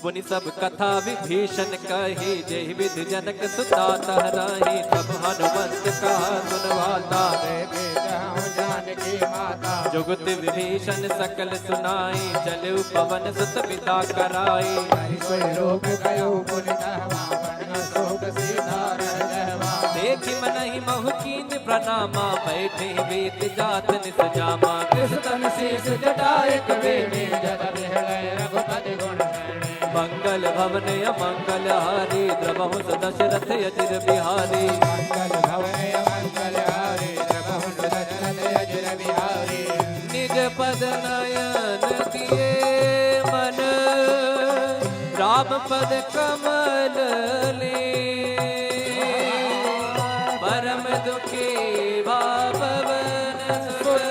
पुनि सब कथा विभीषण कही, जेहि विधि जनक सुता तह राही। तब हनुमंत कहा सुन वाता, देखे तहु जानकी माता। जुगति विभीषण सकल सुनाई, चलउ पवन सुत बिदा कराई। हरि सोई लोक गयो पुनि तहवा, बन अशोक सीता रह गहवा। देखि मनहि महु कीन्ह प्रणामा, बैठे वेंत जात निस जामा। कृष तन शीश जटा एक बेनी, जल बिहड़ै रघुपति गुण गण। मंगल भवन अमंगल हारी, द्रवहु सो दशरथ अजिर बिहारी। मंगल भवन अमंगल हारी, द्रवहु सो दशरथ अजिर बिहारी। निज पद नयन दिए मन, राम पद कमल लीन। परम दुखी भा पवन सुत,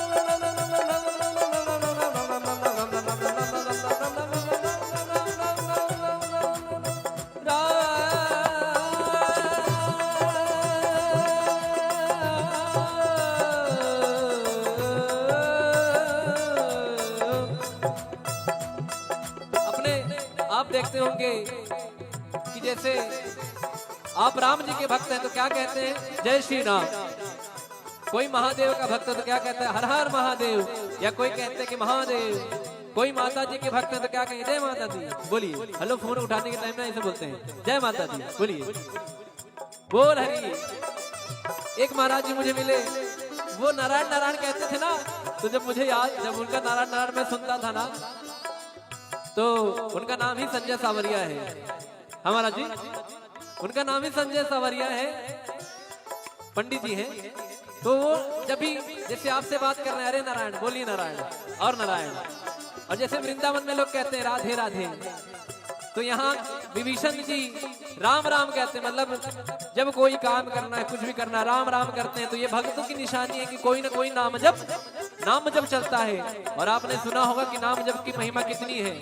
अपने आप देखते होंगे कि जैसे आप राम जी के भक्त हैं तो क्या कहते हैं, जय श्री राम। कोई महादेव का भक्त है तो क्या कहता है, हर हर महादेव, या कोई कहते हैं कि महादेव। कोई माता जी के भक्त है तो क्या कहेंगे, जय माता दी। बोलिए, हेलो, फोन उठाने के टाइम में ऐसे बोलते हैं, जय माता दी, बोलिए। बोल हरि। एक महाराज जी मुझे मिले, वो नारायण नारायण कहते थे ना, तो जब मुझे याद, जब उनका नारायण नारायण मैं सुनता था ना, तो उनका नाम ही संजय सावरिया है। हमारा जी, उनका नाम ही संजय सावरिया है, पंडित जी हैं। तो वो जब भी जैसे आपसे बात कर रहे हैं, "अरे नारायण, बोलिए नारायण, और नारायण।" और जैसे वृंदावन में लोग कहते हैं, "राधे राधे," तो यहाँ विभीषण जी राम राम कहते हैं। मतलब, जब कोई काम करना है, कुछ भी करना है, राम राम करते हैं, तो ये भक्तों की निशानी है कि कोई ना कोई नाम जप, नाम जप चलता है। और आपने सुना होगा कि नाम जप की महिमा कितनी है।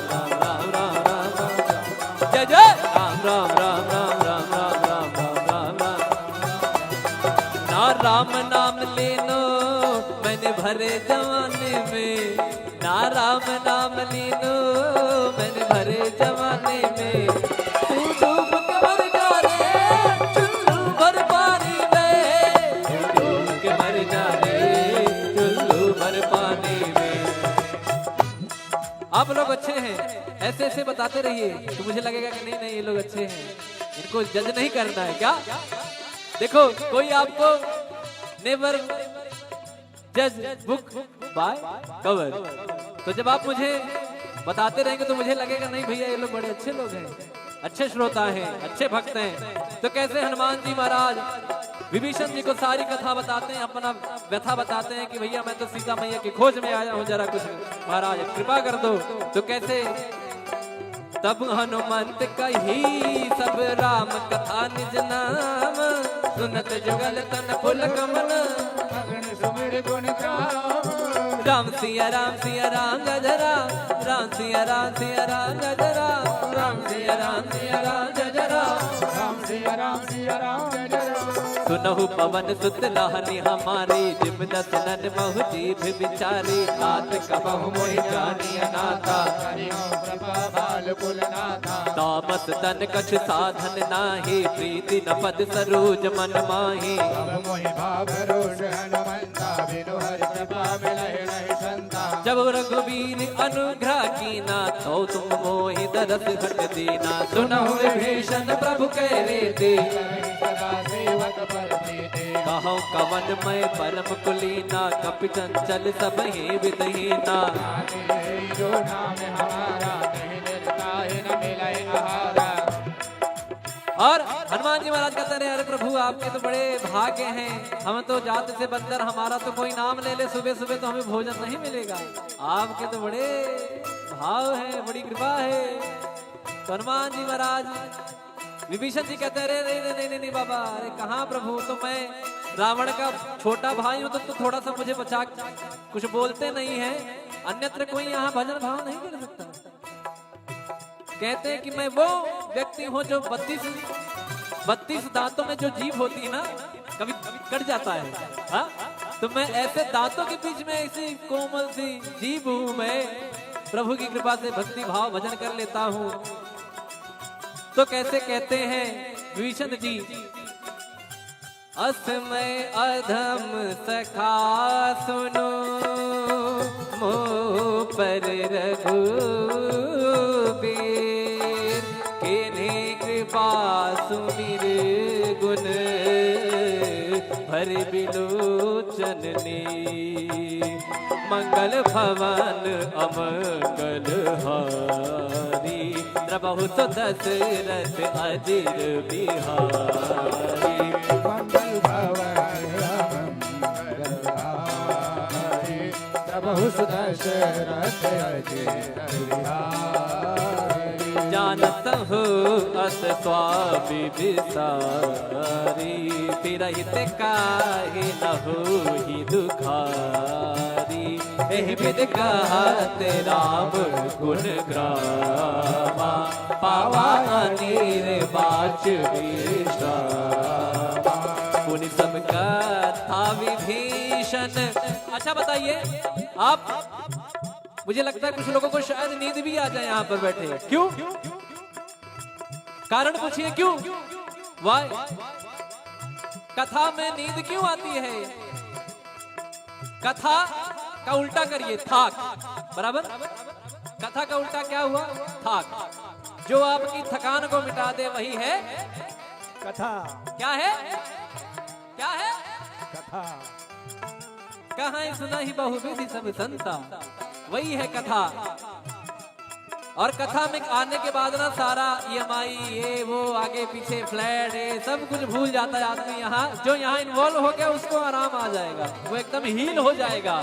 राम राम राम राम राम राम। जय जय राम राम राम राम राम राम राम राम राम। ना राम नाम लेनो मैंने भरे जवानी में, ना राम नाम लेनो मैंने भरे जवानी में। तू डूब के मर जा रे चुल्लू भर पानी में, तू डूब के मर जा रे चुल्लू भर पानी में। आप लोग अच्छे हैं, ऐसे ऐसे बताते रहिए तो मुझे लगेगा कि नहीं नहीं, ये लोग अच्छे हैं, इनको जज नहीं करना है क्या? देखो, कोई आपको never judge book by cover। तो जब आप मुझे बताते रहेंगे तो मुझे लगेगा, नहीं भैया, ये लोग बड़े अच्छे लोग हैं, अच्छे श्रोता हैं, अच्छे भक्त हैं। तो कैसे हनुमान जी महाराज विभीषण जी को सारी कथा बताते हैं, अपना व्यथा बताते हैं कि भैया, मैं तो सीता मैया की खोज में आया हूँ, जरा कुछ महाराज कृपा कर दो। तो कैसे तब हनुमंत कही सब राम कथा निज नाम, सुनत जुगल तन पुलक मन। अगन सुमिर गुण गाम। राम सिया राम सिया राम जय जय राम, राम सिया राम सिया राम जय जय राम, राम सिया राम सिया राम जय जय राम, राम सिया राम सिया राम जय जय राम। सुनहु पवन सुत लाहनी हमारी, जिम दसनन महु जीभ विचारी। तात कबहु मोहि जानी अनाथा। हरि ओम कृपा बाल कुलनाथा। तामस तन कछु साधन नाही, प्रीति न पद सरोज मन माही। अब मोहि भाव रोष हनुमंता, बिनु हरि कृपा मिलहि नहीं संता। जब रघुबीर अनुग्रह कीना, तो तुम मोहि दरस घट दीना। सुनहु विभीषण प्रभु कह रीति। सदा सेवक पर प्रीति। कहौ कवन मैं परम कुलीना, कपि चंचल सब ही विधहीना। जो नाम हमारा, नहीं निरता ही न मिले आहारा। और हनुमान जी महाराज कहते रहे, अरे प्रभु, आपके तो बड़े भाग्य हैं, हम तो जात से बंदर, हमारा तो कोई नाम ले ले सुबह सुबह तो हमें भोजन नहीं मिलेगा, आपके तो बड़े भाव है, बड़ी कृपा है। तो हनुमान जी महाराज विभीषण जी कहते हैं, अरे नहीं नहीं नहीं नहीं नहीं बाबा, अरे कहाँ प्रभु, तो मैं रावण का छोटा भाई हूँ, तो, तो थोड़ा सा मुझे बचा, कुछ बोलते नहीं है, अन्यत्र कोई यहाँ भजन भाव नहीं कर सकता। कहते हैं कि मैं वो व्यक्ति हूँ जो बत्तीस, बत्तीस दांतों में जो जीभ होती है ना, कभी कट जाता है, हाँ? तो मैं ऐसे दांतों के बीच में ऐसी कोमल सी जीभ हूँ मैं, प्रभु की कृपा से भक्ति भाव भजन कर लेता हूँ। तो कैसे कहते हैं, विभीषण जी, अस मय अधम सखा सुनो, मोह पर रघुबीर। कीन्ही कृपा सुमिरि गुन भरि बिलोचन नीर। मंगल भवन अमंगल हारी, द्रवहु सो दशरथ अजिर बिहारी। मंगल भवन अमंगल हारी, द्रवहु सो दशरथ अजिर बिहारी। जानत हूँ अस स्वामी बिसारी, फिरहित काहे न होही दुखारी। एहि विधि कहत राम गुण गावा, पावा अनिर्वाच विश्रामा। पुनि सब कथा विभीषण। अच्छा बताइए आप, मुझे लगता है कुछ लोगों को शायद नींद भी आ जाए यहाँ पर बैठे। क्यों? कारण पूछिए क्यों? Why? कथा में नींद क्यों आती है? कथा का उल्टा करिए, थाक। बराबर? कथा का उल्टा क्या हुआ? थाक। जो आपकी थकान को मिटा दे, वही है कथा। क्या है? क्या है? कथा। कहाँ सुनहि बहुविधि सब संता, वही है कथा। और कथा में आने के बाद ना सारा ईएमआई, ये वो, आगे पीछे फ्लैट, ये सब कुछ भूल जाता है आदमी। यहाँ जो यहाँ इन्वॉल्व हो गया, उसको आराम आ जाएगा, वो एकदम हील हो जाएगा।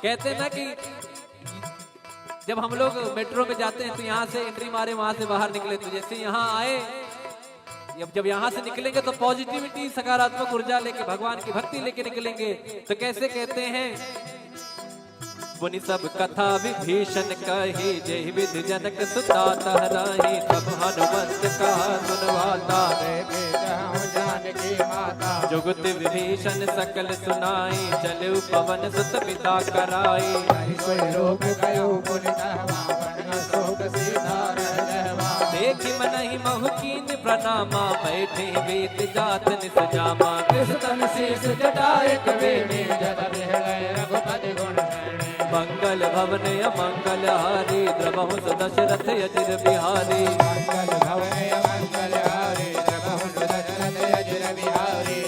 कहते हैं ना कि जब हम लोग मेट्रो में जाते हैं तो यहाँ से एंट्री मारे, वहाँ से बाहर निकले, तो जैसे यहाँ आए, जब जब यहाँ से निकलेंगे तो पॉजिटिविटी, सकारात्मक ऊर्जा लेके, भगवान की भक्ति लेके निकलेंगे। तो कैसे कहते हैं? पुनि सब कथा विभीषण कही, जेहि विधि जनक सुता तह राही। तब हनुमंत कहा सुन वाता, देखे जाहु जानकी माता। जुगति विभीषण सकल सुनाई, चलउ पवन सुत पिता कराई। नहीं कोई रोक गयो पुनि तह मावन, अशोक सीता रह गए वा। देखि मनहि महु कीन्ह प्रणामा, बैठे वेद जात निज जामा। किस तन शीश जटा एक बेनी, जब बिहले रघुपति गुण गणे। मंगल भवन अमंगल हारी, द्रवहु सो दशरथ अजिर बिहारी। मंगल भवन अमंगल हारी, द्रवहु सो दशरथ अजिर बिहारी।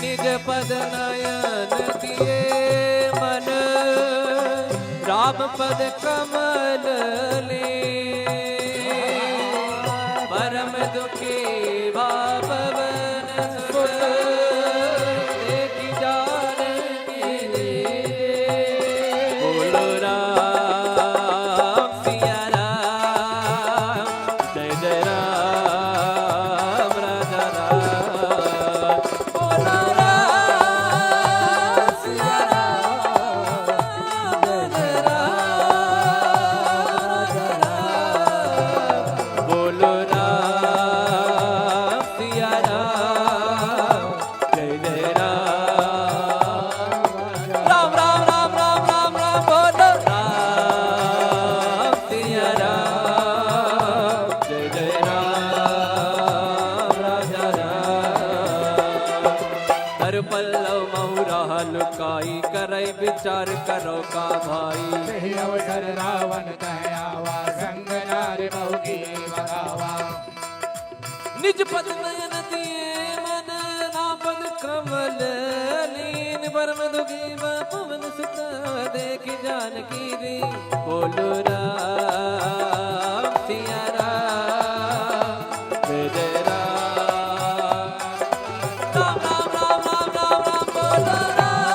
निज पद नयन दिए मन, राम पद कमल लीन। परम दुखी भा पवन सुत, देखि जानकी दीन। बोलो राम सिया राम, जय जय राम राजा राम। बोलो राम सिया राम, जय जय राम राजा राम। बोलो राम सिया राम, जय जय राम। राम, राम, राम, राम, राम, राम, बोलो राम सिया राम, जय जय राम राजा राम। तरुपल्लव महु रहा लुकाई, करै विचार करो का भाई। यही अवसर रावण तह आवा, संग नारि बहु किए बखावा। निज पद नयन दिए मन, राम पद कमल लीन। परम दुखी भा पवन सुत, देखि जानकी दीन। बोलो राम सिया राम, जय जय राम। राम, राम, राम, राम, राम, राम, बोलो राम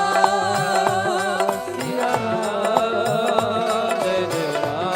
सिया राम, जय जय राम।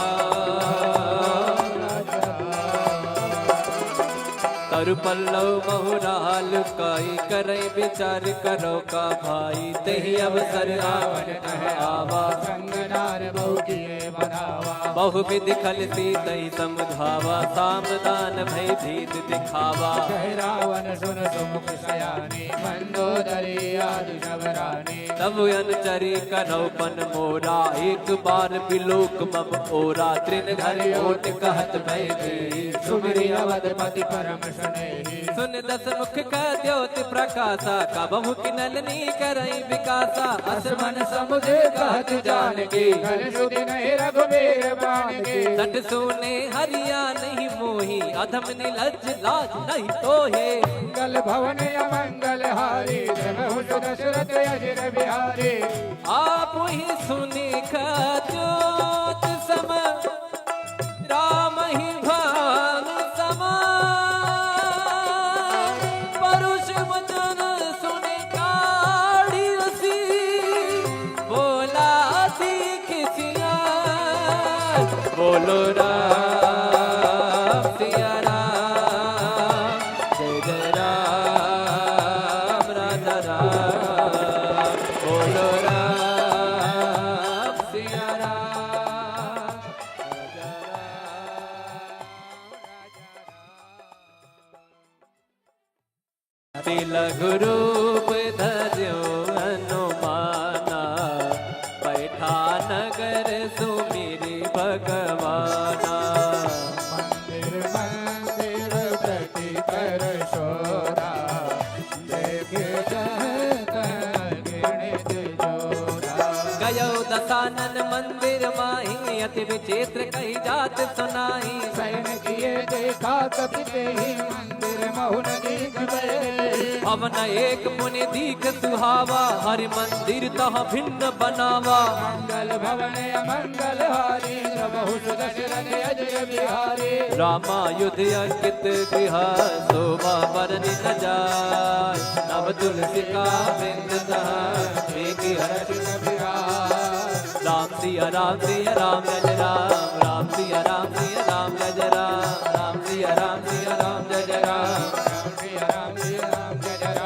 तरुपल्लव महु रहा लुकाई, करै विचार करो का भाई। तेहि अवसर रावण तह आवा, संग नारि बहु किए बखावा। बहुविधि खल सीतहि समुझावा, साम दान भई भीत दिखावा। कहे रावण सुन सुमुख सयानी, मंदोदरी आदि सब रानी। तब अनुचरी करौ पन मोरा, एक बार बिलोक मम ओरा। तृण धरि ओट कहत भय भीत, सुमिरि अवधपति परम स्नेही। सुन दस मुख कह द्योत प्रकाशा, कबहुँ किनल नी करई विकासा। अस मन समुझ कहत जानकी, कल सुधि नहीं रघुबीर बानकी। सठ सूने हरिया नहीं मोही, अधम निलज्ज लाज नहीं तोहे। मंगल भवन अमंगल हारी, जब हुस दशरथ अजिर बिहारी। आप ही सुनि कह द्योत सम, राम ही भान समान। परुष वचन सुनि काढ़ि असी, बोला सीख सियार। बोलो राम सिया राम, जय जय राम राजा राम। बोलो राम सिया राम। अति लघु रूप धर्यो हनुमाना, बैठा नगर सुमिरि भगवाना। मंदिर मंदिर प्रति कर शोरा, देखे जह तह घृणित जोरा। गयो दसानन मंदिर माही, अति विचित्र कही जात सुनाई। शयन किए देखा कपि तेहि, मंदिर महु न दीख भए। भवन एक मुनि दीख सुहावा, हरि मंदिर तह भिन्न बनावा। मंगल भवन अमंगल हारी, प्रभु सुदशरथ अजिर बिहारी। रामायुध अंकित गृह, शोभा बरनि न जाय। नव तुलसिका वृंद तह, देखि हरषि कपि राय। राम सिया राम सिया राम जय जय राम, राम सिया राम सिया राम जय जय राम, राम सिया राम सिया राम जय जय राम, राम सिया राम सिया राम जय जय राम।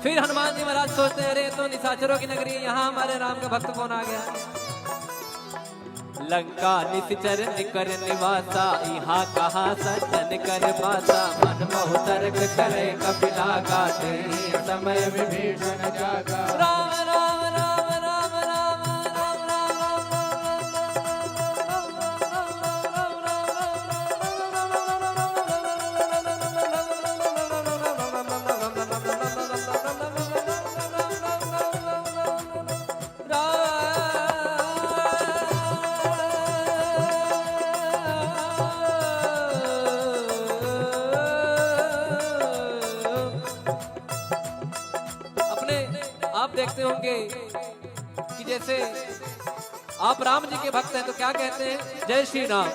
फिर हनुमान जी महाराज सोचते हैं, अरे, ये तो निशाचरों की नगरी है, यहाँ हमारे राम का भक्त कौन आ गया? लंका निशिचर निकर निवासा, इहाँ कहाँ सज्जन कर बासा। मन महु तर्क करे कपिला गा, तेहि समय विभीषण जागा। राम, राम, राम, राम। अपने आप देखते होंगे कि जैसे आप राम जी के भक्त हैं तो क्या कहते हैं, "जय श्री राम।"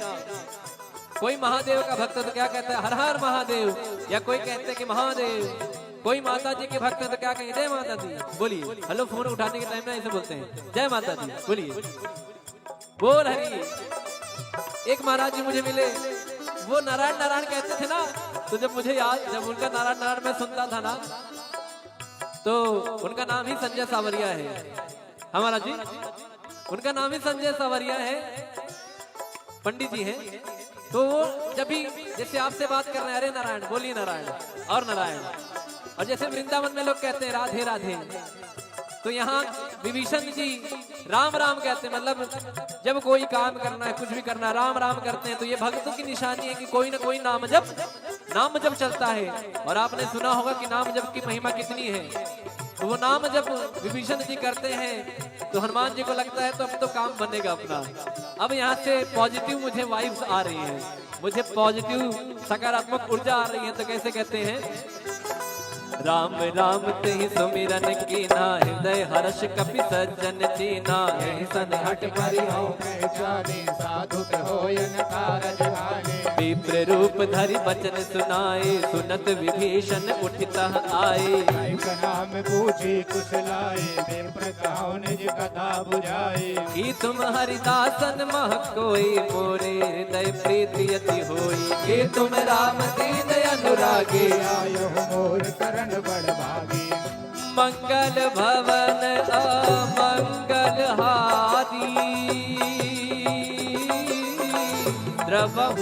कोई महादेव का भक्त है तो क्या कहता है, "हर हर महादेव", या कोई कहते हैं कि "महादेव"। कोई माता जी के भक्त है तो क्या कहेंगे, "जय माता दी", बोलिए। हेलो, फोन उठाने के टाइम में ऐसे बोलते हैं, "जय माता दी", बोलिए। बोल हरि। एक महाराज जी मुझे मिले, वो नारायण नारायण कहते थे ना, तो जब मुझे याद, जब उनका नारायण नारायण मैं सुनता था ना, तो उनका नाम ही संजय सावरिया है। हाँ महाराज जी, उनका नाम ही संजय सावरिया है, पंडित जी हैं। तो वो जब भी जैसे आपसे बात कर रहे हैं, "अरे नारायण, बोलिए नारायण, और नारायण।" और जैसे वृंदावन में लोग कहते हैं, "राधे राधे", तो यहाँ विभीषण जी राम राम कहते हैं, मतलब जब कोई काम करना है, कुछ भी करना है, राम राम करते हैं। तो ये भक्तों की निशानी है कि कोई ना कोई नाम जप, नाम जप चलता है। और आपने सुना होगा कि नाम जप की महिमा कितनी है। तो वो नाम जप विभीषण जी करते हैं, तो हनुमान जी को लगता है, तो अब तो काम बनेगा अपना। अब यहाँ से पॉजिटिव मुझे वाइब्स आ रही हैं, मुझे पॉजिटिव सकारात्मक ऊर्जा आ रही है। तो कैसे कहते हैं, "राम राम तेहि सुमिरन कीन्हा, हृदय हर्ष कपि सज्जन चीन्हा।" यहि सन हठ परिहउ पहचानी, साधु कहो यन कारज आनी। विप्र रूप धरि बचन सुनाए, सुनत विभीषण उठि तह आए। कहि प्रणाम पूछि कुशलाए, विप्र कहउ निज कथा बुझाए। कि तुम हरिदासन मह कोई, मोरे हृदय प्रीति अति होई। कि तुम राम दीन अनुरागी, आयो मोर करन बड़ भागी। मंगल भवन अमंगल हारी,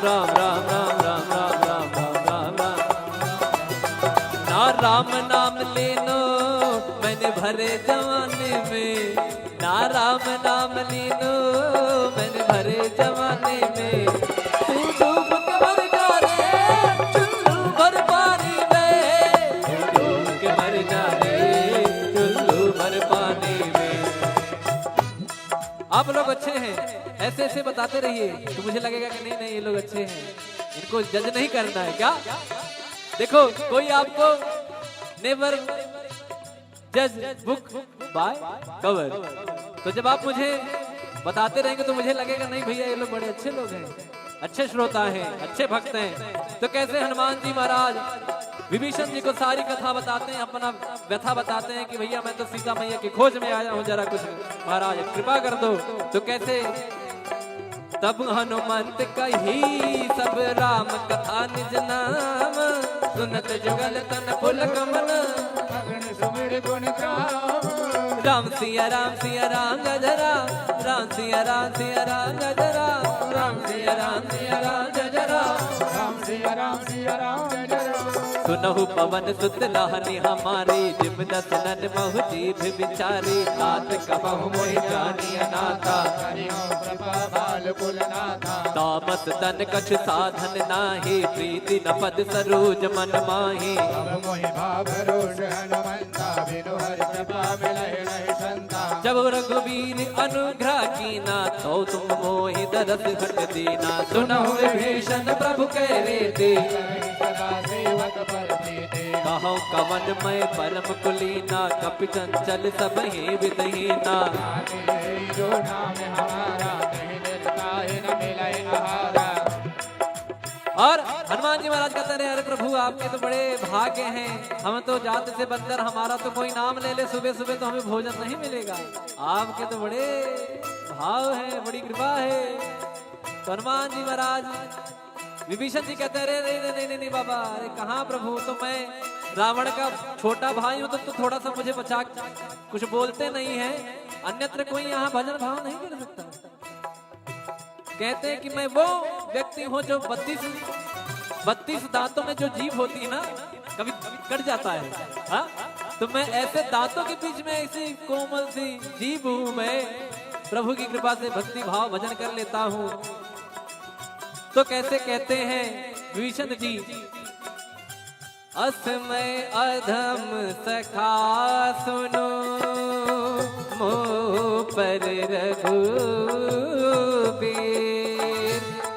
राम राम राम राम राम राम राम राम राम राम। ना राम नाम लेनो मैंने भरे जमाने में, ना राम नाम लेनो मैंने भरे जमाने में। तू डूब के मर जा रे चुल्लू भर पानी में, तू डूब के मर जा रे चुल्लू भर पानी में। आप लोग अच्छे हैं, ऐसे ऐसे बताते रहिए तो मुझे लगेगा कि नहीं नहीं, ये लोग अच्छे हैं, इनको जज नहीं करना है क्या? देखो, कोई आपको never judge book by cover। तो जब आप मुझे बताते रहेंगे तो मुझे लगेगा, नहीं भैया, ये लोग बड़े अच्छे लोग हैं, अच्छे श्रोता हैं, अच्छे भक्त हैं। तो कैसे हनुमान जी महाराज विभीषण जी को सारी कथा बताते हैं, अपना व्यथा बताते हैं कि भैया, मैं तो सीता मैया की खोज में आया हूँ, जरा कुछ महाराज कृपा कर दो। तो कैसे तब हनुमंत कही सब राम कथा निज नाम, सुनत जुगल तन पुलक मन। अगन सुमिर गुण गाम। राम सिया राम सिया राम जय जय राम, राम सिया राम सिया राम जय जय राम, राम सिया राम सिया राम जय जय राम, राम सिया राम सिया राम जय जय राम। सुनहु पवन सुत लानि हमारे, जिम दस नन महु जीभ विचारे। तात कबहु मोहि जानिय नाथा। हरि ओम कृपा बाल कुल नाथा। तामस तन कछु साधन नाहीं, प्रीति न पद सरोज मन माहीं। अब मोहि भाव रोष हनुमंता, बिनु हरि कृपा मिलहि नहीं संता। जब रघुबीर अनुग्रह कीना, तो तुम मोहि दरस हठ दीना। सुनहु विभीषण प्रभु कहि रीति, सदा सेवक पर प्रीति। कहउँ कवन मय परम कुलीना, कपि चंचल सबहि विधि हीना। नाम है जो नाम हमारा, कहीं निरता ही न मिले आहारा। और हनुमान जी महाराज कहते रहे, अरे प्रभु, आपके तो बड़े भाग्य हैं, हम तो जात से बंदर, हमारा तो कोई नाम ले ले सुबह सुबह तो हमें भोजन नहीं मिलेगा। आपके तो बड़े भाव हैं, बड़ी कृपा है। तो हनुमान जी महाराज, विभीषण जी कहते हैं, अरे नहीं नहीं नहीं नहीं बाबा, अरे कहाँ प्रभु, तो मैं रावण का छोटा भाई हूँ, तो, तो थोड़ा सा मुझे बचा, कुछ बोलते नहीं है, अन्यत्र कोई यहाँ भजन भाव नहीं कर सकता। कहते हैं कि मैं वो व्यक्ति हूँ जो बत्तीस, बत्तीस दांतों में जो जीभ होती है ना, कभी कट जाता है, हाँ? तो मैं ऐसे दांतों के बीच में ऐसी कोमल सी जीभ हूँ मैं, प्रभु की कृपा से भक्ति भाव भजन कर लेता हूँ। तो कैसे कहते हैं विभीषण जी, अस मय अधम सखा सुनो, मोपर रघुबीर।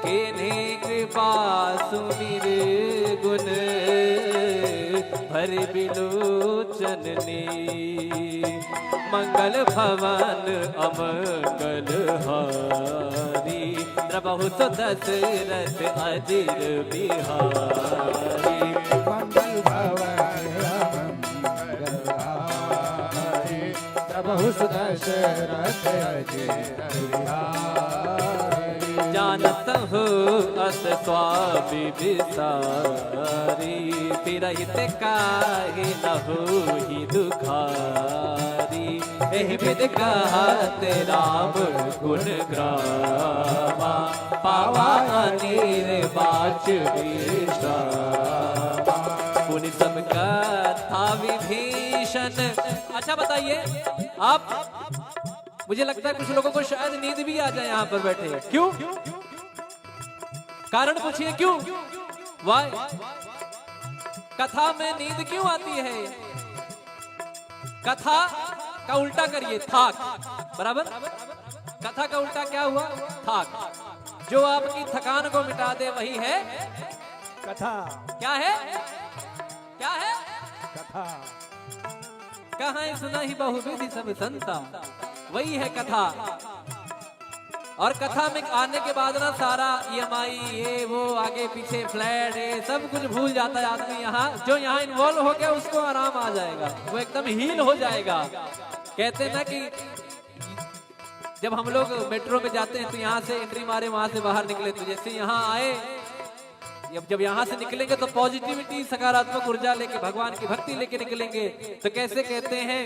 कीन्ही कृपा सुमिर गुन भरि बिलोचन नीर। मंगल भवन अमंगल हारी, द्रवहु सो दशरथ अजिर बिहारी। मंगल भवन अमंगल हारी, द्रवहु सो दशरथ अजिर बिहारी। जानत हो अस स्वामी बिसारी, फिरहित काहे न होई दुखारी। एहि विधि कहत राम गुण ग्रामा, पावा अनिर्वाच विश्रामा। मुनि सब कथा विभीषण। अच्छा बताइए आप, मुझे लगता है कुछ लोगों को शायद नींद भी आ जाए यहाँ पर बैठे। क्यों? कारण पूछिए क्यों? Why? कथा में नींद क्यों आती है? कथा का उल्टा करिए, थाक। बराबर? कथा का उल्टा क्या हुआ? थाक। जो आपकी थकान को मिटा दे, वही है कथा। क्या है? क्या है? कथा। कहाँ सुना ही बहुविधि सब संता, वही है कथा। और कथा में आने के बाद ना सारा ईएमआई, ये वो, आगे पीछे फ्लैट, ये सब कुछ भूल जाता है आदमी। यहाँ जो यहाँ इन्वॉल्व हो गया, उसको आराम आ जाएगा, वो एकदम हील हो जाएगा। कहते हैं ना कि जब हम लोग मेट्रो में जाते हैं तो यहाँ से एंट्री मारे, वहाँ से बाहर निकले, तो जैसे यहाँ आए, जब जब यहाँ से निकलेंगे तो पॉजिटिविटी, सकारात्मक ऊर्जा लेके, भगवान की भक्ति लेके निकलेंगे। तो कैसे कहते हैं?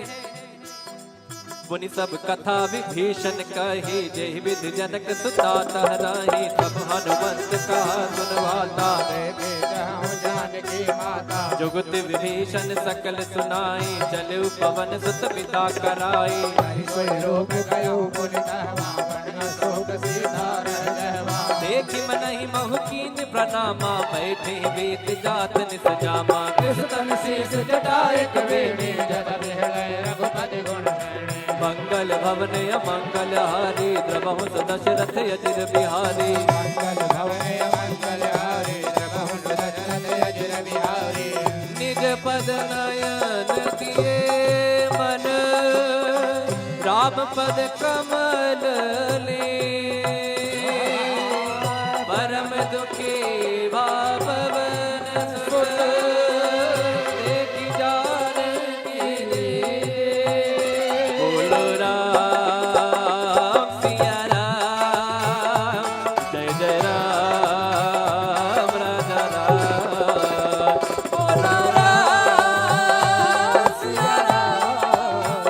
मुनि सब कथा विभीषण कही, जेहि विधि जनक सुता तह राही। सब हनुमंत कहा सुन वाता, देखे जहु जानकी माता। जुगति विभीषण सकल सुनाई, चलउ पवन सुत पिता कराई। हरि सोई लोक गयो पुनि तहवा, बन शोक सीता रह गहवा। देखि मनहि महु कीन्ह प्रनामा, बैठे वेद जात निस जामा। कृष तन शीश जटा एक बेनी, जल बिहले रघुपति गुण श्रेणी। मंगल भवन अमंगल हारी, द्रवहु सु दशरथ अजिर बिहारी। मंगल भवन अमंगल हारी, द्रवहु सु दशरथ अजिर बिहारी। निज पद नयन किए मन, राम पद कमल लीन। परम दुखी भा पवन सुत, देखि जानकी दीन। बोलो राम सिया राम, जय जय राम राजा राम। बोलो राम सिया राम,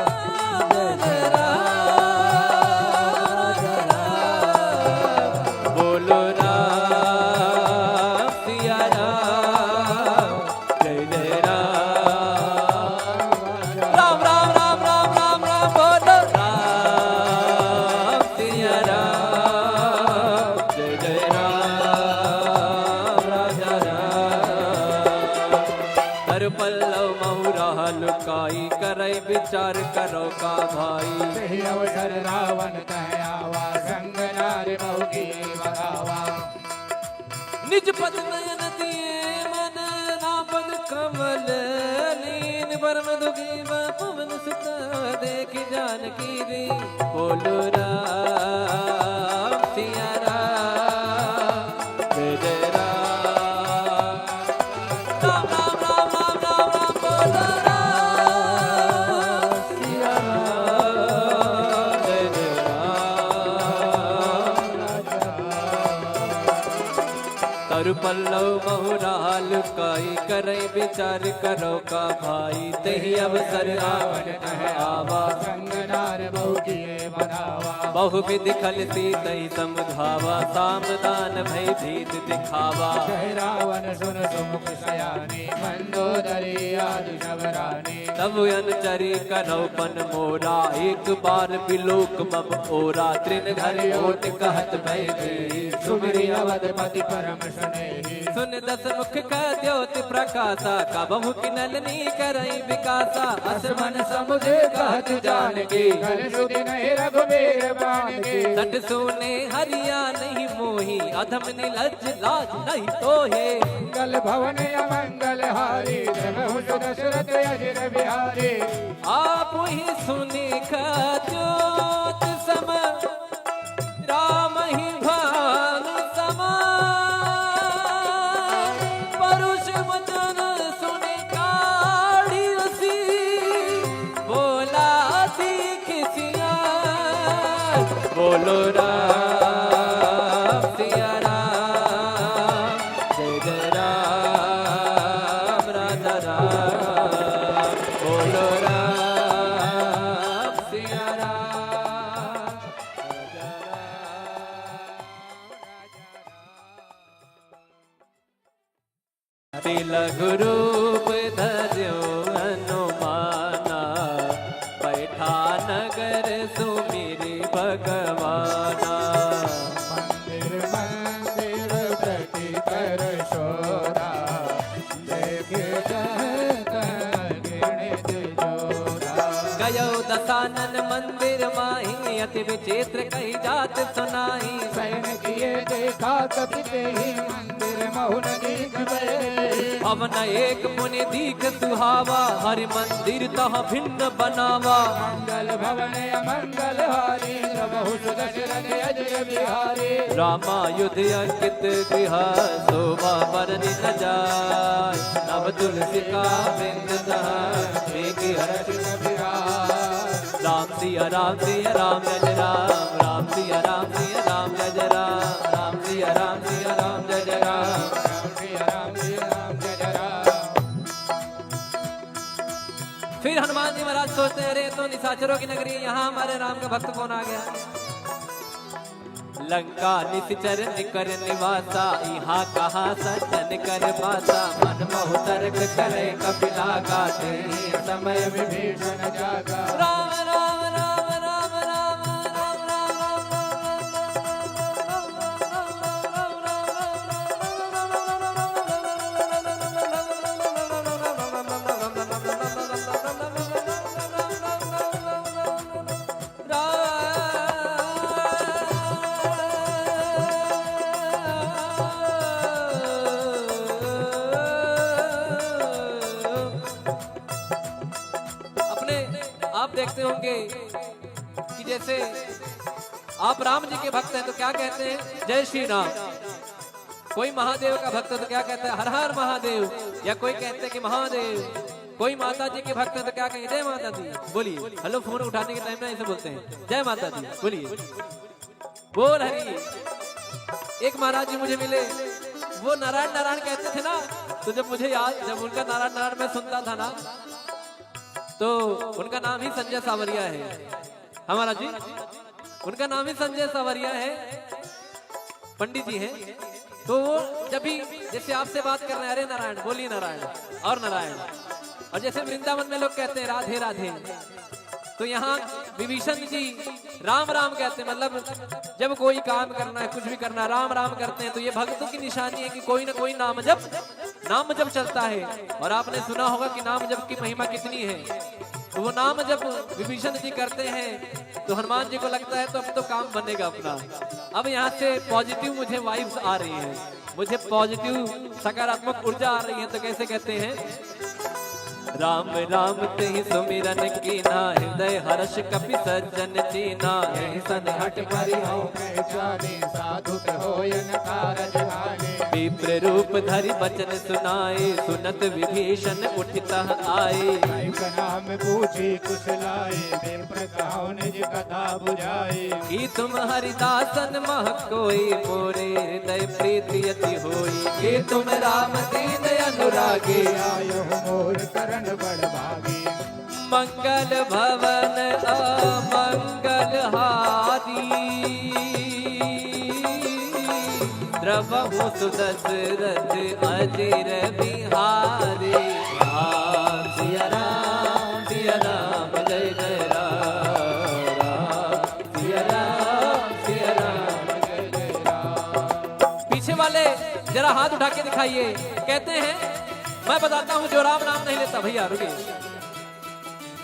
जय जय राम राजा राम। बोलो राम सिया राम, जय जय राम। राम राम राम राम राम राम, बोलो राम सिया राम, जय जय राम राजा राम। कर पल्लव महु राह लुकाई, करै विचार करो का भाई। यही अवसर रावण तह आवा, संग नार बहु की बगावा। निज पद नयन दिए मन, राम पद कमल लीन। परम दुखी भा पवन सुत, देखि जानकी दीन। बोलो राम सिया राम, जय जय राम। राम राम राम राम राम राम, बोलो राम सिया राम, जय जय राम। कर पल्लव महु राह लुकाई, करै विचार करो का भाई। तेहि अवसर रावण तह आवा, संग नार बहु किए बधावा। बहु विधि खल सीतहि समुझावा, साम दान भय भीत दिखावा। कह रावण सुन सुमुख सयानी, मंदोदरी आदि सब रानी। तब अनुचरी करौ पन मोरा, एक बार बिलोक मम ओरा। तृण धरि ओट कहत भय भीत, सुमिरि अवधपति परम स्नेही। सुन दस मुख कह द्योत प्रकासा, कबहु किनल नी करइ विकासा। अस मन समुझ कहत जानकी, कल सुधि नहीं रघुबीर बानकी। सठ सूने हरि आनहिं मोही, अधम निलज्ज लाज नहीं तोहे। मंगल भवन अमंगल हारी, जगहु सु दशरथ अजिर बिहारी। आप ही सुनि कह द्योत सम, राम ही भान समान। परुष वचन सुनि काढ़ि असी, बोला दीख सियार। बोलो राम बोलो राम सिया राम। तिलक रूप धर्यो हनुमाना, बैठा नगर सुमिरि भगवाना। मंदिर मंदिर प्रति कर शोरा, देख जह तह घृणित जोरा। गयो दसानन मंदिर माही, अति विचित्र कही जात सुनाई। सैन किए देखा कपि तेहि मंदिर महु न दीख भए। भवन एक पुनि दीख सुहावा, हरि मंदिर तह भिन्न बनावा। मंगल भवन अमंगल हारी, प्रभु सुदशरथ अजय बिहारी। रामायुध अंकित गृह, शोभा बरनि न जाय। नव तुलसिका वृंद तह, देखि हरषि कपि राय। राम सिया राम सिया राम जय जय राम, राम सिया राम सिया राम जय जय राम, राम सिया राम सिया राम जय जय राम, राम सिया राम सिया राम जय जय राम। फिर हनुमान जी महाराज सोचते हैं, अरे, ये तो निशाचरों की नगरी है, यहाँ हमारे राम का भक्त कौन आ गया? लंका निशिचर निकर निवासा, इहाँ कहाँ सज्जन कर बासा। मन महु तर्क करे कपि लागा, तेहि समय विभीषण जागा। राम राम राम राम राम राम राम राम राम। अपने आप देखते होंगे कि जैसे आप राम जी के भक्त हैं तो क्या कहते हैं, जय श्री राम। कोई महादेव का भक्त है तो क्या कहता है, हर हर महादेव। या कोई कहते हैं कि महादेव। कोई माता जी के भक्त है तो क्या कहेंगे, जय माता दी। बोलिए, हेलो, फोन उठाने के टाइम में ऐसे बोलते हैं, जय माता दी। बोलिए, बोल हरि। एक महाराज जी मुझे मिले, वो नारायण नारायण कहते थे ना, तो जब मुझे याद, जब उनका नारायण नारायण मैं सुनता था ना, तो उनका नाम ही संजय सावरिया है। हाँ महाराज जी, उनका नाम ही संजय सावरिया है, पंडित जी हैं। तो वो जब भी जैसे आपसे बात कर रहे हैं, अरे नारायण, बोलिए नारायण, और नारायण। और जैसे वृंदावन में लोग कहते हैं राधे राधे, तो यहाँ विभीषण जी राम राम कहते हैं। मतलब जब कोई काम करना है, कुछ भी करना है, राम राम करते हैं। तो ये भक्तों की निशानी है कि कोई ना कोई नाम जप, नाम जप चलता है। और आपने सुना होगा कि नाम जप की महिमा कितनी है। तो वो नाम जब विभीषण जी करते हैं तो हनुमान जी को लगता है तो अब तो काम बनेगा अपना। अब यहाँ से पॉजिटिव मुझे वाइब्स आ रही हैं, मुझे पॉजिटिव सकारात्मक ऊर्जा आ रही है। तो कैसे कहते हैं, राम राम तेहि सुमिरन कीन्हा, हृदय हर्ष कपि सज्जन कीन्हा। यहि सन हठ परिहउ पहचाने, साधु कहो यन कारज आने। विप्र रूप धरि बचन सुनाए, सुनत विभीषण उठि तह आए। कहि प्रणाम पूछि कुशलाए, विप्र कहउ निज कथा बुझाए। कि तुम हरिदासन मह कोई, मोरे हृदय प्रीति अति होई। कि तुम राम दीन अनुरागी, आयो मोर करण बड़ भागी। मंगल भवन अमंगल हारी, द्रवहु सुदशरथ अजिर बिहारी। राम सिया राम, सिया राम, जय जय राम, राम सिया राम, सिया राम, जय जय राम। पीछे वाले जरा हाथ उठा के दिखाइए, कहते हैं, मैं बताता हूँ जो राम नाम नहीं लेता। भैया रुकिए।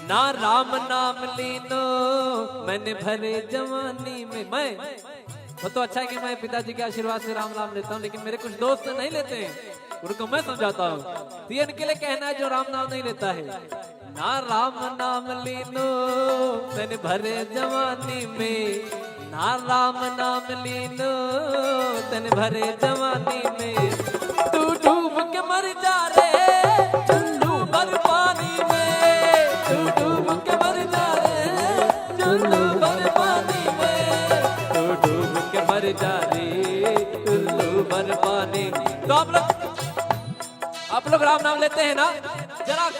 ना राम नाम लीनो मैंने भरे जवानी में। मैं, वो तो अच्छा है कि मैं पिताजी के आशीर्वाद से राम नाम लेता हूँ, लेकिन मेरे कुछ दोस्त नहीं लेते हैं, उनको मैं समझाता हूँ। तो ये इनके लिए कहना है जो राम नाम नहीं लेता है। ना राम नाम लीनो मैंने भरे जवानी में, ना राम नाम लीनो तन भरे जवानी में। तू डूब के मर जा रे चुल्लू भर पानी में, तू डूब के मर जा रे चुल्लू भर पानी में, तू डूब के मर जा रे चुल्लू भर पानी। तो आप लोग, आप लोग राम नाम लेते हैं ना?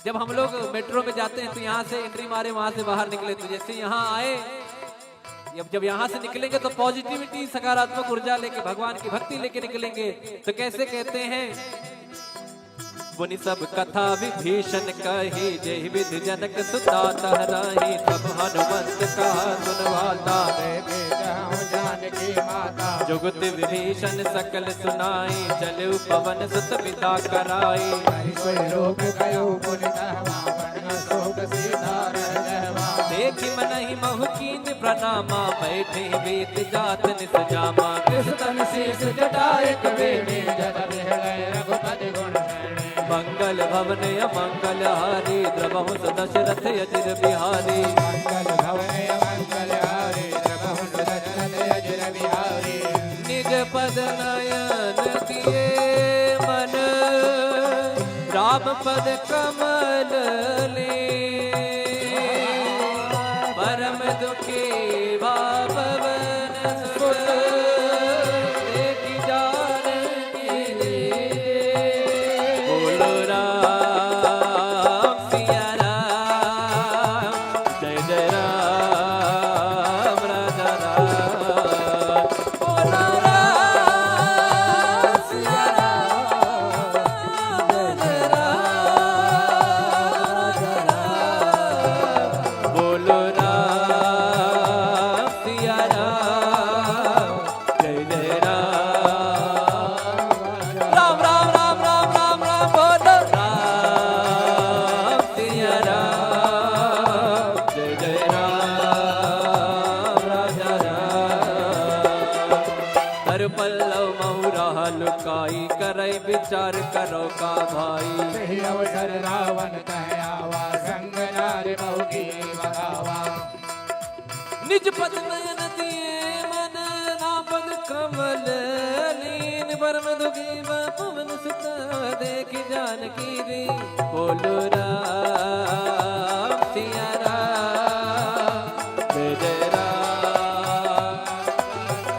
जब हम लोग मेट्रो में जाते हैं तो यहाँ से एंट्री मारे, वहां से बाहर निकले, तो जैसे यहाँ आए, अब जब यहाँ से निकलेंगे तो पॉजिटिविटी, सकारात्मक ऊर्जा लेके, भगवान की भक्ति लेके निकलेंगे। तो कैसे कहते हैं? मुनि सब कथा विभीषण कही, जेहि विधि जनक सुता तह राही। सब हनुमंत कहा सुन वाता, देखि कहउँ जानकी माता। जुगति विभीषण सकल सुनाई, चलउ पवन सुत बिदा कराई। कहि सोइ रूप कयउ पुनि तहमा, बन न सोक सीता रह गहमा। देखि मनहि महु कीन्ह प्रनामा, बैठे बीत जात निस जामा। केस तन सीस जटा एक बेनी, जल बिहले रघुपति गुण श्रेणी। मंगल भवन अमंगल हारी, द्रवहुस दशरथ अजिर बिहारी। मंगल भवन अमंगल हारी, द्रवहुस दशरथ अजिर बिहारी। निज पद नयन किए मन, राम पद कमल लीन। परम दुखी भा पवन सुत, देखि जानकी दीन। बोलो राम सिया राम, जय जय राम राजा राम। बोलो राम सिया राम, जय जय राम राजा राम। बोलो राम सिया राम, जय जय राम। राम राम राम राम राम राम, बोलो राम सिया राम, जय जय राम राजा राम। कर पल्लव महु राह लुकाई, करै विचार करौ का भाई। यही अवसर रावण तह आवा, संग नारि महु किए मनावा। निज पद नयन किए मन, राम पद कमल लीन। परम दुखी भा पवन सुत, देखि जानकी दीन। बोलो राम सिया राम, जय जय राम।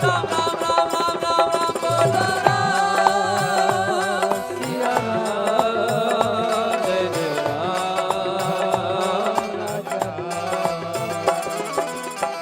राम राम राम राम राम राम, बोलो राम सिया राम, जय जय राम।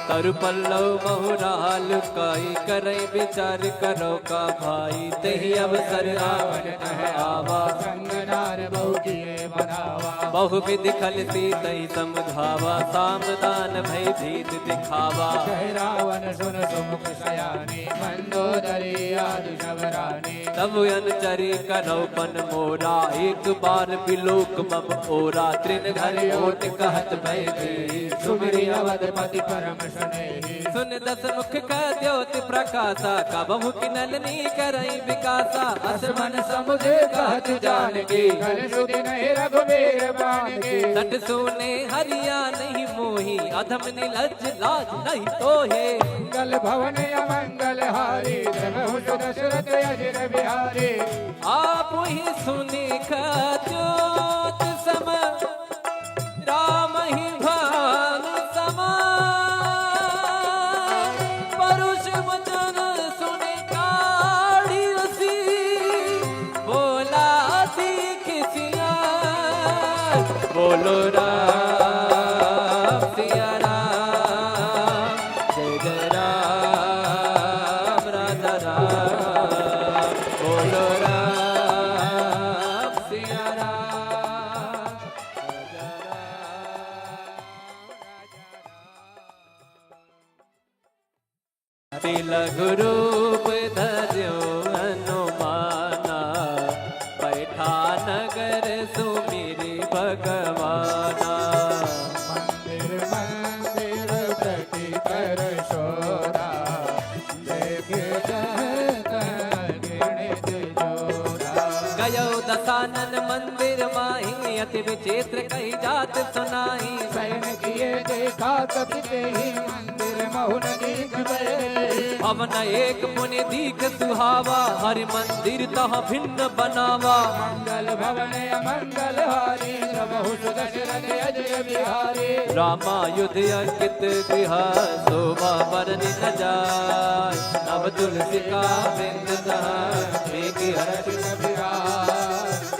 कर पल्लव महु राह लुकाई, करै विचार करौ का भाई। तेहि अवसर रावण तह आवा, संग नारि महु किए मनावा। बहु विधि खल सीतहि समुझावा, साम दान भय भीत दिखावा। कहे रावण सुन सुमुख सयानी, मंदोदरी आदि सब रानी। तब अनुचरी करौ पन मोरा, एक बार बिलोक मम ओरा। तृण धरि ओट कहत भय भीत, सुमिरि अवधपति परम सुनेही। सुन दस मुख कह द्योत प्रकासा, कबहुँ किनल नी करइ विकासा। अस मन समुझ कहत जानकी, कल सुधि नहीं रघुबीर बानकी। सठ सोने हरिया नहीं मोही, अधम निलज्ज लाज नहीं तोहे। मंगल भवन अमंगल हारी, द्रवहुस दशरथ अजिर बिहारी। आप ही सुनि कह द्योत सम, राम ही भान समान। परुष वचन सुनि काढ़ि असी, बोला सीख सियार। बोलो राम सिया राम, जय जय राम राजा राम। बोलो राम सिया राम। अति लघु रूप धर्यो हनुमाना, बैठा नगर सुमिरि भगवाना। मंदिर मंदिर प्रति कर शोरा, देखे जहत घृणित जोरा। गयो दसानन मंदिर माही, अति विचित्र कही जात सुनाही। सैन किए देखा कपि तेहि, मंदिर महु न दीख भए। भवन एक पुनि दीख सुहावा, हरि मंदिर तह भिन्न बनावा। मंगल भवन अमंगल हारी, द्रवहुस दशरथ अजिर बिहारी। रामायुध अंकित गृह शोभा बरनि न जाय। नव तुलसिका वृंद तह देखि हरषित विराय।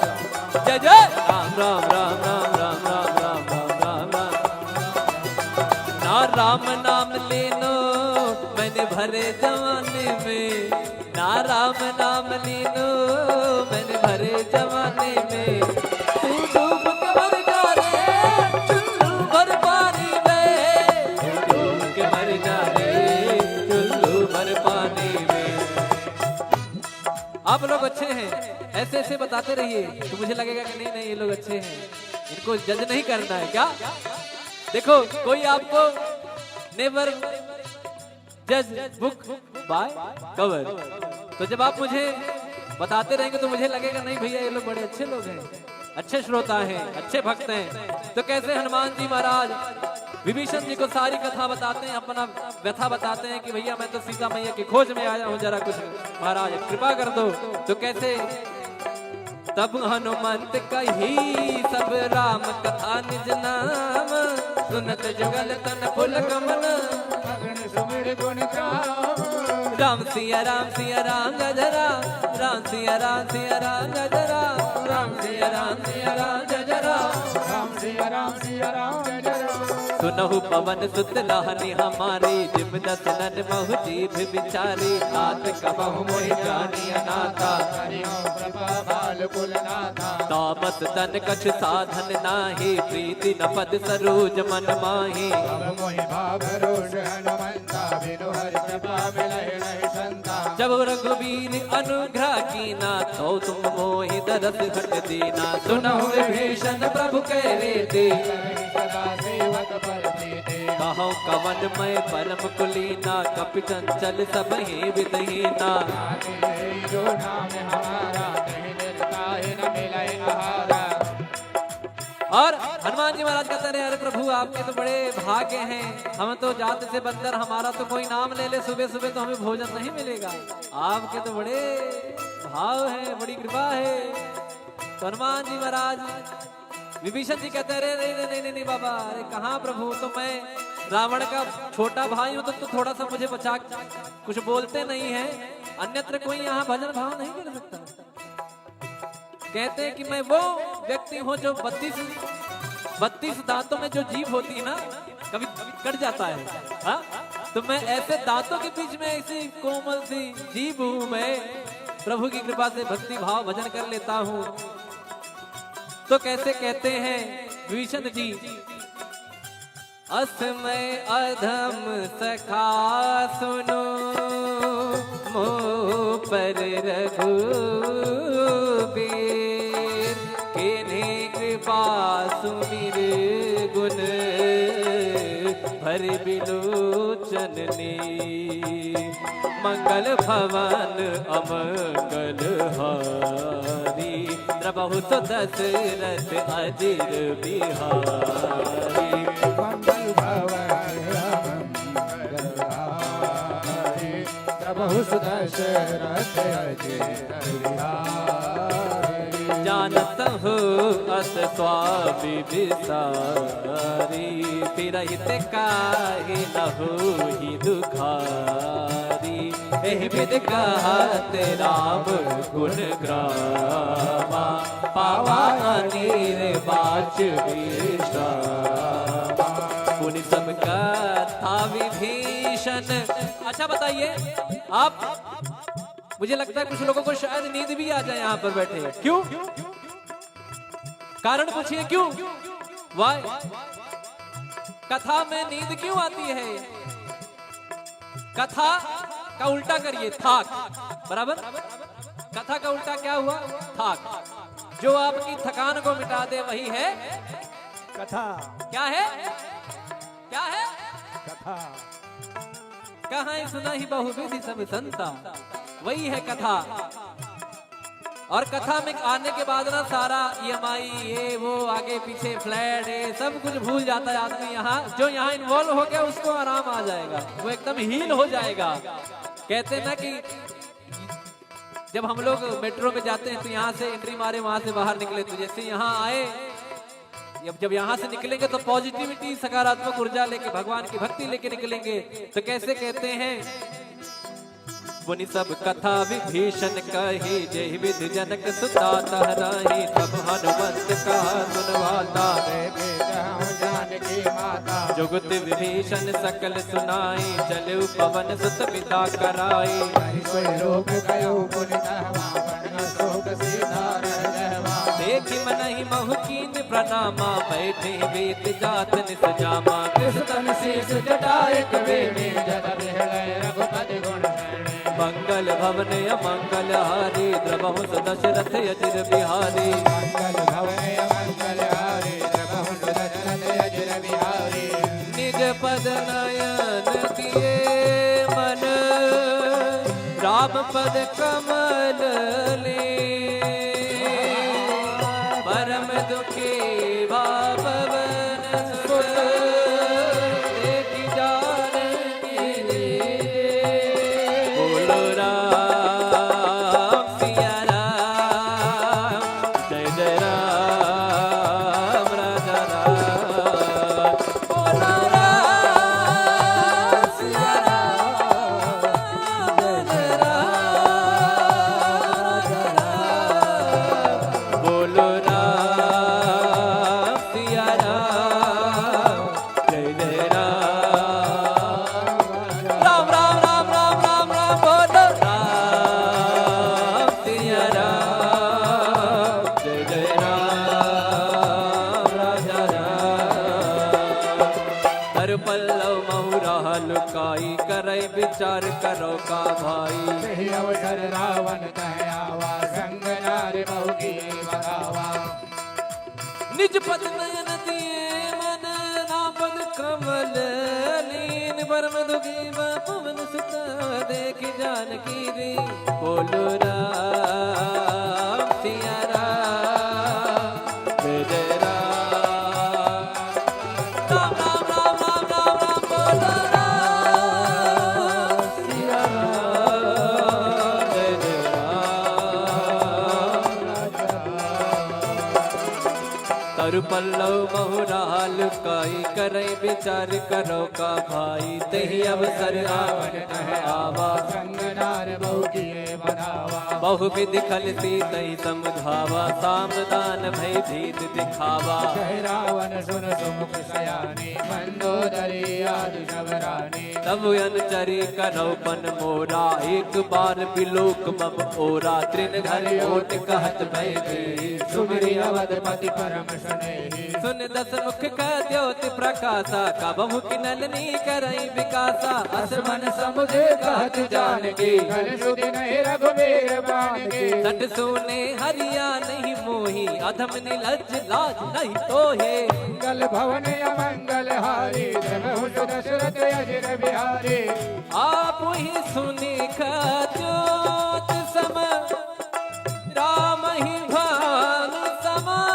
जय जय राम राम राम राम राम राम राम राम राम राम। ना राम नाम लीनो मैंने भरे जवानी में, ना राम नाम लीनो मैंने भरे जवानी में। तू डूब के मर जा रे चुल्लू भर पानी में, तू डूब के मर जा रे चुल्लू भर पानी में। आप लोग अच्छे हैं, ऐसे ऐसे बताते रहिए तो मुझे लगेगा कि नहीं नहीं, ये लोग अच्छे हैं, इनको जज नहीं करना है क्या? देखो, कोई आपको never judge book by cover। तो जब आप मुझे बताते रहेंगे तो मुझे लगेगा नहीं भैया, ये लोग बड़े अच्छे लोग हैं, अच्छे श्रोता हैं, अच्छे भक्त हैं। तो कैसे हनुमान जी महाराज विभीषण जी को सारी कथा बताते हैं, अपना व्यथा बताते हैं कि भैया, मैं तो सीता मैया की खोज में आया हूँ, जरा कुछ महाराज कृपा कर दो। तो कैसे? तब हनुमंत कही सब राम कथा निज नाम, सुनत जुगल तन पुलक मन। अगन सुमिर गुण गाम। राम सिया राम सिया राम जय जय राम, राम सिया राम सिया राम जय जय राम, राम सिया राम सिया राम जय जय राम, राम सिया राम सिया राम जय जय राम। सुनहु पवन सुत लानि हमारी, जिम दस नन महु जीभ बिचारी। नाथ कबहु मोहि जानि अनाथा, करियो कृपा बाल कुल नाथा। तामस तन कछु साधन नाहीं, प्रीति न पद सरोज मन माहीं। अब मोहि भाव रोष हनुमंता, बिनु हरि कृपा मिलहि नहीं संता। जब रघुबीर अनुग्रह कीना, तो तुम मोहि दरस हठ दीना। सुनहु विभीषण प्रभु कहि रीति, सदा सेवक पर प्रीति। कहउँ कवन मय परम कुलीना, कपि चंचल सबहि विधि हीना। जो नाम हमारा, कहीं निरता ही न मिले आहारा। और हनुमान जी महाराज कहते रहे, अरे प्रभु, आपके तो बड़े भाग्य हैं, हम तो जात से बंदर, हमारा तो कोई नाम ले ले सुबह सुबह तो हमें भोजन नहीं मिलेगा, आपके तो बड़े भाव हैं, बड़ी कृपा है। तो हनुमान जी महाराज, विभीषण जी कहते हैं, अरे नहीं नहीं नहीं नहीं बाबा, अरे कहाँ प्रभु, तो मैं रावण का छोटा भाई हूँ, तो, तो थोड़ा सा मुझे बचा, कुछ बोलते नहीं है, अन्यत्र कोई यहाँ भजन भाव नहीं कर सकता। कहते हैं कि मैं वो व्यक्ति हूँ जो बत्तीस, बत्तीस दांतों में जो जीभ होती है ना, कभी कट जाता है। हाँ, तो मैं ऐसे दांतों के बीच में ऐसी कोमल सी जीभ हूँ मैं, प्रभु की कृपा से भक्ति भाव भजन कर लेता हूँ। तो कैसे कहते हैं विभीषण जी, अस मय अधम सखा सुनो, मोपर रघुबीर। कीन्ही कृपा सुमिर गुन भरि बिलोचन नीर। मंगल भवन अमंगल हारी, द्रवहु सो दशरथ अजिर बिहारी। मंगल भवन अमंगल हारी, द्रवहु सो दशरथ अजिर बिहारी। जानत हो अस स्वामी विसारी, फिरहित काहे न होई दुखारी। एहि विधि कहत राम गुण गावा, पावा अनिर्वाच विश्रामा। पुनि सब कथा विभीषण। अच्छा बताइए आप, मुझे लगता है कुछ लोगों को शायद नींद भी आ जाए यहाँ पर बैठे। क्यों? कारण पूछिए क्यों? Why? कथा में नींद क्यों आती है? कथा का उल्टा करिए, थाक। बराबर? कथा का उल्टा क्या हुआ? थाक। जो आपकी थकान को मिटा दे, वही है कथा। क्या है? क्या है? कथा। कहा सुनहि बहुविधि सब संता, वही है कथा। और कथा में आने के बाद ना सारा ईएमआई, ये वो, आगे पीछे फ्लैट, ये सब कुछ भूल जाता है आदमी। यहाँ जो यहाँ इन्वॉल्व हो गया, उसको आराम आ जाएगा, वो एकदम हील हो जाएगा। कहते हैं ना कि जब हम लोग मेट्रो में जाते हैं तो यहाँ से एंट्री मारे, वहाँ से बाहर निकले, तो जैसे यहाँ आए, जब जब यहाँ से निकलेंगे तो पॉजिटिविटी, सकारात्मक ऊर्जा लेके, भगवान की भक्ति लेके निकलेंगे। तो कैसे कहते हैं, पुनि सब कथा विभीषण कही, जेहि विधि जनक सुता तह राही। तब हनुमंत कहा सुन वाता, जानकी माता। जुगति विभीषण सकल सुनाई, चलउ पवन सुत बिदा कराई। हरि सोई लोक गयो पुनि तहवा, बन अशोक सीता रह गहवा। देखि मनहि महु कीन्ह प्रनामा, बैठे वेत जात निस जामा। कृष तन शीश जटा एक बेनी, जब बिहले रघुपति गुण श्रेणी। मंगल भवन अमंगल हारी, द्रवहु सो दशरथ अजिर बिहारी। मंगल भवन अमंगल हारी, द्रवहु सो दशरथ अजिर बिहारी। निज पद नयन दिए मन, राम पद कमल लीन। परम दुखी भा पवन सुत, विचार करो का भाई। यही अवसर रावण तह आवा, संग नार बहु किए बधावा। निज पद नयन दिए मन, नाभि पद कमल लीन। परम दुखी बा पवन सुत, देखि जानकी दीन। बोलो राम सिया राम, जय जय राम। राम राम राम राम राम राम, बोलो राम सिया राम, जय जय राम। तरु पल्लव महुराल काई, करइ विचार करो का भाई। तेहि अवसर रावण तह आवा, संग नार बहु किए बधावा। बहु विधि खल सीतहि समुझावा, साम दान भय भीत दिखावा। कह रावण सुन सुमुख सयानी, मंदोदरी आदि सब रानी। तब अनचरी करौ पन मोरा, एक बार बिलोक मम ओरा। तृण धरि ओट कहत भय देहि, सुमिरि अवधपति परम स्नेही। सुन दस मुख कह द्योति प्रकासा, कबहु किनल नी करइ विकासा। अस मन समुझ कहत जानकी, कल सुधि नहीं रघुबीर बानकी। सठ सूने हरिया नहीं मोही, अधम निलज्ज लाज नहीं तोहे। मंगल भवन अमंगल हारी, जब हुस दशरथ अजिर बिहारी। आप ही सुनि कह द्योत सम, राम ही भान समान।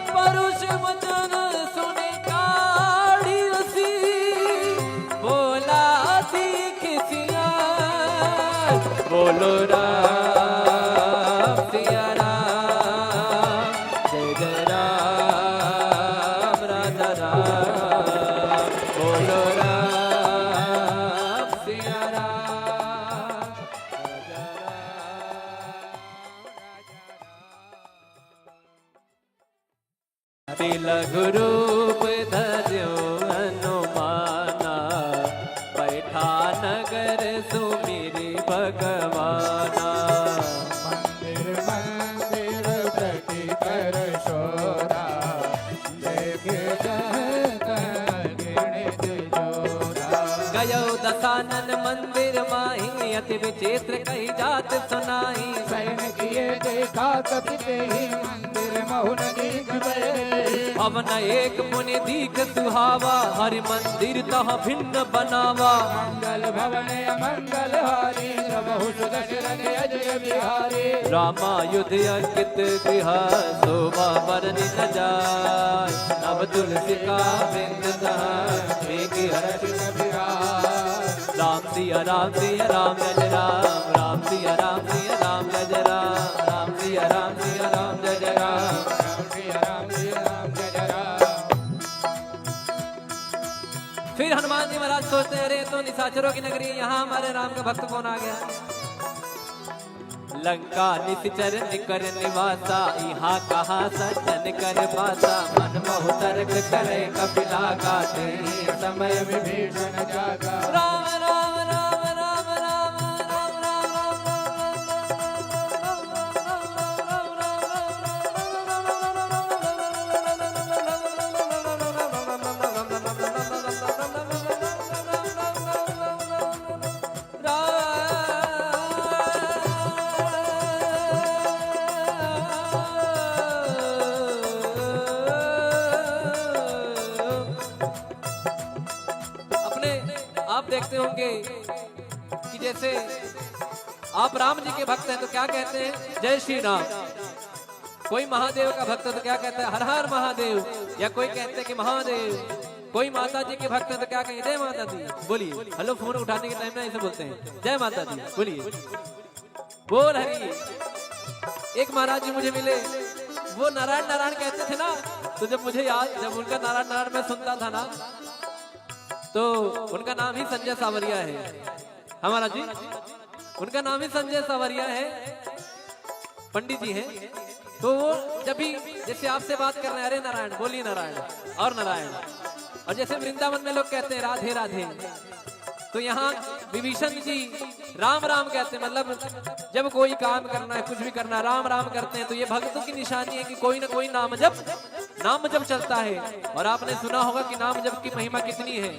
परुष वचन सुनि काढ़ि असी, बोला दीख सियार। बोलो राम सिया राम, जय जय राम राजा राम। बोलो राम सिया राम, राजा राम। अति लघु रूप धर्यो हनुमाना, बैठा नगर सुमिरि भगवाना। मंदिर मंदिर प्रति कर शोरा, देखे जह तह घृणित जोरा। गयो दसानन मंदिर माही, अति विचित्र कही जात सुनाई। सैन किए देखा कपि तेहि मंदिर महु नदीक भए। भवन एक पुनि दीख सुहावा, हरि मंदिर तह भिन्न बनावा। मंगल भवन अमंगल हारी, जब हुस दशरथ अजिर बिहारी। रामायुध अंकित गृह, शोभा बरनि न जाय। नव तुलसिका वृंद तह, देखि हरषि कपि राय। राम सिया राम सिया राम जय जय राम, राम सिया राम सिया राम जय जय राम, राम सिया राम सिया राम जय जय राम, राम सिया राम सिया राम जय जय राम। फिर हनुमान जी महाराज सोचते हैं, अरे, ये तो निशाचरों की नगरी है, यहाँ हमारे राम का भक्त कौन आ गया? लंका निशिचर निकर निवासा, इहाँ कहाँ सज्जन कर बासा। मन मोह तर्क करे कपिला गा, तेहि समय विभीषण जागा। राम राम राम राम राम राम राम राम राम। अपने आप देखते होंगे कि जैसे आप राम जी के भक्त हैं तो क्या कहते हैं, जय श्री राम। कोई महादेव का भक्त है तो क्या कहता है, हर हर महादेव, या कोई कहते हैं कि महादेव। कोई माता जी के भक्त है तो क्या कहें, जय माता दी। बोलिए, हेलो, फोन उठाने के टाइम में ऐसे बोलते हैं, जय माता दी। बोलिए, बोल हरि। एक महाराज जी मुझे मिले, वो नारायण नारायण कहते थे ना, तो जब मुझे याद, जब उनका नारायण नारायण मैं सुनता था ना, तो उनका नाम ही संजय सावरिया है। हमारा जी, उनका नाम ही संजय सावरिया है, पंडित जी हैं। तो वो जब भी जैसे आपसे बात कर रहे हैं, "अरे नारायण, बोलिए नारायण, और नारायण।" और जैसे वृंदावन में लोग कहते हैं, "राधे राधे," तो यहाँ विभीषण जी राम राम कहते हैं। मतलब जब कोई काम करना है, कुछ भी करना है, राम राम करते हैं। तो ये भक्तों की निशानी है कि कोई ना कोई नाम जप, नाम जप चलता है। और आपने सुना होगा कि नाम जप की महिमा कितनी है।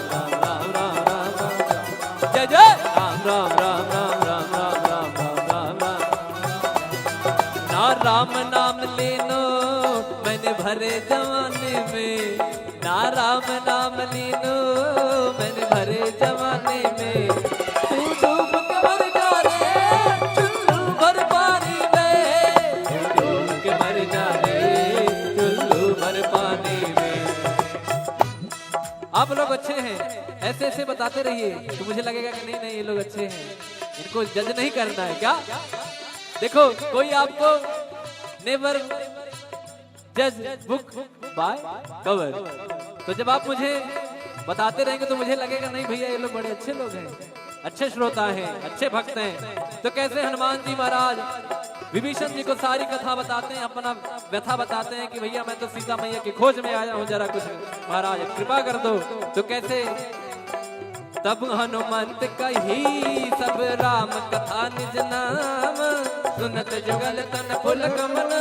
राम राम राम राम राम राम राम। जय जय राम राम राम राम राम राम राम राम राम। ना राम नाम लीनो मैंने भरे जवानी में, ना राम नाम लीनो मैंने भरे जवानी में। तू डूब के मर जा रे चुल्लू भर पानी में, तू डूब के मर जा रे चुल्लू भर पानी में। आप लोग अच्छे हैं, ऐसे ऐसे बताते रहिए तो मुझे लगेगा कि नहीं नहीं, ये लोग अच्छे हैं, इनको जज नहीं करना है क्या? देखो, कोई आपको never judge book by cover। तो जब आप मुझे बताते रहेंगे तो मुझे लगेगा, नहीं भैया, ये लोग बड़े अच्छे लोग हैं, अच्छे श्रोता हैं, अच्छे भक्त हैं। तो कैसे हनुमान जी महाराज विभीषण जी को सारी कथा बताते हैं, अपना व्यथा बताते हैं कि भैया, मैं तो सीता मैया की खोज में आया हूँ, जरा कुछ महाराज कृपा कर दो। तो कैसे तब हनुमंत कही सब राम कथा निज नाम, सुनत जुगल तन पुलक मन।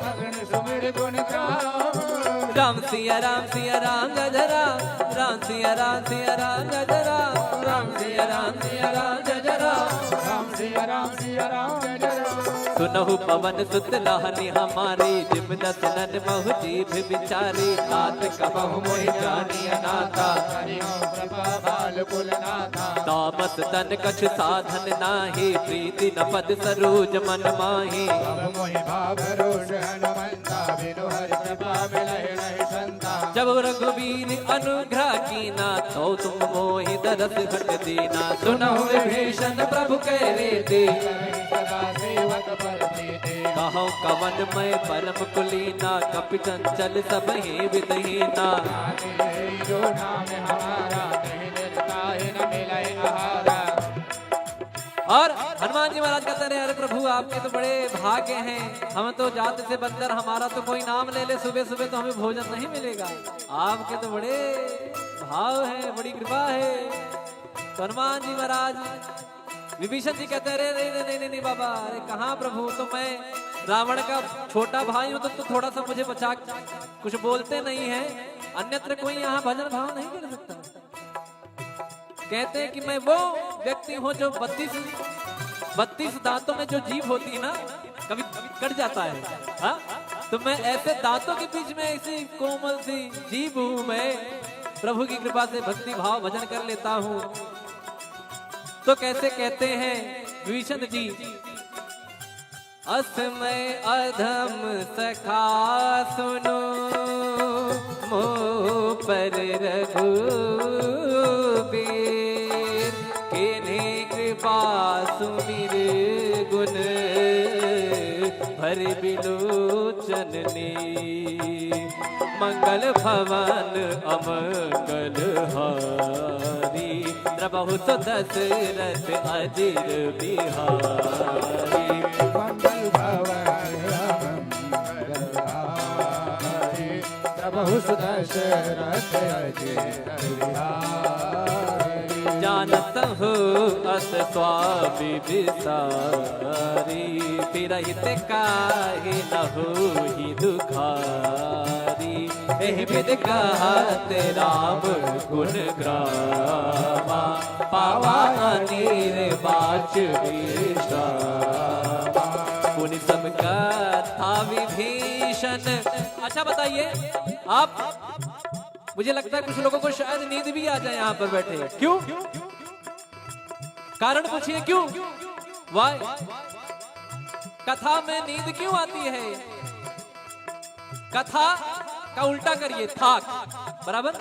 अगन सुमिर गुण गाम। राम सिया राम सिया राम जय जय राम, राम सिया राम सिया राम जय जय राम, राम सिया राम सिया राम जय जय राम, राम सिया राम सिया राम जय जय राम। सुनहु पवन सुत लाहनी हमारी, जिम दस नन महु जीभ विचारी। तात कबहु मोहि जानी अनाथा। हरि हो कृपा बाल कुल नाथा। तामस तन कछु साधन नाही, प्रीति न पद सरोज मन माही। अब मोहि भाव रोष हनुमंता, बिनु हरि कृपा मिलहि नहीं संता। जब रघुबीर अनुग्रह कीना, तो तुम मोहि दरस घट दीना। सुनहु विभीषण प्रभु कह रीति। सदा सेवक पर प्रीति। कहो कवन मैं परम कुलीना, कपि चंचल सब ही विधहीना। जो नाम हमारा, कहीं निरता ही न मिले आहारा। और हनुमान जी महाराज कहते रहे, अरे प्रभु, आपके तो बड़े भाग्य हैं, हम तो जात से बंदर, हमारा तो कोई नाम ले ले सुबह सुबह तो हमें भोजन नहीं मिलेगा। आपके तो बड़े भाव है, बड़ी कृपा है। तो हनुमान जी महाराज विभीषण जी कहते हैं, अरे नहीं नहीं नहीं नहीं बाबा, अरे कहाँ प्रभु, तो मैं रावण का छोटा भाई हूँ, तो, तो थोड़ा सा मुझे बचा, कुछ बोलते नहीं है, अन्यत्र कोई यहाँ भजन भाव नहीं कर सकता। कहते हैं कि मैं वो व्यक्ति हूँ जो बत्तीस, बत्तीस दांतों में जो जीभ होती है ना, कभी कट जाता है, हाँ? तो मैं ऐसे दांतों के बीच में ऐसी कोमल सी जीभ हूँ मैं, प्रभु की कृपा से भक्ति भाव भजन कर लेता हूँ। तो कैसे कहते हैं विभीषण जी, अस मय अधम सखा सुनो, मोह पर रघुबीर। कीन्ही कृपा सुमिरि गुन भरि बिलोचन नीर। मंगल भवन अमंगल हारी, द्रवहु सो दशरथ अजिर बिहारी। मंगल भवन अमंगल हारी, द्रवहु सो दशरथ अजिर बिहारी। जानत हूँ अस स्वामी विसारी, फिरहित काहे न होही दुखारी। एहि विधि कहत राम गुण गावा, पावा अनिर्वाच विश्रामा। पुनि सब कथा विभीषण। अच्छा बताइए आप, मुझे लगता है कुछ लोगों को शायद नींद भी आ जाए यहाँ पर बैठे। क्यों? कारण पूछिए क्यों? Why? कथा में नींद क्यों आती है? कथा का उल्टा करिए, थाक। बराबर?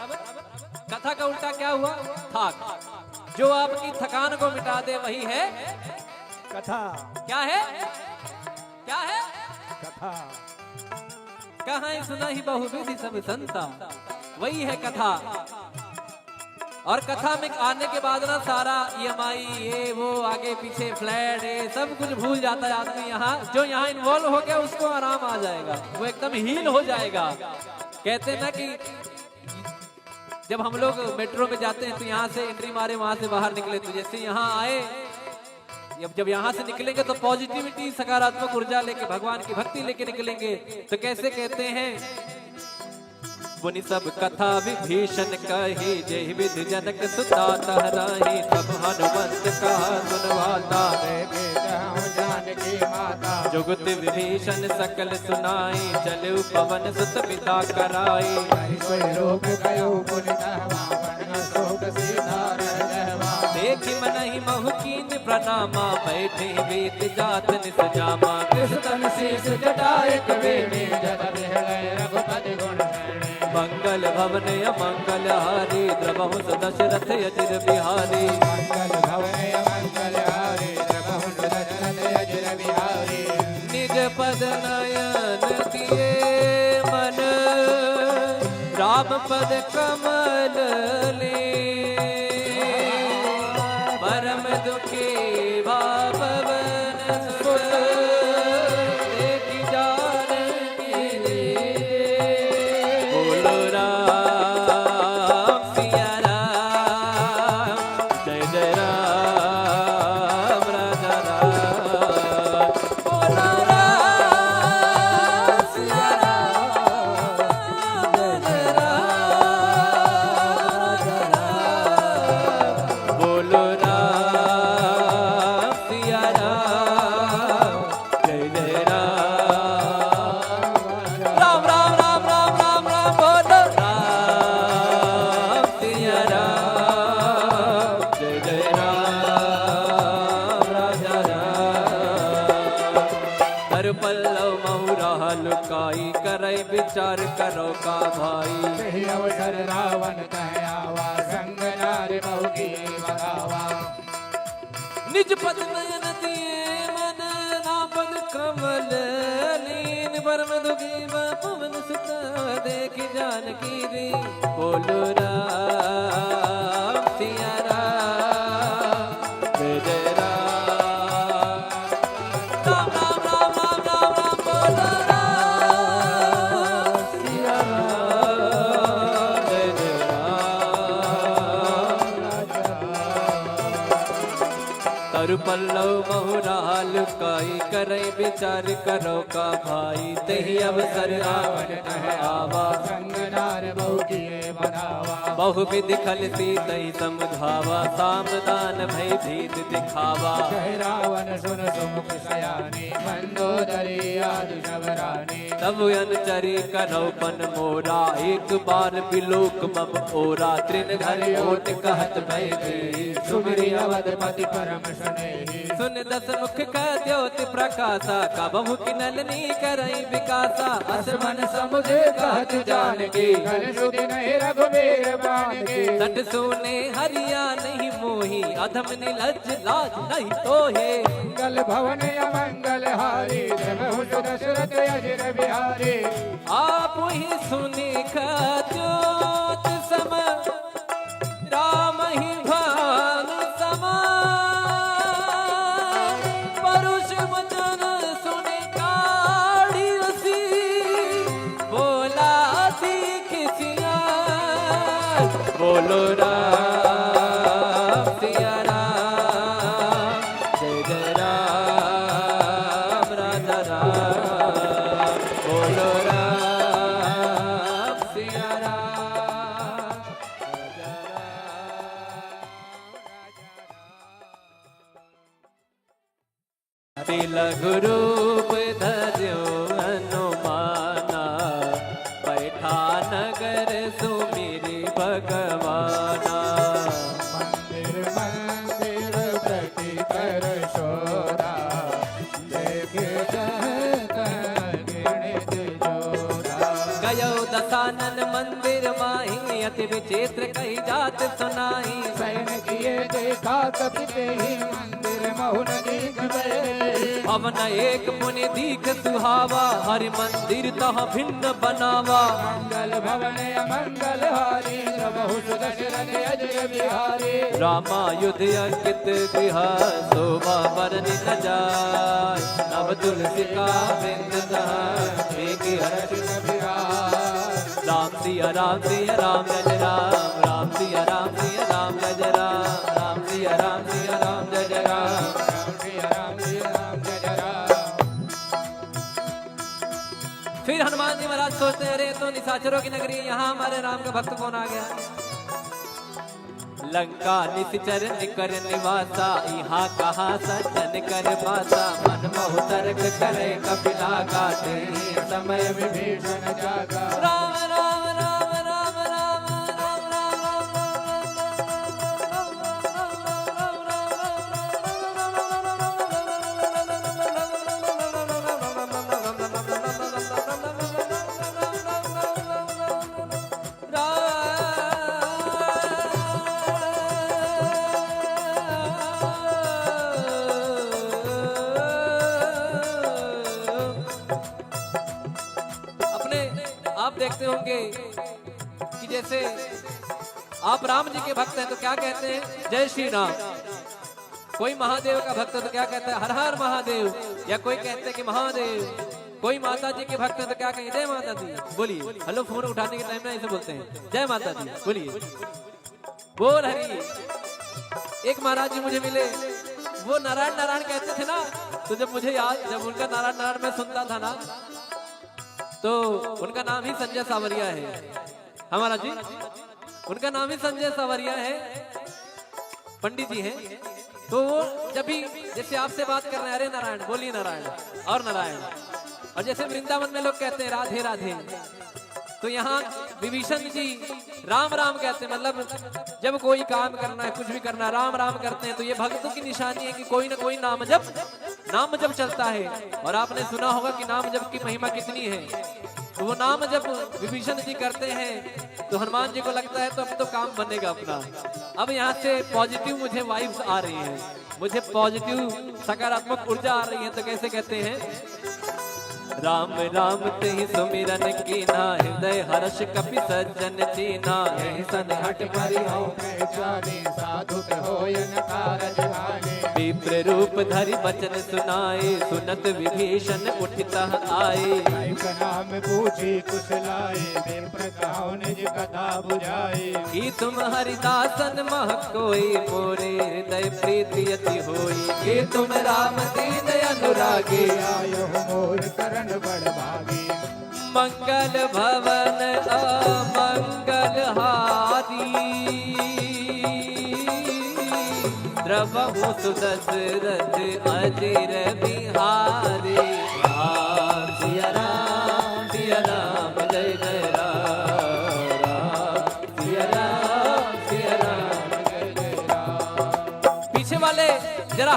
कथा का उल्टा क्या हुआ? थाक। जो आपकी थकान को मिटा दे, वही है कथा। क्या है? क्या है? कथा। कहाँ सुनहि बहुविधि सब संता, वही है कथा। और कथा में आने के बाद ना सारा ईएमआई, ये वो, आगे पीछे फ्लैट, ये सब कुछ भूल जाता है आदमी। यहाँ जो यहाँ इन्वॉल्व हो गया, उसको आराम आ जाएगा, वो एकदम हील हो जाएगा। कहते हैं ना कि जब हम लोग मेट्रो में जाते हैं तो यहाँ से एंट्री मारे, वहाँ से बाहर निकले, तो जैसे यहाँ आए, जब जब यहाँ से निकलेंगे तो पॉजिटिविटी, सकारात्मक ऊर्जा लेके, भगवान की भक्ति लेके निकलेंगे। तो कैसे कहते हैं? पुनि सब कथा विभीषण कही, जेहि विधि जनक सुता तह राही। सब हनुमंत कहा सुन वाता, देखे जहु जानकी माता। जुगति विभीषण सकल सुनाई, चलउ पवन सुत पिता कराई। नहीं कोई रोक गयो पुनि तहमा, बन अशोक सीता रह गहमा। देखि मनहि महु कीन्ह प्रणामा, बैठे वेंत जात निज जामा। किस तन शीश जटा एक बेनी, जल बिहड़ै रघुपति गुण गण। मंगल भवन अमंगल हारी, द्रवहु सो दशरथ अजिर बिहारी। मंगल भवन अमंगल हारी, द्रवहु सो दशरथ अजिर बिहारी। निज पद नयन दिए मन, राम पद कमल लीन। परम दुखी भा पवन सुत, देखि जानकी दीन। बोलो राम सिया राम, जय जय राम राजा राम। बोलो राम सिया राम, जय जय राम राजा राम। बोलो राम सिया राम, जय जय राम। राम, राम, राम, राम, राम, राम, बोलो राम सिया राम, जय जय राम, राजा राम। तरुपल्लव महु राह लुकाई, करै विचार करौ का भाई। यही अवसर रावण तह आवा, संग नारि बहु किए बखावा। निज पद नयन दिए मन, राम पद कमल लीन। परम दुखी भा पवन सुत, देखि जानकी दीन। बोलो राम सिया राम, जय जय राम। राम, राम, राम, राम, राम, राम, बोलो राम सिया राम, जय जय राम। तरुपल्लव महु राह लुकाई, करै विचार करौ का भाई। तेहि अवसर रावण तह आवा, संग नारि बहु किए बखावा। बहुविधि खल सीतहि समुझावा, साम दान भय भीत दिखावा। कहे रावण सुन सुमुख सयानी, मंदोदरी आदि सब रानी। तब अनुचरी करौ पन मोरा, एक बार बिलोक मम ओरा। तृण धरि ओट कहत भय भीत, सुमिरि अवधपति परम सुन सुन दस मुख का ज्योति प्रकाशा, कबहु किनल नी करई विकासा। अस मन समुझ कहत जानकी, कल श्रुति नहीं रघुबीर बानकी। सठ सूने हरिया नहीं मोही, अधम निलज्ज लाज नहीं तोहे। मंगल भवन अमंगल हारी, जब हुस दशरथ अजिर बिहारी। आप ही सुनिख ज्योति सम, राम ही भानु समान। परुष वचन सुनि काढ़ि असी, बोला सीख सियार। बोलो राम सिया राम, जय जय राम राजा राम। बोलो राम सिया राम, राजा राम। अति लघु रूप धर्यो हनुमाना, बैठा नगर सुमिरि भगवाना। मंदिर मंदिर प्रति कर शोरा, देखे जह तह घृणित जोरा। गयो दसानन मंदिर माही, अति विचित्र कही जात सुनाई। शयन किए देखा कपि तेहि मंदिर महु न दीख भए। भवन एक पुनि दीख सुहावा, हरि मंदिर तह भिन्न बनावा। मंगल भवन अमंगल हारी, प्रभु सुदशरथ अजिर बिहारी। रामायुध अंकित गृह, शोभा बरनि न जाय। नव तुलसी काबिंद तह, एक हर्ष न बिहार। राम सिया राम सिया राम जय जय राम, राम सिया राम सिया राम जय जय राम, राम सिया राम सिया राम जय जय राम, राम सिया राम सिया राम जय जय राम। फिर हनुमान जी महाराज सोचते हैं, अरे, ये तो निशाचरों की नगरी है, यहाँ हमारे राम का भक्त कौन आ गया? लंका निशिचर निकर निवासा, इहाँ कहाँ सज्जन कर बासा। मन मोह तरक करे कपिला गाते, समय विभीषण जागा। राम राम राम राम राम राम राम राम राम। अपने आप देखते होंगे कि जैसे आप राम जी के भक्त हैं तो क्या कहते हैं, जय श्री राम। कोई महादेव का भक्त है तो क्या कहता है, हर हर महादेव। या कोई कहते हैं कि महादेव। कोई माता जी के भक्त है तो क्या कहेंगे, जय माता दी। बोलिए, हेलो, फोन उठाने के टाइम में ऐसे बोलते हैं, जय माता दी। बोलिए, बोल हरि। एक महाराज जी मुझे मिले, वो नारायण नारायण कहते थे ना, तो जब मुझे याद, जब उनका नारायण नारायण मैं सुनता था ना, तो उनका नाम ही संजय सावरिया है। हाँ महाराज जी, उनका नाम ही संजय सावरिया है, पंडित जी हैं। तो वो जब भी जैसे आपसे बात कर रहे हैं, "अरे नारायण, बोलिए नारायण, और नारायण।" और जैसे वृंदावन में लोग कहते हैं, "राधे राधे," तो यहाँ विभीषण जी राम राम कहते हैं, मतलब जब कोई काम करना है, कुछ भी करना है, राम राम करते हैं। तो ये भक्तों की निशानी है कि कोई ना कोई नाम जप, नाम जप चलता है। और आपने सुना होगा कि नाम जप की महिमा कितनी है। तो वो नाम जब विभीषण जी करते हैं तो हनुमान जी को लगता है तो अब तो काम बनेगा अपना। अब यहाँ से पॉजिटिव मुझे वाइब्स आ रही हैं, मुझे पॉजिटिव सकारात्मक ऊर्जा आ रही है। तो कैसे कहते हैं, राम राम तेहि सुमिरन कीन्हा, हृदय हर्ष कपि सज्जन चीन्हा। यहि सन हठ परिहउ पहचाने, साधु कहो यन कारज आने। विप्र रूप धरि बचन सुनाए, सुनत विभीषण उठि तह आए। कई प्रणाम पूछि कुशलाए, विप्र कहउ निज कथा बुझाए। कि तुम हरिदासन मह कोई, मोरे हृदय प्रीति अति होई। कि तुम राम दीन अनुरागी, आयो मोर करण बड़ भागी। मंगल भवन अमंगल हारी, द्रवहु सुदशरथ अजिर बिहारी। राम सिया राम सिया राम जय जय राम, राम सिया राम सिया राम जय जय राम। पीछे वाले जरा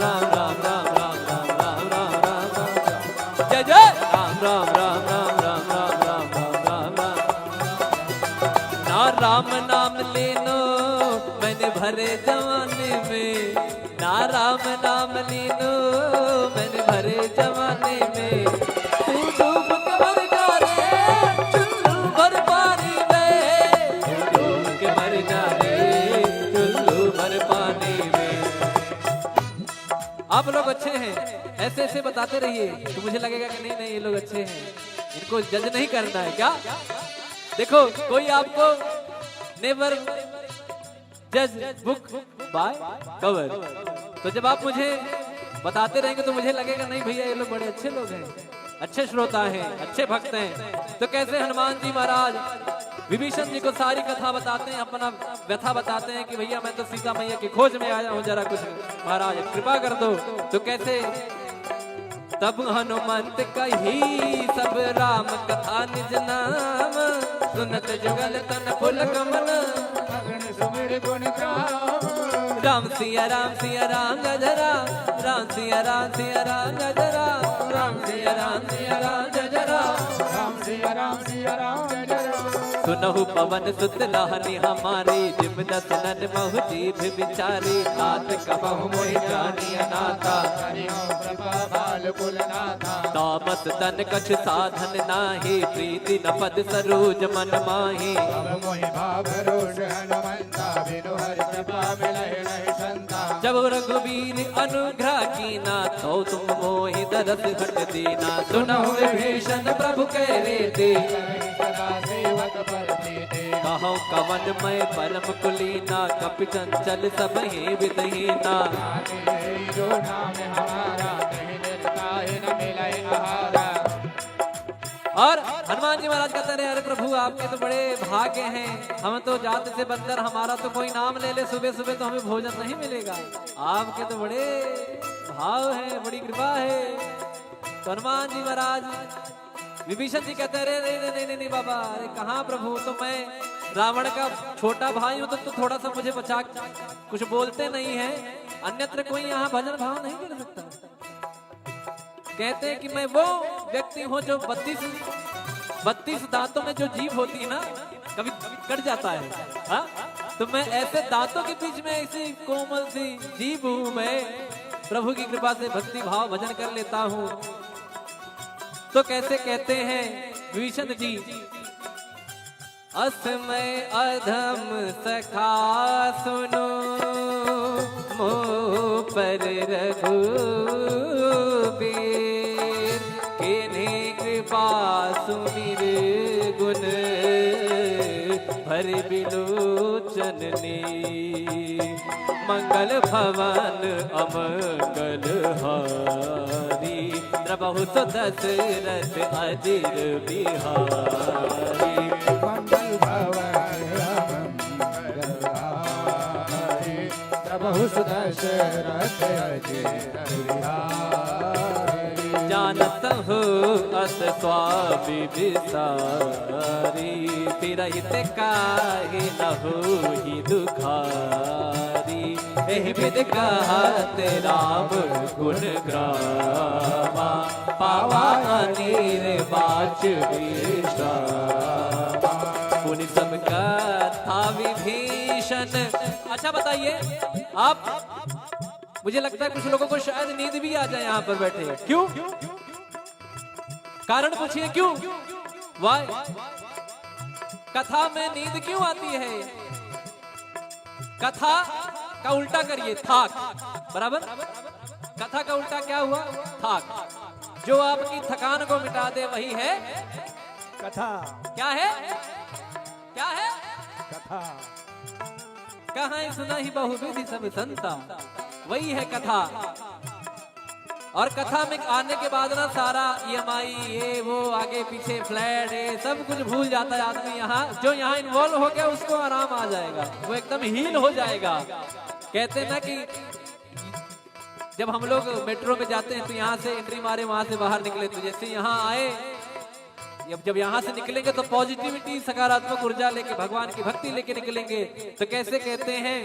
राम राम राम राम राम राम राम राम राम राम। जय जय राम राम राम राम राम राम राम राम राम। ना राम नाम लीनो मैंने भरे जवानी में, ना राम नाम लीनो मैंने भरे जवानी में। तू डूब के मर जा रे चुल्लू भर पानी में, तू डूब के मर जा रे चुल्लू भर पानी में। आप लोग अच्छे हैं, ऐसे ऐसे बताते रहिए तो मुझे लगेगा कि नहीं नहीं, ये लोग अच्छे हैं, इनको जज नहीं करना है क्या? देखो, कोई आपको never judge book by cover। तो जब आप मुझे बताते रहेंगे तो मुझे लगेगा, नहीं भैया, ये लोग बड़े अच्छे लोग हैं, अच्छे श्रोता हैं, अच्छे भक्त हैं। तो कैसे हनुमान जी महाराज विभीषण जी को सारी कथा बताते हैं, अपना व्यथा बताते हैं कि भैया, मैं तो सीता मैया की खोज में आया हूँ, जरा कुछ महाराज कृपा कर दो। तो कैसे तब हनुमंत कही सब राम कथा निज नाम, सुनत जुगल तन पुलक मन। अगन सुमिर गुण गाम। राम सिया राम सिया राम जय जय राम, राम सिया राम सिया राम जय जय राम, राम सिया राम सिया राम जय जय राम, राम सिया राम सिया राम जय जय राम। सुनहु पवन सुत लाहनी हमारी, जिम दसनन महु जीभ विचारी। तात कबहु मोहि जानी अनाथा। हरि कृपा बाल कुल नाथा। तामस तन कछु साधन नाही, प्रीति न पद सरोज मन माही। अब मोहि भाव रोष हनुमंता, बिनु हरि कृपा मिलहि नहीं संता। जब रघुबीर अनुग्रह कीना, तो तुम मोहि दरस घट दीना। सुनहु विभीषण प्रभु कह रीति, सदा सेवक पर प्रीति। कहौ कवन मैं परम कुलीना, कपि चंचल सबहि विधहीना। जो नाम हमारा, नहीं निरता ही न मिले आहारा। और हनुमान जी महाराज कहते रहे, अरे प्रभु, आपके तो बड़े भाग्य हैं, हम तो जात से बंदर, हमारा तो कोई नाम ले ले सुबह सुबह तो हमें भोजन नहीं मिलेगा। आपके तो बड़े भाव है, बड़ी कृपा है। तो हनुमान जी महाराज विभीषण जी कहते, अरे नहीं नहीं नहीं नहीं नहीं बाबा, अरे कहाँ प्रभु, तो मैं रावण का छोटा भाई हूँ, तो, तो थोड़ा सा मुझे बचा, कुछ बोलते नहीं है, अन्यत्र कोई यहाँ भजन भाव नहीं कर सकता। कहते हैं कि मैं वो व्यक्ति हूँ जो बत्तीस, बत्तीस दांतों में जो जीभ होती है ना, कभी कट जाता है, हाँ? तो मैं ऐसे दांतों के बीच में ऐसी कोमल सी जीभ हूँ मैं, प्रभु की कृपा से भक्ति भाव भजन कर लेता हूँ। तो कैसे कहते हैं विभीषण जी, अस मैं अधम सखा सुनो, मोह पर रघुबीर, किन्हीं कृपा सुमिर गुण भरि बिलोचन नीर। मंगल भवन अमंगल हारी, द्रवहु सो दशरथ अजिर बिहारी। मंगल भवन अमंगल हारी, द्रवहु सो दशरथ अजिर बिहारी। जानत हो अस स्वामी विसारी, फिरहित काहि न होहि दुखारी। एहि विधि कहत राम गुण गावा, पावा अनिर्वाच विश्रामा। पुनि सब कथा विभीषण। अच्छा बताइए आप, मुझे लगता है कुछ लोगों को शायद नींद भी आ जाए यहाँ पर बैठे। क्यों? कारण पूछिए क्यों? Why? कथा में नींद क्यों आती है? कथा का उल्टा करिए, थाक। बराबर? कथा का उल्टा क्या हुआ? थाक। जो आपकी थकान को मिटा दे, वही है कथा। क्या है? क्या है? कथा। कहाँ सुना ही बहुविधि सब संता, वही है कथा। और कथा में आने के बाद ना सारा ईएमआई, ये वो, आगे पीछे फ्लैट, ये सब कुछ भूल जाता है आदमी। यहाँ जो यहाँ इन्वॉल्व हो गया, उसको आराम आ जाएगा, वो एकदम हील हो जाएगा। कहते हैं ना कि जब हम लोग मेट्रो में जाते हैं तो यहाँ से एंट्री मारे, वहाँ से बाहर निकले, तो जैसे यहाँ आए, जब जब यहाँ से निकलेंगे तो पॉजिटिविटी, सकारात्मक ऊर्जा लेके, भगवान की भक्ति लेके निकलेंगे। तो कैसे कहते हैं,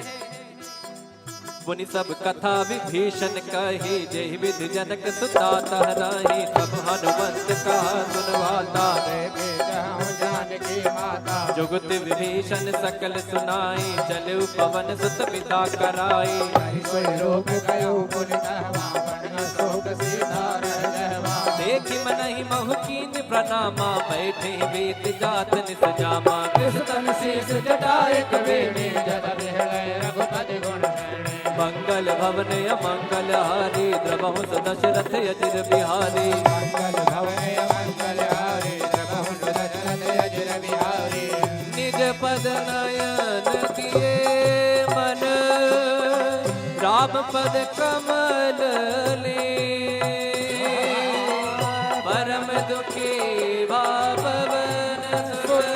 मुनि सब कथा विभीषण कही, जेहि विधि जनक सुता तहराही। सब हनुमंत कहा सुनवाता, देखे जहु जानकी माता। जुगति विभीषण सकल सुनाई, चलउ पवन सुत पिता कराई। कहि कोई रूप कयो पुनि तहवा, बन शोक सीता रह जहवा। देखि मनहि महु कीन्ह प्रणामा, बैठे बीत जात निस जामा। कृष तन शीश जटा एक बेनी, जल बिहले रघुपति गुण श्रेणी। मंगल भवन अमंगल हारी, द्रवहुस दशरथ अजिर बिहारी। मंगल भवन अमंगल हारी, द्रवहुस दशरथ अजिर बिहारी। निज पद नयन दिए मन, राम पद कमल लीन। परम दुखी भा पवन सुत,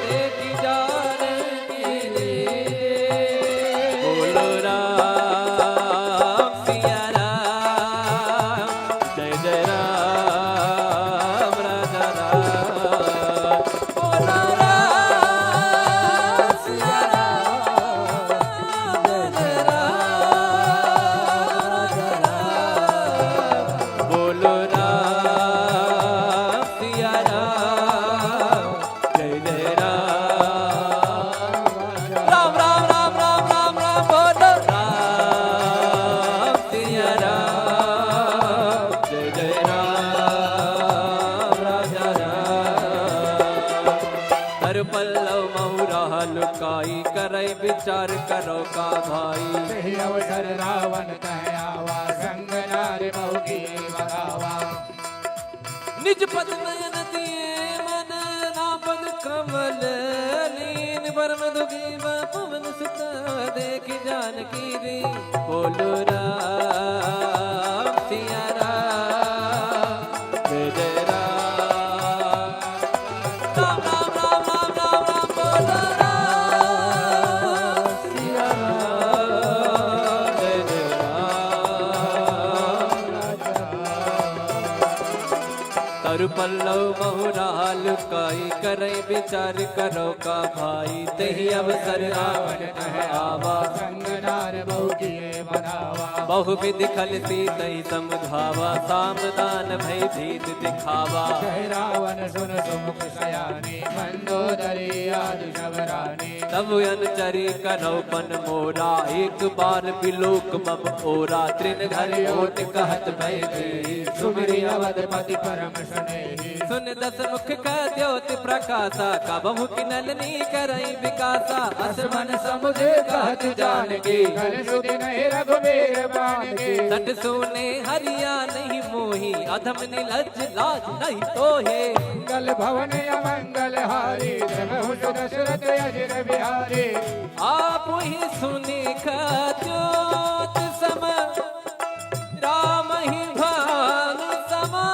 देखि जानकी दीन। बोलो राम सिया राम, जय जय राम राजा राम। बोलो राम सिया राम, जय जय राम राजा राम। बोलो राम सिया राम, जय जय राम। राम, राम, राम, राम, राम, राम, बोलो राम सिया राम, जय जय राम राजा राम। हर पल्लव महु रहा लुकाई, करै विचार करो का भाई। यही अवसर रावण तह आवा, संग नार महु की बगावा। निज पद नयन दिए मन, राम पद कमल लीन। परम दुखी भा पवन सुत, देखि जानकी दीन। बोलो राम सिया राम, जय जय राम। राम, राम, राम, राम, राम, राम, बोलो राम सिया राम, जय जय राम। तरु पल्लव महु रहा लुकाई, करै विचार करो का भाई। तेहि अवसर रावण तह आवा, संग नार महु किए मनावा। बहु विधि खल सीतहि समुझावा, साम दान भय भीत दिखावा। कह रावण सुन सुमुख सयानी, मंदोदरी आदि सब रानी। तब अनुचरी करौ पन मोरा, एक बार बिलोक मम ओरा। तृण धरि ओट कहत भय भीत, सुमिरि अवधपति परम स्नेही। सुन दस मुख कह द्योत प्रकासा, कबहुँ किनल नी करई विकासा। अस मन समुझ कहत जानकी, कल सुधि नहीं रघुबीर बानकी। सठ सूने हरिया नहीं मोही, अधम निलज्ज लाज नहीं तोहे। मंगल भवन अमंगल हारी, द्रवहुस दशरथ अजिर बिहारी। आप ही सुनि कह द्योत सम, राम ही भान समा।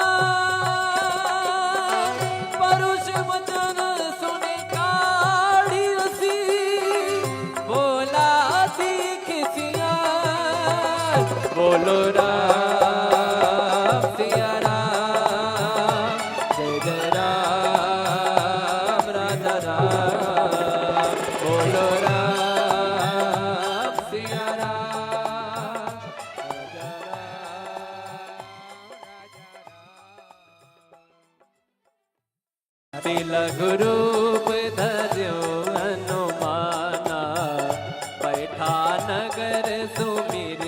परुष वचन सुनि काढ़ि असी, बोला सीख सिया। बोलो राम सिया राम, जय जय राम राजा राम। बोलो राम सिया राम, राजा राम। अति लघु रूप धर्यो हनुमाना, बैठा नगर सुमिरि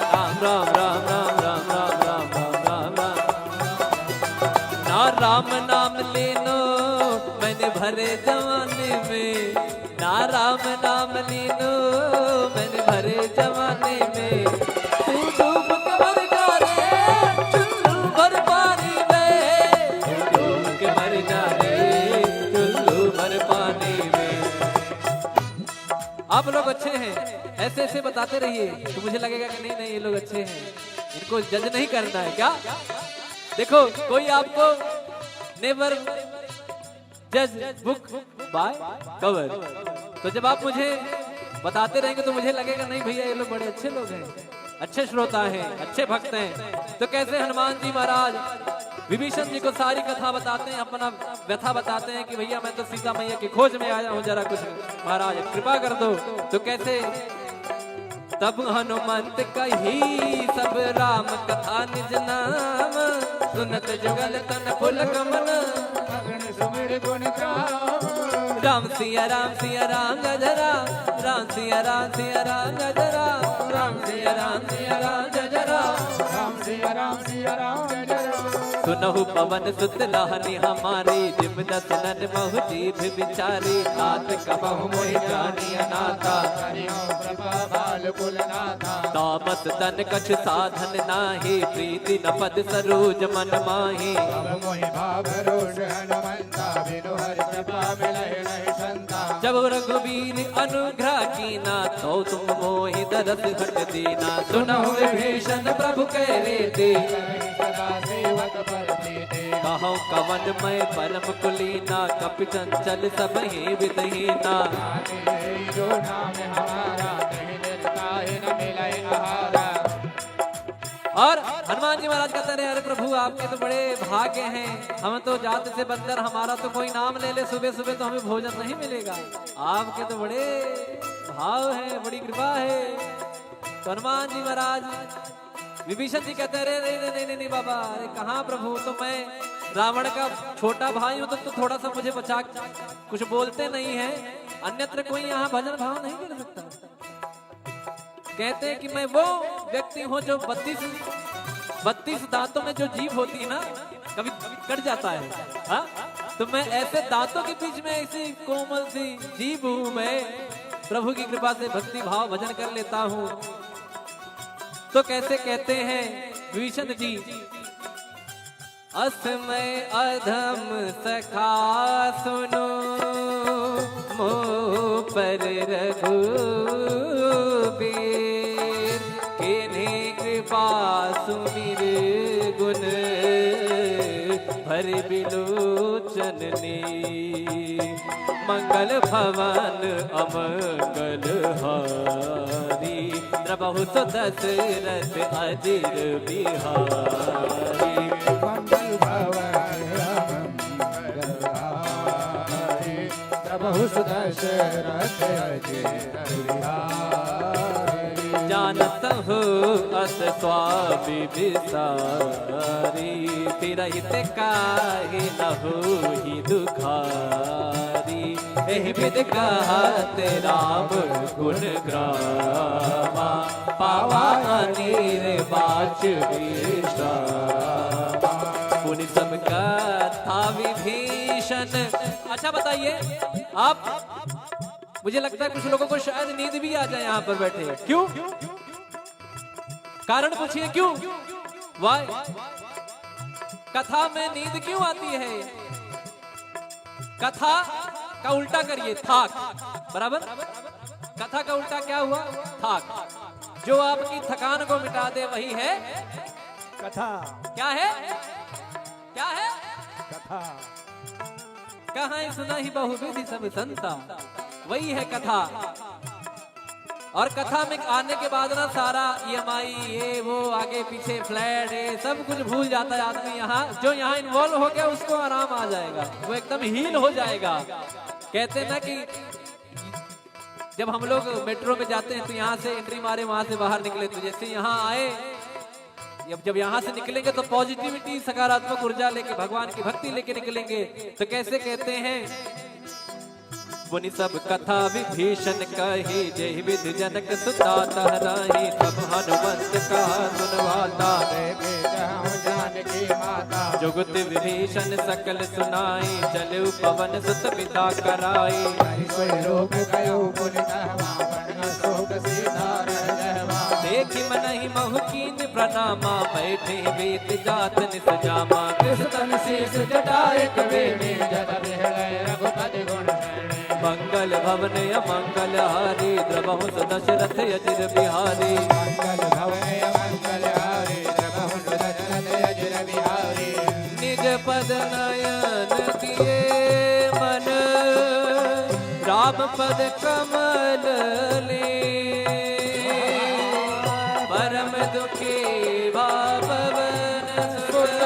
राम राम राम राम राम राम राम राम राम राम। ना राम नाम लीनो मैंने भरे जवानी में, ना राम नाम लीनो मैंने भरे जवानी में। तू डूब के मर जा रे, चुल्लू भर पानी में। ऐसे ऐसे बताते रहिए तो मुझे लगेगा कि नहीं नहीं, ये लोग अच्छे हैं, इनको जज नहीं करना है क्या। देखो, कोई आपको never judge book by cover। तो जब आप मुझे बताते रहेंगे तो मुझे लगेगा, नहीं भैया, ये लोग बड़े अच्छे लोग हैं, अच्छे श्रोता हैं, अच्छे भक्त हैं। तो कैसे हनुमान जी महाराज विभीषण जी को सारी कथा बताते हैं, अपना व्यथा बताते हैं कि भैया, मैं तो सीता मैया की खोज में आया हूँ, जरा कुछ महाराज कृपा कर दो। तो कैसे तब हनुमंत कही सब राम कथा निज नाम, सुनत जुगल तन पुलक मन। अगन सुमिर गुण गाम। राम सिया राम सिया राम गज राम, राम सिया राम सिया राम गज राम, राम सिया राम सिया राम गज राम। राम सिया राम सिया राम गज राम। सुनहु पवन सुत लहनि हमारी, जिम दस नन महु जीभ विचारी। तात कबहु मोहि जानिय नाथा। करियो कृपा बाल कुल नाथा। तामस तन कछु साधन नाही, प्रीति न पद सरोज मन माही। अब मोहि भाव रोष हनुमंता, बिनु हरि कृपा मिलहि नहीं संता। जब रघुबीर अनुग्रह कीना, तो तुम मोहि दरस हट दीना। सुनहु विभीषण प्रभु कहि रीति, सदा सेवक पर प्रीति। कहउँ कवन मय परम कुलीना, कपि चंचल सबहि विधि हीना। जो नाम हमारा, कहीं दिन काहे न मिलइ आहारा। और हनुमान जी महाराज कहते रहे, अरे प्रभु, आपके तो बड़े भाग्य हैं, हम तो जात से बंदर, हमारा तो कोई नाम ले ले सुबह सुबह तो हमें भोजन नहीं मिलेगा, आपके तो बड़े भाव हैं, बड़ी कृपा है। तो हनुमान जी महाराज विभीषण जी कहते हैं, अरे नहीं नहीं नहीं नहीं नहीं बाबा, अरे कहाँ प्रभु, तो मैं रावण का छोटा भाई हूँ, तो, तो थोड़ा सा मुझे बचा, कुछ बोलते नहीं है, अन्यत्र कोई यहाँ भजन भाव नहीं कर सकता। कहते हैं कि मैं वो व्यक्ति हूँ जो बत्तीस, बत्तीस दांतों में जो जीभ होती है ना, कभी कट जाता है, हाँ? तो मैं ऐसे दांतों के बीच में ऐसी कोमल सी जीभ हूँ मैं, प्रभु की कृपा से भक्ति भाव भजन कर लेता हूँ। तो कैसे कहते हैं विभीषण जी, अस मय अधम सखा सुनो, मोपर रघुबीर। कीन्ही कृपा सुमिर गुन भरि बिलोचन नीर। मंगल भवन अमंगल हारी, द्रवहु सो दशरथ अजिर बिहारी। मंगल भवन अमंगल हारी, द्रवहु सो दशरथ अजिर बिहारी। जानत हो अस स्वामी विसारी, फिरहित काहे न होई दुखारी। एहि विधि कहत राम गुण गावा, पावा अनिर्वाच विश्रामा। पुनि सब कथा विभीषण। अच्छा बताइए आप, मुझे लगता है कुछ लोगों को शायद नींद भी आ जाए यहाँ पर बैठे। क्यों? कारण पूछिए क्यों? Why? कथा में नींद क्यों आती है? कथा का उल्टा करिए, थाक। बराबर? कथा का उल्टा क्या हुआ? थाक। जो आपकी थकान को मिटा दे, वही है कथा। क्या है? क्या है? कथा। कहा सुनहि बहुविधि सब संता, वही है कथा। और कथा में आने के बाद ना सारा ईएमआई, ये वो, आगे पीछे फ्लैट, ये सब कुछ भूल जाता है आदमी। यहाँ जो यहाँ इन्वॉल्व हो गया, उसको आराम आ जाएगा, वो एकदम हील हो जाएगा। कहते हैं ना कि जब हम लोग मेट्रो में जाते हैं तो यहाँ से एंट्री मारे, वहाँ से बाहर निकले, तो जैसे यहाँ आए, अब जब यहाँ से निकलेंगे तो पॉजिटिविटी, सकारात्मक ऊर्जा लेके, भगवान की भक्ति लेके निकलेंगे। तो कैसे कहते हैं, पुनि सब कथा विभीषण कही, जेहि विधि जनक सुता तह राही। तब हनुमंत कहा सुन वाता, देखे जहाँ जानकी माता। जुगति विभीषण सकल सुनाई, चलउ पवन सुत बिदा कराई। कहि सोइ रूप कयो पुनि तहमा, बन अशोक सीता रह जहमा। देखि मनहि महु कीन्ह प्रनामा, बैठे बीत जात नित जामा। कृष तन शीश जटा एक बेनी, जल बिहड़ै रघुपति गुण श्रेणी। मंगल भवन अमंगल हारी, द्रवहु सु दशरथ अजिर बिहारी। मंगल भवन अमंगल हारी, द्रवहु सु दशरथ अजिर बिहारी। निज पद नयन किए मन, राम पद कमल लीन। परम दुखी भा पवन सुत,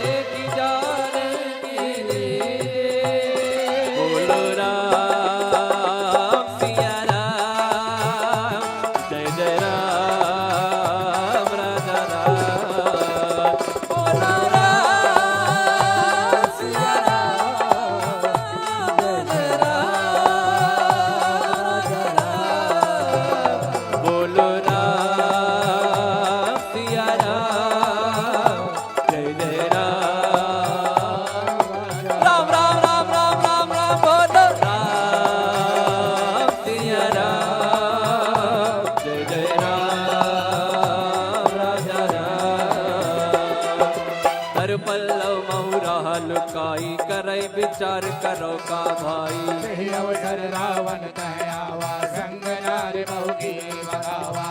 देखि जानकी दीन। बोलो राम सिया राम, जय जय राम राजा राम। बोलो राम सिया राम, जय जय राम राजा राम। बोलो राम सिया राम, जय जय राम। राम, राम, राम, बोलो राम सिया राम, जय जय राम राजा राम। कर पल्लव महु राह लुकाई, करै विचार करो का भाई। यही अवसर रावण तह आवा, संग नार महु किए बघावा।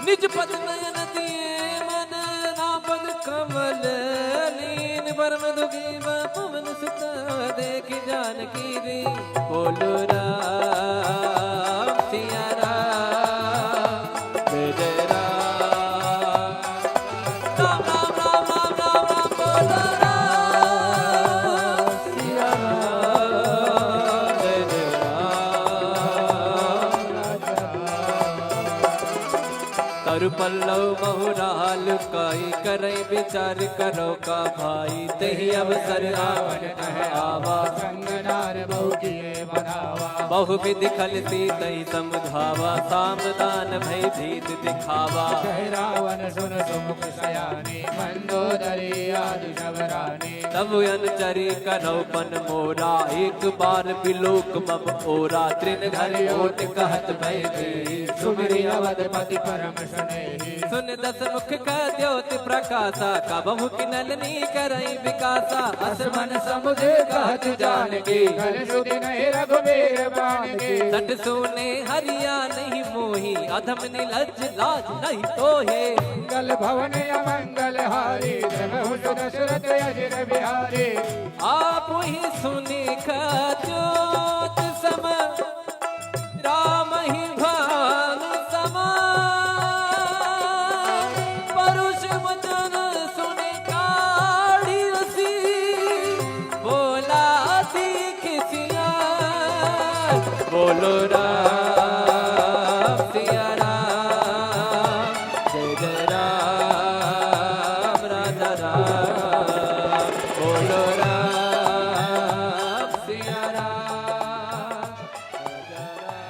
निज पद नयन किए मन, राम पद कमल लीन। परम दुखी भा पवन सुत, देखि जानकी दीन। बोलो राम सिया राम, जय जय राम। राम, राम, राम, बोलो राम सिया राम, जय जय राम। कर पल्लव महु राह लुकाई, करै विचार करो का भाई। तही अवसर रावण तह आवा, संग नार महु किए बघावा। बहु विधि खल सीतहि समुझावा, साम दान भय भीत दिखावा। कहे रावण सुन सुमुख सयानी, मंदोदरी आदि सब रानी। तब अनुचरी करौ पन मोरा, एक बार बिलोक मम ओरा। तृण धरि ओट कहत भय भीत, सुमिरि अवधपति परम सुनेही। सुन दस मुख कह द्योत प्रकासा, कबहु किनल नी करई विकासा। अस मन समुझ कहत जानकी, कल सुधि नहीं रघुबीर बानकी। सठ सूने हरिया नहीं मोही, अधम निलज्ज लाज नहीं तोहे। मंगल भवन अमंगल हारी, द्रवहु सु दशरथ अजिर बिहारी। आप ही सुनि कह द्योत सम, राम ही भान समान। परुष वचन सुनि काढ़ि असी, बोला दीख सिया। बोलो राम सिया राम, जय जय राम राजा राम। बोलो राम सिया राम, जय जय राम।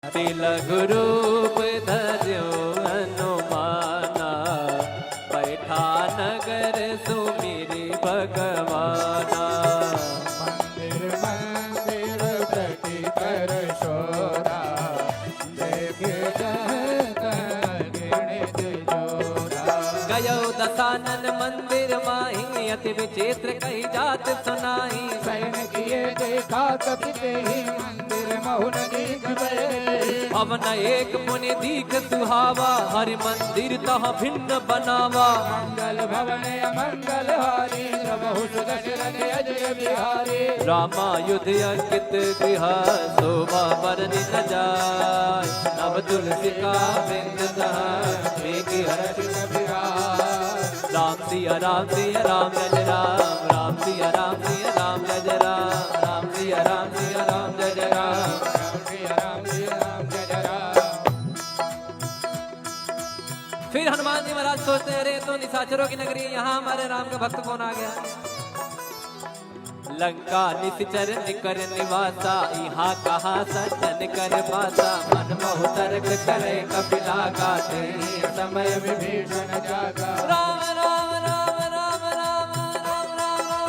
अति लघु रूप धर्यो हनुमाना, बैठा नगर सुमिरि भगवाना। मंदिर मंदिर प्रति कर शोरा, देख जह तह घृणित जोरा। गयो दसानन मंदिर माही, अति विचित्र कही जात सुनाई। सैन किए देखा कपि तेहि, मंदिर महु न दीख भए। भवन एक पुनि दीख सुहावा, हरि मंदिर तह भिन्न बनावा। मंगल भवन अमंगल हारी, द्रवहु सु दशरथ अजिर बिहारी। रामायुध अंकित गृह, शोभा बरनि न जाय। नव तुलसिका वृंद तह, देखि हरषित विराज। राम सिया राम सिया राम जय जय राम, राम सिया राम सिया राम जय जय राम, राम सिया राम सिया राम जय जय राम, राम सिया राम सिया राम जय जय राम। फिर हनुमान जी महाराज सोचते हैं, अरे, ये तो निशाचरों की नगरी है, यहाँ हमारे राम का भक्त कौन आ गया? लंका निशिचर निकर निवासा, इहाँ कहाँ सज्जन कर पासा। मन महु तर्क करे कपि लागा, तेहि समय विभीषण जागा। राम राम राम राम राम राम राम राम राम।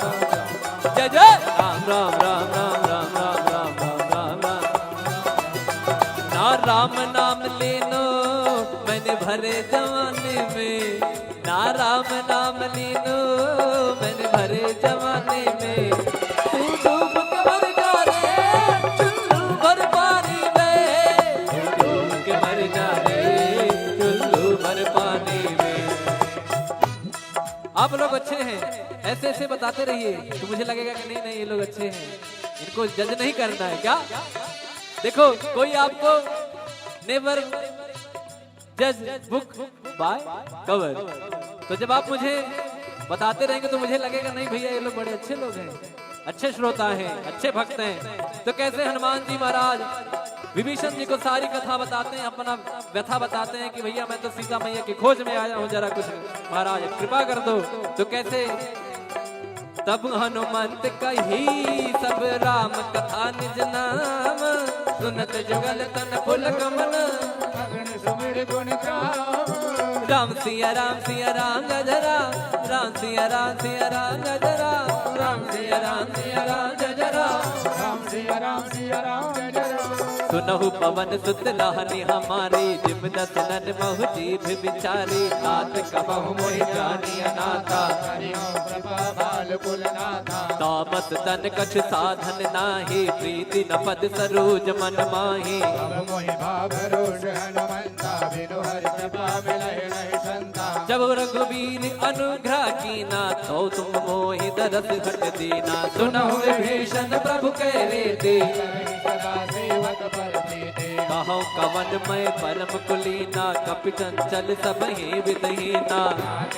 राम। जय जय राम राम राम राम राम राम राम राम राम राम। ना राम नाम लीनो मैंने भरे जवानी में, ना राम नाम लीनो मैंने भरे जवानी में। तू डूब के मर जा रे चुल्लू भर पानी में, तू डूब के मर जा रे चुल्लू भर पानी में। आप लोग अच्छे हैं, ऐसे ऐसे बताते रहिए तो मुझे लगेगा कि नहीं नहीं, ये लोग अच्छे हैं, इनको जज नहीं करना है क्या? देखो, कोई आपको never judge book by cover। तो जब आप मुझे बताते रहेंगे तो मुझे लगेगा, नहीं भैया, ये लोग बड़े अच्छे लोग हैं, अच्छे श्रोता हैं, अच्छे भक्त हैं। तो कैसे हनुमान जी महाराज विभीषण जी को सारी कथा बताते हैं, अपना व्यथा बताते हैं कि भैया, मैं तो सीता मैया की खोज में आया हूँ, जरा कुछ महाराज कृपा कर दो। तो कैसे तब हनुमंत कही सब राम कथा निज नाम, सुनत जुगल तन पुलक मन। अगन सुमिर गुण गाम। राम सिया राम सिया राम जय जय राम, राम सिया राम सिया राम जय जय राम, राम सिया राम सिया राम जय जय राम, राम सिया राम सिया राम जय जय राम। सुनहु पवन सुत लाहनी हमारी, जिम दस नन महु जीभ विचारी। नाथ कबहु मोहि जानी अनाथा। करियो कृपा बाल कुल नाथा। तामस तन कछु साधन नाही, प्रीति न पद सरोज मन माही। अब मोहि भाव रोष हनुमंता, बिनु हरि कृपा मिलहि नहीं संता। जब रघुबीर अनुग्रह कीना, तो तुम मोहि दरस हट दीना। सुनहु विभीषण प्रभु कहि रीति। सदा सेव कहूँ कवन मैं परम कुलीना, कपि चंचल सबहिं विधि हीना।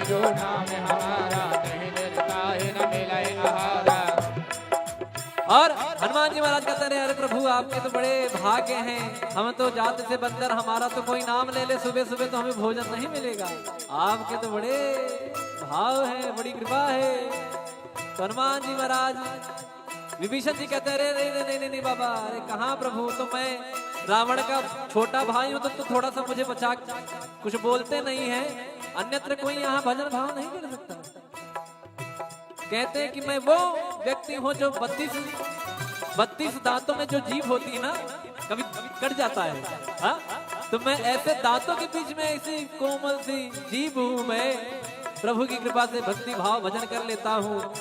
जो नाम हमारा नहीं लेता है न मिले आहारा। और हनुमान जी महाराज कहते रहे, "अरे प्रभु, आपके तो बड़े भाग्य हैं, हम तो जात से बंदर, हमारा तो कोई नाम ले ले सुबह सुबह तो हमें भोजन नहीं मिलेगा, आपके तो बड़े भाव हैं, बड़ी कृपा है।" तो हनुमान जी महाराज विभीषण जी कहते हैं, "अरे, अरे, अरे, नहीं, नहीं, नहीं बाबा, अरे कहाँ प्रभु, तो मैं रावण का छोटा भाई हूँ, तो, तो थोड़ा सा मुझे बचा, कुछ बोलते नहीं हैं, अन्यत्र कोई यहाँ भजन भाव नहीं कर सकता।" कहते हैं कि मैं वो व्यक्ति हूँ जो बत्तीस, बत्तीस दांतों में जो जीभ होती है ना, कभी कट जाता है, हाँ? तो मैं ऐसे दांतों के बीच में ऐसी कोमल सी जीभ हूँ मैं, प्रभु की कृपा से भक्ति भाव भजन कर लेता हूँ।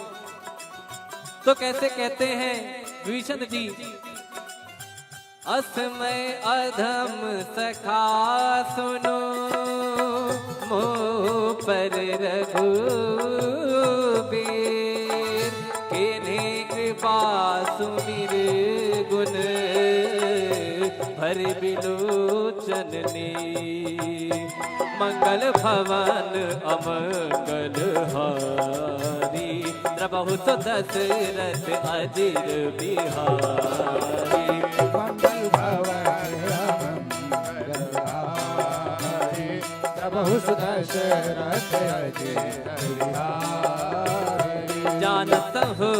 तो कैसे कहते हैं विभीषण जी, "अस मैं अधम सखा सुनो, मोह पर रघुबीर, कीन्ही कृपा सुमिर गुन भरि बिलोचन नीर।" मंगल भवन अमंगल हारी, द्रवहु सो दशरथ अजिर बिहारी। मंगल भवन अमंगल हारी, द्रवहु सो दशरथ अजिर बिहारी। जानत हो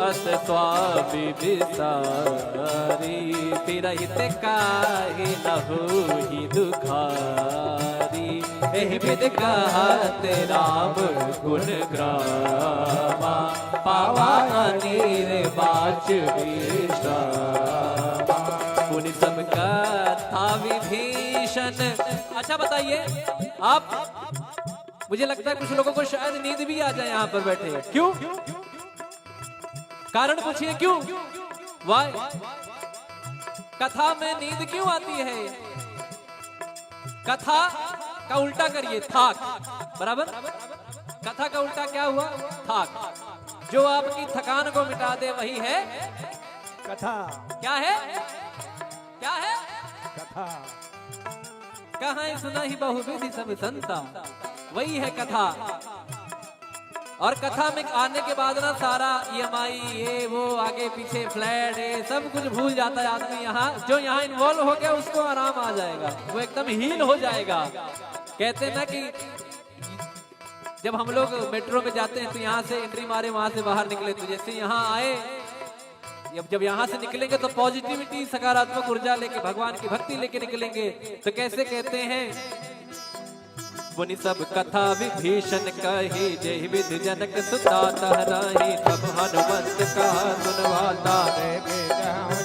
अस स्वामी विसारी, तिरहित काहे न होही दुखारी। एहि विधि कहत राम गुण ग्रामा, पावा अनिर्वाच विश्रामा। पुनि सब कथा विभीषण। अच्छा बताइए आप, मुझे लगता है कुछ लोगों को शायद नींद भी आ जाए यहाँ पर बैठे। क्यों? कारण पूछिए क्यों? Why? कथा में नींद क्यों आती है? कथा का उल्टा करिए, थाक। बराबर? कथा का उल्टा क्या हुआ? थाक। जो आपकी थकान को मिटा दे, वही है कथा। क्या है? क्या है? कथा। कहाँ सुनहि बहुविधि सब संता, वही है कथा। और कथा में आने के बाद ना सारा ईएमआई, ये वो, आगे पीछे फ्लैट, ये सब कुछ भूल जाता है आदमी। यहाँ जो यहाँ इन्वॉल्व हो गया, उसको आराम आ जाएगा, वो एकदम हील हो जाएगा। कहते हैं ना कि जब हम लोग मेट्रो में जाते हैं तो यहाँ से एंट्री मारे, वहाँ से बाहर निकले, तो जैसे यहाँ आए, जब जब यहाँ से निकलेंगे तो पॉजिटिविटी, सकारात्मक ऊर्जा लेके, भगवान की भक्ति लेके निकलेंगे। तो कैसे कहते हैं, पुनि सब कथा विभीषण कही, जेहि विधि जनक सुता तह राही। तब हनुमंत कहा सुन वाता,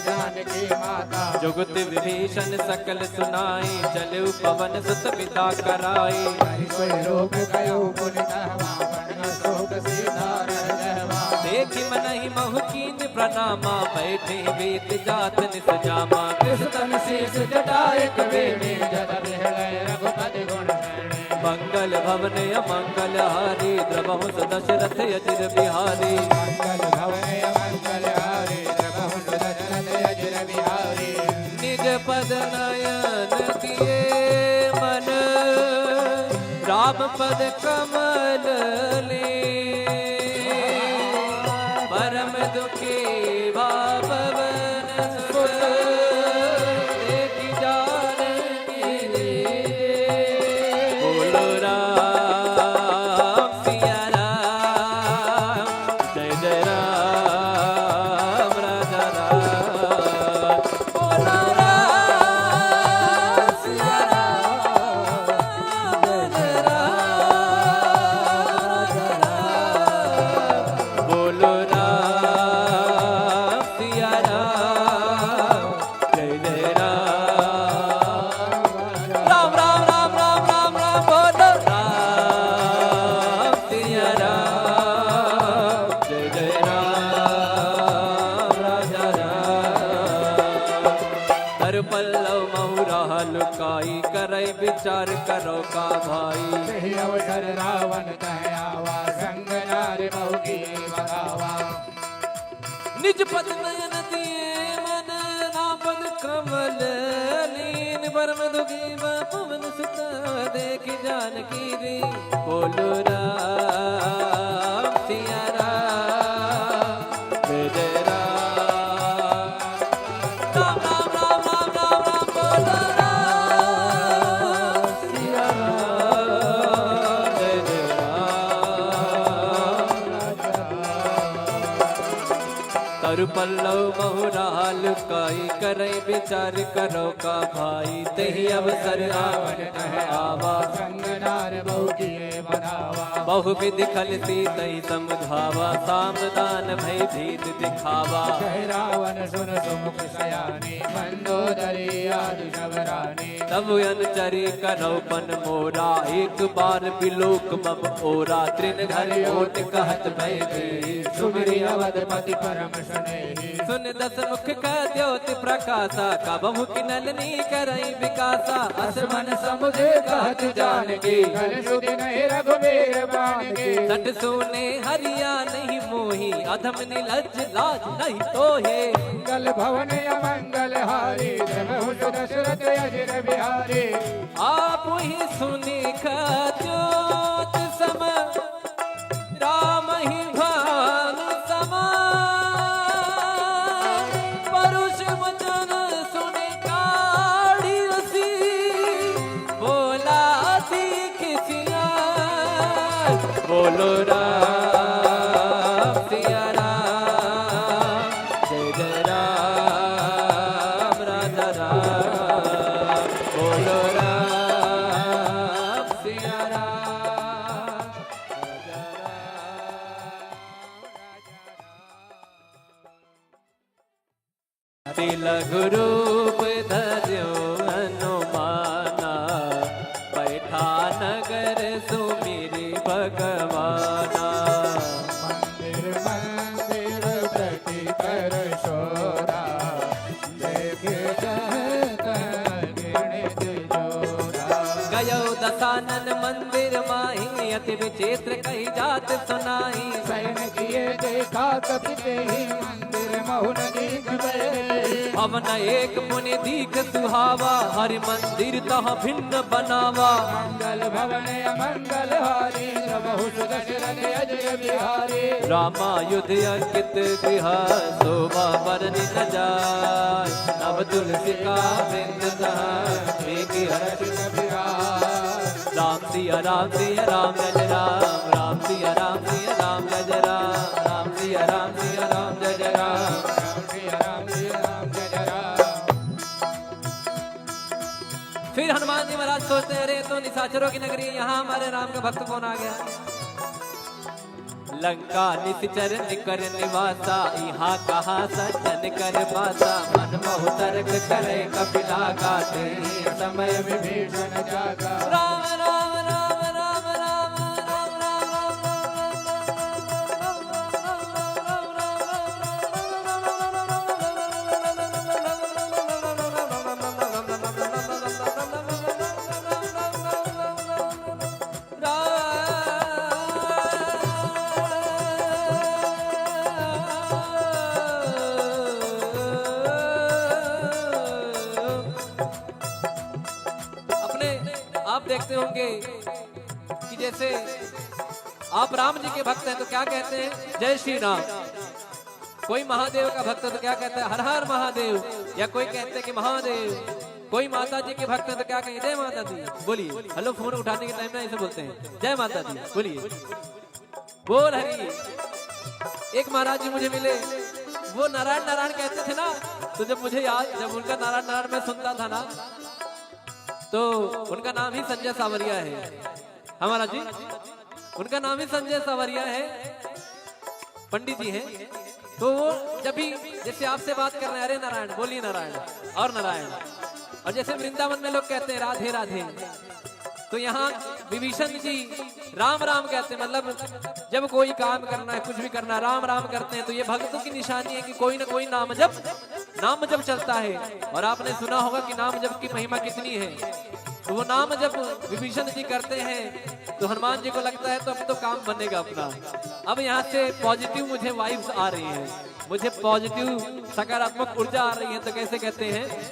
जानकी माता। जुगति विभीषण सकल सुनाई, चलउ पवन सुत बिदा कराई। हरि सोई लोक गयो पुनि तहवा, बन अशोक सीता रह गहवा। देखि मनहि महु कीन्ह प्रनामा, बैठे वेद जात निस जामा। कृष तन शीश जटा एक बेनी, जब बिहड़ै रघुपति गुण गण। मंगल भवन अमंगल हारी, द्रवहु सो दशरथ अजिर बिहारी। मंगल भवन अमंगल हारी, द्रवहु सो दशरथ अजिर बिहारी। निज पद नयन दिए मन, राम पद कमल लीन। परम दुखी भा पवन सुत, देखि जानकी दीन। बोलो राम सिया राम, जय जय राम राजा राम। बोलो राम सिया राम, जय जय राम राजा राम। बोलो राम सिया राम, जय जय राम। राम, राम, राम, राम, राम, राम, बोलो राम सिया राम, जय जय राम, राजा राम। कर पल्लव महु राह लुकाई, करै विचार करो का भाई। यही अवसर रावण तह आवा, संग नारि बहु की बगावा। निज पद नयन दिए मन, राम पद परम दुखी बा पवन सुता देखि जानकी री। बोलो राम सिया राम जय जय राम। राम राम राम राम राम राम बोलो राम सिया राम जय जय राम। तरु पल्लव महुराल काई करै बिचार करो का भाई। तेहि अवसर रावण तह आवा। संग नार बहु किए मनावा। बहु विधि खल सीतहि समुझावा। साम दान भय भीत दिखावा। कह रावण सुन सुमुख सयानी। मंदोदरी आदि सब रानी। तब अनुचरी करौ पन मोरा। एक बार बिलोक मम ओरा। तृण धरि ओट कहत भय देहि। सुमिरि अवधपति परम सुनेहि। सुन दस मुख का द्योत प्रकाशा। कबहु किनल नी करई विकासा। अस मन समुझ कहत जानकी। कल सुधि नहीं रघुबीर बानकी। सठ सूने हरिया नहीं मोही। अधम निलज्ज लाज नहीं तोहे। मंगल भवन अमंगल हारी। जब हुस दशरथ अजिर बिहारी। आप ही सुनि खद्योत सम राम ही भान समान। परुष वचन सुनि काढ़ी असी। बोला दीख सिया। बोलो राम सिया राम जय जय राम राजा राम। बोलो राम सिया राम। तिलक रूप धर्यो हनुमाना, बैठा नगर सुमिरि भगवाना। मंदिर मंदिर प्रति कर शोरा, देखे जहत घृणित जोरा। गयो दसानन मंदिर माही, अति विचित्र कही जात सुनाई। सैन किए देखा कपि तेहि, मंदिर महु न दीख भए। भवन एक पुनि दीख सुहावा, हरि मंदिर तह भिन्न बनावा। मंगल भवन अमंगल हारी, प्रभु सुदशरथ अजय बिहारी। रामायुध अंकित गृह शोभा बरनि न जाय। नव तुलसी का वृंद तह देखि हरषि कपि राय। राम सिया राम सिया राम जय जय राम, राम सिया राम सिया राम जय जय राम, राम सिया राम सिया राम जय जय राम, राम सिया राम सिया राम जय जय राम। फिर हनुमान जी महाराज सोचते हैं, अरे, ये तो निशाचरों की नगरी है, यहाँ हमारे राम का भक्त कौन आ गया? लंका निशिचर निकर निवासा, इहाँ कहाँ सज्जन कर बासा। मन महु तर्क करे कपिला गा, तेहि समय विभीषण जागा। राम राम राम राम राम राम राम राम। अपने आप देखते होंगे कि जैसे आप राम जी के भक्त हैं तो क्या कहते हैं, "जय श्री राम।" कोई महादेव का भक्त है तो क्या कहता है, "हर हर महादेव।" या कोई कहते हैं कि "महादेव।" कोई माता जी के भक्त है तो क्या कहेंगे, "जय माता दी।" बोलिए, हेलो, फोन उठाने के टाइम ना ऐसे बोलते हैं, "जय माता दी।" बोलिए, बोल हरि। एक महाराज जी मुझे मिले, वो नारायण नारायण कहते थे ना, तो जब मुझे याद, जब उनका नारायण नारायण मैं सुनता था ना, तो उनका नाम ही संजय सावरिया है। हमारा जी, उनका नाम ही संजय सावरिया है, पंडित जी हैं। तो वो जब भी जैसे आपसे बात कर रहे हैं, "अरे नारायण, बोलिए नारायण, और नारायण।" और जैसे वृंदावन में लोग कहते हैं, "राधे राधे," तो यहाँ विभीषण जी राम राम कहते हैं। मतलब, जब कोई काम करना है, कुछ भी करना है, राम राम करते हैं। तो ये भक्तों की निशानी है कि कोई ना कोई नाम जप, नाम जप चलता है। और आपने सुना होगा कि नाम जप की महिमा कितनी है। तो वो नाम जप विभीषण जी करते हैं, तो हनुमान जी को लगता है, तो अब तो काम बनेगा अपना। अब यहाँ से पॉजिटिव मुझे वाइब्स आ रही हैं, मुझे पॉजिटिव सकारात्मक ऊर्जा आ रही है। तो कैसे कहते हैं,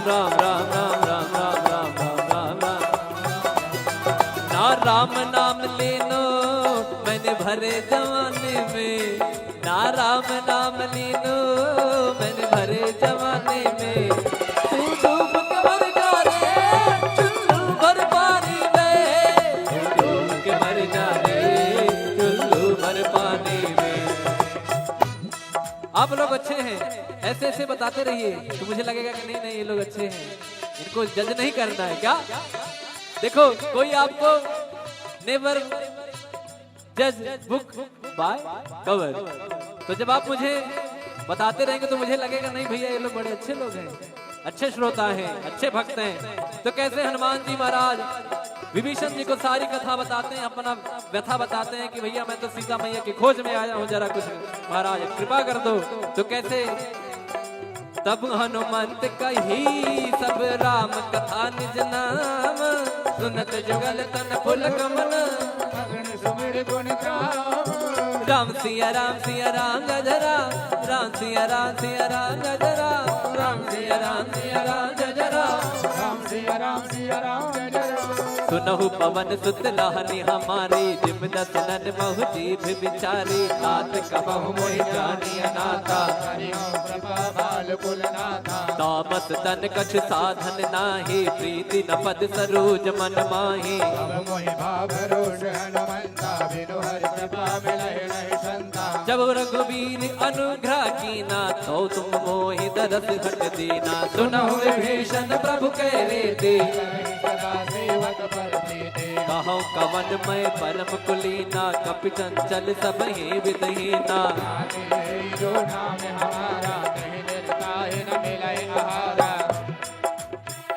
राम राम राम राम राम राम राम राम राम राम। ना राम नाम लीनो मैंने भरे जमाने में, ना राम नाम लीनो मैंने भरे जमाने में। तू डूब के मर जा रे चुल्लू भर पानी में, तू डूब के मर जा रे चुल्लू भर पानी में। आप लोग अच्छे हैं, ऐसे ऐसे बताते रहिए तो मुझे लगेगा कि नहीं नहीं, ये लोग अच्छे हैं, इनको जज नहीं करना है क्या? देखो, कोई आपको never judge book by cover। तो जब आप मुझे बताते रहेंगे तो मुझे लगेगा, नहीं भैया, ये लोग बड़े अच्छे लोग हैं, अच्छे श्रोता हैं, अच्छे भक्त हैं। तो कैसे हनुमान जी महाराज विभीषण जी को सारी कथा बताते हैं, अपना व्यथा बताते हैं कि भैया, मैं तो सीता मैया की खोज में आया हूँ, जरा कुछ महाराज कृपा कर दो। तो कैसे तब हनुमंत कही सब राम कथा निज नाम, सुनत जुगल तन पुलक मन। मगन सुमिर गुण गाम। राम सिया राम सिया राम जय जय राम, राम सिया राम सिया राम जय जय राम, राम सिया राम सिया राम जय जय राम, राम सिया राम सिया राम जय जय राम। सुनहु पवन सुत लानि हमारी, जिम दस नन महु जीभ बिचारी। तात कबहु मोहि जानि अनाथा। हरि ओम कृपा बाल कुल नाथा। तामस तन कछु साधन नाही, प्रीति न पद सरोज मन माही। अब मोहि भाव रोष हनुमंता, बिनु हरि कृपा मिलहि नहीं संता। जब रघुबीर अनुग्रह कीना, तो तुम मोहि दरस घट दीना। सुनहु विभीषण प्रभु कह रीति, सदा सेवक पर प्रीति। कहौ कवन मय परम कुलीना, कपि चंचल सब ही विधहीना। जो नाम हमारा, कहीं निरता ही न मिले आहारा।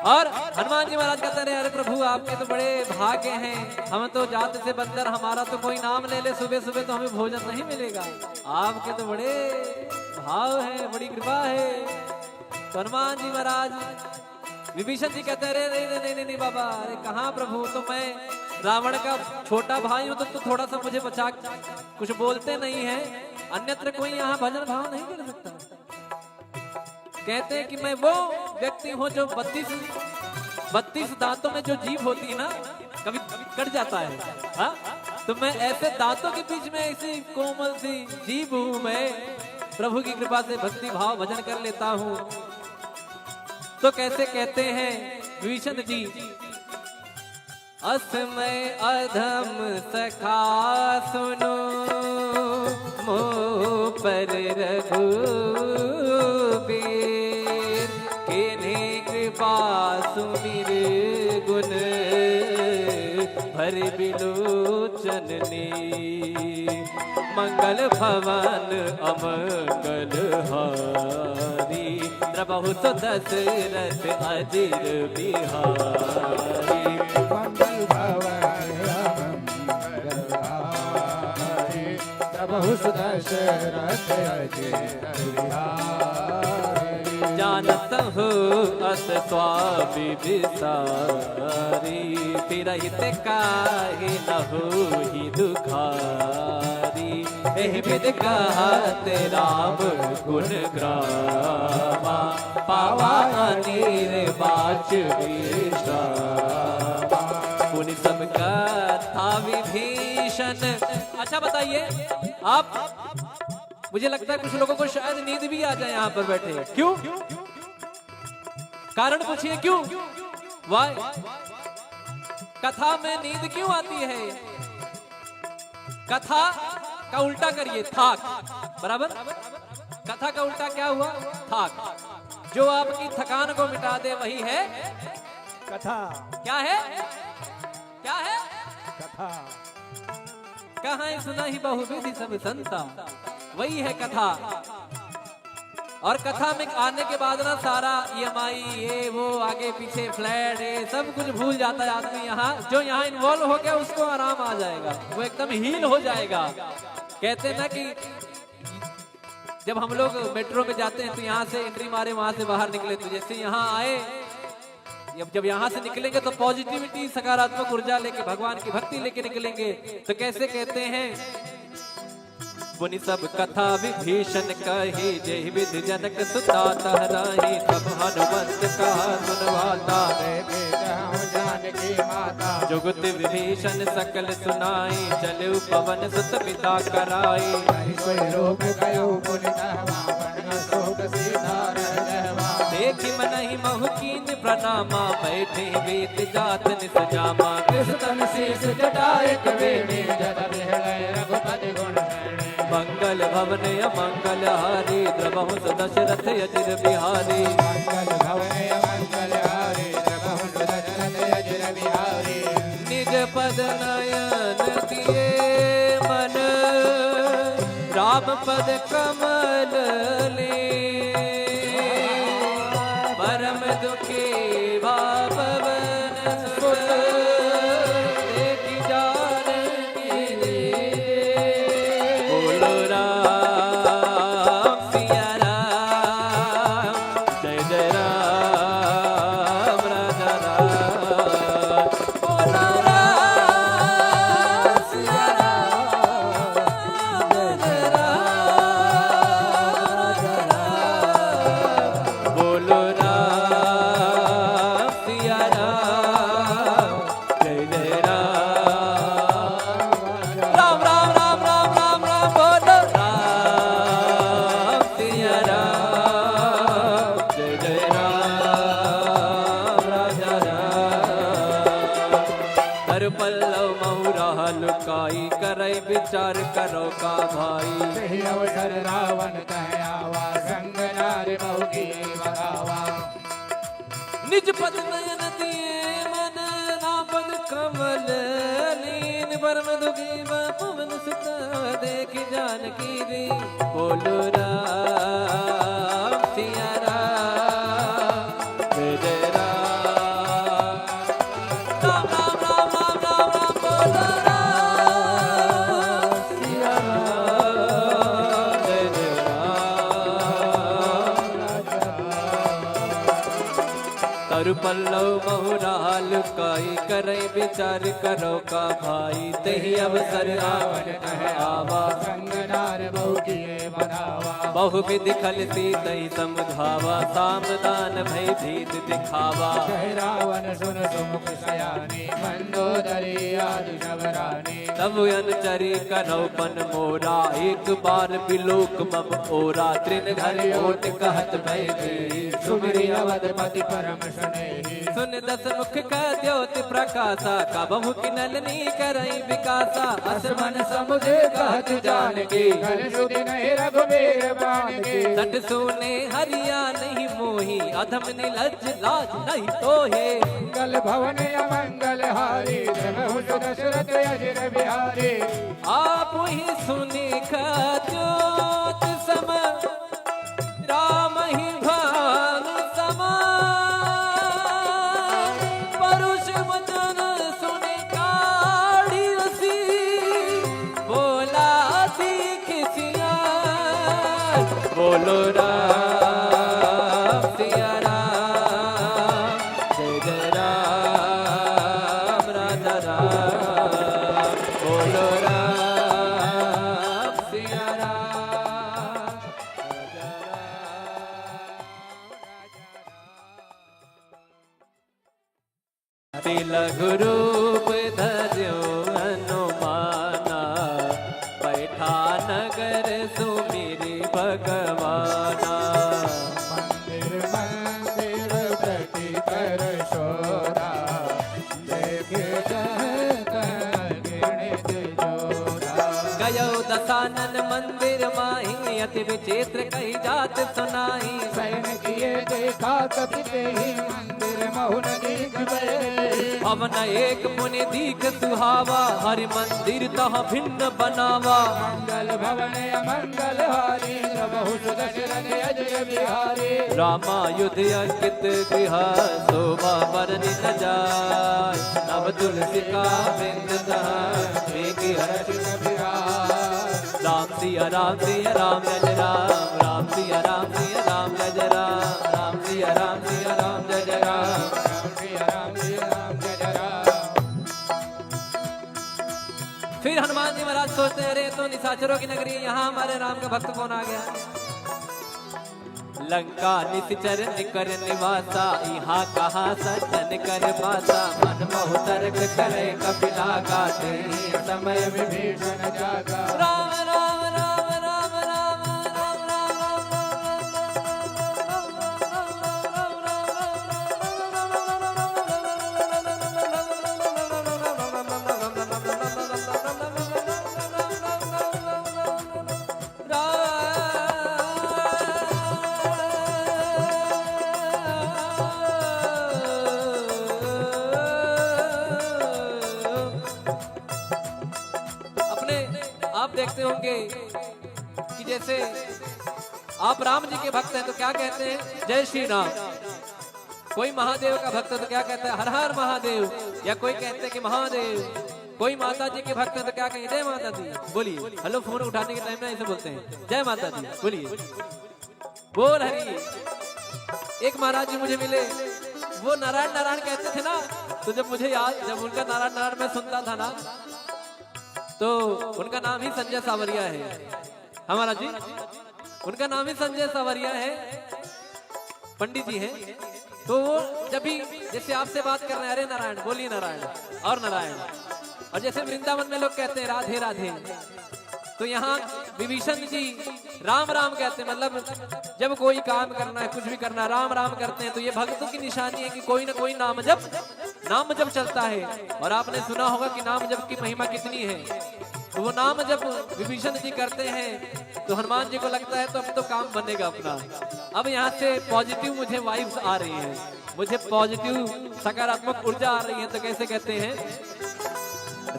और हनुमान जी महाराज कहते रहे, अरे प्रभु, आपके तो बड़े भाग्य हैं, हम तो जात से बंदर, हमारा तो कोई नाम ले ले सुबह सुबह तो हमें भोजन नहीं मिलेगा। आपके तो बड़े भाव है, बड़ी कृपा है। तो हनुमान जी महाराज विभीषण जी कहते हैं, अरे नहीं नहीं नहीं नहीं बाबा, अरे कहाँ प्रभु, तो मैं रावण का छोटा भाई हूँ, तो, तो थोड़ा सा मुझे बचा, कुछ बोलते नहीं है, अन्यत्र कोई यहाँ भजन भाव नहीं कर सकता। कहते हैं कि मैं वो व्यक्ति हूँ जो बत्तीस, बत्तीस दांतों में जो जीभ होती है ना, कभी कट जाता है, हाँ? तो मैं ऐसे दांतों के बीच में ऐसी कोमल सी जीभ हूँ मैं, प्रभु की कृपा से भक्ति भाव भजन कर लेता हूँ। तो कैसे कहते हैं विभीषण जी, अस मय अधम सखा सुनो, मोह पर रघुबीर। किन्हीं सुमिर गुण भरि बिलोचन नीर। मंगल भवन अमंगल हारी, द्रवहु सो दशरथ अजिर बिहारी। मंगल भवन अमंगल हारी, द्रवहु सो दशरथ अजिर बिहारी। जानत हो अस स्वामि बिसारी, फिरहित काहे न होई दुखारी। एहि विधि कहत राम गुण ग्रामा, पावा अनिर्वाच विश्रामा। पुनि सब कथा विभीषण। अच्छा बताइए आप, मुझे लगता है कुछ लोगों को शायद नींद भी आ जाए यहाँ पर बैठे। क्यों? कारण पूछिए क्यों? Why? कथा में नींद क्यों आती है? कथा का उल्टा करिए, थाक। बराबर? कथा का उल्टा क्या हुआ? थाक। जो आपकी थकान को मिटा दे, वही है कथा। क्या है? क्या है? कथा। कहाँ सुनहि बहुविधि सब संता, वही है कथा। और कथा में आने के बाद ना सारा ईएमआई, ये वो, आगे पीछे फ्लैट, ये सब कुछ भूल जाता है आदमी। यहाँ जो यहाँ इन्वॉल्व हो गया, उसको आराम आ जाएगा, वो एकदम हील हो जाएगा। कहते ना कि जब हम लोग मेट्रो में जाते हैं तो यहाँ से एंट्री मारे, वहाँ से बाहर निकले, तो जैसे यहाँ आए, जब जब यहाँ से निकलेंगे तो पॉजिटिविटी, सकारात्मक ऊर्जा लेके, भगवान की भक्ति लेके निकलेंगे। तो कैसे कहते हैं? पुनि सब कथा विभीषण कही, जेहि विधि जनक सुता तह राही। तब हनुमंत कहा सुन वाता, देखे तहु जानकी माता। जुगति विभीषण सकल सुनाई, चलउ पवन सुत पिता कराई। नहीं कोई रोग कयो पुनि तह मावन, अशोक सीता रह गहवा। देखि मनहि महु कीन्ह प्रणामा, बैठे वेंत जात निस जामा। किस तन शीश जटा एक बेनी, जल बिहड़ै रघुपति गुण गण। मंगल भवन अमंगल हारी, द्रवहु सो दशरथ अजिर बिहारी। मंगल भवन अमंगल हारी, द्रवहु सो दशरथ अजिर बिहारी। निज पद नयन दिए मन, राम पद कमल लीन। परम दुखी भा पवन सुत, देखि जानकी दीन। बोलो राम सिया राम, जय जय राम राजा राम। बोलो राम सिया राम, जय जय राम राजा राम। बोलो राम सिया राम, जय जय राम। राम राम राम राम राम राम, बोलो राम सिया राम, जय जय राम राजा राम। तरुपल्लव महु राह लुकाई, करै विचार करौ का भाई। तेहि अवसर रावण तह आवा, संग नारि बहु किए बखावा। निज पद नयन दिए मन, राम पद कमल लीन। परम दुखी भा पवन सुत, देखि जानकी दीन। बोलो राम सिया राम, जय जय राम। राम राम राम राम राम राम, बोलो राम सिया राम, जय जय राम। तरुपल्लव महु राह लुकाई, करै विचार करौ का भाई। तेहि अवसर रावण तह आवा, संग नारि बहु किए बखावा। बहु विधि खल सीतहि समुझावा, साम दान भय भीत दिखावा। कहे रावण सुन सुमुख सयानी, मंदोदरी आदि सब रानी। तब अनुचरी करौ पन मोरा, एक बार बिलोक मम ओरा। तृण धरि ओट कहत भय भीत, सुमिरि अवधपति परम सनेही। सुन दस मुख का ज्योति प्रकाशा, कबहु किनल नी करई विकासा। अस मन समुझ कहत जानकी, कल सुधि नहीं रघुबीर बानकी। सठ सूने हरिया नहीं मोही, अधम निलज्ज लाज नहीं तोहे। मंगल भवन अमंगल हारी, द्रवहुसु दशरथ अजिर बिहारी। आपहि सुनि खद्योत सम, रामहि भानु समान। परुष वचन सुनि काढ़ि असी, बोला दीखि सियार। बोलो राम सिया राम, जय जय राम राजा राम। बोलो राम सिया राम, राजा राम। अति लघु रूप धर्यो हनुमाना, बैठा नगर सुमिरि भगवाना। मंदिर मंदिर प्रति कर शोरा, देखे जहत गिणित जोरा। गयो दसानन मंदिर माही, अति विचित्र कही जात सुनाई। सैन किए देखा कपि तेहि मंदिर महु न दीख भए। भवन एक पुनि दीख सुहावा, हरि मंदिर तह भिन्न बनावा। मंगल भवन अमंगल हारी, द्रवहुसु दशरथ अजिर बिहारी। रामायुध अंकित गृह, शोभा बरनि न जाय। नव तुलसी काबिंद तह, देखि हरषि कपि राय। राम सिया राम सिया राम जय जय राम, राम सिया राम सिया राम जय जय राम, राम सिया राम सिया राम जय जय राम, राम सिया राम सिया राम जय जय राम। फिर हनुमान जी महाराज सोचते हैं, अरे, ये तो निशाचरों की नगरी है, यहाँ हमारे राम का भक्त कौन आ गया? लंका निशिचर निकर निवासा, इहाँ कहाँ सज्जन कर बासा। मन महु तर्क करे कपिला गा, तेहि समय विभीषण जागा। राम, राम, राम, राम। अपने आप देखते होंगे कि जैसे आप राम जी के भक्त हैं तो क्या कहते हैं, "जय श्री राम।" कोई महादेव का भक्त है तो क्या कहता है, "हर हर महादेव"? या कोई कहते हैं कि "महादेव"? कोई माता जी के भक्त है तो क्या कहेंगे, "जय माता दी"? बोलिए, हेलो, फोन उठाने के टाइम में ऐसे बोलते हैं, "जय माता दी", बोलिए। बोल हरि। एक महाराज जी मुझे मिले, वो नारायण नारायण कहते थे ना, तो जब मुझे याद, जब उनका नारायण नारायण मैं सुनता था ना, तो उनका नाम ही संजय सावरिया है। हाँ महाराज जी, उनका नाम ही संजय सावरिया है, पंडित जी हैं। तो वो जब भी जैसे आपसे बात कर रहे हैं, "अरे नारायण, बोलिए नारायण, और नारायण।" और जैसे वृंदावन में लोग कहते हैं, "राधे राधे", तो यहाँ विभीषण जी राम राम कहते हैं, मतलब जब कोई काम करना है, कुछ भी करना है, राम राम करते हैं। तो ये भक्तों की निशानी है कि कोई ना कोई नाम जप, नाम जप चलता है। और आपने सुना होगा कि नाम जप की महिमा कितनी है। तो वो नाम जप विभीषण जी करते हैं तो हनुमान जी को लगता है तो अब तो काम बनेगा अपना। अब यहाँ से पॉजिटिव मुझे वाइब्स आ रही हैं, मुझे पॉजिटिव सकारात्मक ऊर्जा आ रही है। तो कैसे कहते हैं,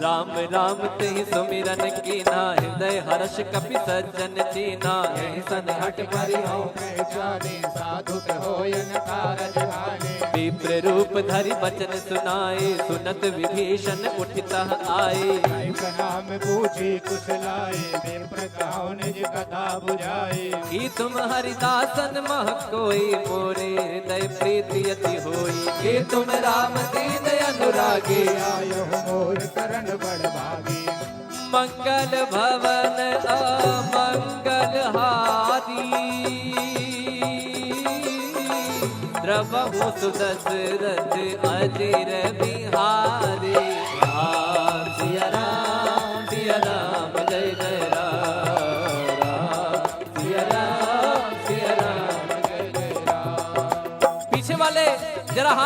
राम राम तेहि सुमिरन कीन्हा, हृदय हर्ष कपि सज्जन चीन्हा। यहि सन हठ परिहउ पहचाने, साधु कहो यन कारज आने। विप्र रूप धरि बचन सुनाए, सुनत विभीषण उठि तह आए। कहि प्रणाम पूछि कुशलाए, विप्र कहउ निज कथा बुझाए। कि तुम हरिदासन मह कोई, मोरे हृदय प्रीति अति होई। कि तुम राम दीन अनुरागी, आयहु मोर करण बड़ भागी। मंगल भवन अमंगल हारी, द्रवहुसु दशरथ अजिर बिहारी। राम सिया राम, सिया राम, जय जय राम, राम सिया राम, सिया राम, जय जय राम। पीछे वाले जरा हाथ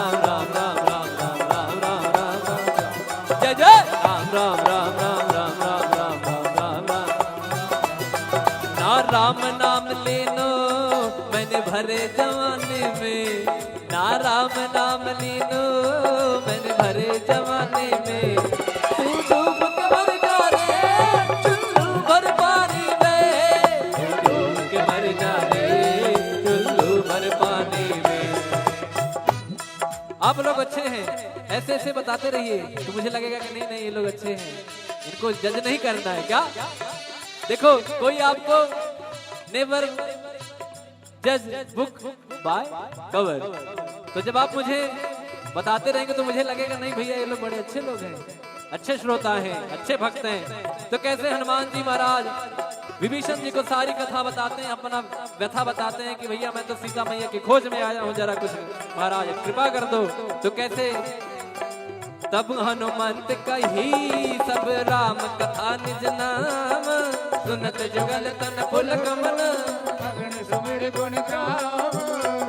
राम राम राम राम राम राम राम राम राम राम। जय जय राम राम राम राम राम राम राम राम राम। ना राम नाम लेनो मैंने भरे जवानी में, ना राम नाम लीनो मैंने भरे जवानी में। तू डूब के मर जा रे चुल्लू भर पानी में, तू डूब के मर जा रे चुल्लू भर पानी में। आप लोग अच्छे हैं, ऐसे ऐसे बताते रहिए तो मुझे लगेगा कि नहीं नहीं, ये लोग अच्छे हैं, इनको जज नहीं करना है क्या? देखो, कोई आपको नेवर जज बुक बाय कवर। तो जब आप मुझे बताते रहेंगे तो मुझे लगेगा, नहीं भैया, ये लोग बड़े अच्छे लोग हैं, अच्छे श्रोता हैं, अच्छे भक्त हैं। तो कैसे हनुमान जी महाराज विभीषण जी को सारी कथा बताते हैं, अपना व्यथा बताते हैं कि भैया, मैं तो सीता मैया की खोज में आया हूँ, जरा कुछ महाराज कृपा कर दो। तो कैसे तब हनुमंत कही सब राम कथा निज नाम, सुनत जुगल तन पुलक मन। अगन सुमिर गुण गाम।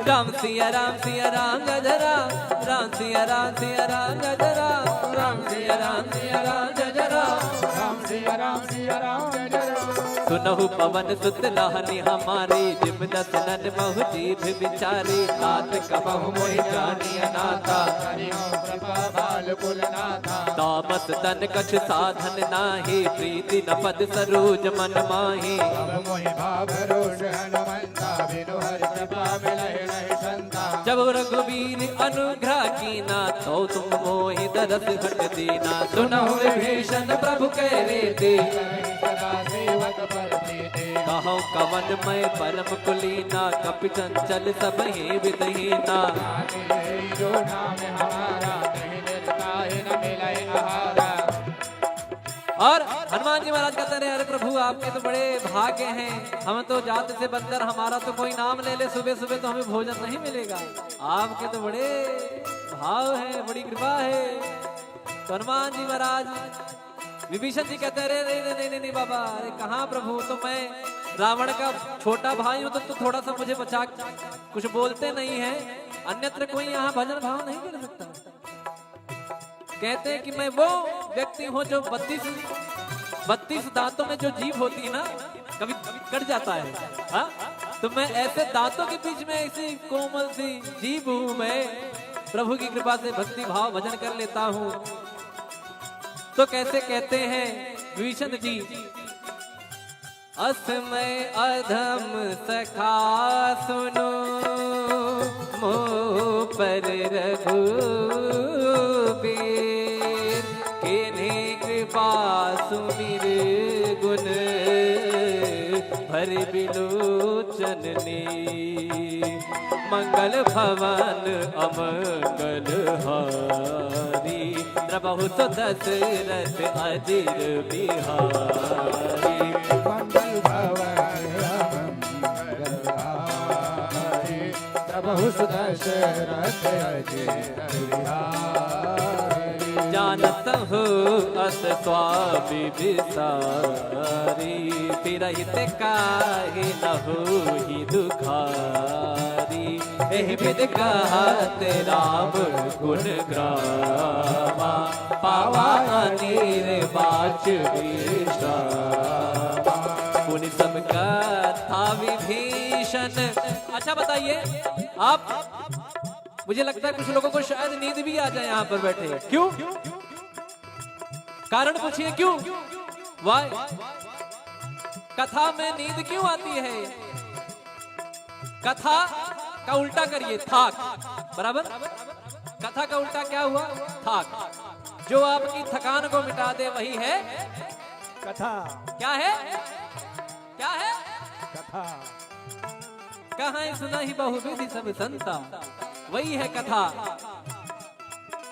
राम सिया राम सिया राम जय जय राम, राम सिया राम सिया राम जय जय राम, राम सिया राम सिया राम जय जय राम, राम सिया राम सिया राम जय जय राम। सुनहु पवन सुत लाहनी हमारी, जिम दसनन महु जीभ विचारी। तात कबहु मोहि जानी अनाथा। हरि ओम कृपा बाल कुल नाथा। तामस तन कछु साधन नाही, प्रीति न पद सरोज मन माही। अब मोहि भाव रोष हनुमंता, बिनु हरि कृपा मिलहि नहीं संता। जब रघुवीर अनुग्रह कीना, तो तुम मोहि दरस हट दीना। सुनहु विभीषण प्रभु कह रीति, सदा सेवक पर प्रीति। कहौ कवन मैं परम कुलीना, कपि चंचल सबहि विधहीना। जो नाम हमारा, कहीं निरता ही न मिले आहारा। और हनुमान जी महाराज कहते रहे, अरे प्रभु, आपके तो बड़े भाग्य हैं, हम तो जात से बंदर, हमारा तो कोई नाम ले ले सुबह सुबह तो हमें भोजन नहीं मिलेगा। आपके तो बड़े भाव है, बड़ी कृपा है। तो हनुमान जी महाराज विभीषण जी कहते हैं, अरे, अरे, अरे, नहीं, नहीं, नहीं बाबा, अरे कहाँ प्रभु, तो मैं रावण का छोटा भाई हूँ, तो, तो थोड़ा सा मुझे बचा, कुछ बोलते नहीं है, अन्यत्र कोई यहाँ भजन भाव नहीं कर सकता। कहते हैं कि मैं वो व्यक्ति हूँ जो बत्तीस, बत्तीस दांतों में जो जीभ होती है ना, कभी कट जाता है, हाँ? तो मैं ऐसे दांतों के बीच में ऐसी कोमल सी जीभ हूँ मैं, प्रभु की कृपा से भक्ति भाव भजन कर लेता हूँ। तो कैसे कहते हैं विभीषण जी, अस मैं अधम सखा सुनो, मोह पर रघुबीर, कीन्ही कृपा सुमिर गुण भरि बिलोचन नीर। मंगल भवन अमंगल हारी, द्रवहु सो दशरथ अजिर बिहारी। मंगल भवन अमंगल हारी, द्रवहु सो दशरथ अजिर बिहारी। जानत हो अस स्वामी विसारी, तिरहित काहि नहुहि दुखारी। एहि विधि कहत राम गुण गावा, पावा अनिर्वाच विश्रामा। पुनि सब कथा विभीषण। अच्छा बताइए, आप मुझे लगता है कुछ लोगों को शायद नींद भी आ जाए यहाँ पर बैठे। क्यों? कारण पूछिए क्यों? Why? कथा में नींद क्यों आती है? कथा का उल्टा करिए, थाक। बराबर? कथा का उल्टा क्या हुआ? थाक। जो आपकी थकान को मिटा दे, वही है कथा। क्या है? क्या है? कथा। कहाँ सुना ही बहुविधि सब संता, वही है कथा।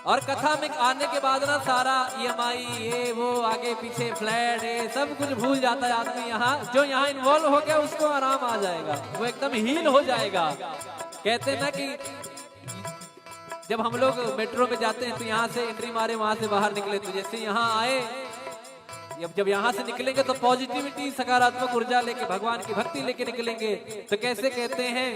और कथा में आने के बाद ना सारा ईएमआई, ये वो, आगे पीछे फ्लैट, ये सब कुछ भूल जाता है आदमी। यहाँ जो यहाँ इन्वॉल्व हो गया, उसको आराम आ जाएगा, वो एकदम हील हो जाएगा। कहते हैं ना कि जब हम लोग मेट्रो में जाते हैं तो यहाँ से एंट्री मारे, वहां से बाहर निकले, तो जैसे यहाँ आए, जब जब यहाँ से निकलेंगे तो पॉजिटिविटी, सकारात्मक ऊर्जा लेके, भगवान की भक्ति लेके निकलेंगे। तो कैसे कहते हैं,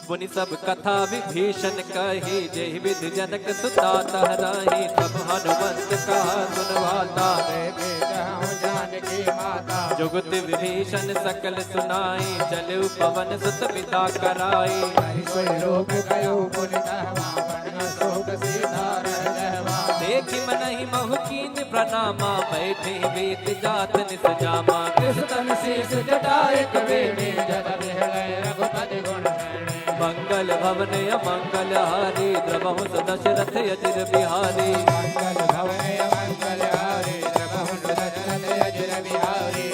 मुनि सब कथा विभीषण कही, जेहि विधि जनक सुता तहराही। सब हनुमंत कहा सुनवाता, देखे जहु जानकी माता। जुगति विभीषण सकल सुनाई, चलउ पवन सुत पिता कराई। हरि सोई लोक गयो पुनि तहवा, बन अशोक सीता रह गहवा। देखि मनहि महु कीन प्रणामा, बैठे वेद जात निज जामा। कृष तन शीश जटा एक बेणी, जल बिहले रघुपति गुण गण। मंगल भवन अमंगल हारी, द्रवहुस दशरथ अजिर बिहारी। मंगल भवन अमंगल हारी, द्रवहुस दशरथ अजिर बिहारी।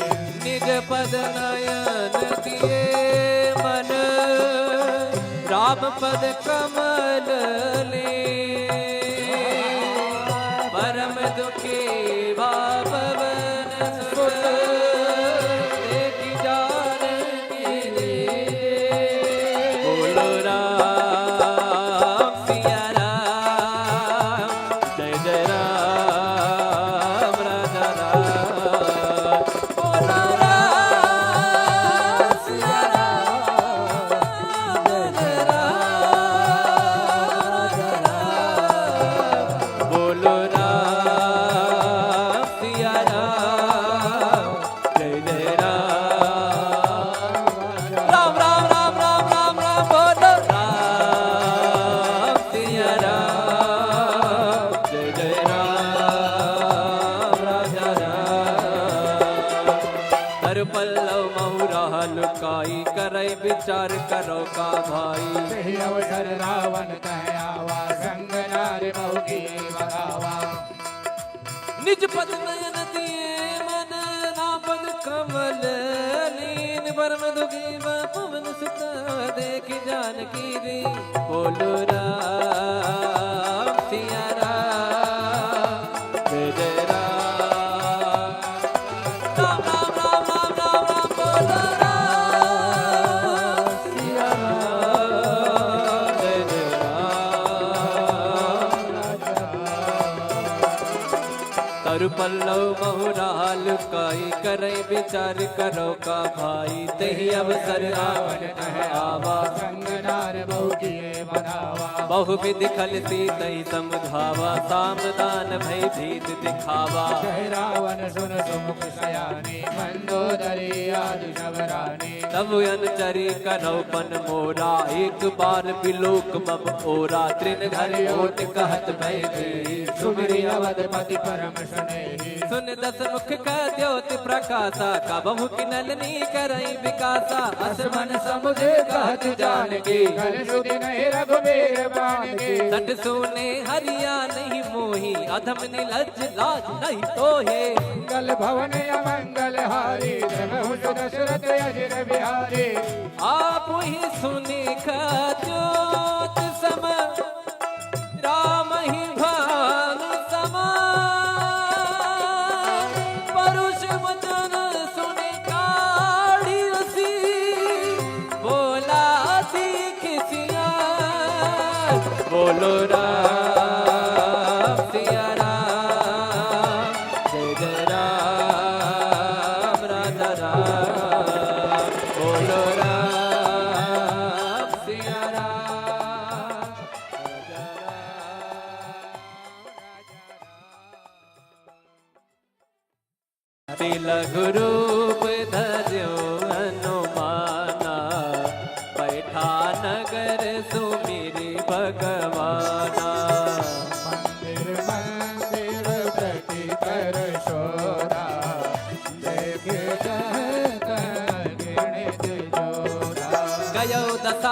निज पद नयन दिए मन, राम पद कमल लीन। परम दुखी भा पवन सुत, देखि जानकी दीन। बोलो राम सिया राम, जय जय राम राजा राम। बोलो राम सिया राम, जय जय राम राजा राम। बोलो राम सिया राम, जय जय राम। राम, राम, राम, राम, राम, राम, बोलो राम सिया राम, जय जय राम राजा राम। तरु पल्लव महु रहा लुकाई, करै विचार करो का भाई। यही अवसर रावण तह आवा, संग नार बहु किए बखावा। निज पद नयन दिए मन, राम पद कमल लीन। परम दुखी भा पवन सुत, देखि जानकी दीन। बोलो राम सिया राम, जय जय राम। राम, राम, राम, राम, राम, राम, बोलो राम सिया राम, जय जय राम। तरु पल्लव महु रहा लुकाई, करै विचार करो का भाई। तेहि अवसर रावण तह आवा, संग नार बहु किए बखावा। बहु विधि खल सीतहि समुझावा, साम दान भय भीत दिखावा। कहे रावण सुन सुमुख सयानी, मंदोदरी आदि सब रानी। तब अनुचरी करौ पन मोरा, एक बार बिलोक मम ओरा। तृण धरि ओट कहत भय भीत, सुमिरि अवधपति परम स्नेही। सुन दस मुख कह द्योत प्रकासा, कबहुँ किनल नी करई विकासा। अस मन समुझ कहत जानकी, कल सुधि नहीं रघुबीर बानकी। सठ सूने हरि आनहिं मोहि, अधम निलज्ज लाज नहीं तोहे। मंगल भवन अमंगल हारी, द्रवहुस दशरथ अजिर बिहारी। आपहि सुनि खद्योत सम, रामहि भानु सम। परुष वचन सुनि काढ़ि असी, बोला सीख सियार। बोलो राम सिया राम, जय जय राम राजा राम। बोलो राम सिया राम, जय जय राम राजा राम। अति लघु रूप धर्यो हनुमाना, बैठा नगर सुमिरि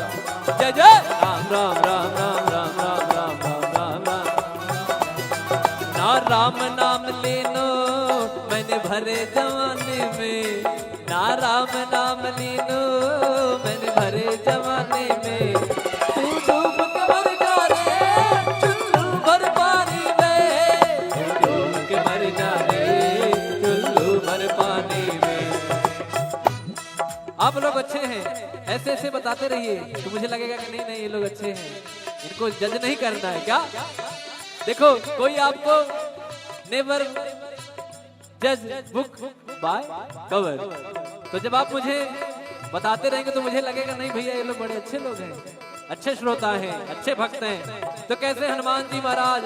जय जय राम राम राम राम राम राम राम राम राम राम। ना राम नाम लेनो मैंने भरे जवानी में, ना राम नाम लेनो मैंने भरे जवानी में। तू डूब के मर जा रे, चुल्लू भर पानी आप लोग अच्छे हैं, ऐसे ऐसे बताते रहिए तो मुझे लगेगा कि नहीं नहीं, ये लोग अच्छे हैं, इनको जज नहीं करना है क्या? देखो, कोई आपको never judge book by cover। तो जब आप मुझे बताते रहेंगे तो मुझे लगेगा, नहीं भैया, ये लोग बड़े अच्छे लोग हैं, अच्छे श्रोता हैं, अच्छे भक्त हैं। तो कैसे हनुमान जी महाराज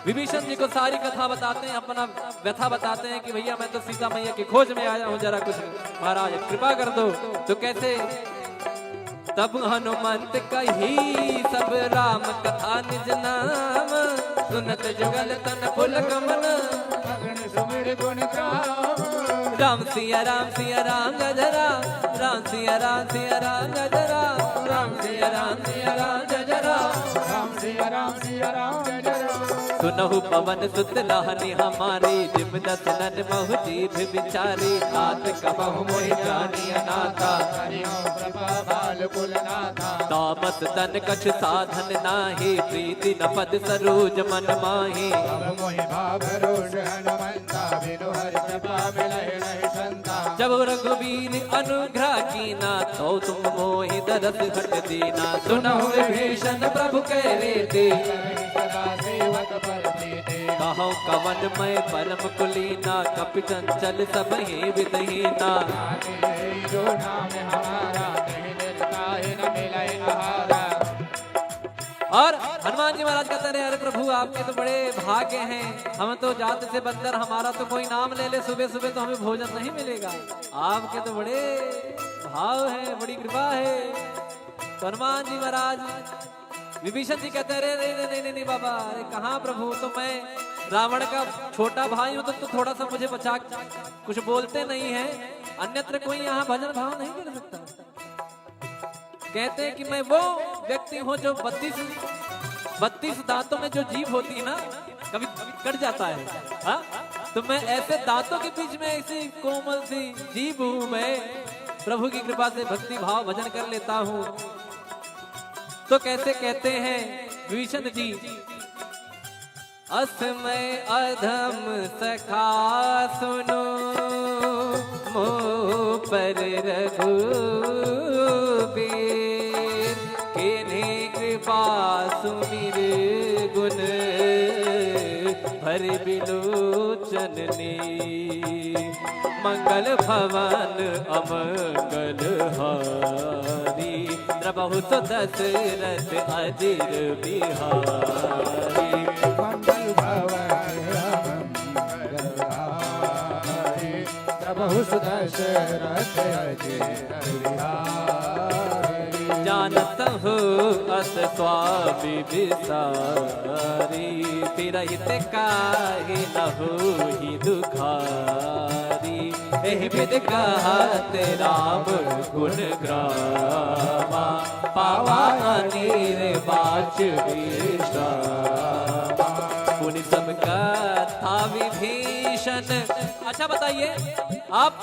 विभीषण जी को सारी कथा बताते हैं, अपना व्यथा बताते हैं कि भैया, मैं तो सीता मैया की खोज में आया हूँ, जरा कुछ महाराज कृपा कर दो। तो कैसे तब हनुमंत कही सब राम कथा निज नाम, सुनत जुगल तन पुलक मन। अगन सुमिर गुण गाम। राम सिया राम सिया राम जय जय राम, राम सिया राम सिया राम जय जय राम, राम सिया राम सिया राम जय जय राम, राम सिया राम सिया राम जय जय राम। सुनहु पवन सुत लहनि हमारी, जिम दस नन महु जीभ विचारी। तात कबहु मोहि जानिय नाता, हरि कृपा बाल कुल नाथा। तामस तन कछु साधन नाही, प्रीति न पद सरोज मन माही। अब मोहि भाव रोष हनुमंता, बिनु हरि कृपा मिलहि नहीं संता। जब रघुबीर अनुग्रह कीना, तो तुम मोहि दरस हट दीना। सुनहु विभीषण प्रभु कह रीति, सदा सेवक पर प्रीति। कहौ कवन मैं परम कुलीना, कपि चंचल सब ही विधहीना। जो नाम हमारा, नहीं मिलता है न मिले आहारा। और हनुमान जी महाराज कहते रहे, अरे प्रभु, आपके तो बड़े भाग्य हैं, हम तो जात से बंदर, हमारा तो कोई नाम ले ले सुबह सुबह तो हमें भोजन नहीं मिलेगा। आपके तो बड़े भाव हैं, बड़ी कृपा है। तो हनुमान जी महाराज विभीषण जी कहते हैं, अरे नहीं नहीं नहीं नहीं बाबा, अरे कहाँ प्रभु, तो मैं रावण का छोटा भाई हूँ, तो, तो थोड़ा सा मुझे बचा, कुछ बोलते नहीं है, अन्यत्र कोई यहाँ भजन भाव नहीं कर सकता। कहते हैं कि मैं वो व्यक्ति हूँ जो बत्तीस, बत्तीस दांतों में जो जीभ होती है ना, कभी कट जाता है। हाँ, तो मैं ऐसे दांतों के बीच में ऐसी कोमल सी जीभ हूँ, मैं प्रभु की कृपा से भक्ति भाव भजन कर लेता हूँ। तो कैसे कहते हैं विभीषण जी, अस मैं अधम सखा सुनो, मोह पर रघुबीर। कीन्ही कृपा सुमिर गुण भरि बिलोचन नीर। मंगल भवन अमंगल हारी, द्रवहु सो दशरथ अजिर बिहारी। मंगल भवन अमंगल हारी, द्रवहु सो दशरथ अजिर बिहारी। जानत हो अस स्वामी विसारी, फिरहित काहे न होई दुखारी। एहि विधि कहत राम गुण गावा, पावा अनिर्वाच विश्रामा। मुनि सब कथा विभीषण। अच्छा बताइए आप,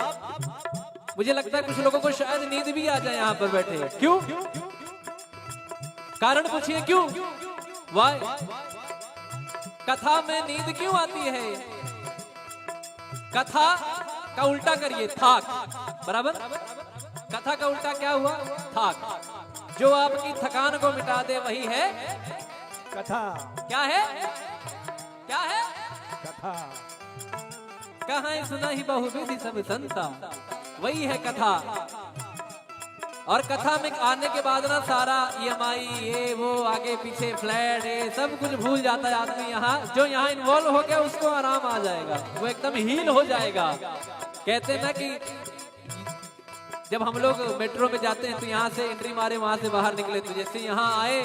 मुझे लगता है कुछ लोगों को शायद नींद भी आ जाए यहाँ पर बैठे। क्यों? कारण पूछिए क्यों? Why? कथा में नींद क्यों आती है? कथा का उल्टा करिए, थाक। बराबर? कथा का उल्टा क्या हुआ? थाक। जो आपकी थकान को मिटा दे, वही है कथा। क्या है? क्या है? कथा। कहाँ सुनहि बहुविधि सब संता, वही है कथा। और कथा में आने के बाद ना सारा ईएमआई, ये वो, आगे पीछे फ्लैट, ये सब कुछ भूल जाता है आदमी। यहाँ जो यहाँ इन्वॉल्व हो गया, उसको आराम आ जाएगा, वो एकदम हील हो जाएगा। कहते हैं ना कि जब हम लोग मेट्रो में जाते हैं तो यहाँ से एंट्री मारे, वहाँ से बाहर निकले, तो जैसे यहाँ आए,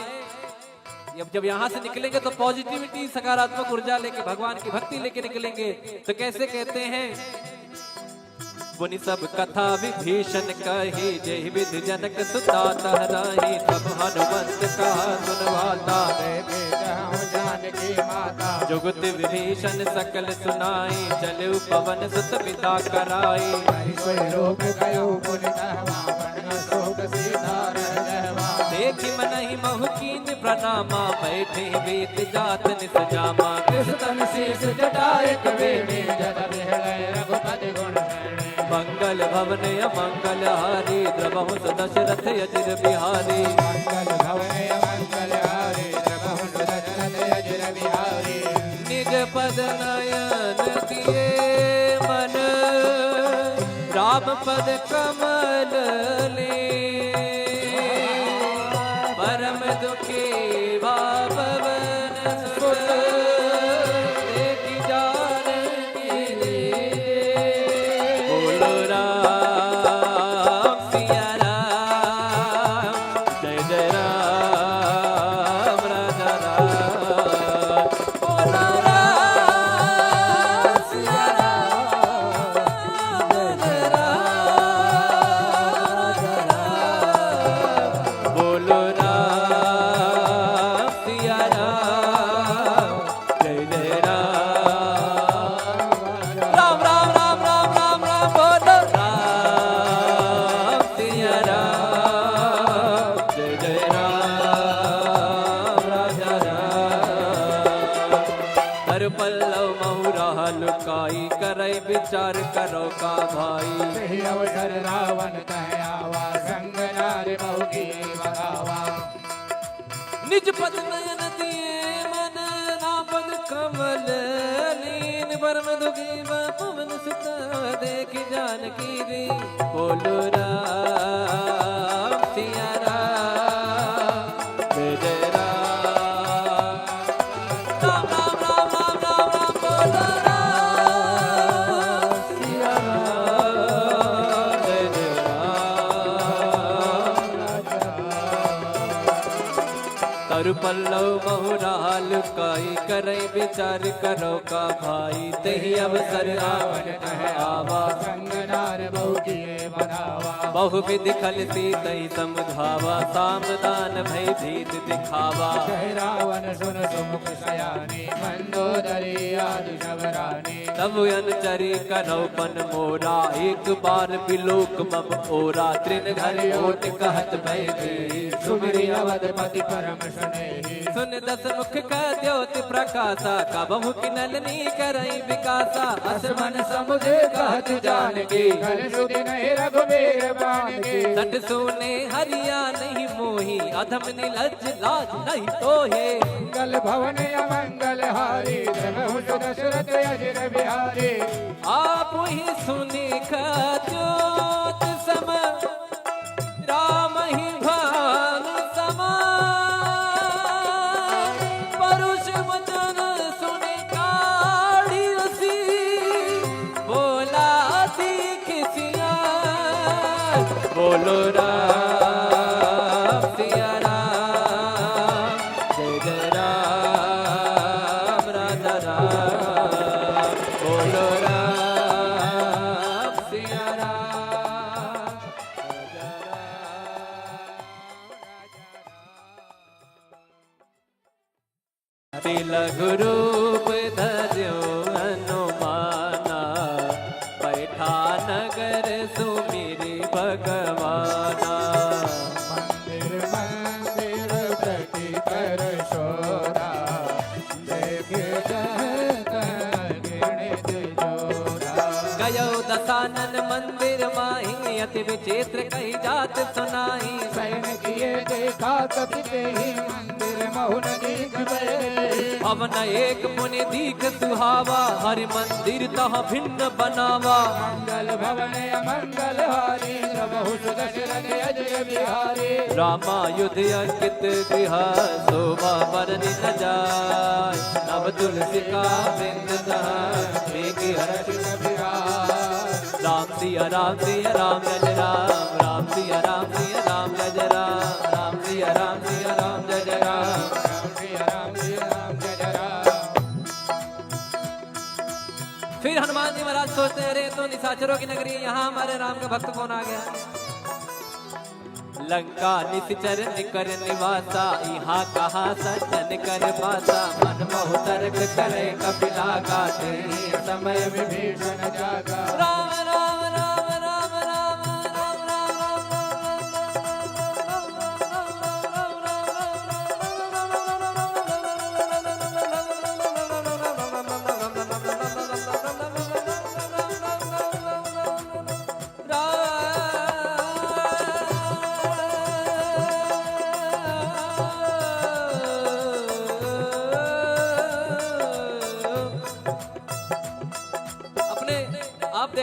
जब जब यहाँ से निकलेंगे तो पॉजिटिविटी, सकारात्मक ऊर्जा लेके, भगवान की भक्ति लेके निकलेंगे। तो कैसे कहते हैं, मुनि सब कथा विभीषण कही, जेहि विधि जनक सुता तह राही। तब हनुमंत कहा सुन वाता, देखे जहाँ जानकी माता। जुगति विभीषण सकल सुनाई, चलउ पवन सुत पिता कराई। हरि सोई लोक गयो पुनि तहवा, बन शोक सीता रह गहवा। देखि मनहि महु कीन्ह प्रणामा, बैठे बीत जात निस जामा। कृष तन शीश जटा एक बेनी, जल बिहले रघुपति गुण श्रेणी। मंगल भवन अमंगल हारी, द्रवहुस दशरथ अजिर बिहारी। मंगल भवन अमंगल हारी, द्रवहुस दशरथ अजिर बिहारी। निज पद नयन किए मन, राम पद कमल लीन। परम दुखी भा पवन सुत, देखि जानकी दीन। बोलो राम सिया राम, जय जय राम राजा राम। बोलो राम सिया राम, जय जय राम राजा राम। बोलो राम सिया राम, जय जय राम। राम, राम, राम, राम, राम, राम, बोलो राम सिया राम, जय जय राम, राजा राम। कर पल्लव महु राह लुकाई, करै विचार करो का भाई। यही अवसर रावण तह आवा, संग नार बहु की बगावा। निज पद नयन दिए मन, राम पद कमल लीन। परम दुखी भा पवन सुत, देखि जानकी दीन। बोलो राम सिया राम, जय जय राम। राम, राम, राम, राम, राम, राम, बोलो राम सिया राम, जय जय राम। कर पल्लव महु राह लुकाई, करै विचार करो का भाई। तेहि अवसर रावण तह आवा, संग नार बहु किए बगावा। बहु विधि खल सीतहि समुझावा, साम दान भय भीत दिखावा। कहै रावण सुन सुमुख सयानी, मंदोदरी आदि सब रानी। तब अनुचरी करौ पन मोरा, एक बार बिलोक मम ओरा। तृण धरि ओट कहत भय भीत, सुमिरि अवधपति परम सुनेही। सुनि दस मुख कह द्योति प्रकासा, कबहुँ किनलनी करइ बिकासा। अस मन समुझ कहत जानकी, कल सुधि नहीं रघुबीर बानकी। सठ सूने हरि आनहिं मोहि, अधम निलज्ज लाज नहीं तोहे। मंगल भवन अमंगल हारी, द्रवहुस दशरथ अजिर बिहारी। आपहि सुनि कह द्योत सम, रामहि भानु समान। परुष वचन सुनि काढ़ि असी, बोला दीख सियार। बोलो राम सिया राम, जय जय राम राजा राम। बोलो राम सिया राम, राजा राम। अति लघु रूप धर्यो हनुमाना, बैठा नगर सुमिरि भगवाना। मंदिर मंदिर प्रति कर शोरा, देख जह तह गिणित जोरा। गयो दसानन मंदिर माहि, अति विचित्र कही जात सुनाई। सैन किए देखा कपि केहि, मंदिर महु न दीख भए। भवन एक पुनि दीख सुहावा, हरि मंदिर तह भिन्न बनावा। मंगल भवन अमंगल हारी, द्रवहुस दशरथ अजिर बिहारी। रामायुध अंकित गृह, शोभा बरनि न जाय। नव तुलसिका वृंद तह, देखि हरषित विराज। राम सिया राम सिया राम जय जय राम, राम सिया राम सिया राम जय जय राम, राम सिया राम सिया राम जय जय राम, राम सिया राम सिया राम जय जय राम। फिर हनुमान जी महाराज सोचते हैं, अरे, तो निशाचरों की नगरी है, यहाँ हमारे राम का भक्त कौन आ गया? लंका निशिचर निकर निवासा, इहाँ कहाँ सज्जन कर बासा। मन महु तर्क करे कपि लागा, तेहि समय विभीषण जागा। राम, राम, राम, राम।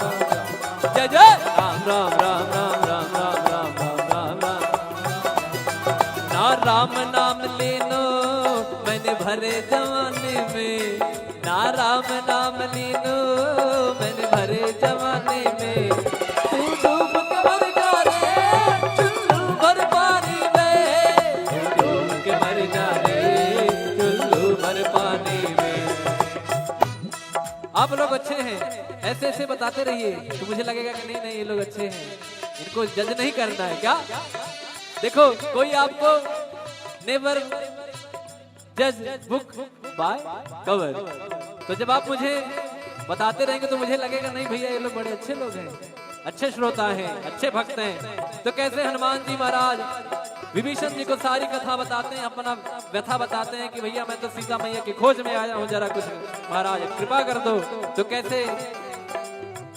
राम। जय जय राम राम राम राम राम राम राम राम राम राम। ना राम नाम लीनो मैंने भरे जवानी में, ना राम नाम लीनो मैंने भरे जवानी में। तू डूब के मर जा रे चुल्लू भर पानी में, तू डूब के मर जा रे चुल्लू भर पानी में। आप लोग अच्छे हैं, ऐसे ऐसे बताते रहिए तो मुझे लगेगा कि नहीं नहीं, ये लोग अच्छे हैं, इनको जज नहीं करना है क्या? देखो, कोई आपको never judge book by cover। तो जब आप मुझे बताते रहेंगे तो मुझे लगेगा, नहीं भैया, ये लोग बड़े अच्छे लोग हैं, अच्छे श्रोता हैं, अच्छे भक्त हैं। तो कैसे हनुमान जी महाराज विभीषण जी को सारी कथा बताते हैं, अपना व्यथा बताते हैं कि भैया, मैं तो सीता मैया की खोज में आया हूँ, जरा कुछ महाराज कृपा कर दो। तो कैसे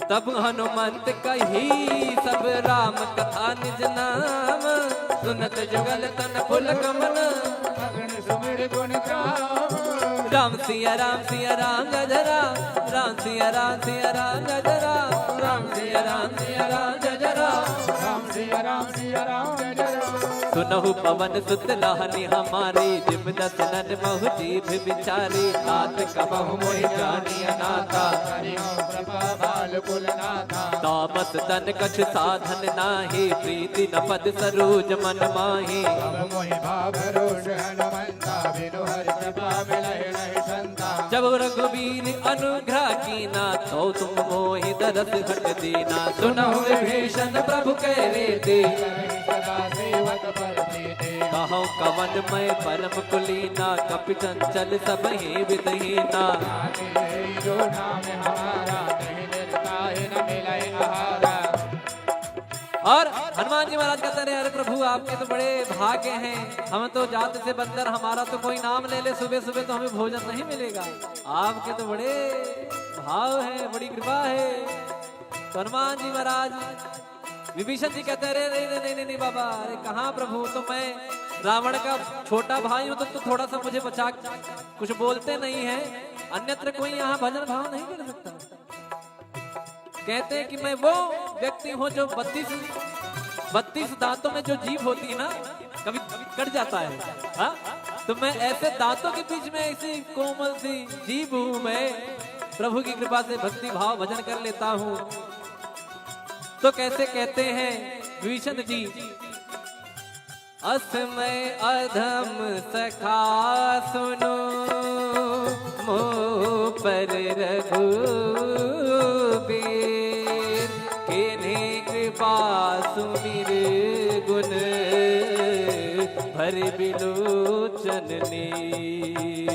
तब हनुमंत कही सब राम कथा निज नाम, सुनत जुगल तन पुलक मन। अगन सुमिर गुण गाम। राम सिया राम सिया राम जय जय राम, राम सिया राम सिया राम जय जय राम, राम सिया राम सिया राम जय जय राम, राम सिया राम सिया राम जय जय राम। सुनहु पवन सुत लाहनी हमारी, जिम दस नन महु जीभ विचारी। तात कबहु मोहि जानिय नाथा। करियो कृपा बाल कुल नाथा। तामस तन कछु साधन नाही, प्रीति न पद सरोज मन माही। अब मोहि भाव रोष हनुमंता, बिनु हरि कृपा मिलहि नहीं संता। जब रघुबीर अनुग्रह कीना, तो तुम मोहि दरस हठ दीना। सुनहु विभीषण प्रभु कहि रीति। सेवक पर प्रीति। कहूँ कवन मैं परम कुलीना, कपि चंचल सबहि विधहीना। नाम ही जो नाम हमारा, नहीं मिलता है न मिले आहारा। और हनुमान जी महाराज कहते रहे, "अरे प्रभु, आपके तो बड़े भाग्य हैं, हम तो जात से बंदर, हमारा तो कोई नाम ले ले, सुबह सुबह तो हमें भोजन नहीं मिलेगा, आपके तो बड़े भाव हैं, बड़ी कृपा है।" तो हनुमान जी महाराज विभीषण जी कहते हैं, "अरे नहीं, नहीं, नहीं, नहीं, नहीं बाबा, अरे कहाँ प्रभु, तो मैं रावण का छोटा भाई हूँ, तो, तो थोड़ा सा मुझे बचा, कुछ बोलते नहीं हैं, अन्यत्र कोई यहाँ भजन भाव नहीं कर सकता।" कहते हैं कि मैं वो व्यक्ति हूँ जो बत्तीस, बत्तीस दांतों में जो जीभ होती है ना, कभी कट जाता है, हाँ? तो मैं ऐसे दांतों के बीच में ऐसी कोमल सी जीभ हूँ मैं, प्रभु की कृपा से भक्ति भाव भजन कर लेता हूँ। तो कैसे कहते हैं विभीषण जी, "अस मैं अधम सखा सुनो, मोह पर रघुबीर, कीन्ही कृपा सुमिर गुन भरि बिलोचन नीर।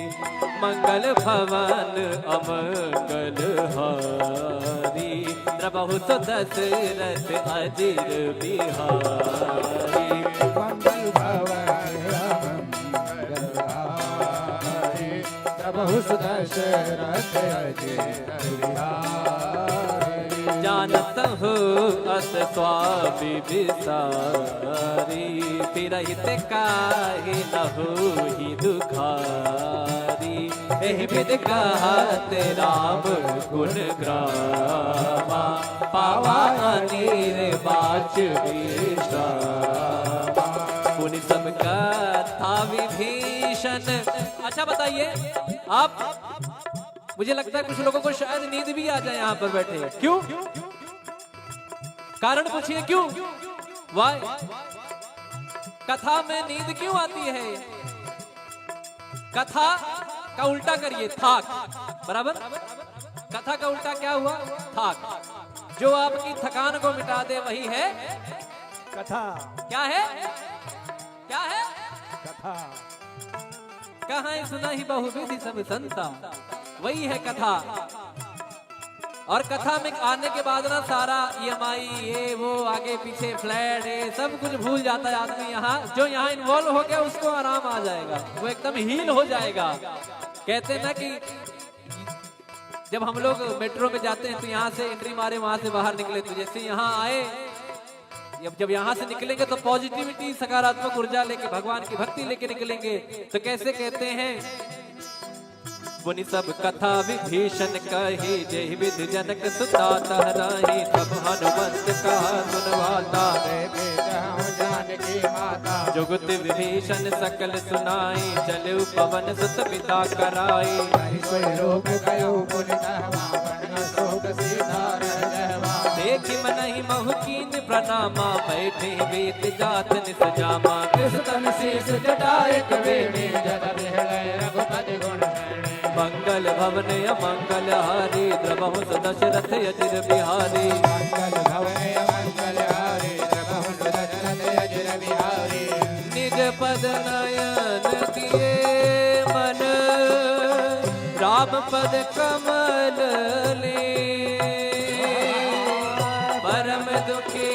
मंगल भवन अमंगल हारी, द्रवहु सो दशरथ अजिर बिहारी।" मंगल भवन अमंगल हारी, द्रवहु सो दशरथ अजिर बिहारी। जानत हो अस स्वामी विसारी, तिरहित काहे न होई दुखारी। एहि विधि कहत राम गुण ग्रामा, पावा अनिर्वाच विश्रामा। पुनि सब कथा विभीषण। अच्छा बताइए आप, मुझे लगता है कुछ लोगों को शायद नींद भी आ जाए यहाँ पर बैठे। क्यों? कारण पूछिए क्यों? Why? कथा में नींद क्यों आती है? कथा का उल्टा करिए, थाक। बराबर? कथा का उल्टा क्या हुआ? थाक। जो आपकी थकान को मिटा दे, वही है कथा। क्या है? क्या है? कथा। कहाँ सुनहि बहुविधि सब संता, वही है कथा। और कथा में आने के बाद ना सारा ईएमआई, ये वो, आगे पीछे फ्लैट, ये सब कुछ भूल जाता है आदमी। यहाँ जो यहाँ इन्वॉल्व हो गया, उसको आराम आ जाएगा, वो एकदम हील हो जाएगा। कहते हैं ना कि जब हम लोग मेट्रो में जाते हैं तो यहाँ से एंट्री मारे, वहाँ से बाहर निकले, तो जैसे यहाँ आए, जब जब यहाँ से निकलेंगे तो पॉजिटिविटी, सकारात्मक ऊर्जा लेके, भगवान की भक्ति लेके निकलेंगे। तो कैसे कहते हैं, पुनि सब कथा विभीषण कही, जेहि विधि जनक सुता तह राही। तब हनुमंत कहा सुन वाता, देखे जान जानकी माता। जुगति विभीषण सकल सुनाई, चलउ पवन सुत पिता कराई। कहि सोइ रूप कयो पुनि तहमा, बन न सोक सीता रह जहमा। देखि मनहि महु कीन्ह प्रनामा, बैठे बीत जात निस जामा। कृष तन शीश जटा एक बेनी, जल बिहले रघुपति गुण गणे। मंगल भवन अमंगल हारी, द्रवहु सो दशरथ अजिर बिहारी। मंगल भवन अमंगल हारी, द्रवहु सो दशरथ अजिर बिहारी। निज पद नयन किए मन, राम पद कमल लीन। परम दुखी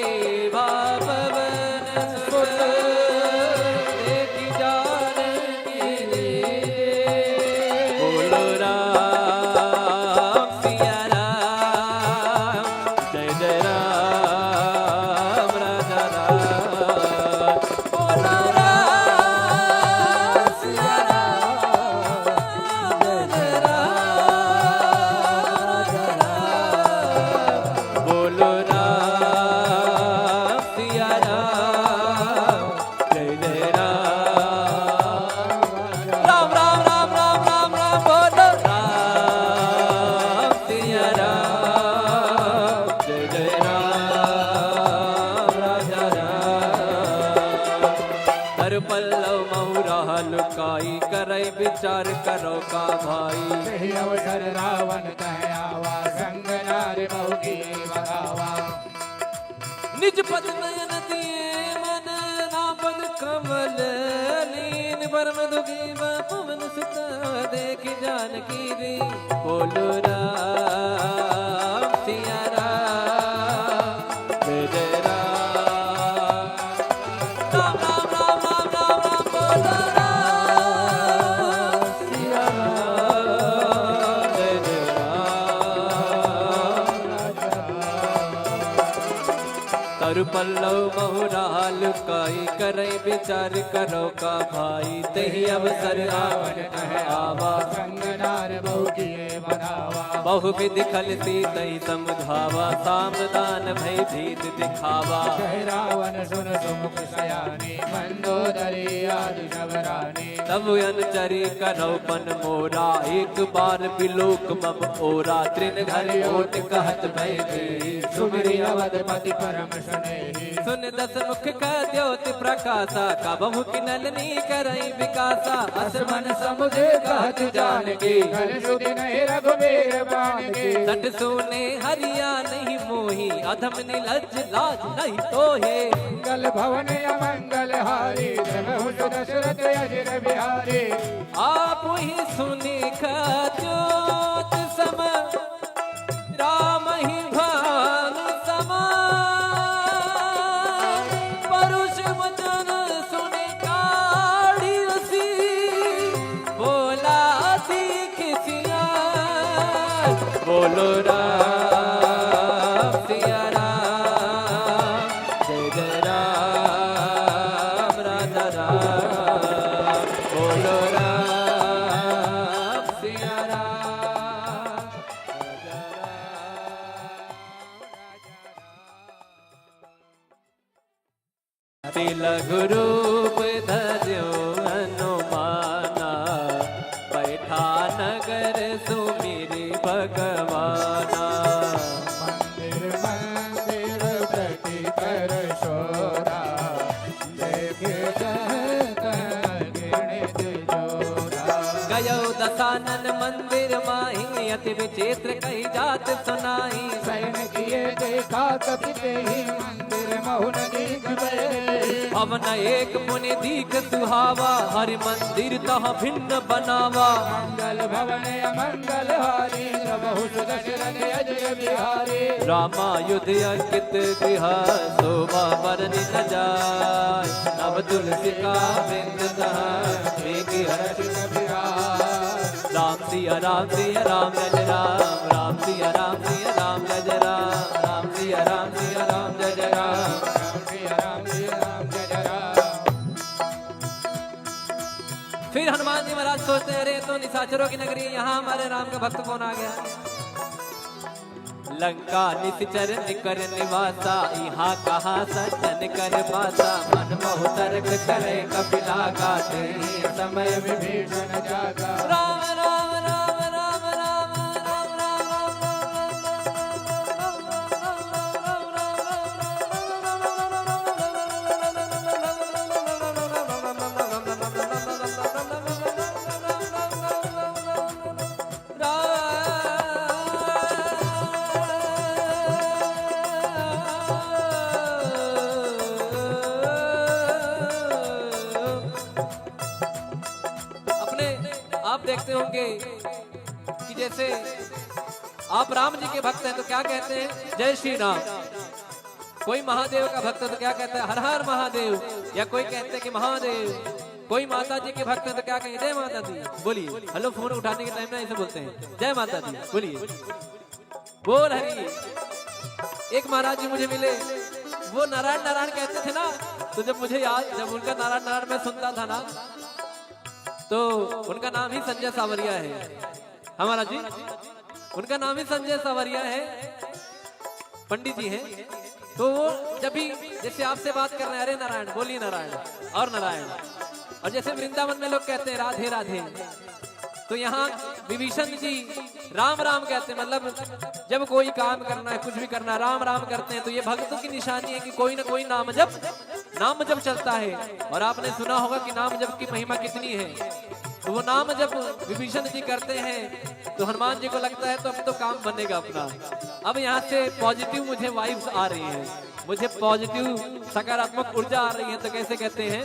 भा पवन सुत, देखि जानकी दीन। बोलो राम सिया राम, जय जय राम राजा राम। बोलो राम सिया राम, जय जय राम राजा राम। बोलो राम सिया राम, जय जय राम। राम, राम, राम, राम, राम, राम, बोलो राम सिया राम, जय जय राम, राजा राम। कर पल्लव महु राह लुकाई, करै विचार करो का भाई। यही अवसर रावण तह आवा, संग नारि बहु की बगावा। निज पद नयन दिए मन, कमल लीन परम दुखी बा पवन सुता देख जानकी री। बोलो राम सिया राम जय जय राम। राम राम राम राम राम राम बोलो राम सिया राम जय जय राम। तरु पल्लव महुराल काई करइ बिचार करौ का भाई। तेहि अवसर रावण तह आवा। संग नार बहु किए मनावा। बहु विधि खल सीतहि समझावा। साम दान भय भीत दिखावा। कह रावण सुन सुमुख सयानी। मंदोदरी आदि सब रानी। तब अनुचरी करौ पन मोरा। एक बार बिलोक मम ओरा। तृण घरि ओट कहत भय देहि। सुमिरि अवधपति परम सुनेहि। सुन दस मुख कह द्योति प्रकासा। कबहु किनल नी करइ विकासा। अस मन समुझ कहत जानकी। कल सुधि नहीं रघुबीर बानकी। सठ सूने हरिया नहीं मोही। अधम निलज्ज लाज नहीं तोहे। मंगल भवन अमंगल हारी। जब हुस दशरथ अजिर बिहारी। आप ही सुनि खद्योत सम। राम ही भान समान। परुष वचन सुनि काढ़ि असी। बोला सीख सिया। बोलो राम सिया राम जय जय राम राजा राम। बोलो राम सिया राम राजा राम। अति लघु रूप धर्यो हनुमाना, बैठा नगर सुमिरि भगवाना। मंदिर मंदिर प्रति कर शोरा, देखे जग तन घृणित जोरा। गयो दसानन मंदिर माही, अति विचित्र कही जात सुनाई। सैन किए देखा कपि तेहि, मंदिर महु न दीख भए। भवन एक पुनि दीख सुहावा, हरि मंदिर तह भिन्न बनावा। मंगल भवन अमंगल हारी, प्रभु सुदशरथ अजिर बिहारी। रामायुध अंकित गृह, शोभा बरनि न जाय। नव तुलसी का वृंद तह, देखि हरषित विराज। राम सिया राम सिया राम जय जय राम, राम सिया राम सिया राम जय जय राम, राम सिया राम सिया राम जय जय राम, राम सिया राम सिया राम जय जय राम। फिर हनुमान जी महाराज सोचते हैं, अरे, ये तो निशाचरों की नगरी है, यहाँ हमारे राम का भक्त कौन आ गया? लंका निशिचर निकर निवासा, इहाँ कहाँ सज्जन कर पासा। मन मोह तरक करे कपिला का, तेहि समय विभीषण जागा। राम राम राम राम राम राम राम राम। अपने आप देखते होंगे कि जैसे आप राम जी के भक्त हैं तो क्या कहते हैं, जय श्री राम। कोई महादेव का भक्त है तो क्या कहता है, हर हर महादेव। या कोई कहते हैं कि महादेव। कोई माता जी के भक्त है तो क्या कहें, जय माता दी। बोलिए, हेलो, फोन उठाने के टाइम ना ऐसे बोलते हैं, जय माता दी। बोलिए, बोल हरि। एक महाराज जी मुझे मिले, वो नारायण नारायण कहते थे ना, तो जब मुझे याद, जब उनका नारायण नारायण मैं सुनता था ना, तो उनका नाम ही संजय सावरिया है। हमारा जी, उनका नाम ही संजय सावरिया है, पंडित जी हैं। तो वो जब भी जैसे आपसे बात कर रहे हैं, अरे नारायण, बोलिए नारायण, और नारायण। और जैसे वृंदावन में लोग कहते हैं राधे राधे, तो यहाँ विभीषण जी राम राम कहते हैं। मतलब जब कोई काम करना है, कुछ भी करना है, राम राम करते हैं। तो ये भक्तों की निशानी है कि कोई ना कोई नाम जप, नाम जप चलता है। और आपने सुना होगा कि नाम जप की महिमा कितनी है। तो वो नाम जप विभीषण जी करते हैं तो हनुमान जी को लगता है तो अब तो काम बनेगा अपना। अब यहाँ से पॉजिटिव मुझे वाइब्स आ रही हैं, मुझे पॉजिटिव सकारात्मक ऊर्जा आ रही है। तो कैसे कहते हैं,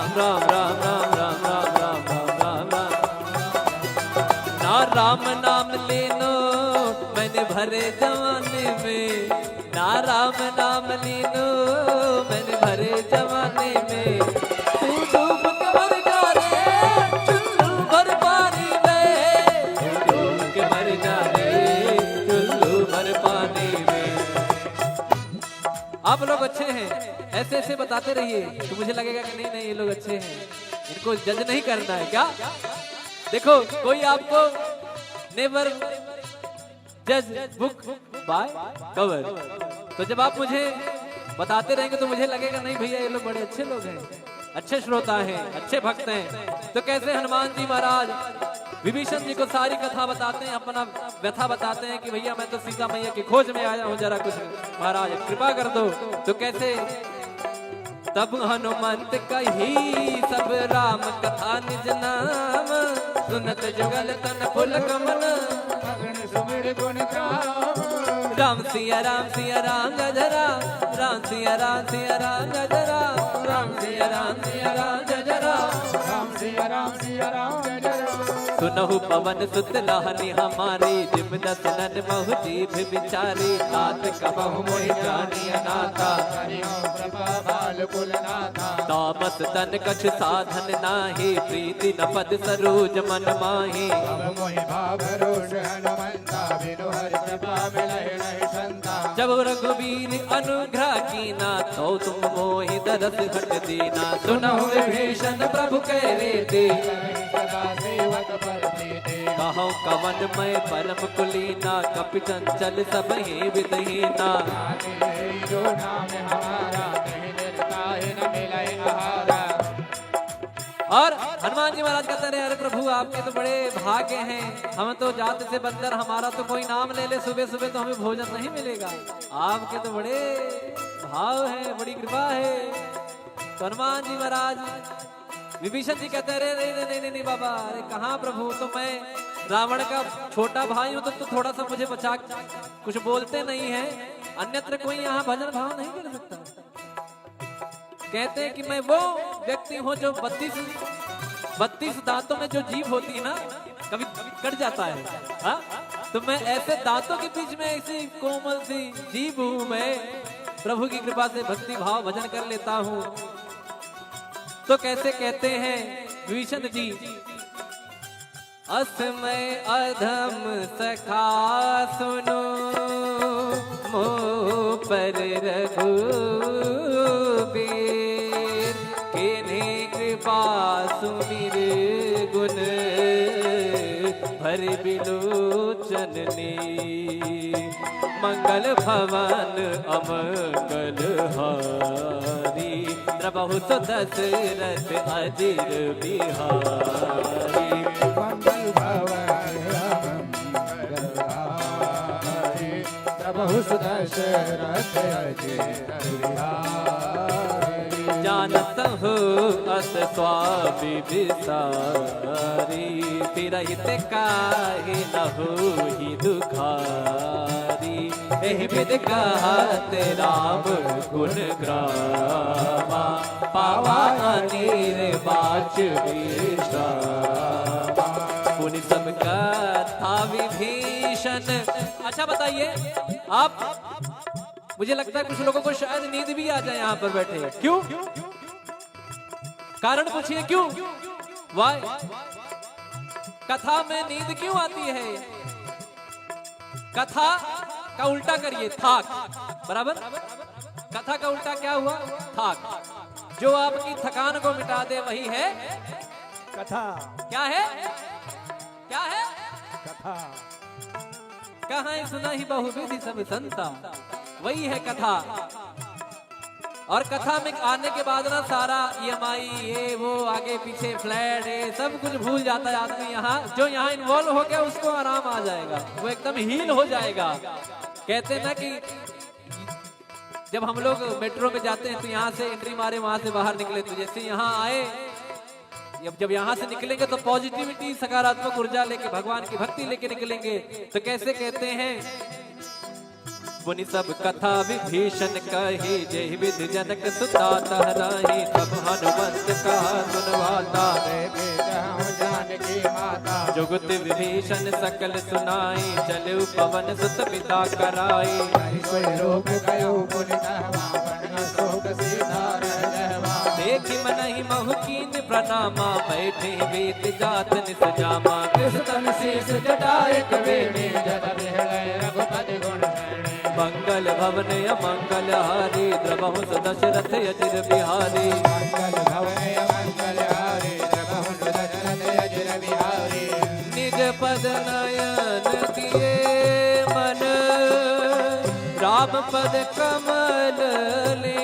राम राम राम राम राम राम राम राम राम राम राम। ना राम नाम लेनो मैंने भरे जमाने में, ना राम नाम लेनो मैंने भरे जमाने में। तू डूब के मर जा रे चुल्लू भर पानी में, तू डूब के मर जा रे चुल्लू भर पानी में। आप लोग अच्छे हैं, ऐसे ऐसे बताते रहिए तो मुझे लगेगा कि नहीं नहीं, ये लोग अच्छे हैं, इनको जज नहीं करना है क्या? देखो, कोई आपको never judge book by cover। तो जब आप मुझे बताते रहेंगे तो मुझे लगेगा नहीं भैया, ये लोग बड़े अच्छे लोग हैं, अच्छे श्रोता हैं, अच्छे भक्त हैं। तो कैसे हनुमान जी महाराज विभीषण जी को सारी कथा बताते हैं, अपना व्यथा बताते हैं कि भैया मैं तो सीता मैया की खोज में आया हूँ, जरा कुछ महाराज कृपा कर दो। तो कैसे तब हनुमंत कही सब राम कथा निज नाम, सुनत जुगल तन पुलक मन। मगन सुमिर गुण गाम। राम सिया राम सिया राम जय जय राम, राम सिया राम सिया राम जय जय राम, राम सिया राम सिया राम जय जय राम, राम सिया राम सिया राम जय जय राम। सुनहु पवन सुत लानि हमारी, जिम दस नन महु जीभ बिचारी। तात कबहु मोहि जानि अनाथा। करियो कृपा बाल कुल नाथा। तामस तन कछु साधन नाही, प्रीति न पद सरोज मन माही। अब मोहि भाव रोष हनुमंता, बिनु हरि कृपा मिलहि नहीं संता। जब रघुबीर अनुग्रह कीना, तो तुम मोहि दरस घट दीना। सुनहु विभीषण प्रभु कहि रीति, सदा सेवक पर प्रीति। कहौं कवन मय परम कुलीना, कपि चंचल सबहि विधि हीना। जो नाम हमारा, कहीं निरता ही न मिले आहारा। और हनुमान जी महाराज कहते रहे, अरे प्रभु, आपके तो बड़े भाग्य हैं, हम तो जात से बंदर, हमारा तो कोई नाम ले ले सुबह सुबह तो हमें भोजन नहीं मिलेगा। आपके तो बड़े भाव हैं, बड़ी कृपा है। तो हनुमान जी महाराज विभीषण जी कहते हैं, अरे नहीं नहीं नहीं नहीं बाबा, अरे कहाँ प्रभु, तो मैं रावण का छोटा भाई हूँ, तो, तो थोड़ा सा मुझे बचा, कुछ बोलते नहीं है, अन्यत्र कोई यहाँ भजन भाव नहीं कर सकता। कहते हैं कि मैं वो व्यक्ति हूँ जो बत्तीस, बत्तीस दांतों में जो जीभ होती है ना, कभी कट जाता है, हाँ? तो मैं ऐसे दांतों के बीच में ऐसी कोमल सी जीभ हूँ मैं, प्रभु की कृपा से भक्ति भाव भजन कर लेता हूँ। तो कैसे कहते हैं विभीषण जी, अस मय अधम सखा सुनो, मोह पर रघुबीर। किन्हीं पासु निर्गुण भरि बिलोचन ने। मंगल भवन अमंगल हारी, द्रवहु सु दशरथ अजिर बिहारी। मंगल भवन अमंगल हारी, द्रवहु सु दशरथ अजिर बिहारी। जानत हो अस स्वामि बिसारी, तिरहित काहे न होई दुखारी। एहि विधि कहत राम गुण गावा, पावा अनिर्वाच विश्रामा। पुनि सब कथा विभीषण। अच्छा बताइए आप, मुझे लगता है कुछ लोगों को शायद नींद भी आ जाए यहाँ पर बैठे। क्यों? कारण पूछिए क्यों? Why? कथा में नींद क्यों आती है? कथा का उल्टा करिए, थाक। बराबर? कथा का उल्टा क्या हुआ? थाक। जो आपकी थकान को मिटा दे, वही है कथा। क्या है? क्या है? कथा। कहाँ सुनहि बहुविधि सब संता, वही है कथा। और कथा में आने के बाद ना सारा ईएमआई, ये वो, आगे पीछे फ्लैट, ये सब कुछ भूल जाता है आदमी। यहाँ जो यहाँ इन्वॉल्व हो गया, उसको आराम आ जाएगा, वो एकदम हील हो जाएगा। कहते हैं ना कि जब हम लोग मेट्रो में जाते हैं तो यहाँ से एंट्री मारे, वहाँ से बाहर निकले, तो जैसे यहाँ आए, जब जब यहाँ से निकलेंगे तो पॉजिटिविटी, सकारात्मक ऊर्जा लेके, भगवान की भक्ति लेके निकलेंगे। तो कैसे कहते हैं? पुनि सब कथा विभीषण कही, जेहि विधि जनक सुता तह राही। तब हनुमंत कहा सुन वाता, देखे जाहु जानकी माता। जुगति विभीषण सकल सुनाई, चलउ पवन सुत बिदा कराई। कहि सोइ रूप कयउ पुनि तहमा, बन अशोक सीधा रह जहमा। देखि मनहि महु कीन्ह प्रनामा, बैठे वेद जात निज जामा। कृष तन शीश जटा एक बेनी, जब बिहले रघुपति गुण श्रेणी। मंगल भवन अमंगल हारी, द्रवहु सु दशरथ अजिर बिहारी। मंगल भवन अमंगल हारी, द्रवहु सु दशरथ अजिर बिहारी। निज पद नयन दिए मन, राम पद कमल ले।